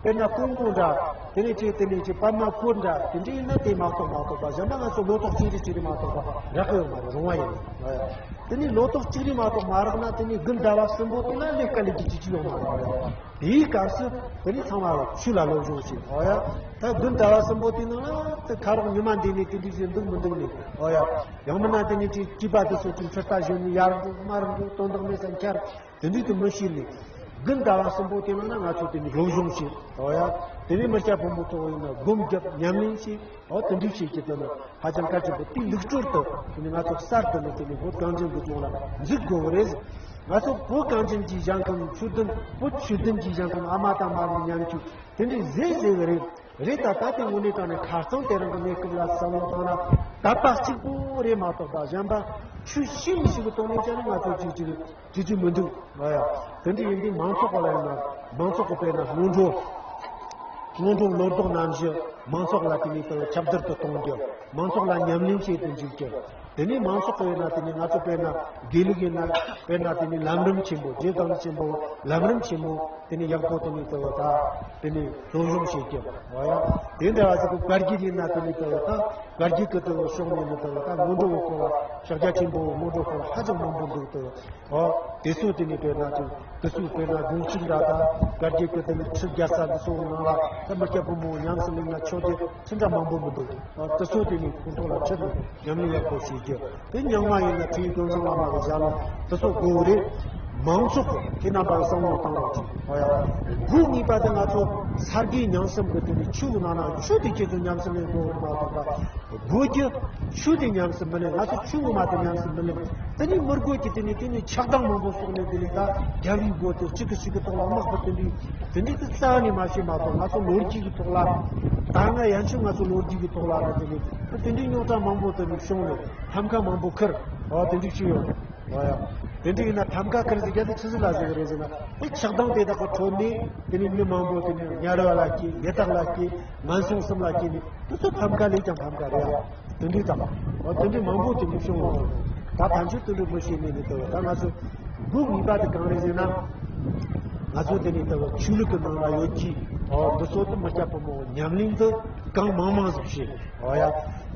དཔེར་ན་ཀོང་པོ་འདྲ། དེ་ནས་ཅིག་དེ་ནས་ཅིག་པདྨ་བཀོད་འདྲ། དེ་འདྲ་ཡིན་ན་དེ་མ་གཏོགས་མ་གཏོགས་པ། གཞན་པ་ང་ཚོ་ལོ་ཏོག་གཅིག་རེ་གཅིག་རེ་མ་གཏོགས་པ་རག་གི་ཡོད་མ་རེད། རོང་བ་ཡིན་ན། དེ་ནས་ལོ་ཏོག་གཅིག་རེ་མ་གཏོགས་མ་རག་ན། དེ་ནས་དགུན་ཟླ་བ་གསུམ་པོ་དེ་ན་ལས་ཀ་ལས་རྒྱུ་ཅི་ཅི་ཡོད་མ་རེད། དེའི་སྐབས་སུ་དེ་ནས་ཚང་མ་ཆོས་ལ་སློབ་སྦྱོང་བྱེད། འོ་ཡ། ད་དགུན་ཟླ་བ་གསུམ་པོ་དེ་ནང་ལ་དེ་ཁ་རོག་ཉི་མ་འདི་ནས་དེ་འདྲ་ཞིག་འདུག་མི་འདུག་ནས། འོ་ཡ། ཡང་མིན་ན་དེ་ནས་ཅིག་སྐྱིད་པ་དེ་ཚོ་ཅིག་འཕྲུལ་རྟ་ཞོན་ནས་ཡར་འགྲོ་མར་འགྲོ་དོན་དག་མེད་ས་འཁྱར། དེ་འདྲ་དུ་མི་ཤེས་ནས། དགུན་ཟླ་བ་གསུམ་པོ་དེ་ནང་ན་ང་ཚོ་དེ་ནས་སློབ་སྦྱོང་བྱེད། འོ་ཡ། དེ་ནས་མི་སྐྱ་ཕོ་མོ་ཚོ་ཡིན་ན་སྒོམ་རྒྱབ་ཉམས་ལེན་བྱེད། འོ་དེ་འདྲ་བྱེད་ཀྱི་དེ་ནི་ཧ་ཅང་གལ་ཆེན་པོ། དེ་ལུགས་སྲོལ་དུ་དེ་ནས་ང་ཚོ་གསར་དུ་ནི་དེ་ནས་བོད་གངས་ཅན་གྱི་ལྗོངས་ལ་འཛུགས་དགོས་པ་རེད། ང་ཚོ་བོད་གངས་ཅན་གྱི་ཞིང་ཁམས། ཆོས་ལྡན་བོད་ཆོས་ལྡན་གྱི་ཞིང་ཁམས། ཨ་མ་དང་མ་ནི་མཉམ་ཆུ་དེ་འདྲའི་ཟས་ཟེར་གི་རེད། རེད། ད་ལྟ་དེ་དངོས་གནས་དྲང་གནས་ཁ་རྩང་དེ་རིང་གི་གནས་སྐབས་ལ་བསམ་བློ་བཏང་ན། དད་པ་གཅིག་པོ་རེད་མ་གཏོགས་པ། གཞན་པ་ཆོས་ཤེས་མི་ཤེས་ཀྱི་སྟེང་ནས་བྱས་ན་ང་ཚོ་ཅིག་ཅིག་ཅིག་ཅིག་མི་འདུག། ཨ་ཡ། དེ་འདྲ་ཡིན་དུས་མང་ཚོགས་ལ་ཡིན་ན། མང་ཚོགས་ཀྱི་དཔེར་ན་སྔོན་འགྲོ། སྔོན་འགྲོ་ནོར་བདག་རྣམ་བཞི་མང་ཚོགས་ལ་དེ་ནས་ཁྱབ་བརྡལ་དུ་གཏོང་རྒྱུ། མང་ཚོགས་ལ་ཉམས་ལེན་བྱེད་དུ་འཇུག་རྒྱུ། དེ་ནས་མང་ཚོགས་ཀྱི་ཡིན་ན་དེ་ནས་ང་ཚོ་དཔེར་ན་དགེ་ལུགས་ཡིན་ན། དཔེར་ན་དེ་ནས་ལམ་རིམ་ཆེན་པོ། རྗེ་བཙུན་ཆེན་པོ་ལམ་རིམ་ཆེན་མོ་དེ་ནས་ཡག་པོ་དེ་ནས་དེ་བ་ད་དེ་ནས་སློབ་སྦྱོང་བྱེད་རྒྱུ། འོ་ཡ། དེ་འདྲ་བ་ཟིག་གི་བཀའ་བརྒྱུད་ཡིན་ན་དེ་ནས་དེ་བ་ད་བཀའ་བརྒྱུད་ཀྱི་དེ་བ་ཕྱོགས་ནས་ནི་དེ་བ་ད་སྔོན་འགྲོ་བོ་སྐོར་བ། ཕྱག་རྒྱ་ཆེན་པོ་སྔོན་འགྲོ་སྐོར་བ་ཧ་ཅང་མང་པོ་འདུག། དེ་བ། འོ། དེ་ཚོ་དེ་ནས་དཔེར་ན་དེ་དེ་ཚོ་དཔེར་ན་དགོངས་གཅིག་འདྲ་དང་། བཀའ་བརྒྱུད་ཀྱི་དེ་ནས་ཁྲིད་བརྒྱ་རྩ་འདི་ཚོ་ནང་ལ་ད་མི་སྐྱ་ཕོ་མོ་ཉམས་སུ་ལེན་ན་ཆོག་རྒྱུ་ཅི་འདྲ་མང་པོ་མི་འདུག། འོ། དེ་ཚོ་དེ་ནས་ཁོང་ཚོ་ལ་ཁྲིད་ནས་ཉམས་ལེན་ཡག་པོ་བྱེད་རྒྱུ། དེ་རྙིང་མ་ཡིན་ན་ཁྲིད་ཀུན་བཟང་བླ་མ་གི་ཞལ་ལུང་དེ་ཚོ་དགོས་རེད། མང་ཚོགས་ཀྱི་དེ་རྣམ་པར་བསམ་བློ་བཏང་རོགས་གྱིས། འོ་ཡ། དགོས་ངེས་པ་དེ་ང་ཚོ་ས་དགེ་རྙིང་གསུམ་གྱི་དེ་ནས་ཆོས་ཀྱི་ནང་ན་ཆོས་དེ་ཁྱེད་ཚོ་ཉམས་སུ་ལེན་དགོས་རེད་མ་གཏོགས་པ། དགོས་རྒྱུ་ཆོས་དེ་ཉམས་སུ་མི་ལེན། ང་ཚོ་ཆོས་ངོ་མ་དེ་ཉམས་སུ་མི་ལེན། དེ་ནི་མི་དགོས་ཀྱི་དེ་ནི་དེ་ནི་ཆགས་སྡང་མང་པོ་སོགས་ནས་དེ་ནི་ད་རྒྱལ་བའི་སྒོ་དེ་གཅིག་གིས་གཅིག་གི་ཐོག་ལ་དམག་གི་དེ་འདྲའི་དེ་འདྲའི་དེ་རྩ་བ་ནས་མ་བྱེད་མ་གཏོགས། ང་ཚོ་ལོ་རྒྱུས་ཀྱི་ཐོག་ལ་ད་སྔ་ཡན་ཆོད་ང་ཚོ་ལོ་རྒྱུས་ཀྱི་ཐོག་ལ་ནི་དེ་ནི་དེ་འདྲའི་རྙོག་དྲ་མང་པོ་དེ་ནི་བྱུང་ནས་ཕམ་ཁ་མང་པོ་ཁུར། འོ་དེ་འདྲའི་བྱུང་ཡོད། འོ་ཡ། དེ་འདྲ་ཡིན་ན་ཕམ་ཁ་ཁུར་ཟེར་རྒྱུ་དེ་ཆི་ཟིག་ལ་ཟེར་གི་རེད་ཟེར་ན། དེ་ཆགས་སྡང་དེ་དག་གི་ཁྲོད་ནས་དེ་ནི་མི་མང་པོ་དེ་ནི་དམྱལ་བ་ལ་སྐྱེས། ཡི་དྭགས་ལ་སྐྱེས། ངན་སོང་གསུམ་ལ་སྐྱེས་ནས་དེ་ཚོ་ཕམ་ཁ་ལས་ཀྱང་ཕམ་ཁ་རེད་ཡ། དེ་འདྲའི་དང་། འོ་དེ་འདྲའི་མང་པོ་དེ་འདྲའི་བྱུང་བ་རེད། ད་ཕན་ཆོད་དེ་འདྲའི་མི་ཤེས་ནས་ནི་དེ་བ་ད་ང་ཚོ་དགོས་ངེས་པ་དེ་གང་རེད་ཟེར་ན། ང་ཚོ་དེ་ནི་དེ་བ་ཆོས་ལུགས་ཀྱི་ནང་ལ་ཡོད་ཀྱི། འོ་འདི་ཚོ་དེ་མི་སྐྱ་ཕོ་མོ་ཉམས་ལེན་དེ་གང་མང་མང་ཟིག་བྱེད། འོ་ཡ།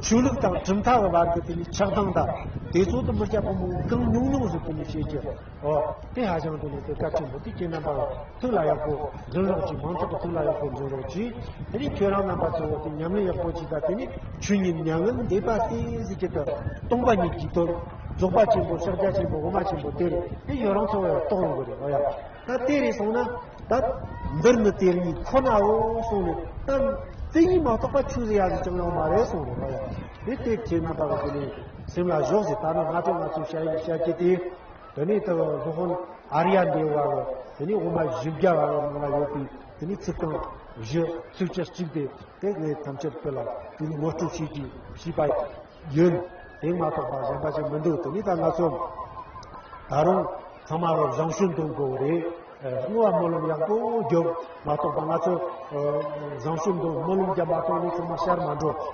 ཆོས་ལུགས་དང་གྲུབ་མཐའ་བར་གྱི་དེ་ནི་ཆགས་སྡང་དང་དེ་ཚོ་དེ་མི་སྐྱ་ཕོ་མོ་གང་ཉུང་ཉུང་ཟིག་དེ་ནི་བྱེད་རྒྱུ། འོ། དེ་ཧ་ཅང་དེ་ནི་དེ་གལ་ཆེན་པོ། དེ་ཁྱེད་རྣམ་པ་ཐུགས་ལ་ཡག་པོ་འཛིན་རོགས་གྱིས། མང་ཚོགས་ཀྱི་ཐུགས་ལ་ཡག་པོ་འཛིན་རོགས་གྱིས། དེ་ནི་ཁྱོད་རང་རྣམ་པ་ཚོ་དེ་ཉམས་ལེན་ཡག་པོ་བྱས་ད་དེ་ནི་ཆོས་ཉིད་མྱ་ངན་འདས་པ་སྟེ་ཟེར་གྱི་དེ་སྟོང་པ་ཉིད་ཀྱི་དོན། རྫོགས་པ་ཆེན་པོ་ཕྱག་རྒྱ་ཆེན་པོ་དབུ་མ་ཆེན་པོ་དེ་རེད། དེ་ཡོད་རང་ཚོ་ཡང་རྟོགས་ཡོང་གི་རེད། ཨོ་ཡ། ད་དེ་རེད་སོང་ན་ད་འདིར་ནི་དེ་ཉིད་ཁོ་ནའོ་གསུངས་ནས། ད་དེ་ཉིད་མ་གཏོགས་པ་ཆོས་ཟེར་ཡག་ཟིག་ཅང་ཡོད་མ་རེད་གསུངས་རེད། ཨོ་ཡ། དེ་དེ་ཁྱེད་རྣམ་པ་གི་དེ་ནས་སེམས་ལ་འཇོག་ཟིག། ད་ནི་སྔ་དྲོ་ང་ཚོས་བཤད་ཡིན་བཤད་ཀྱི་དེ། དེ་ནས་ད་སློབ་དཔོན་ཨཱརྱ་དེ་བ་ལ། དེ་ནས་དབུ་མ་བཞི་བརྒྱ་བ་ལ་ནང་ལ་ཡོད་པའི་དེ་ནས་ཚིག་རྐང་བཞི་ཚིགས་བཅད་གཅིག་དེ། དེ་ངས་ཐམས་ཅད་སྤེལ་ལ་དེ་ནས་ངོ་སྤྲོད་བྱེད་ཀྱི་བྱས་པ་ཡིན། དེ་མ་གཏོགས་པ་གཞན་པ་ཅིག་མི་འདུག། དེ་ནས་ད་ང་ཚོ་ད་རུང་ཚང་མ་ལ་བཟང་སྤྱོད་འདོན་དགོས་རེད། ཨ། བསྔོ་བ་སྨོན་ལམ་ཡག་པོ་རྒྱོབ་མ་གཏོགས་པ། ང་ཚོ་ཨ་བཟང་སྤྱོད་འདོན་སྨོན་ལམ་རྒྱབ་མ་གཏོགས་ནི་ཚང་མ་ཤར་མ་འགྲོ།